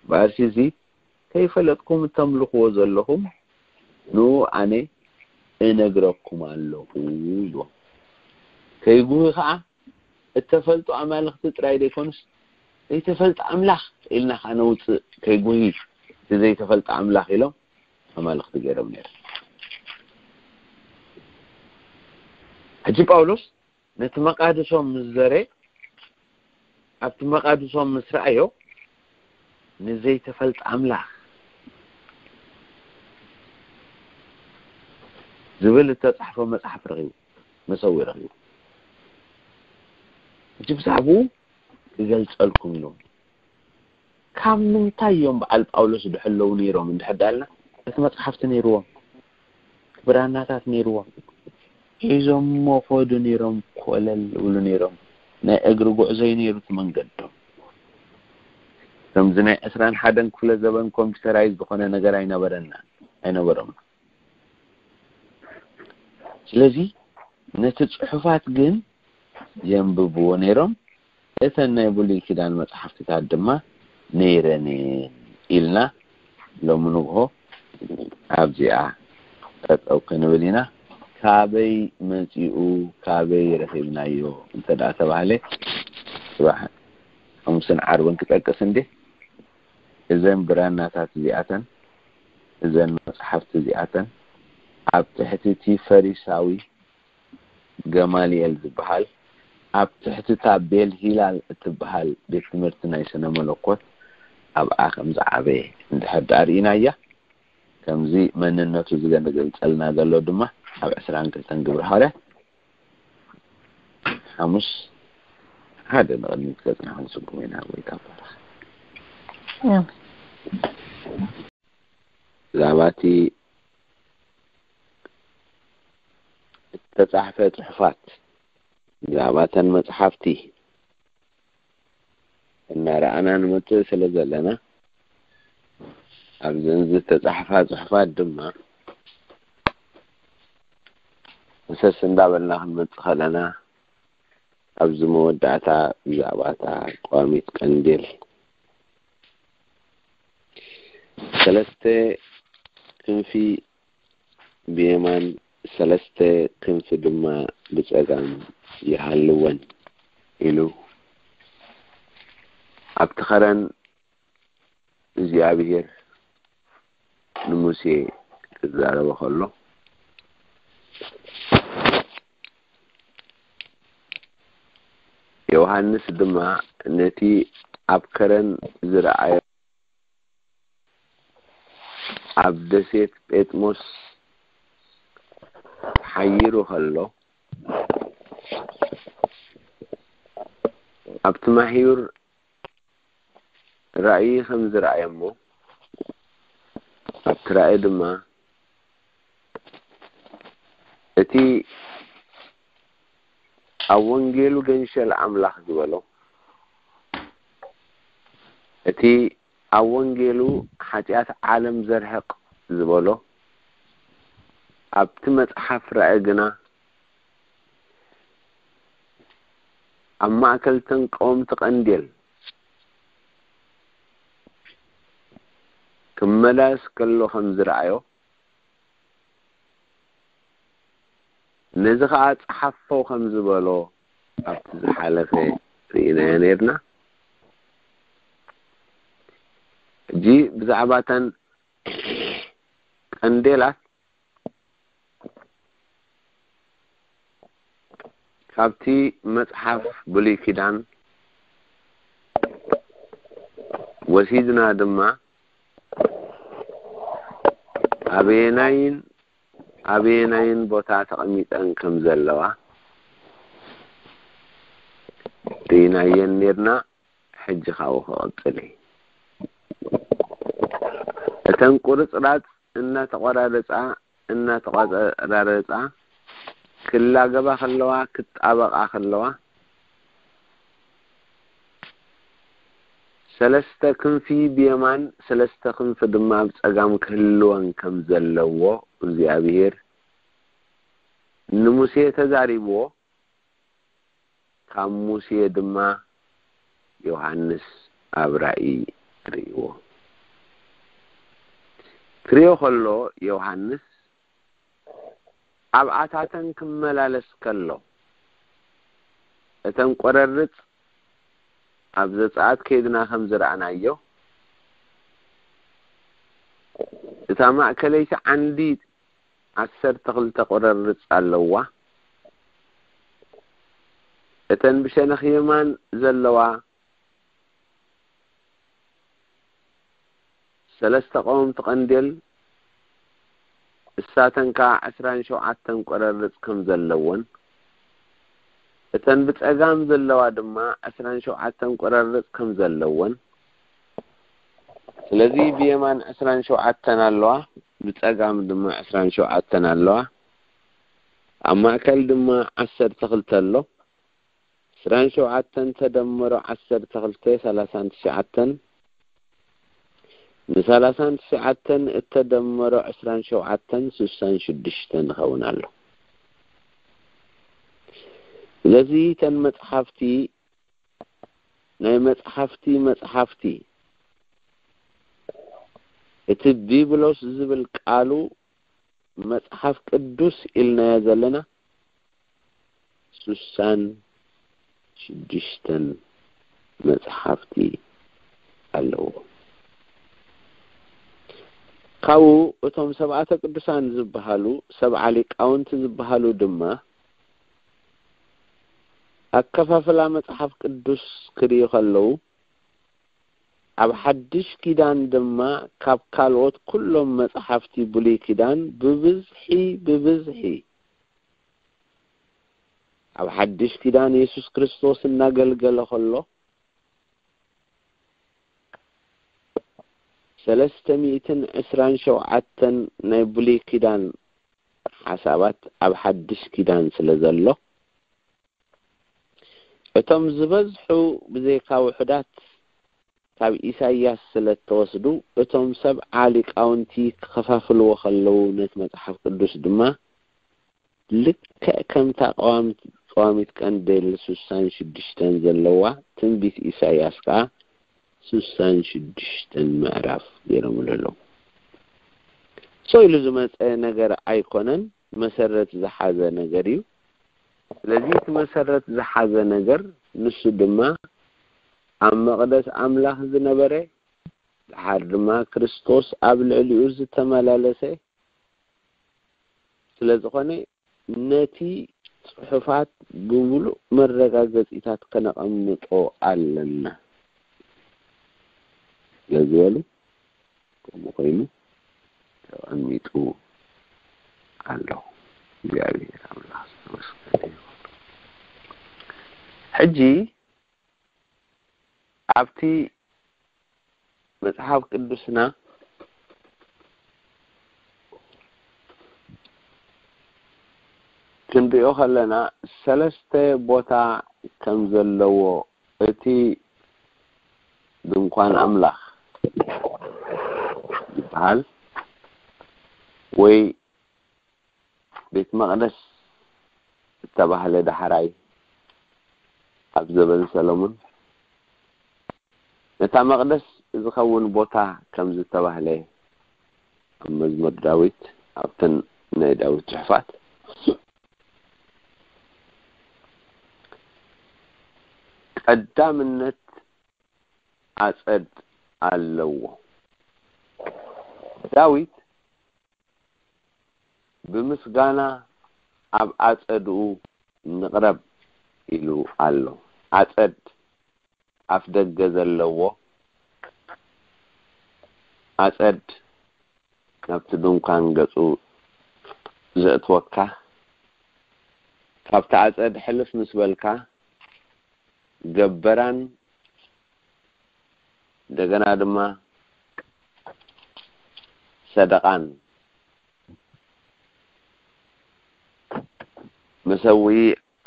ብኣርሲ እዚ ከይፈለጥኩም እተምልኽዎ ዘለኹም ንኡ ኣነ እነግረኩም ኣለኹ ኢልዎም። ከይጉሂ ኸዓ እተፈልጡ ኣማልኽቲ ጥራይ ዘይኮኑስ ዘይተፈልጠ ኣምላኽ ኢልና ኸዓ ነውፅእ። ከይጉሂ እቲ ዘይተፈልጠ ኣምላኽ ኢሎም ኣማልኽቲ ገይሮም ነይሮም። ሕጂ ጳውሎስ ነቲ መቓድሶም ምስ ዘረ ኣብቲ መቓድሶም ምስ ረኣዮ ንዘይተፈልጠ ኣምላኽ ዝብል እተጻሕፈ መጽሓፍ ረኺቡ፣ መሰዊ ረኺቡ። ሕጂ ብዛዕባኡ ክገልጸልኩም ኢሎም ካብ ምንታይ እዮም በዓል ጳውሎስ ድሕለዉ ነይሮም እንድሕር ዳልና እቲ መጽሓፍቲ ነይርዎም፣ ብራናታት ነይርዎም፣ ሒዞሞ ኸዱ ነይሮም፣ ኮለል ይብሉ ነይሮም። ናይ እግሪ ጉዕዞ እዩ ነይሩ እቲ መንገዶም። ከምዚ ናይ ዕስራን ሓደን ክፍለ ዘበን ኮምፒውተራይዝ ዝኾነ ነገር ኣይነበረና ኣይነበሮም። ስለዚ ነቲ ጽሑፋት ግን የንብብዎ ነይሮም። እተን ናይ ብሉይ ኪዳን መጽሓፍትታት ድማ ነይረን እየን ኢልና ሎሚ ንግሆ ኣብዚኣ ጠጠው ክንብል ኢና። ካበይ መጺኡ ካበይ ረኺብናዮ እንተ ደኣ ተባህለ ጽባሕ ሓሙስን ዓርብን ክጠቅስ እንዴ? እዘን ብራናታት እዚኣተን እዘን መጽሓፍቲ እዚኣተን ኣብ ትሕቲ እቲ ፈሪሳዊ ገማልኤል ዝበሃል ኣብ ትሕቲ እታ ቤል ሂላል እትበሃል ቤት ትምህርቲ ናይ ስነ መለኮት ኣብኣ ከም ዝዓበየ እንድሕር ደኣ ርኢናያ፣ ከምዚ መንነቱ ዝገልጸልና ዘሎ ድማ ኣብ ዕስራን ክልተን ግብረ ሃዋርያት ሓሙስ ሓደ ንቕድሚት ገጽና ክንስጉም ኢና። ጎይታ ይባረኽ። ብዛዕባ እቲ እተጻሕፈ ጽሑፋት፣ ብዛዕባ እተን መጽሓፍቲ እናረኣና ንመጽእ ስለ ዘለና፣ ኣብዘን ዝተጻሕፋ ጽሑፋት ድማ መሰስ እንዳበልና ክንመጽእ ከለና፣ ኣብዚ መወዳእታ ብዛዕባ እታ ቀዋሚት ቀንዴል ሰለስተ ክንፊ ብየማን፣ ሰለስተ ክንፊ ድማ ብጸጋም ይሃልወን ኢሉ ኣብቲ ኸረን እግዚኣብሔር ንሙሴ ክዛረቦ ከሎ፣ ዮሃንስ ድማ ነቲ ኣብ ከረን ዝረኣዮ ኣብ ደሴት ጴጥሞስ ተሓይሩ ከሎ፣ ኣብቲ ማሕዩር ራእይ ከም ዝረኣየ እሞ፣ ኣብቲ ራእይ ድማ እቲ ኣብ ወንጌሉ ገንሸል ኣምላኽ ዝበሎ፣ እቲ ኣብ ወንጌሉ ሓጢኣት ዓለም ዘርሕቕ ዝበሎ፣ ኣብቲ መጽሓፍ ራእይ ግና ኣብ ማእከል ተን ቀወምቲ ቀንዴል ክመላለስ ከሎ ከም ዝረኣዮ፣ ነዚ ኸኣ ጸሓፎ ከም ዝበሎ ኣብቲ ዝሓለፈ ርኢናዮ ነርና። ሕጂ ብዛዕባ እተን ቀንዴላት ካብቲ መጽሓፍ ብሉይ ኪዳን ወሲድና ድማ ኣበየናይን ኣበየናይን ቦታ ተቐሚጠን ከም ዘለዋ ርኢናየን ነርና። ሕጂ ካብኡ ክቕጽል እየ። እተን ቁርጽራጽ እናተቖራረጻ እናተቖራረጻ ክላገባ ከለዋ፣ ክጣበቓ ከለዋ፣ ሰለስተ ክንፊ ብየማን ሰለስተ ክንፊ ድማ ብጸጋም ክህልወን ከም ዘለዎ እግዚኣብሔር ንሙሴ ተዛሪብዎ። ካብ ሙሴ ድማ ዮሃንስ ኣብ ራእይ ርእይዎ። ክርእዮ ከሎ ዮሃንስ ኣብኣታተን ክመላለስ ከሎ፣ እተን ቆረርጽ ኣብ ዘጸኣት ከይድና ከም ዝረኣናዮ፣ እታ ማእከለይቲ ዓንዲ ዓሰርተ ክልተ ቆረርጽ ኣለዋ። እተን ብሸነኽ የማን ዘለዋ ሰለስተ ቀወምቲ ቀንዴል፣ እሳተን ከኣ ዕስራን ሸውዓተን ቆረርጽ ከም ዘለወን፣ እተን ብጸጋም ዘለዋ ድማ ዕስራን ሸውዓተን ቆረርጽ ከም ዘለወን፣ ስለዚ ብየማን ዕስራን ሸውዓተን ኣለዋ፣ ብጸጋም ድማ ዕስራን ሸውዓተን ኣለዋ። ኣብ ማእከል ድማ ዓሰርተ ክልተ ኣሎ። ዕስራን ሸውዓተን ተደምሮ ዓሰርተ ክልተ፣ ሰላሳን ትሽዓተን፣ ንሰላሳን ትሽዓተን እተደመሮ ዕስራን ሸውዓተን፣ ስሳን ሽዱሽተን ይኸውን ኣሎ። ስለዚ እተን መጽሓፍቲ፣ ናይ መጽሓፍቲ መጽሓፍቲ፣ እቲ ቢብሎስ ዝብል ቃሉ መጽሓፍ ቅዱስ ኢልናዮ ዘለና፣ ስሳን ሽዱሽተን መጽሓፍቲ ኣለዎ። ካብኡ እቶም ሰብኣተ ቅዱሳን ዝበሃሉ፣ ሰብዓ ሊቃውንቲ ዝበሃሉ ድማ፣ ኣከፋፍላ መጽሓፍ ቅዱስ ክርእዩ ከለዉ፣ ኣብ ሓድሽ ኪዳን ድማ ካብ ካልኦት ኩሎም መጽሓፍቲ ብሉይ ኪዳን ብብዝሒ፣ ብብዝሒ፣ ኣብ ሓድሽ ኪዳን የሱስ ክርስቶስ እናገልገለ ከሎ፣ ሰለስተ ሚእትን ዕስራን ሸውዓተን ናይ ብሉይ ኪዳን ሓሳባት ኣብ ሓድሽ ኪዳን ስለ ዘሎ፣ እቶም ዝበዝሑ ብዘይካ ውሑዳት ካብ ኢሳይያስ ስለ እተወስዱ፣ እቶም ሰብዓ ሊቃውንቲ ክኸፋፍልዎ ከለዉ፣ ነቲ መጽሓፍ ቅዱስ ድማ ልክዕ ከምታ ቀዋምት-፣ ቀዋሚት ቀንዴል ስሳን ሽዱሽተን ዘለዋ ትንቢት ኢሳይያስ ከኣ ስሳን ሽዱሽተን ምዕራፍ ገይሮምሉ ኣለዉ። ሰው ኢሉ ዝመጸ ነገር ኣይኮነን፣ መሰረት ዝሓዘ ነገር እዩ። ስለዚ እቲ መሰረት ዝሓዘ ነገር ንሱ ድማ ኣብ መቕደስ ኣምላኽ ዝነበረ፣ ድሓር ድማ ክርስቶስ ኣብ ልዕሊኡ ዝተመላለሰ ስለ ዝኾነ፣ ነቲ ጽሑፋት ብምሉእ መረጋገጺታት ከነቐምጦ ኣለና። ስለ ዝበሉ፣ ከምኡ ኮይኑ ተቐሚጡ ኣሎ። እግዚኣብሔር ኣምላኽ ዝተመስገነ ይኹን። ሕጂ ኣብቲ መጽሓፍ ቅዱስና ክንሪኦ ከለና፣ ሰለስተ ቦታ ከም ዘለዎ፣ እቲ ድንኳን ኣምላኽ ዝበሃል ወይ ቤት መቕደስ ዝተባህለ ዳሕራይ ኣብ ዘበን ሰሎሞን፣ ነታ መቕደስ ዝኸውን ቦታ ከም ዝተባህለ ኣብ መዝሙር ዳዊት፣ ኣብተን ናይ ዳዊት ጽሑፋት፣ ቀዳምነት ኣጸድ ኣለዎ። ዳዊት ብምስጋና ኣብ ኣጸድኡ ንቕረብ ኢሉ ኣሎ። ኣጸድ ኣፍ ደገ ዘለዎ፣ ኣጸድ ናብቲ ድንኳን ገጹ ዘእትወካ፣ ካብቲ ኣጸድ ሕልፍ ምስ በልካ፣ ገበራን እንደገና ድማ ሰደቓን፣ መሰውኢ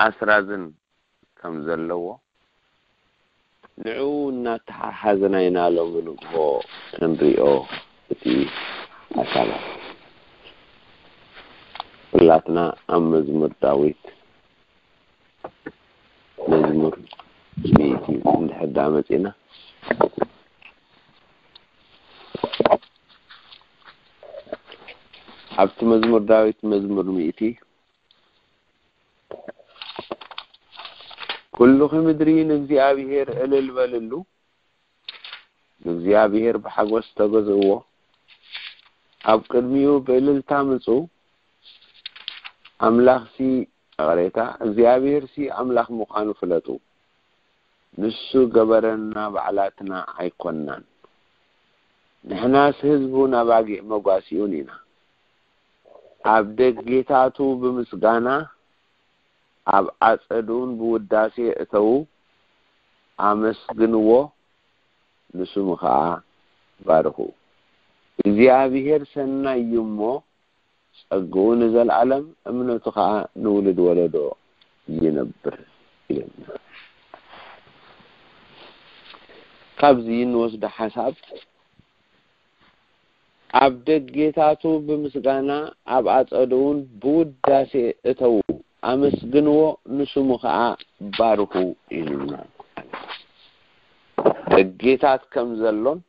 ኣስራዝን ከም ዘለዎ፣ ንዕኡ እናተሓሓዝና ኢና ሎሚ ንግሆ ክንሪኦ እቲ ኣሳባት። ኩላትና ኣብ መዝሙር ዳዊት፣ መዝሙር ሚእቲ እንድሕር ደኣ መጺና፣ ኣብቲ መዝሙር ዳዊት መዝሙር ሚእቲ፣ "ኩሉኺ ምድሪ ንእግዚኣብሔር እልል በልሉ፣ ንእግዚኣብሔር ብሓጎስ ተገዝእዎ፣ ኣብ ቅድሚኡ ብእልልታ ምጹ፣ ኣምላኽሲ፣ ይቕሬታ፣ እግዚኣብሔርሲ ኣምላኽ ምዃኑ ፍለጡ፣ ንሱ ገበረና፣ ባዕላትና ኣይኮንናን፣ ንሕናስ ህዝቡን ኣባጊዕ መጓሲኡን ኢና። ኣብ ደጌታቱ ብምስጋና፣ ኣብ ኣጸድኡን ብውዳሴ እተዉ፣ ኣመስግንዎ፣ ንስሙ ኸኣ ባርኹ። እግዚኣብሔር ሰናይ እዩ እሞ፣ ጸግኡ ንዘለኣለም፣ እምነቱ ኸኣ ንውሉድ ወለዶ ይነብር" ኢሉና። ካብዚ እንወስዶ ሓሳብ፣ "ኣብ ደጌታቱ ብምስጋና፣ ኣብ ኣጸድኡን ብውዳሴ እተዉ፣ ኣመስግንዎ፣ ንስሙ ኸኣ ባርኹ" ኢሉና። ደጌታት ከም ዘሎን፣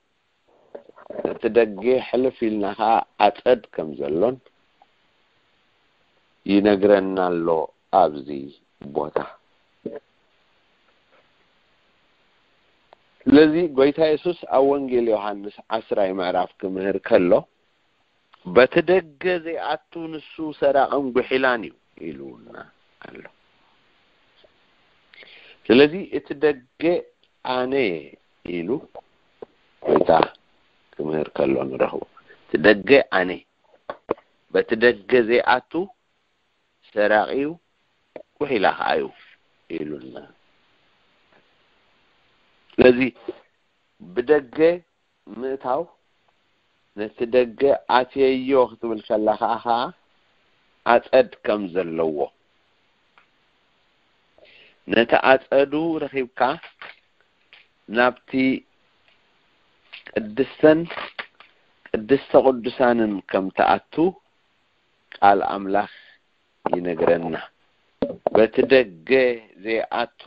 ነቲ ደጌ ሕልፍ ኢልና ኸኣ ኣጸድ ከም ዘሎን ይነግረና ኣሎ ኣብዚ ቦታ። ስለዚ ጎይታ የሱስ ኣብ ወንጌል ዮሃንስ ዓስራይ ምዕራፍ ክምህር ከሎ፣ "በቲ ደገ ዘይኣቱ ንሱ ሰራቕን ጉሒላን እዩ" ኢሉና ኣሎ። ስለዚ እቲ ደገ ኣነ እየ ኢሉ ጎይታ ክምህር ከሎ ንረኽቦ። እቲ ደገ ኣነ፣ በቲ ደገ ዘይኣቱ ሰራቒ እዩ፣ ጉሒላ ኸዓ እዩ ኢሉና። ስለዚ ብደገ ምእታው፣ ነቲ ደገ ኣትየዮ ክትብል ከላ ኸዓ፣ ኸዓ ኣጸድ ከም ዘለዎ፣ ነቲ ኣጸዱ ረኺብካ ናብቲ ቅድስተን ቅድስተ ቅዱሳንን ከም ትኣቱ ቃል ኣምላኽ ይነግረና። "በቲ ደገ ዘይኣቱ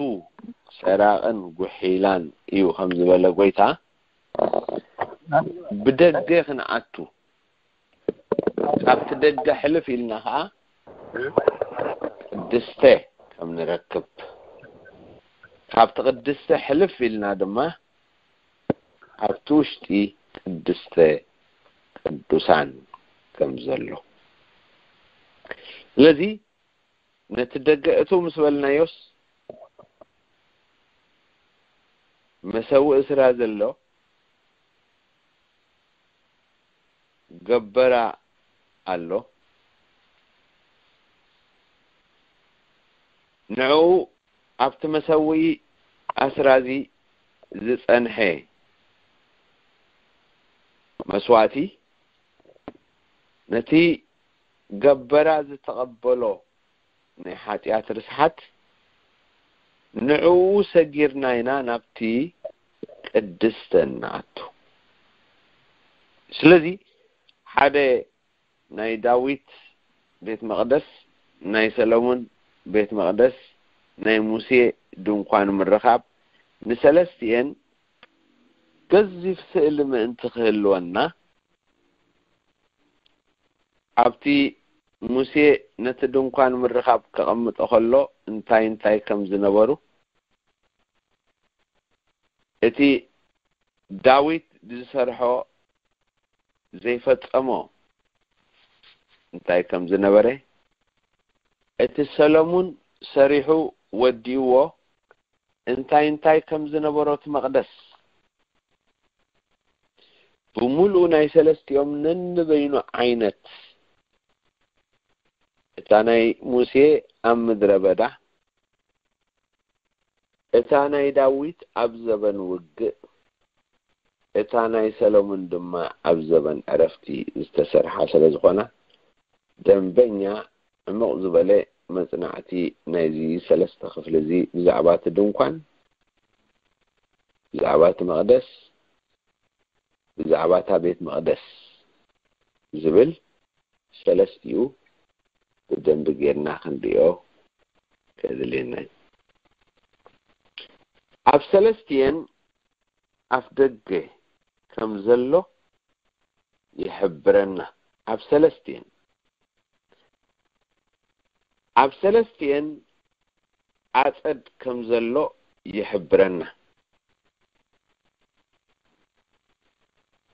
ሰራቕን ጉሒላን እዩ" ከም ዝበለ ጎይታ፣ ብደገ ክንኣቱ፣ ካብቲ ደገ ሕልፍ ኢልና ኸዓ ቅድስተ ከም ንረክብ፣ ካብቲ ቅድስተ ሕልፍ ኢልና ድማ ኣብቲ ውሽጢ ቅድስተ ቅዱሳን ከም ዘሎ። ስለዚ ነቲ ደገ እቱ ምስ በልናዮስ፣ መሰውኢ ስራ ዘሎ ገበራ ኣሎ። ንዕኡ ኣብቲ መሰውኢ ኣስራዚ ዝጸንሐ መስዋእቲ፣ ነቲ ገበራ ዝተቐበሎ ናይ ሓጢኣት ርስሓት፣ ንዕኡ ሰጊርና ኢና ናብቲ ቅድስተ እንኣቱ። ስለዚ ሓደ ናይ ዳዊት ቤት መቕደስ፣ ናይ ሰሎሞን ቤት መቕደስ፣ ናይ ሙሴ ድንኳን ምርኻብ፣ ንሰለስቲኤን ገዚፍ ስእሊ ምእንቲ ክህልወና፣ ኣብቲ ሙሴ ነቲ ድንኳን ምርኻብ ከቐምጦ ከሎ እንታይ እንታይ ከም ዝነበሩ፣ እቲ ዳዊት ዝሰርሖ ዘይፈጸሞ እንታይ ከም ዝነበረ፣ እቲ ሰሎሙን ሰሪሑ ወዲእዎ እንታይ እንታይ ከም ዝነበሮ እቲ መቕደስ፣ ብምሉኡ ናይ ሰለስቲኦም ነንበይኑ ዓይነት፣ እታ ናይ ሙሴ ኣብ ምድረ በዳ፣ እታ ናይ ዳዊት ኣብ ዘበን ውግእ፣ እታ ናይ ሰሎሙን ድማ ኣብ ዘበን ዕረፍቲ ዝተሰርሓ ስለ ዝኾና፣ ደንበኛ ዕሙቕ ዝበለ መጽናዕቲ ናይዚ ሰለስተ ክፍሊ እዚ ብዛዕባ እቲ ድንኳን፣ ብዛዕባ እቲ መቕደስ፣ ብዛዕባ እታ ቤት መቕደስ ዝብል ሰለስቲኡ ብደንቢ ጌርና ክንሪኦ ከድልየና እዩ። ኣብ ሰለስቲኤን ኣፍ ደገ ከም ዘሎ ይሕብረና። ኣብ ሰለስቲኤን፣ ኣብ ሰለስቲኤን ኣጸድ ከም ዘሎ ይሕብረና።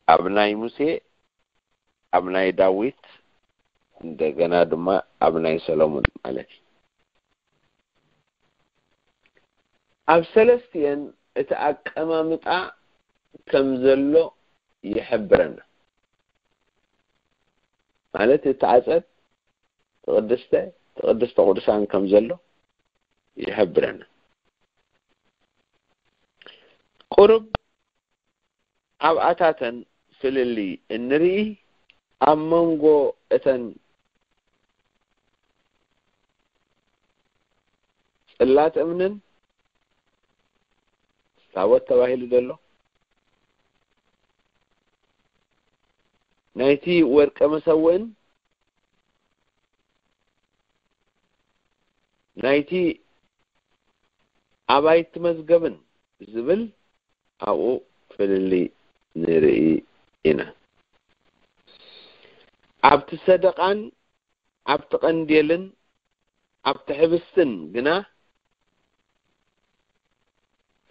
ኣብ ናይ ሙሴ፣ ኣብ ናይ ዳዊት፣ እንደገና ድማ ኣብ ናይ ሰሎሞን ማለት እዩ። ኣብ ሰለስቲኤን እቲ ኣቀማምጣ ከም ዘሎ ይሕብረና። ማለት እቲ ኣጸድ፣ እቲ ቅድስተ፣ እቲ ቅድስተ ቅዱሳን ከም ዘሎ ይሕብረና። ቁሩብ ኣብኣታተን ፍልልይ እንርኢ፣ ኣብ መንጎ እተን ጽላት እምንን ታቦት ተባሂሉ ዘሎ፣ ናይቲ ወርቀ መሰውእን ናይቲ ኣባይቲ መዝገብን ዝብል ኣብኡ ፍልልይ ንርኢ ኢና። ኣብቲ ሰደቓን ኣብቲ ቀንዴልን ኣብቲ ሕብስትን ግና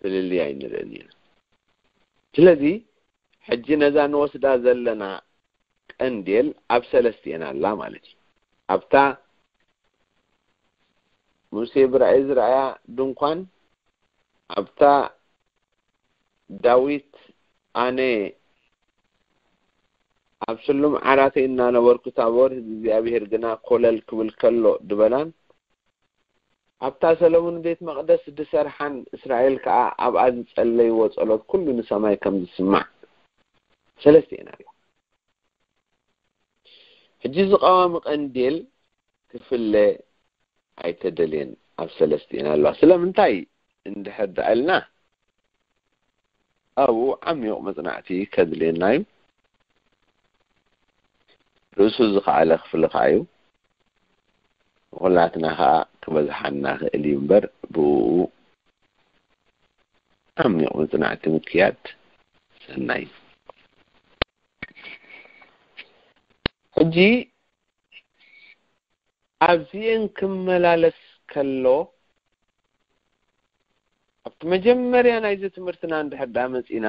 ፍልልይ ኣይንርእን ኢና። ስለዚ ሕጂ ነዛ ንወስዳ ዘለና ቀንዴል ኣብ ሰለስቲኤን ኣላ ማለት እዩ። ኣብታ ሙሴ ብራእይ ዝረኣያ ድንኳን፣ ኣብታ ዳዊት ኣነ ኣብ ስሉም ዓራተይ እናነበርኩ፣ ታቦት እግዚኣብሔር ግና ኮለል ክብል ከሎ ድበላን፣ ኣብታ ሰሎሞን ቤት መቕደስ ድሰርሓን፣ እስራኤል ከኣ ኣብኣ ዝጸለይዎ ጸሎት ኩሉ ንሰማይ ከም ዝስማዕ፣ ሰለስቲኤን ኣላ። ሕጂ እዚ ቀዋሚ ቀንዴል ክፍለ ኣይተደልየን፣ ኣብ ሰለስቲኤን ኣለዋ። ስለምንታይ እንድሕር ደኣልና፣ ኣብኡ ዓሚቕ መጽናዕቲ ከድልየና እዩ። ርእሱ ዝኸኣለ ክፍሊ ከኣ እዩ። ንኹላትና ከኣ ክበዝሓና ክእል እዩ እምበር፣ ብእኡ ዓሚቕ መጽናዕቲ ምክያድ ሰናይ እዩ። ሕጂ ኣብዚኤን ክመላለስ ከሎ፣ ኣብቲ መጀመርያ ናይዚ ትምህርትና እንድሕር ደኣ መጺና፣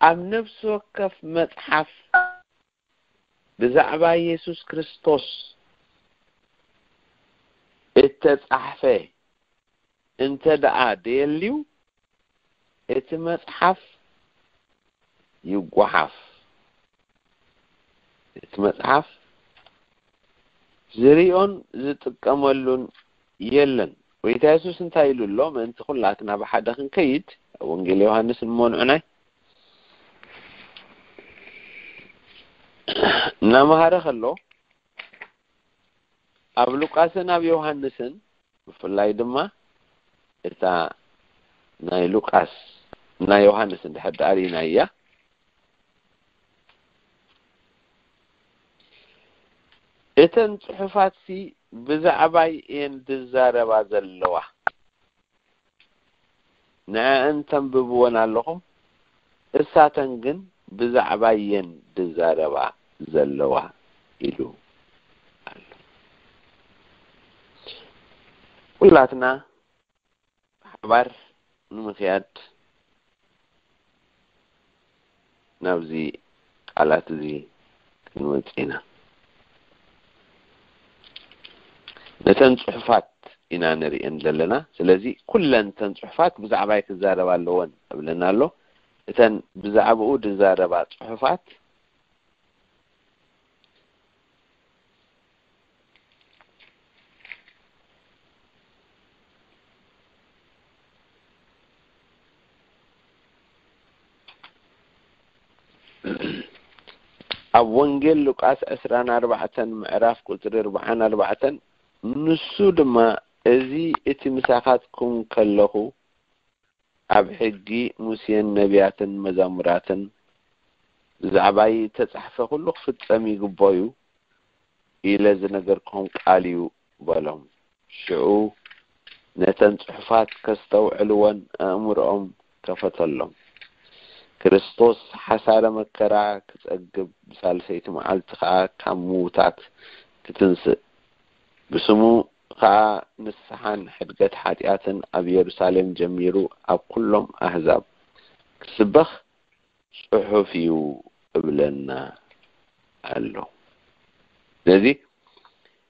ኣብ ነፍሲ ወከፍ መጽሓፍ ብዛዕባ የሱስ ክርስቶስ እተጻሕፈ እንተ ደኣ ደየልዩ፣ እቲ መጽሓፍ ይጓሓፍ። እቲ መጽሓፍ ዝርእዮን ዝጥቀመሉን የለን። ጎይታ የሱስ እንታይ ኢሉ ኣሎ? ምእንቲ ኩላትና ብሓደ ክንከይድ፣ ኣብ ወንጌል ዮሃንስ ንመንዑናይ እናመሃረ ከሎ፣ ኣብ ሉቃስን ኣብ ዮሃንስን፣ ብፍላይ ድማ እታ ናይ ሉቃስ፣ ናይ ዮሃንስ እንድሕር ደኣ ርኢናያ፣ እተን ጽሑፋትሲ ብዛዕባይ እየን ዝዛረባ ዘለዋ። ንዐኣን ተንብብወን ኣለኹም፣ እሳተን ግን ብዛዕባይ እየን ዝዛረባ ዘለዋ ኢሉ ኣሎ። ኩላትና ብሓባር ንምኽያድ ናብዚ ቃላት እዚ ክንመጽእ ኢና። ነተን ጽሑፋት ኢና ንርእየን ዘለና። ስለዚ ኩለን እተን ጽሑፋት ብዛዕባይ ክዛረባ ኣለወን እብለና ኣሎ። እተን ብዛዕባኡ ዝዛረባ ጽሑፋት ኣብ ወንጌል ሉቃስ ዕስራን ኣርባዕተን ምዕራፍ ቁጽሪ ኣርባዓን ኣርባዕተን፣ ንሱ ድማ፣ "እዚ እቲ ምሳኻትኩም ከለኹ ኣብ ሕጊ ሙሴን ነቢያትን መዛሙራትን ብዛዕባይ እተጻሕፈ ኩሉ ክፍጸም ይግባእ እዩ ኢለ ዝነገርኩኹም ቃል እዩ" በሎም። ሽዑ ነተን ጽሑፋት ከስተውዕልወን ኣእምሮኦም ከፈተሎም። ክርስቶስ ሓሳረ መከራ ክጸግብ፣ ብሳልሰይቲ መዓልቲ ከኣ ካብ ምዉታት ክትንስእ፣ ብስሙ ከኣ ንስሓን ሕድገት ሓጢኣትን ኣብ የሩሳሌም ጀሚሩ ኣብ ኩሎም ኣህዛብ ክስበኽ ጽሑፍ እዩ እብለና ኣሎ። ስለዚ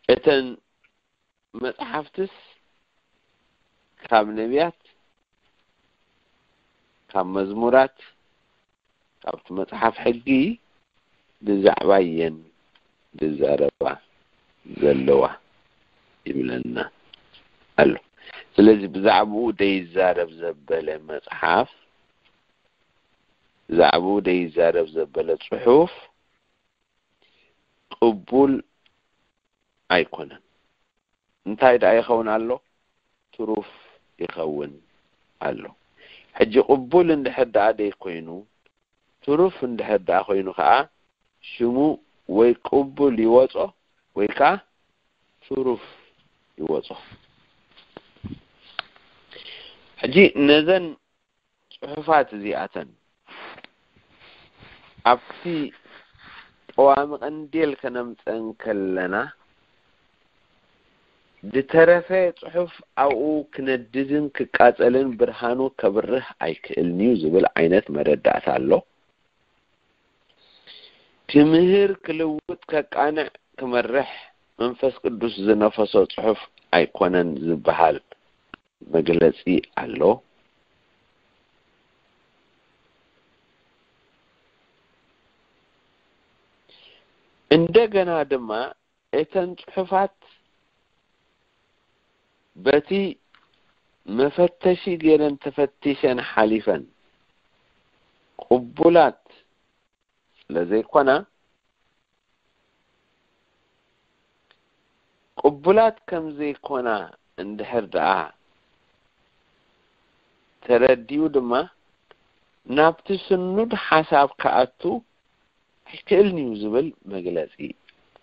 እተን መጽሓፍትስ ካብ ነቢያት፣ ካብ መዝሙራት፣ ካብቲ መጽሓፍ ሕጊ ብዛዕባ እየን ዝዛረባ ዘለዋ ይብለና ኣሎ። ስለዚ ብዛዕባኡ ደይዛረብ ዘበለ መጽሓፍ፣ ብዛዕባኡ ደይዛረብ ዘበለ ጽሑፍ ቅቡል ኣይኮነን። እንታይ ደኣ ይኸውን ኣሎ? ትሩፍ ይኸውን ኣሎ። ሕጂ ቅቡል እንድሕር ደኣ ደይኮይኑ፣ ትሩፍ እንድሕር ደኣ ኮይኑ ከኣ ሽሙ ወይ ቅቡል ይወጾ ወይ ከኣ ትሩፍ ይወጾ። ሕጂ ነዘን ጽሑፋት እዚኣተን ኣብቲ ቀዋሚ ቀንዴል ከነምጸን ከለና፣ ዝተረፈ ጽሑፍ ኣብኡ ክነድድን ክቃጸልን ብርሃኑ ከብርህ ኣይክእልን እዩ ዝብል ዓይነት መረዳእታ ኣሎ። ክምህር፣ ክልውጥ፣ ከቃንዕ፣ ክመርሕ መንፈስ ቅዱስ ዝነፈሶ ጽሑፍ ኣይኮነን ዝበሃል መግለጺ ኣሎ። እንደገና ድማ እተን ጽሑፋት በቲ መፈተሺ ገይረን ተፈቲሸን ሓሊፈን ቅቡላት ስለ ዘይኮና፣ ቅቡላት ከም ዘይኮና እንድሕር ደኣ ተረዲኡ ድማ፣ ናብቲ ስኑድ ሓሳብ ክኣቱ ኣይክእልን እዩ ዝብል መግለጺ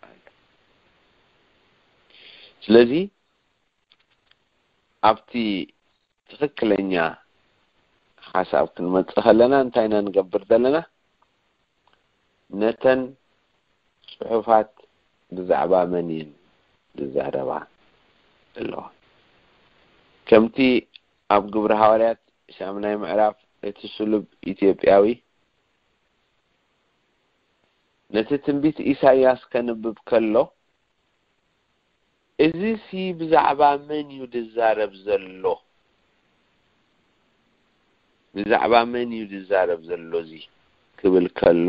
ኣሎ። ስለዚ ኣብቲ ትኽክለኛ ሓሳብ ክንመጽእ ከለና እንታይ ኢና ንገብር ዘለና? ነተን ጽሑፋት ብዛዕባ መን እየን ዝዛረባ ዘለዋ? ከምቲ ኣብ ግብሪ ሃዋርያት ሻምናይ ምዕራፍ፣ እቲ ስሉብ ኢትዮጵያዊ ነቲ ትንቢት ኢሳይያስ ከንብብ ከሎ፣ "እዚ ሲ ብዛዕባ መን እዩ ዝዛረብ ዘሎ? ብዛዕባ መን እዩ ዝዛረብ ዘሎ እዚ?" ክብል ከሎ፣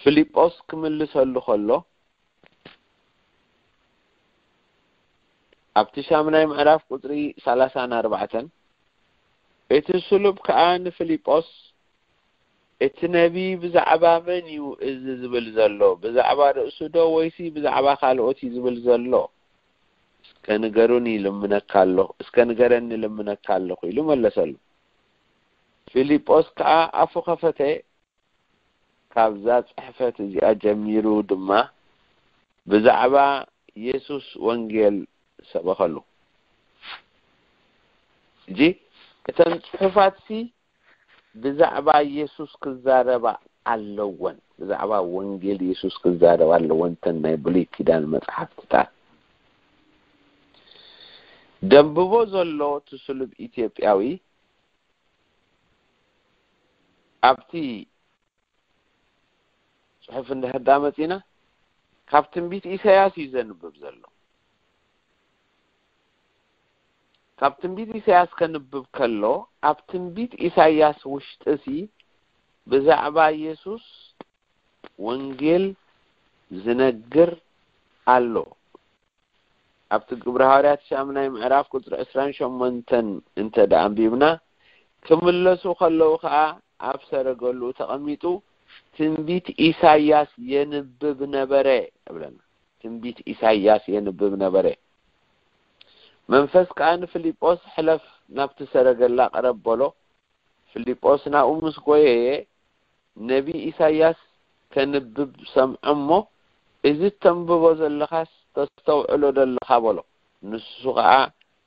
ፊልጶስ ክምልሰሉ ከሎ፣ ኣብቲ ሻምናይ ምዕራፍ ቁጽሪ ሰላሳን ኣርባዕተን፣ እቲ ስሉብ ከኣ ንፊልጶስ፣ "እቲ ነቢ ብዛዕባ መን እዩ እዚ ዝብል ዘሎ? ብዛዕባ ርእሱ ዶ ወይሲ ብዛዕባ ካልኦት እዩ ዝብል ዘሎ? እስከ ንገሩኒ ልምነካ ኣለኹ፣ እስከ ንገረኒ ልምነካ ኣለኹ" ኢሉ መለሰሉ። ፊልጶስ ከኣ ኣፉ ከፈተ፣ ካብዛ ጽሕፈት እዚኣ ጀሚሩ ድማ ብዛዕባ የሱስ ወንጌል ሰበኸሉ። ሕጂ እተን ጽሑፋትሲ ብዛዕባ የሱስ ክዛረባ ኣለወን፣ ብዛዕባ ወንጌል የሱስ ክዛረባ ኣለወን። እተን ናይ ብሉይ ኪዳን መጽሓፍትታት ደንብቦ ዘሎ እቲ ስሉብ ኢትዮጵያዊ ኣብቲ ጽሑፍ እንድሕር ዳመጺና፣ ካብ ትንቢት ኢሳያስ እዩ ዘንብብ ዘሎ። ካብ ትንቢት ኢሳያስ ከንብብ ከሎ፣ ኣብ ትንቢት ኢሳያስ ውሽጢ ሲ ብዛዕባ የሱስ ወንጌል ዝነግር ኣሎ። ኣብቲ ግብሪ ሃዋርያት ሻምናይ ምዕራፍ ቁጽሪ ዕስራን ሸሞንተን እንተ ደኣ ኣንቢብና፣ ክምለሱ ከለዉ ከኣ ኣብ ሰረገሉ ተቐሚጡ ትንቢት ኢሳይያስ የንብብ ነበረ እብለና። ትንቢት ኢሳይያስ የንብብ ነበረ። መንፈስ ከኣ ንፊልጶስ፣ "ሕለፍ፣ ናብቲ ሰረገላ ቅረብ" በሎ። ፊልጶስ ናብኡ ምስ ጎየየ፣ ነቢ ኢሳይያስ ከንብብ ሰምዖ እሞ፣ "እዚ እተንብቦ ዘለኻስ ተስተውዕሎ ዶ ኣለኻ?" በሎ። ንሱ ኸኣ፣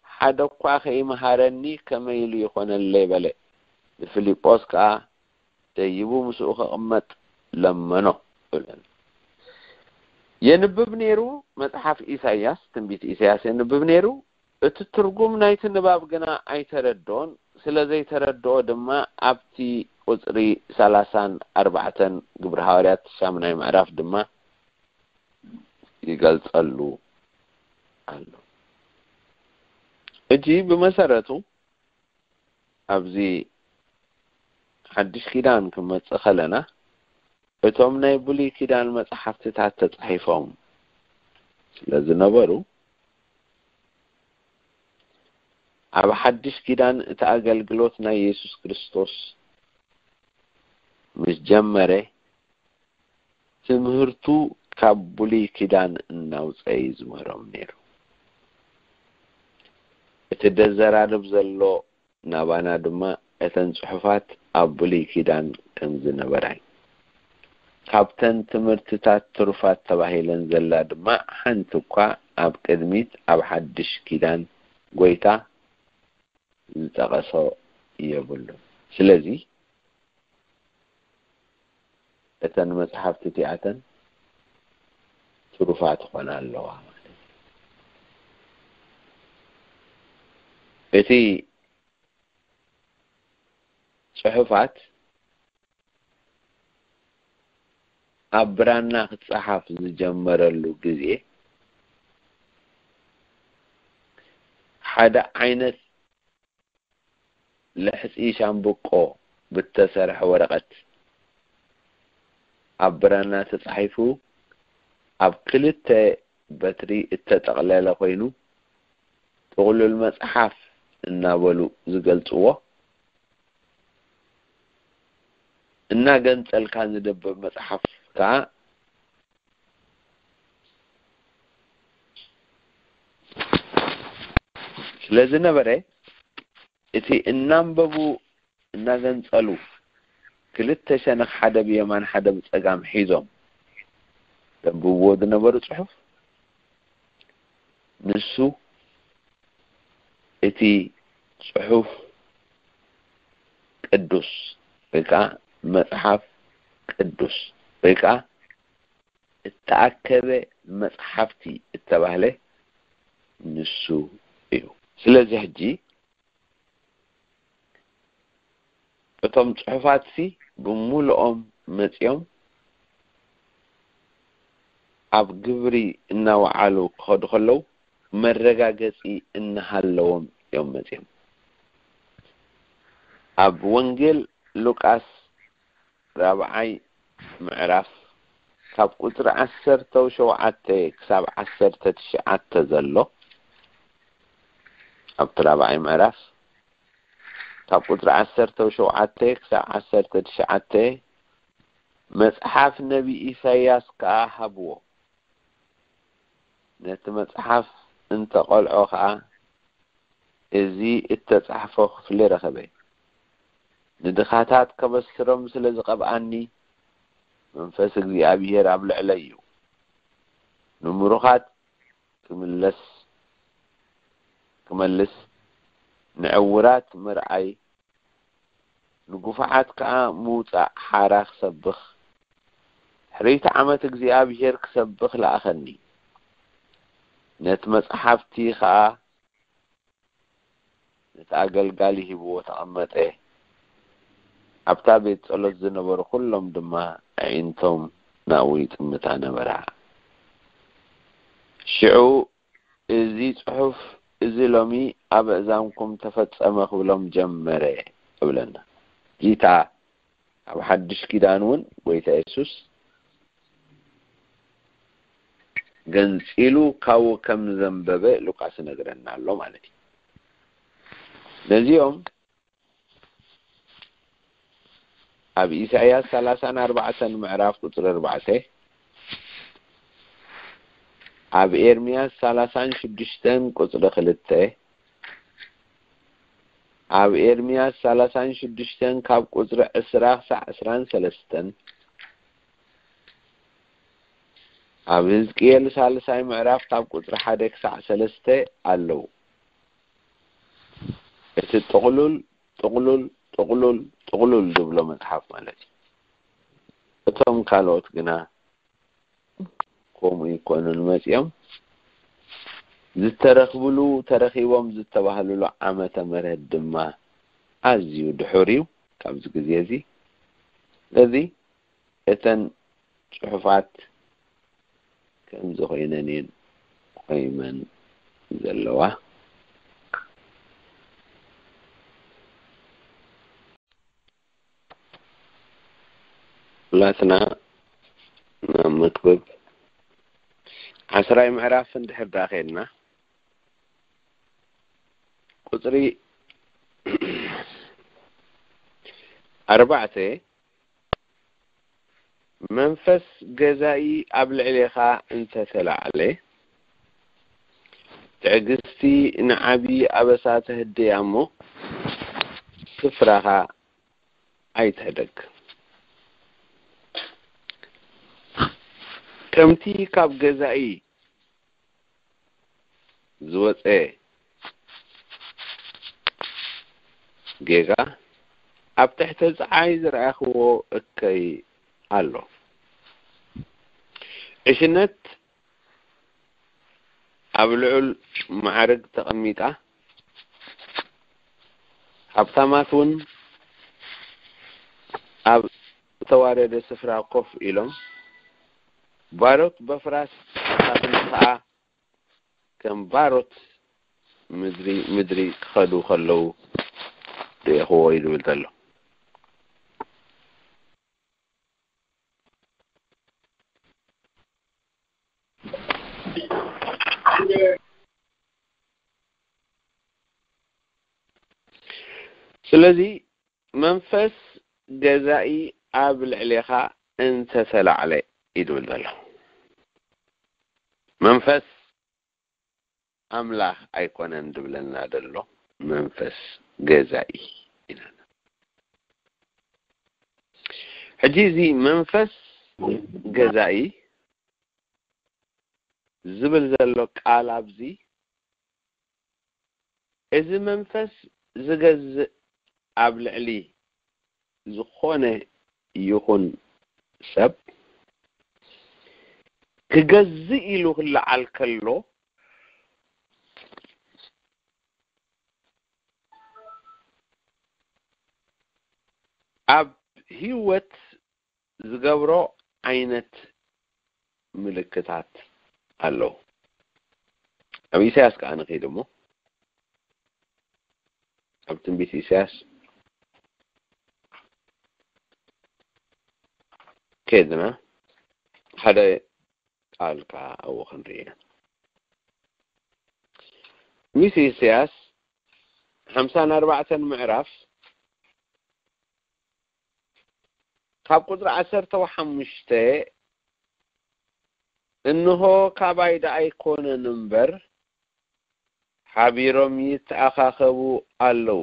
"ሓደ እኳ ከይመሃረኒ ከመይ ኢሉ ይኾነለይ?" በለ። ንፊልጶስ ከኣ ደይቡ ምስኡ ክቕመጥ ለመኖ። የንብብ ነይሩ፣ መጽሓፍ ኢሳይያስ፣ ትንቢት ኢሳይያስ የንብብ ነይሩ። እቲ ትርጉም ናይቲ ንባብ ግና ኣይተረድኦን። ስለ ዘይተረድኦ ድማ ኣብቲ ቁጽሪ ሰላሳን ኣርባዕተን ግብሪ ሃዋርያት ሻምናይ ምዕራፍ ድማ ይገልጸሉ ኣሎ። ሕጂ ብመሰረቱ ኣብዚ ሓድሽ ኪዳን ክንመጽእ ከለና፣ እቶም ናይ ብሉይ ኪዳን መጽሓፍትታት ተጻሒፎም ስለ ዝነበሩ፣ ኣብ ሓድሽ ኪዳን እቲ ኣገልግሎት ናይ የሱስ ክርስቶስ ምስ ጀመረ፣ ትምህርቱ ካብ ብሉይ ኪዳን እናውጸአ እዩ ዝምህሮም ነይሩ። እቲ ደዘራርብ ዘሎ ናባና ድማ፣ እተን ጽሑፋት ኣብ ብሉይ ኪዳን ከም ዝነበራ እዩ። ካብተን ትምህርትታት ትሩፋት ተባሂለን ዘላ ድማ፣ ሓንቲ እኳ ኣብ ቅድሚት ኣብ ሓድሽ ኪዳን ጎይታ ዝጠቐሶ የብሉን። ስለዚ እተን መጽሓፍቲ እቲኣተን ትሩፋት ይኾና ኣለዋ ማለት እዩ። እቲ ጽሑፋት ኣብ ብራና ክጸሓፍ ዝጀመረሉ ግዜ፣ ሓደ ዓይነት ልሕጺ ሻምብቆ ብተሰርሐ ወረቐት ኣብ ብራና ተጻሒፉ፣ ኣብ ክልተ በትሪ እተጠቕለለ ኮይኑ፣ ጥቕሉል መጽሓፍ እናበሉ ዝገልጽዎ፣ እናገንጸልካ ዝንበብ መጽሓፍ ከኣ ስለ ዝነበረ፣ እቲ እናንበቡ እናገንጸሉ፣ ክልተ ሸነኽ፣ ሓደ ብየማን ሓደ ብጸጋም ሒዞም ዘንብብዎ ዝነበሩ ጽሑፍ፣ ንሱ እቲ ጽሑፍ ቅዱስ ወይ ከኣ መጽሓፍ ቅዱስ ወይ ከኣ እተኣከበ መጽሓፍቲ እተባህለ ንሱ እዩ። ስለዚ ሕጂ እቶም ጽሑፋትሲ ብምሉኦም መጺኦም ኣብ ግብሪ እናወዓሉ ክኸዱ ከለዉ መረጋገጺ እናሃለዎም እዮም መጺኦም። ኣብ ወንጌል ሉቃስ ራብዓይ ምዕራፍ ካብ ቁጽሪ ዓሰርተ ሸውዓተ ክሳብ ዓሰርተ ትሽዓተ ዘሎ፣ ኣብቲ ራብዓይ ምዕራፍ ካብ ቁጽሪ ዓሰርተ ሸውዓተ ክሳብ ዓሰርተ ትሽዓተ፣ መጽሓፍ ነቢ ኢሳይያስ ከኣ ሃብዎ። ነቲ መጽሓፍ እንተ ቐልዖ ኸኣ፣ እዚ እተጻሕፎ ክፍሊ ረኸበ። ንድኻታት ከበስሮም ስለ ዝቐብኣኒ፣ መንፈስ እግዚኣብሄር ኣብ ልዕለይ እዩ። ንምሩኻት ክምለስ፣ ክመልስ፣ ንዕዉራት ምርኣይ፣ ንጉፉዓት ከኣ ምውጻእ ሓራ ክሰብኽ፣ ሕርይቲ ዓመት እግዚኣብሄር ክሰብኽ ለኣኸኒ። ነቲ መጽሓፍቲ ከኣ ነቲ ኣገልጋሊ ሂብዎ ተቐመጠ። ኣብታ ቤት ጸሎት ዝነበሩ ኩሎም ድማ ኣዒንቶም ናብኡ ይጥምታ ነበራ። ሽዑ፣ "እዚ ጽሑፍ እዚ ሎሚ ኣብ ኣእዛንኩም ተፈጸመ" ክብሎም ጀመረ እብለና። ጊታ ኣብ ሓድሽ ኪዳን እውን ጎይታ የሱስ ገንጺሉ ካብኡ ከም ዘንበበ ሉቃስ ይነግረና ኣሎ ማለት እዩ። ነዚኦም ኣብ ኢሳይያስ ሰላሳን ኣርባዕተን ምዕራፍ ቁጽሪ ኣርባዕተ፣ ኣብ ኤርምያስ ሰላሳን ሽዱሽተን ቁጽሪ ክልተ፣ ኣብ ኤርምያስ ሰላሳን ሽዱሽተን ካብ ቁጽሪ ዕስራ ክሳዕ ዕስራን ሰለስተን፣ ኣብ ህዝቅኤል ሳልሳይ ምዕራፍ ካብ ቁጽሪ ሓደ ክሳዕ ሰለስተ ኣለዉ። እቲ ጥቕሉል፣ ጥቕሉል፣ ጥቕሉል፣ ጥቕሉል ዝብሎ መጽሓፍ ማለት እዩ። እቶም ካልኦት ግና ከምኡ ይኮኑን መጺኦም ዝተረኽብሉ፣ ተረኺቦም ዝተባህልሉ ዓመተ ምህረት ድማ ኣዝዩ ድሑር እዩ ካብዚ ግዜ እዚ። ስለዚ እተን ጽሑፋት ከምዚ ኮይነን እየን ቆይመን ዘለዋ። ኩላትና ናብ መክብብ ዓስራይ ምዕራፍ እንድሕር ደኣ ኸድና፣ ቁጽሪ ኣርባዕተ፣ መንፈስ ገዛኢ ኣብ ልዕሌኻ እንተ ተላዕለ፣ ትዕግስቲ ንዓቢ ኣበሳ ተህድያ እሞ፣ ስፍራኻ ኣይትሕደግ። ከምቲ ካብ ገዛኢ ዝወጸ ጌጋ፣ ኣብ ትሕቲ ጸሓይ ዝረኣኽዎ እከይ ኣሎ። ዕሽነት ኣብ ልዑል ማዕርግ ተቐሚጣ፣ ሃብታማት እውን ኣብ ዝተዋረደ ስፍራ ኮፍ ኢሎም፣ ባሮት በፍራስ ሳፍንቲ ኸኣ ከም ባሮት ምድሪ፣ ምድሪ ክኸዱ ከለዉ ርኤኽዎ እዩ ዝብል ዘሎ። ስለዚ መንፈስ ገዛኢ ኣብ ልዕሌኻ እንተተላዕለ እዩ ዝብል ዘሎ። መንፈስ ኣምላኽ ኣይኮነን ዝብለና ዘሎ፣ መንፈስ ገዛኢ ኢናና። ሕጂ እዚ መንፈስ ገዛኢ ዝብል ዘሎ ቃል ኣብዚ፣ እዚ መንፈስ ዝገዝእ ኣብ ልዕሊ ዝኾነ ይኹን ሰብ ክገዝእ ኢሉ ክለዓል ከሎ፣ ህይወት ዝገብሮ ዓይነት ምልክታት ኣለዉ። ኣብ ኢሳያስ ከኣ ንኺድ እሞ፣ ኣብ ትንቢት ኢሳያስ ከድና ሓደ ቃል ከኣ ኣብኡ ክንርኢ ኢና። ትንቢት ኢሳያስ ሓምሳን ኣርባዕተን ምዕራፍ ካብ ቁጽሪ ዓሰርተ ሓሙሽተ፣ "እንሆ ካባይ ደኣ ኣይኮነን እምበር፣ ሓቢሮም ይተኣኻኸቡ ኣለዉ።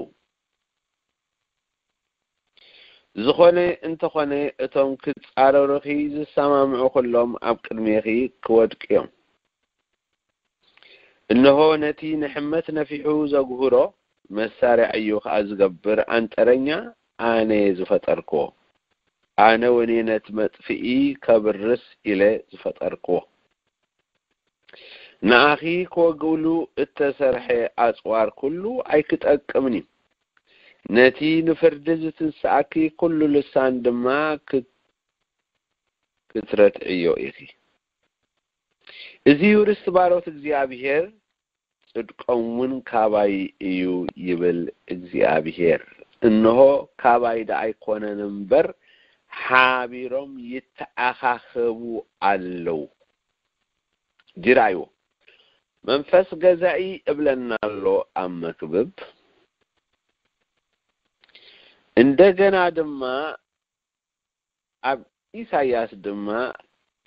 ዝኾነ እንተኾነ፣ እቶም ክጻረሩኺ ዝሰማምዑ ኩሎም ኣብ ቅድሜኺ ክወድቁ እዮም። እንሆ ነቲ ንሕመት ነፊሑ ዘጉህሮ፣ መሳርያ እዩ ከኣ ዝገብር ኣንጠረኛ ኣነ እየ ዝፈጠርክዎ። ኣነ እውን እየ ነቲ መጥፍኢ ከብርስ ኢለ ዝፈጠርክዎ። ንኣኺ ክወግእሉ እተሰርሐ ኣጽዋር ኩሉ ኣይክጠቅምን እዩ። ነቲ ንፍርዲ ዝትንስኣኪ ኩሉ ልሳን ድማ ክት-፣ ክትረትዕዮ ኢኺ። እዚ እዩ ርስቲ ባሮት እግዚኣብሔር፣ ጽድቆም እውን ካባይ እዩ ይብል እግዚኣብሔር። እንሆ ካባይ ደኣ ኣይኮነን እምበር፣ ሓቢሮም ይተኣኻኸቡ ኣለዉ። ጅራይዎ መንፈስ ገዛኢ እብለና ኣሎ ኣብ መክብብ። እንደገና ድማ ኣብ ኢሳያስ ድማ፣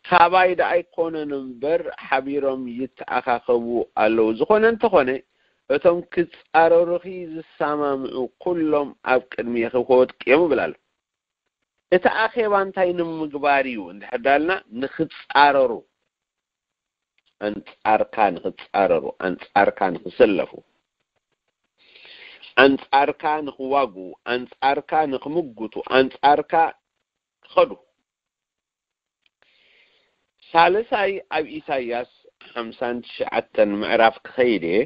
"ካባይ ደኣ ኣይኮነን እምበር፣ ሓቢሮም ይተኣኻኸቡ ኣለዉ። ዝኾነ እንተኾነ፣ እቶም ክጻረሩኺ ዝሰማምዑ ኩሎም ኣብ ቅድሜኺ ክወድቁ እዮም" ይብል ኣሎ። እቲ ኣኼባ እንታይ ንምግባር እዩ እንድሕር ዳልና፣ ንኽጻረሩ፣ ኣንጻርካ ንኽጻረሩ፣ ኣንጻርካ ንኽስለፉ፣ ኣንጻርካ ንኽዋግኡ፣ ኣንጻርካ ንኽምጉቱ፣ ኣንጻርካ ክኸዱ። ሳልሳይ ኣብ ኢሳይያስ ሓምሳን ትሽዓተን ምዕራፍ ክኸይድ እየ።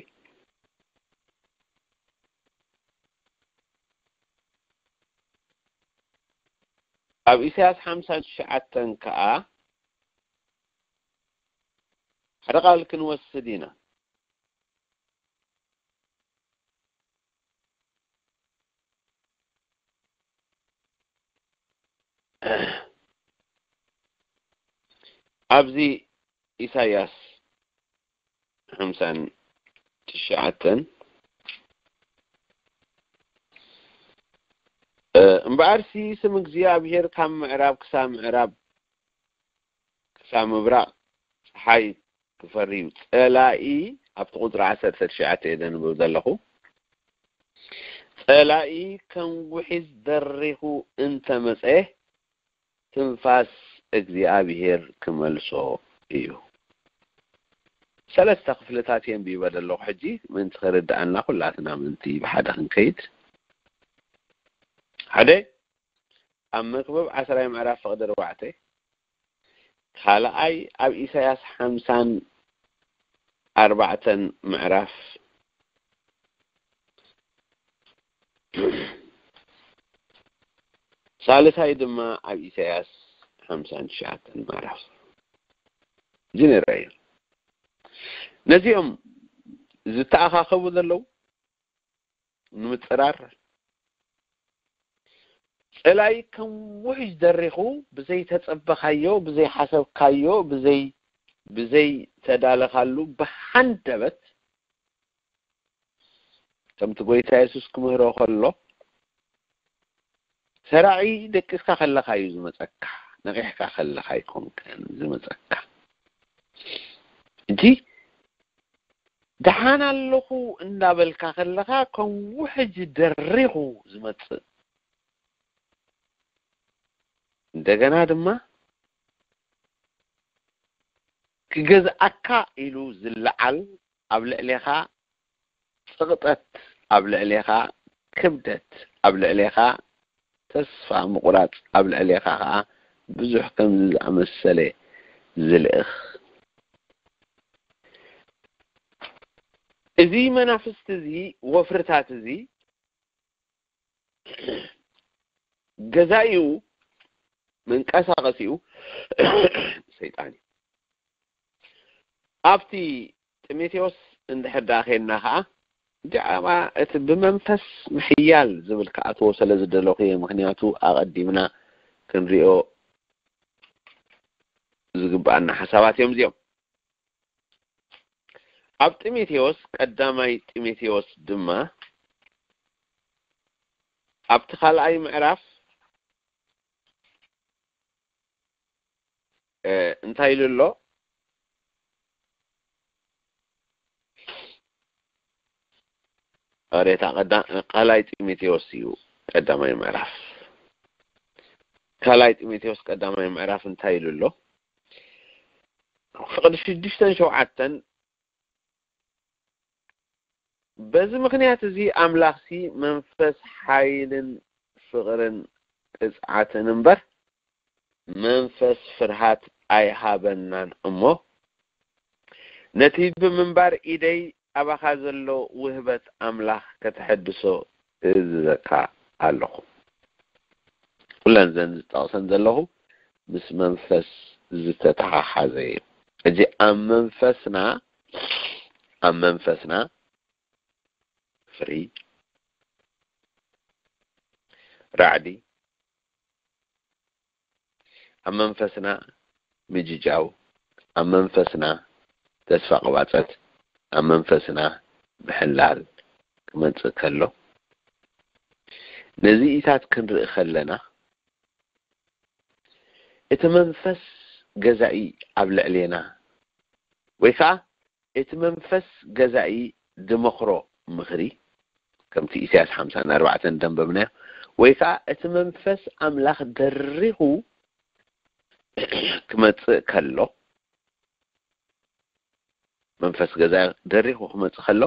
ኣብ ኢሳይያስ ሓምሳን ትሽዓተን ከኣ ሓደ ቃል ክንወስድ ኢና። ኣብዚ ኢሳይያስ ሓምሳን ትሽዓተን፣ እ፣ እምበኣርሲ ስም እግዚኣብሔር ካብ ምዕራብ ክሳብ ምዕራብ፣ ክሳብ ምብራቕ ጸሓይ ክፈሪ እዩ። ጸላኢ፣ ኣብቲ ቁጽሪ ዓሰርተ ትሽዓተ እየ ዘንብብ ዘለኹ። ጸላኢ ከም ጉሒዝ ደሪኹ እንተመጸ፣ ትንፋስ እግዚኣብሔር ክመልሶ እዩ። ሰለስተ ክፍልታት እየ ኣንቢበ ዘለኹ። ሕጂ ምእንቲ ክርድኣና ኩላትና ምእንቲ ብሓደ ክንከይድ፣ ሓደ፣ ኣብ መክብብ ዓስራይ ምዕራፍ ፍቕዲ ኣርባዕተ፣ ካልኣይ ኣብ ኢሳያስ ሓምሳን ኣርባዕተን ምዕራፍ፣ ሳልሳይ ድማ ኣብ ኢሳያስ ሓምሳን ትሽዓተን ምዕራፍ። እዚ ንርኣዮ። ነዚኦም ዝተኣኻኸቡ ዘለዉ ንምጽራር፣ ጸላኢ ከም ውሕጅ ደሪኹ፣ ብዘይተጸበኻዮ፣ ብዘይሓሰብካዮ፣ ብዘይ-፣ ብዘይተዳለኻሉ ብሃንደበት፣ ከምቲ ጎይታ የሱስ ክምህሮ ከሎ፣ ሰራቒ ደቂስካ ከለኻ እዩ ዝመጸካ፣ ነቒሕካ ከለኻ ኣይኮንከን ዝመጸካ። እቲ ደሓን ኣለኹ እንዳበልካ ከለኻ ከም ውሕጅ ደሪኹ ዝመጽእ፣ እንደገና ድማ ክገዝኣካ ኢሉ ዝለዓል፣ ኣብ ልዕሌኻ ጽቕጠት፣ ኣብ ልዕሌኻ ክብደት፣ ኣብ ልዕሌኻ ተስፋ ምቑራጽ፣ ኣብ ልዕሌኻ ኸኣ ብዙሕ ከምዚ ዝኣመሰለ ዝልእኽ። እዚ መናፍስቲ እዚ፣ ወፍርታት እዚ፣ ገዛኢኡ፣ መንቀሳቐሲኡ ሰይጣን እዩ። ኣብቲ ጢሞቴዎስ እንድሕር ደኣ ኸድና ኸዓ፣ ብዛዕባ እቲ ብመንፈስ ምሕያል ዝብል ክኣትዎ ስለ ዝደለኹ እየ። ምኽንያቱ ኣቐዲምና ክንሪኦ ዝግብኣና ሓሳባት እዮም እዚኦም። ኣብ ጢሞቴዎስ፣ ቀዳማይ ጢሞቴዎስ ድማ ኣብቲ ካልኣይ ምዕራፍ፣ እ፣ እንታይ ኢሉ ኣሎ? ቃሬታ ቀዳ-፣ ካልኣይ ጢሞቴዎስ እዩ፣ ቀዳማይ ምዕራፍ። ካልኣይ ጢሞቴዎስ ቀዳማይ ምዕራፍ እንታይ ኢሉ ኣሎ? ፍቕዲ ሽዱሽተን ሸውዓተን፣ በዚ ምኽንያት እዚ ኣምላኽሲ መንፈስ ሓይልን ፍቕርን ቅጽዓትን እምበር፣ መንፈስ ፍርሃት ኣይሃበናን እሞ፣ ነቲ ብምንባር ኢደይ ኣባኻ ዘሎ ውህበት ኣምላኽ ከተሐድሶ እዝዘካ ኣለኹ። ኩለን ዘን ዝጠቕሰን ዘለኹ ምስ መንፈስ ዝተተሓሓዘ እዩ። እዚ ኣብ መንፈስና፣ ኣብ መንፈስና ፍሪ፣ ራዕዲ፣ ኣብ መንፈስና ምጅጃው፣ ኣብ መንፈስና ተስፋ ቅባጸት፣ ኣብ መንፈስና ምሕላል ክመጽእ ከሎ፣ ነዚኢታት ክንርኢ ከለና፣ እቲ መንፈስ ገዛኢ ኣብ ልዕሌና፣ ወይ ከኣ እቲ መንፈስ ገዛኢ ዝመኽሮ ምኽሪ፣ ከምቲ ኢሳያስ ሓምሳን ኣርባዕተን ደንበብናዮ፣ ወይ ከኣ እቲ መንፈስ ኣምላኽ ደሪኹ ክመጽእ ከሎ፣ መንፈስ ገዛኢ ደሪኹ ክመጽእ ከሎ፣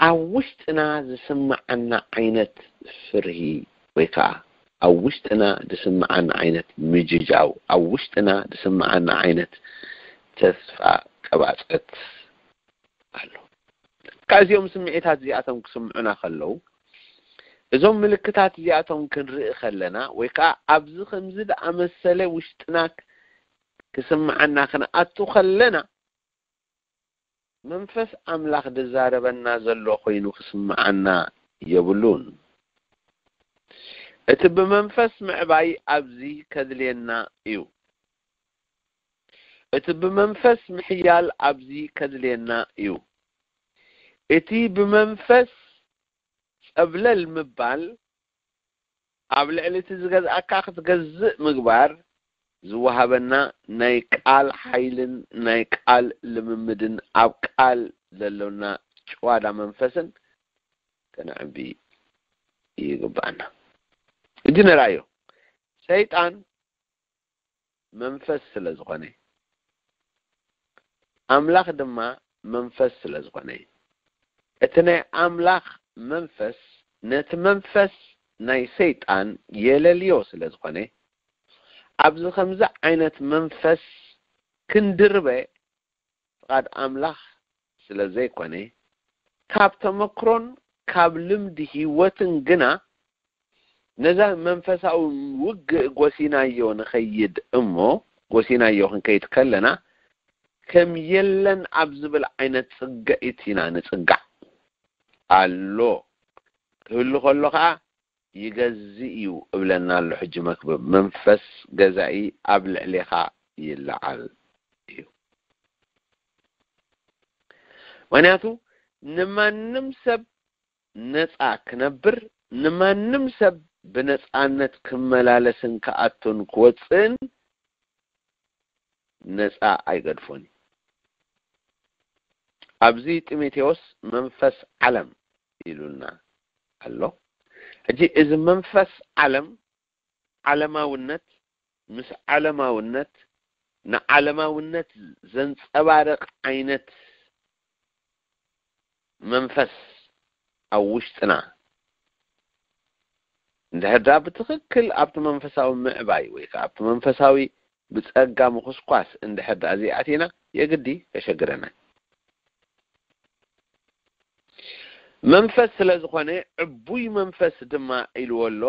ኣብ ውሽጥና ዝስምዓና ዓይነት ፍርሂ፣ ወይ ከኣ ኣብ ውሽጥና ዝስምዓና ዓይነት ምጅጃው፣ ኣብ ውሽጥና ዝስምዓና ዓይነት ተስፋ ቀባጸት ኣሎ። ካብ እዚኦም ስምዒታት እዚኣቶም ክስምዑና ከለዉ፣ እዞም ምልክታት እዚኣቶም ክንርኢ ከለና፣ ወይ ከኣ ኣብዚ ከምዚ ዝኣመሰለ ውሽጥና ክስምዓና ክንኣቱ ከለና፣ መንፈስ ኣምላኽ ዝዛረበና ዘሎ ኮይኑ ክስምዓና የብሉን። እቲ ብመንፈስ ምዕባይ ኣብዚ ከድልየና እዩ። እቲ ብመንፈስ ምሕያል ኣብዚ ከድልየና እዩ። እቲ ብመንፈስ ጸብለል ምባል፣ ኣብ ልዕሊ እቲ ዝገዝኣካ ክትገዝእ ምግባር ዝወሃበና ናይ ቃል ሓይልን ናይ ቃል ልምምድን፣ ኣብ ቃል ዘሎና ጭዋዳ መንፈስን ከነዕቢ ይግብኣና። ሕጂ ንርኣዮ። ሰይጣን መንፈስ ስለ ዝኾነ፣ ኣምላኽ ድማ መንፈስ ስለ ዝኾነ፣ እቲ ናይ ኣምላኽ መንፈስ ነቲ መንፈስ ናይ ሰይጣን የለልዮ ስለ ዝኾነ፣ ኣብዚ ከምዚ ዓይነት መንፈስ ክንድርበ ፍቓድ ኣምላኽ ስለ ዘይኮነ፣ ካብ ተመክሮን ካብ ልምዲ ህይወትን ግና ነዛ መንፈሳዊ ውግእ ጎሲናዮ ንኸይድ እሞ፣ ጎሲናዮ ክንከይድ ከለና፣ ከም የለን ኣብ ዝብል ዓይነት ጽግዒት ኢና ንጽጋዕ። ኣሎ ክህሉ ከሎ ኸኣ ይገዝእ እዩ እብለና ኣሎ። ሕጂ መክብብ መንፈስ ገዛኢ ኣብ ልዕሌኻ ይለዓል እዩ። ምኽንያቱ ንማንም ሰብ ነጻ ክነብር፣ ንማንም ሰብ ብነጻነት ክመላለስን ክኣቱን ክወጽእን ነጻ ኣይገድፎን እዩ። ኣብዚ ጢሞቴዎስ መንፈስ ዓለም ኢሉና ኣሎ። ሕጂ እዚ መንፈስ ዓለም፣ ዓለማውነት፣ ምስ ዓለማውነት፣ ንዓለማውነት ዘንጸባርቕ ዓይነት መንፈስ ኣብ ውሽጥና እንድሕር ደኣ ብትኽክል ኣብቲ መንፈሳዊ ምዕባይ ወይ ከኣ ኣብቲ መንፈሳዊ ብጸጋ ምኹስኳስ እንድሕር ደኣ ዘይኣቲና፣ የግዲ ከሸግረና። መንፈስ ስለ ዝኾነ፣ ዕቡይ መንፈስ ድማ ኢልዎ ኣሎ፣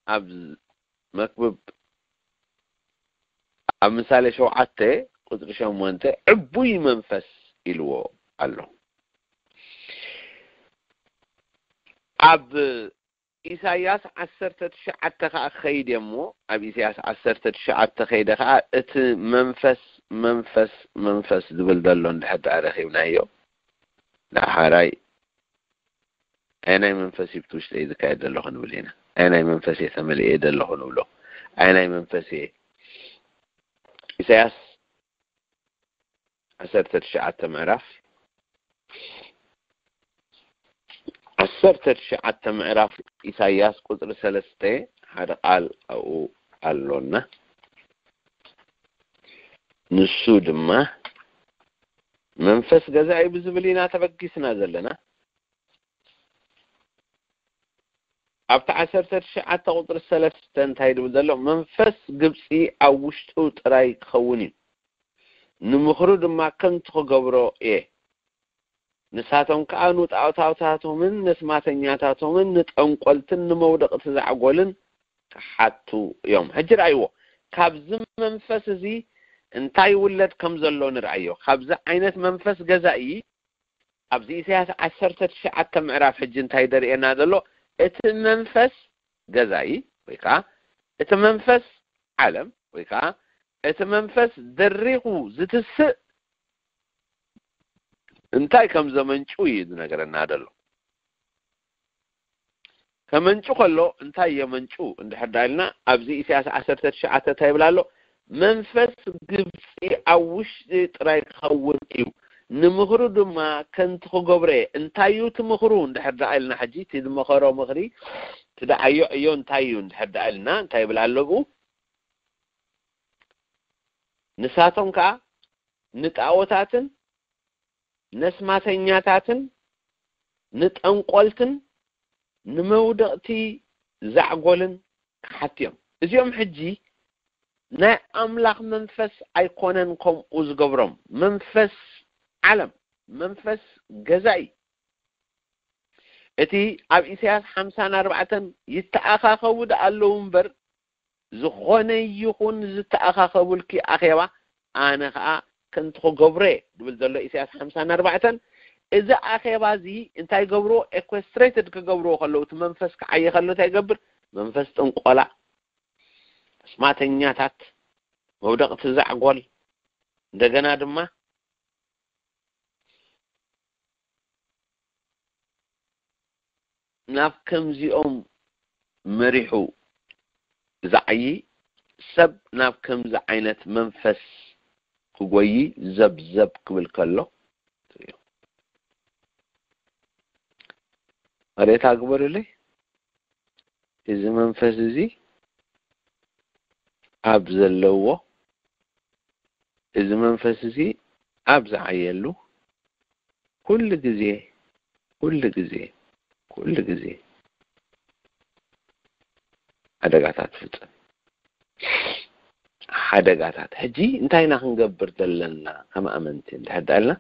ኣብ መክብብ ኣብ ምሳሌ ሸውዓተ ቁፅሪ ሸሞንተ ዕቡይ መንፈስ ኢልዎ ኣሎ። ኣብ ኢሳያስ ዓሰርተ ትሽዓተ ከዓ ክኸይድ እየ እሞ፣ ኣብ ኢሳያስ ዓሰርተ ትሽዓተ ከይደ ከዓ እቲ መንፈስ መንፈስ መንፈስ ዝብል ዘሎ እንድሕር ደኣ ረኺብናዮ፣ ዳሓራይ ኣየናይ መንፈስ እዩ ብቲ ውሽጠይ ዝካየድ ዘሎ ክንብል ኢና። ኣየናይ መንፈስ እየ ተመሊኤ ዘለኹ ንብሎ። ኣየናይ መንፈስ እየ? ኢሳያስ ዓሰርተ ትሽዓተ ምዕራፍ፣ ዓሰርተ ትሽዓተ ምዕራፍ ኢሳያስ ቁፅሪ ሰለስተ ሓደ ቃል ኣብኡ ኣሎና። ንሱ ድማ መንፈስ ገዛኢ ብዝብል ኢና ተበጊስና ዘለና። ኣብቲ ዓሰርተ ትሽዓተ ቁፅሪ ሰለስተ እንታይ ድብል ዘሎ? መንፈስ ግብፂ ኣብ ውሽጡ ጥራይ ክኸውን እዩ፣ ንምኽሩ ድማ ከምቲ ክገብሮ እየ። ንሳቶም ከዓ ንጣዖታታቶምን ነስማተኛታቶምን ንጠንቆልትን ንመውደቕቲ ዛዕጎልን ክሓቱ እዮም። ሕጂ ረኣይዎ፣ ካብዚ መንፈስ እዚ እንታይ ይውለድ ከም ዘሎ ንርኣዮ። ካብዚ ዓይነት መንፈስ ገዛኢ ኣብዚ ኢሳያስ ዓሰርተ ትሽዓተ ምዕራፍ ሕጂ እንታይ ደርእየና ዘሎ? እቲ መንፈስ ገዛኢ ወይ ከዓ እቲ መንፈስ ዓለም ወይ ከዓ እቲ መንፈስ ደሪኹ ዝትስእ እንታይ ከም ዘመንጩ እዩ ዝነገረና ዘሎ። ከመንጩ ከሎ እንታይ የመንጩ እንድሕር ዳ ኢልና ኣብዚ ኢሳያስ ዓሰርተ ትሽዓተ እንታይ ይብል ኣሎ? መንፈስ ግብፂ ኣብ ውሽጢ ጥራይ ክኸውን እዩ፣ ንምኽሩ ድማ ከምቲ ክገብሮ እየ። እንታይ እዩ እቲ ምኽሩ እንድሕር ደኣ ኢልና፣ ሕጂ እቲ ዝመኸሮ ምኽሪ፣ እቲ ደዓዮ ዕዮ እንታይ እዩ እንድሕር ደኣ ኢልና፣ እንታይ ይብል ኣሎ ብኡ? ንሳቶም ከዓ ንጣዖታትን ነስማተኛታትን ንጠንቆልትን ንመውደቕቲ ዛዕጎልን ክሓቱ እዮም። እዚኦም ሕጂ ናይ ኣምላኽ መንፈስ ኣይኮነን ከምኡ ዝገብሮም፣ መንፈስ ዓለም፣ መንፈስ ገዛኢ። እቲ ኣብ ኢሳያስ ሓምሳን ኣርባዕተን ይተኣኻኸቡ ደኣ ኣለዉ እምበር፣ ዝኾነ ይኹን ዝተኣኻኸቡልኪ ኣኼባ ኣነ ኸኣ ከምቲ ክገብሮ እየ ድብል ዘሎ ኢሳያስ ሓምሳን ኣርባዕተን። እዚ ኣኼባ እዚ እንታይ ገብርዎ? ኤኮስትሬትድ ክገብርዎ ከለዉ፣ እቲ መንፈስ ክዓየ ከሎ እንታይ ይገብር? መንፈስ ጥንቆላ፣ ኣስማተኛታት፣ መውደቕቲ ዛዕጎል፣ እንደገና ድማ ናብ ከምዚኦም መሪሑ ዝዓዪ ሰብ ናብ ከምዚ ዓይነት መንፈስ ክጎዪ ዘብዘብ ክብል ከሎ ትርእዮ። መሬታ ግበሩለይ። እዚ መንፈስ እዚ ኣብ ዘለዎ፣ እዚ መንፈስ እዚ ኣብ ዝዓየሉ፣ ኩሉ ግዜ፣ ኩሉ ግዜ፣ ኩሉ ግዜ ሓደጋታት ይፍጸም። ሓደጋታት። ሕጂ እንታይ ኢና ክንገብር ዘለና ከም ኣመንቲ እንድሕር ደኣ ኢልና፣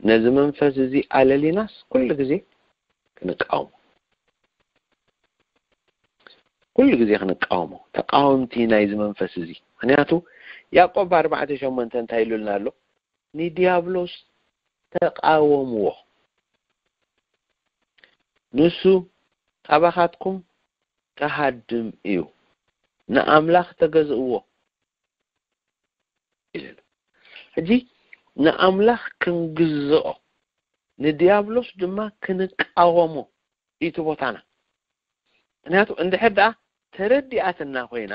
ነዚ መንፈስ እዚ ኣለሊናስ ኩሉ ግዜ ክንቃወሞ፣ ኩሉ ግዜ ክንቃወሞ፣ ተቃወምቲ ናይዚ መንፈስ እዚ። ምኽንያቱ ያዕቆብ ኣርባዕተ ሸሞንተ እንታይ ኢሉልና ኣሎ? ንዲያብሎስ ተቃወምዎ፣ ንሱ ካባኻትኩም ክሃድም እዩ፣ ንኣምላኽ ተገዝእዎ ኢሉና። ሕጂ ንኣምላኽ ክንግዝኦ፣ ንዲያብሎስ ድማ ክንቃወሞ እዩ እቲ ቦታና። ምኽንያቱ እንድሕር ደኣ ተረዲኣትና ኮይና፣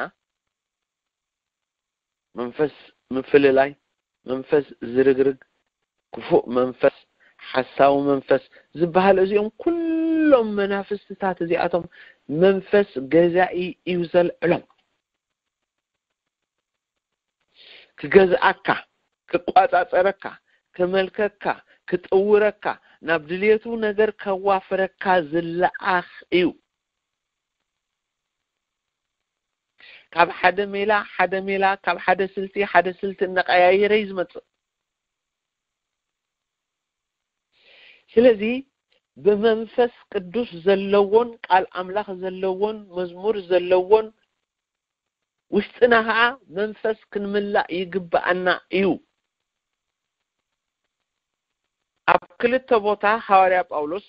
መንፈስ ምፍልላይ፣ መንፈስ ዝርግርግ፣ ክፉእ መንፈስ፣ ሓሳዊ መንፈስ ዝበሃል፣ እዚኦም ኩሎም መናፍስትታት እዚኣቶም መንፈስ ገዛኢ እዩ ዘልዕሎም። ክገዝኣካ፣ ክቋጻጸረካ፣ ክመልከካ፣ ክጥውረካ፣ ናብ ድልየቱ ነገር ከዋፍረካ ዝለኣኽ እዩ። ካብ ሓደ ሜላ ሓደ ሜላ፣ ካብ ሓደ ስልቲ ሓደ ስልቲ እናቀያየረ እዩ ዝመጽእ። ስለዚ ብመንፈስ ቅዱስ ዘለዎን ቃል ኣምላኽ ዘለዎን መዝሙር ዘለዎን ውሽጥና ኸዓ መንፈስ ክንምላእ ይግብኣና እዩ። ኣብ ክልተ ቦታ ሃዋርያ ጳውሎስ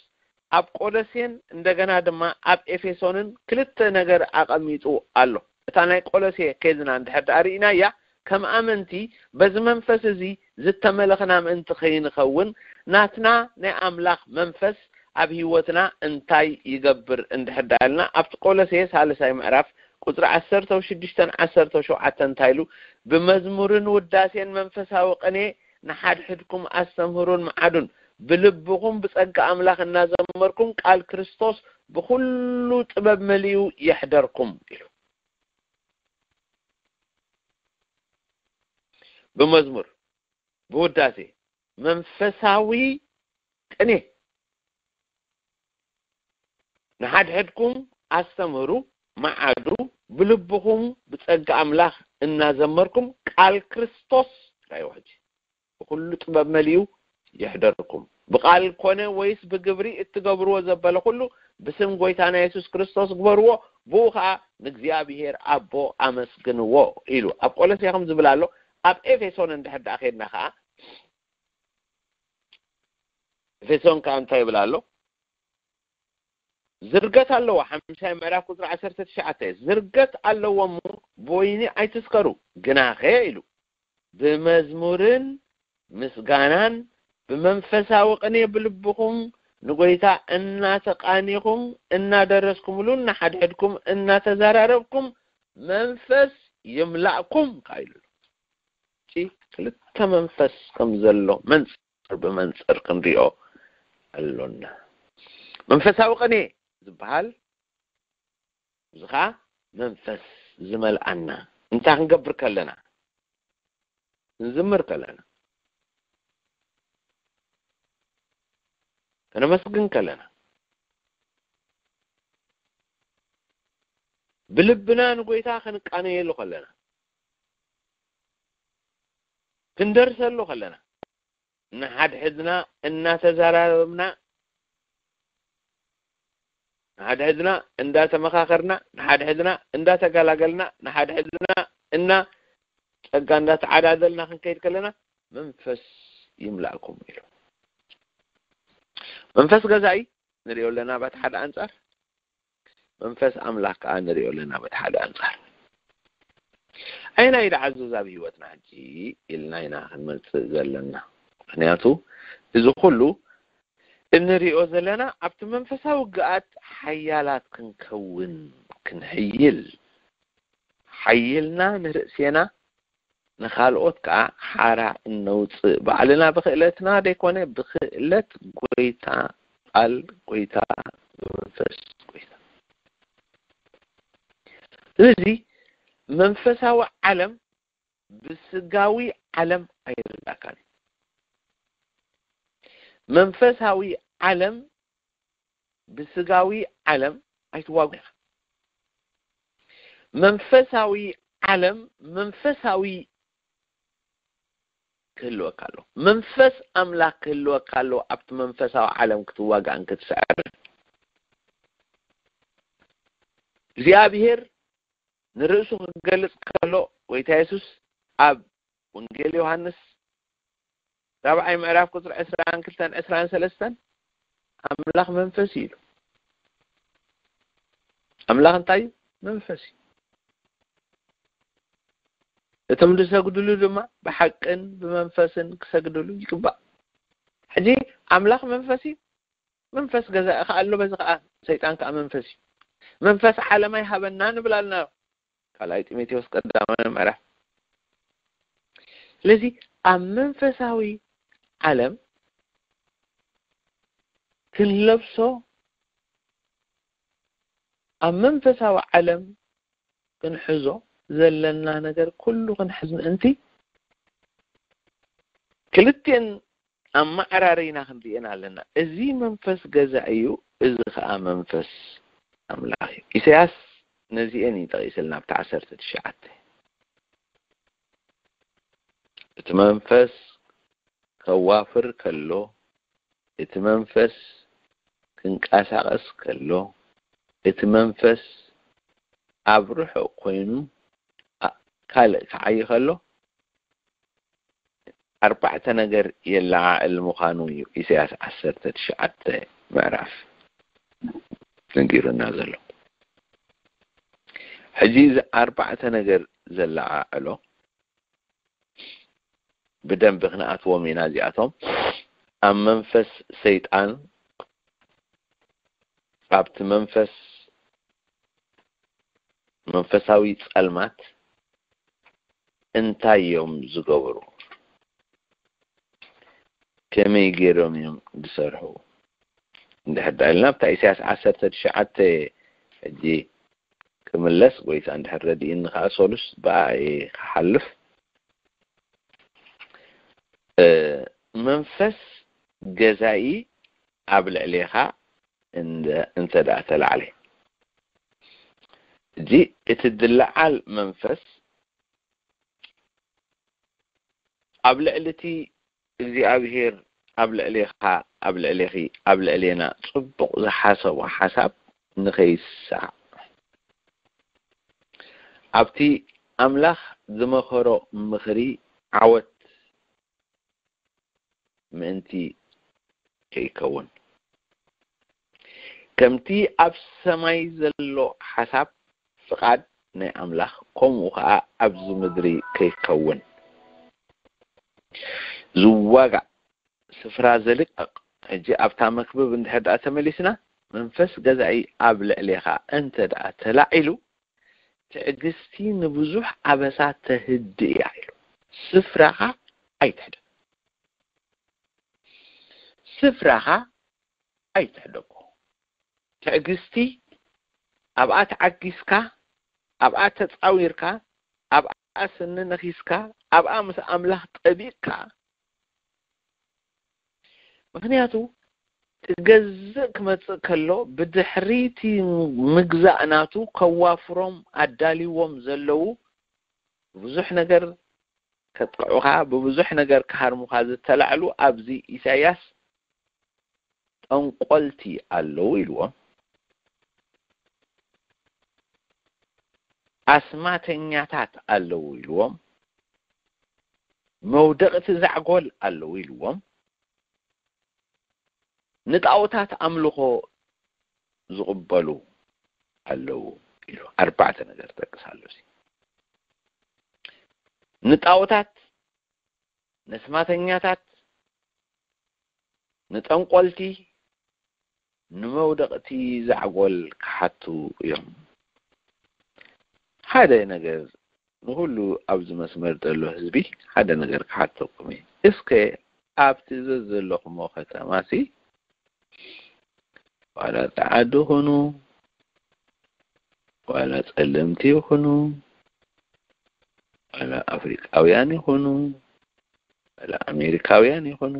ኣብ ቆሎሴን እንደገና ድማ ኣብ ኤፌሶንን ክልተ ነገር ኣቐሚጡ ኣሎ። እታ ናይ ቆሎሴ ኬዝና እንድሕር ደኣ ርኢናያ፣ ከም ኣመንቲ በዚ መንፈስ እዚ ዝተመለኽና ምእንቲ ከይንኸውን ናትና ናይ ኣምላኽ መንፈስ ኣብ ህይወትና እንታይ ይገብር እንድሕር ደኣ ኢልና ኣብቲ ቆሎሴ ሳልሳይ ምዕራፍ ቁጽሪ ዓሰርተ ሽዱሽተን ዓሰርተ ሸውዓተን እንታይ ኢሉ? ብመዝሙርን ውዳሴን መንፈሳዊ ቅኔ ንሓድሕድኩም ኣስተምህሩን መዓዱን፣ ብልብኹም ብጸጋ ኣምላኽ እናዘመርኩም ቃል ክርስቶስ ብኹሉ ጥበብ መሊኡ ይሕደርኩም ኢሉ። ብመዝሙር፣ ብውዳሴ፣ መንፈሳዊ ቅኔ ንሓድሕድኩም ኣስተምህሩ፣ መዓዱ፣ ብልብኹም ብጸጋ ኣምላኽ እናዘመርኩም ቃል ክርስቶስ ራእይዎ ሕጂ ብኹሉ ጥበብ መሊኡ ይሕደርኩም። ብቃል ኮነ ወይስ ብግብሪ እትገብርዎ ዘበለ ኩሉ ብስም ጎይታና የሱስ ክርስቶስ ግበርዎ፣ ብኡ ኸኣ ንእግዚኣብሔር ኣቦ ኣመስግንዎ ኢሉ ኣብ ቆሎሴ ከም ዝብል ኣሎ። ኣብ ኤፌሶን እንድሕር ደኣ ኸድና ኸኣ ኤፌሶን ከኣ እንታይ ይብል ኣሎ? ዝርገት ኣለዎ። ሓምሻይ ምዕራፍ ቁጽሪ ዓሰርተ ትሽዓተ፣ ዝርገት ኣለዎ እሞ ብወይኒ ኣይትስከሩ፣ ግናኸ ኢሉ ብመዝሙርን ምስጋናን ብመንፈሳዊ ቅኔ ብልብኹም ንጎይታ እናተቃኒኹም እናደረስኩምሉን ንሓድሕድኩም እናተዘራረብኩም መንፈስ ይምላእኩም ከኣ ኢሉ። እቲ ክልተ መንፈስ ከም ዘሎ መንጽር ብመንጽር ክንሪኦ ኣሎና። መንፈሳዊ ቅኔ ዝበሃል እዚ ኸዓ መንፈስ ዝመልኣና እንታይ ክንገብር ከለና፣ ክንዝምር ከለና፣ ከነመስግን ከለና፣ ብልብና ንጎይታ ክንቃነየሉ ከለና፣ ክንደርሰሉ ከለና፣ ንሓድሕድና እናተዘራረብና፣ ንሓድሕድና እንዳተመኻኸርና፣ ንሓድሕድና እንዳተገላገልና፣ ንሓድሕድና እና ጸጋ እንዳተዓዳደልና ክንከይድ ከለና መንፈስ ይምላእኩም ኢሉ። መንፈስ ገዛኢ ንሪኦ ኣለና በቲ ሓደ ኣንጻር፣ መንፈስ ኣምላኽ ከኣ ንሪኦ ኣለና በቲ ሓደ ኣንጻር። ኣየናይ ደኣ ኣዘዝ ኣብ ህይወትና ሕጂ ኢልና ኢና ክንመጽእ ዘለና። ምኽንያቱ እዚ ኩሉ እንሪኦ ዘለና ኣብቲ መንፈሳዊ ግኣት ሓያላት ክንከውን፣ ክንሕይል፣ ሓይልና ንርእሴና ንኻልኦት ከኣ ሓራ እነውጽእ ባዕልና ብክእለትና ደይኮነ፣ ብክእለት ጎይታ፣ ቃል ጎይታ፣ መንፈስ ጎይታ። ስለዚ መንፈሳዊ ዓለም ብስጋዊ ዓለም ኣይርዳእካን። መንፈሳዊ ዓለም ብስጋዊ ዓለም ኣይትዋጋእ። መንፈሳዊ ዓለም መንፈሳዊ ክህልወካ ኣሎ። መንፈስ ኣምላኽ ክህልወካ ኣሎ። ኣብቲ መንፈሳዊ ዓለም ክትዋጋእን ክትስዕርን እግዚኣብሔር ንርእሱ ክገልጽ ከሎ፣ ጎይታ የሱስ ኣብ ወንጌል ዮሃንስ ራብዓይ ምዕራፍ ቁጽሪ ዕስራን ክልተን ዕስራን ሰለስተን ኣምላኽ መንፈስ እዩ ኢሉ። ኣምላኽ እንታይ እዩ? መንፈስ እዩ። እቶም ዝሰግድሉ ድማ ብሓቅን ብመንፈስን ክሰግድሉ ይግባእ። ሕጂ ኣምላኽ መንፈስ እዩ። መንፈስ ገዛኢ ከኣ ኣሎ፣ በዚ ከኣ ሰይጣን ከኣ መንፈስ እዩ። መንፈስ ዓለም ኣይሃበና ንብል ኣለና። ካልኣይ ጢሞቴዎስ ቀዳማይ ምዕራፍ። ስለዚ ኣብ መንፈሳዊ ዓለም ክንለብሶ፣ ኣብ መንፈሳዊ ዓለም ክንሕዞ ዘለና ነገር ኩሉ ክንሕዝ ምእንቲ ክልቲኤን ኣመዓራርይና ክንርእየን ኣለና። እዚ መንፈስ ገዛ እዩ፣ እዚ ኸኣ መንፈስ ኣምላኽ እዩ። ኢሳያስ ነዚኤን እዩ ጠቒስልና ኣብቲ ዓሰርተ ትሽዓተ። እቲ መንፈስ ከዋፍር ከሎ፣ እቲ መንፈስ ክንቀሳቐስ ከሎ፣ እቲ መንፈስ ኣብ ርሑቕ ኮይኑ፣ ኣ-፣ ካልእ ክዓዪ ከሎ፣ ኣርባዕተ ነገር የለዓዕል ምዃኑ እዩ ኢሳያስ ዓሰርተ ትሽዓተ ምዕራፍ ነጊሩና ዘሎ። ሕጂ እዚ ኣርባዕተ ነገር ዘለዓዕሎ ብደንቢ ክንኣትዎም ኢና። እዚኣቶም ኣብ መንፈስ ሰይጣን፣ ኣብቲ መንፈስ፣ መንፈሳዊ ጸልማት እንታይ እዮም ዝገብሩ? ከመይ ገይሮም እዮም ዝሰርሑ? እንድሕር ደኣ ኢልና ኣብታ ኢሳያስ ዓሰርተ ትሽዓተ ሕጂ ክምለስ፣ ጎይታ እንድሕር ረድእኒ ከኣ ሰሉስ ብኣየ ክሓልፍ። እ፣ መንፈስ ገዛኢ ኣብ ልዕሌኻ እንደ-፣ እንተ ደኣ ተላዕለ፣ እዚ እቲ ዝለዓል መንፈስ ኣብ ልዕሊ እቲ እግዚኣብሄር ኣብ ልዕሌኻ፣ ኣብ ልዕሌኺ፣ ኣብ ልዕሌና ጽቡቕ ዝሓሰቦ ሓሳብ ንኸይሳዕ፣ ኣብቲ ኣምላኽ ዝመኸሮ ምኽሪ ዓወት ምእንቲ ከይከውን፣ ከምቲ ኣብ ሰማይ ዘሎ ሓሳብ ፍቓድ ናይ ኣምላኽ፣ ከምኡ ኸኣ ኣብዚ ምድሪ ከይከውን ዝዋጋእ ስፍራ ዘልቅቕ። ሕጂ ኣብታ መክብብ እንድሕር ደኣ ተመሊስና፣ መንፈስ ገዛኢ ኣብ ልዕሌኻ እንተ ደኣ ተላዒሉ፣ ትዕግስቲ ንብዙሕ ኣበሳ ተህድእ እያ ኢሉ። ስፍራኻ ኣይትሕደግ። ስፍራኻ ኣይትሕደጎ። ትዕግስቲ ኣብኣ ተዓጊስካ፣ ኣብኣ ተጻዊርካ፣ ኣብኣ ስኒ ነኺስካ፣ ኣብኣ ምስ ኣምላኽ ጠቢቕካ። ምኽንያቱ፣ እቲ ገዝእ ክመጽእ ከሎ፣ ብድሕሪቲ ምግዛእ ናቱ ከዋፍሮም ኣዳልዎም ዘለዉ ብዙሕ ነገር ከጥቅዑኻ፣ ብብዙሕ ነገር ክሃርሙኻ ዝተላዕሉ ኣብዚ ኢሳያስ ጠንቆልቲ ኣለዉ ኢልዎም። ኣስማተኛታት ኣለዉ ኢልዎም። መውደቕቲ ዛዕጎል ኣለዉ ኢልዎም። ንጣኦታት ኣምልኾ ዝቕበሉ ኣለዉ ኢሉ ኣርባዕተ ነገር ጠቅስ ኣሎ። እዚ ንጣኦታት፣ ነስማተኛታት፣ ንጠንቆልቲ፣ ንመውደቕቲ ዛዕጎል ክሓቱ እዮም። ሓደ ነገር ንኹሉ ኣብዚ መስመር ዘሎ ህዝቢ ሓደ ነገር ክሓተኩም እየ። እስከ ኣብቲ ዘዘለኹሞ ከተማሲ ዋላ ጸዓዱ ይኹኑ፣ ዋላ ጸለምቲ ይኹኑ፣ ዋላ ኣፍሪቃውያን ይኹኑ፣ ዋላ ኣሜሪካውያን ይኹኑ፣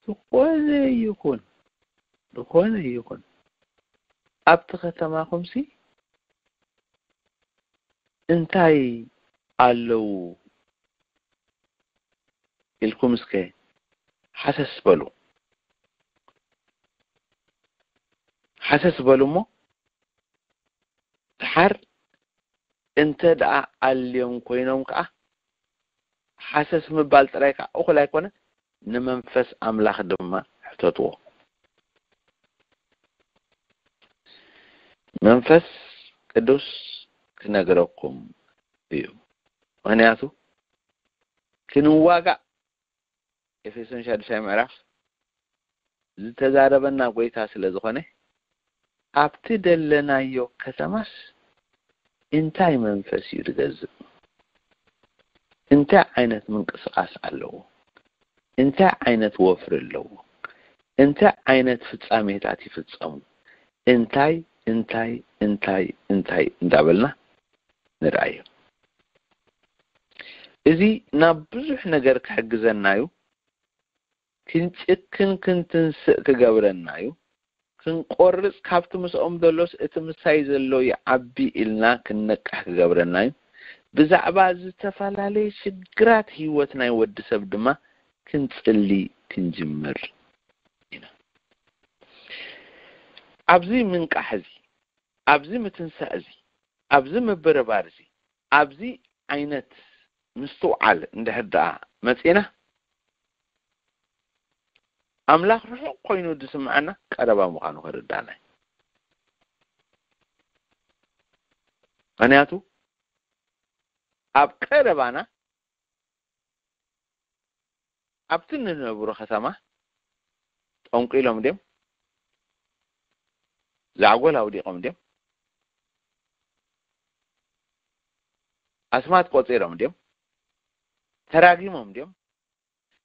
ዝኾነ ይኹን፣ ዝኾነ ይኹን፣ ኣብቲ ከተማኹምሲ እንታይ ኣለዉ ኢልኩም እስከ ሓሰስ በሉ። ሓሰስ በሉ እሞ፣ ደሓር እንተ ደኣ ኣልዮም ኮይኖም ከኣ፣ ሓሰስ ምባል ጥራይ ከኣ እኹል ኣይኮነ፣ ንመንፈስ ኣምላኽ ድማ ሕተትዎ። መንፈስ ቅዱስ ክነግረኩም እዩ። ምኽንያቱ፣ ክንዋጋእ፣ ኤፌሶን ሻዱሻይ ምዕራፍ፣ ዝተዛረበና ጎይታ ስለ ዝኾነ፣ ኣብቲ ደለናዮ ከተማስ እንታይ መንፈስ እዩ ዝገዝእ? እንታይ ዓይነት ምንቅስቓስ ኣለዎ? እንታይ ዓይነት ወፍሪ ኣለዎ? እንታይ ዓይነት ፍጻሜታት ይፍጸሙ? እንታይ፣ እንታይ፣ እንታይ፣ እንታይ እንዳበልና ንርኣዮ። እዚ ናብ ብዙሕ ነገር ክሕግዘና እዩ። ክንጭክን ክንትንስእ ክገብረና እዩ። ክንቆርጽ፣ ካብቲ ምስኦም ዘሎስ እቲ ምሳይ ዘሎ ይዓቢ ኢልና ክንነቅሕ ክገብረና እዩ። ብዛዕባ ዝተፈላለየ ሽግራት ህይወት ናይ ወዲ ሰብ ድማ ክንጽሊ ክንጅምር ኢና። ኣብዚ ምንቃሕ እዚ፣ ኣብዚ ምትንሳእ እዚ፣ ኣብዚ ምብርባር እዚ፣ ኣብዚ ዓይነት ምስትውዓል እንድሕር ደኣ መጺና፣ ኣምላኽ ርሑቕ ኮይኑ ዝስምዓና ቀረባ ምዃኑ ክርዳና እዩ። ምኽንያቱ ኣብ ቀረባና ኣብቲ እንነብሮ ከተማ ጠንቂሎም ድዮም? ዛዕጎል ኣውዲቖም ድዮም? ኣስማት ቆጺሮም ድዮም? ተራጊሞም ድዮም?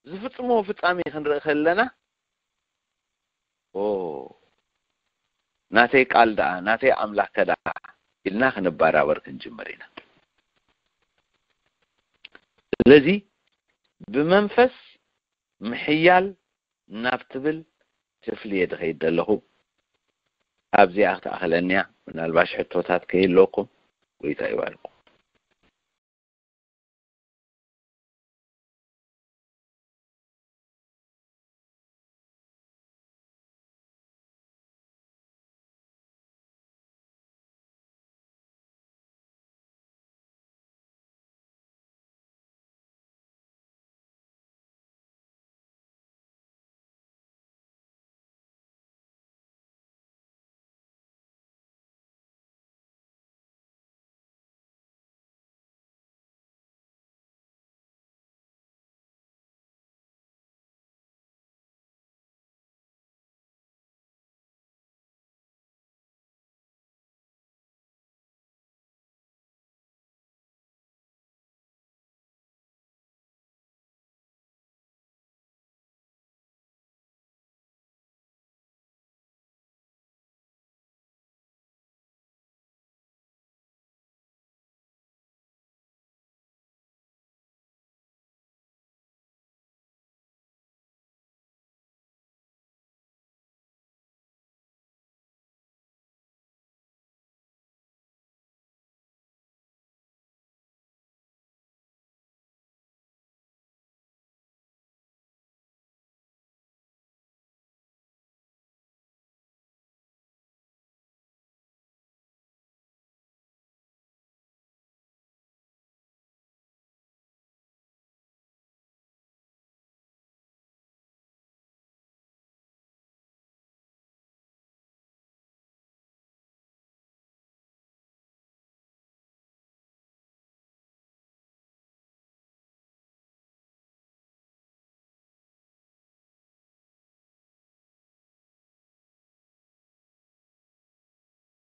ዝፍጽምዎ ፍጻሜ ክንርኢ ከለና፣ ኦ፣ ናተይ ቃል ደኣ፣ ናተይ ኣምላኽ ከ ደኣ ኢልና ክንበራበር ክንጅምር ኢና። ስለዚ ብመንፈስ ምሕያል ናብ ትብል ክፍሊ እየ ዝኸይድ ዘለኹ። ኣብዚኣ ክትኣኽለኒ እያ። ምናልባሽ ሕቶታት ከይህልወኩም፣ ጎይታ ይባርኩም።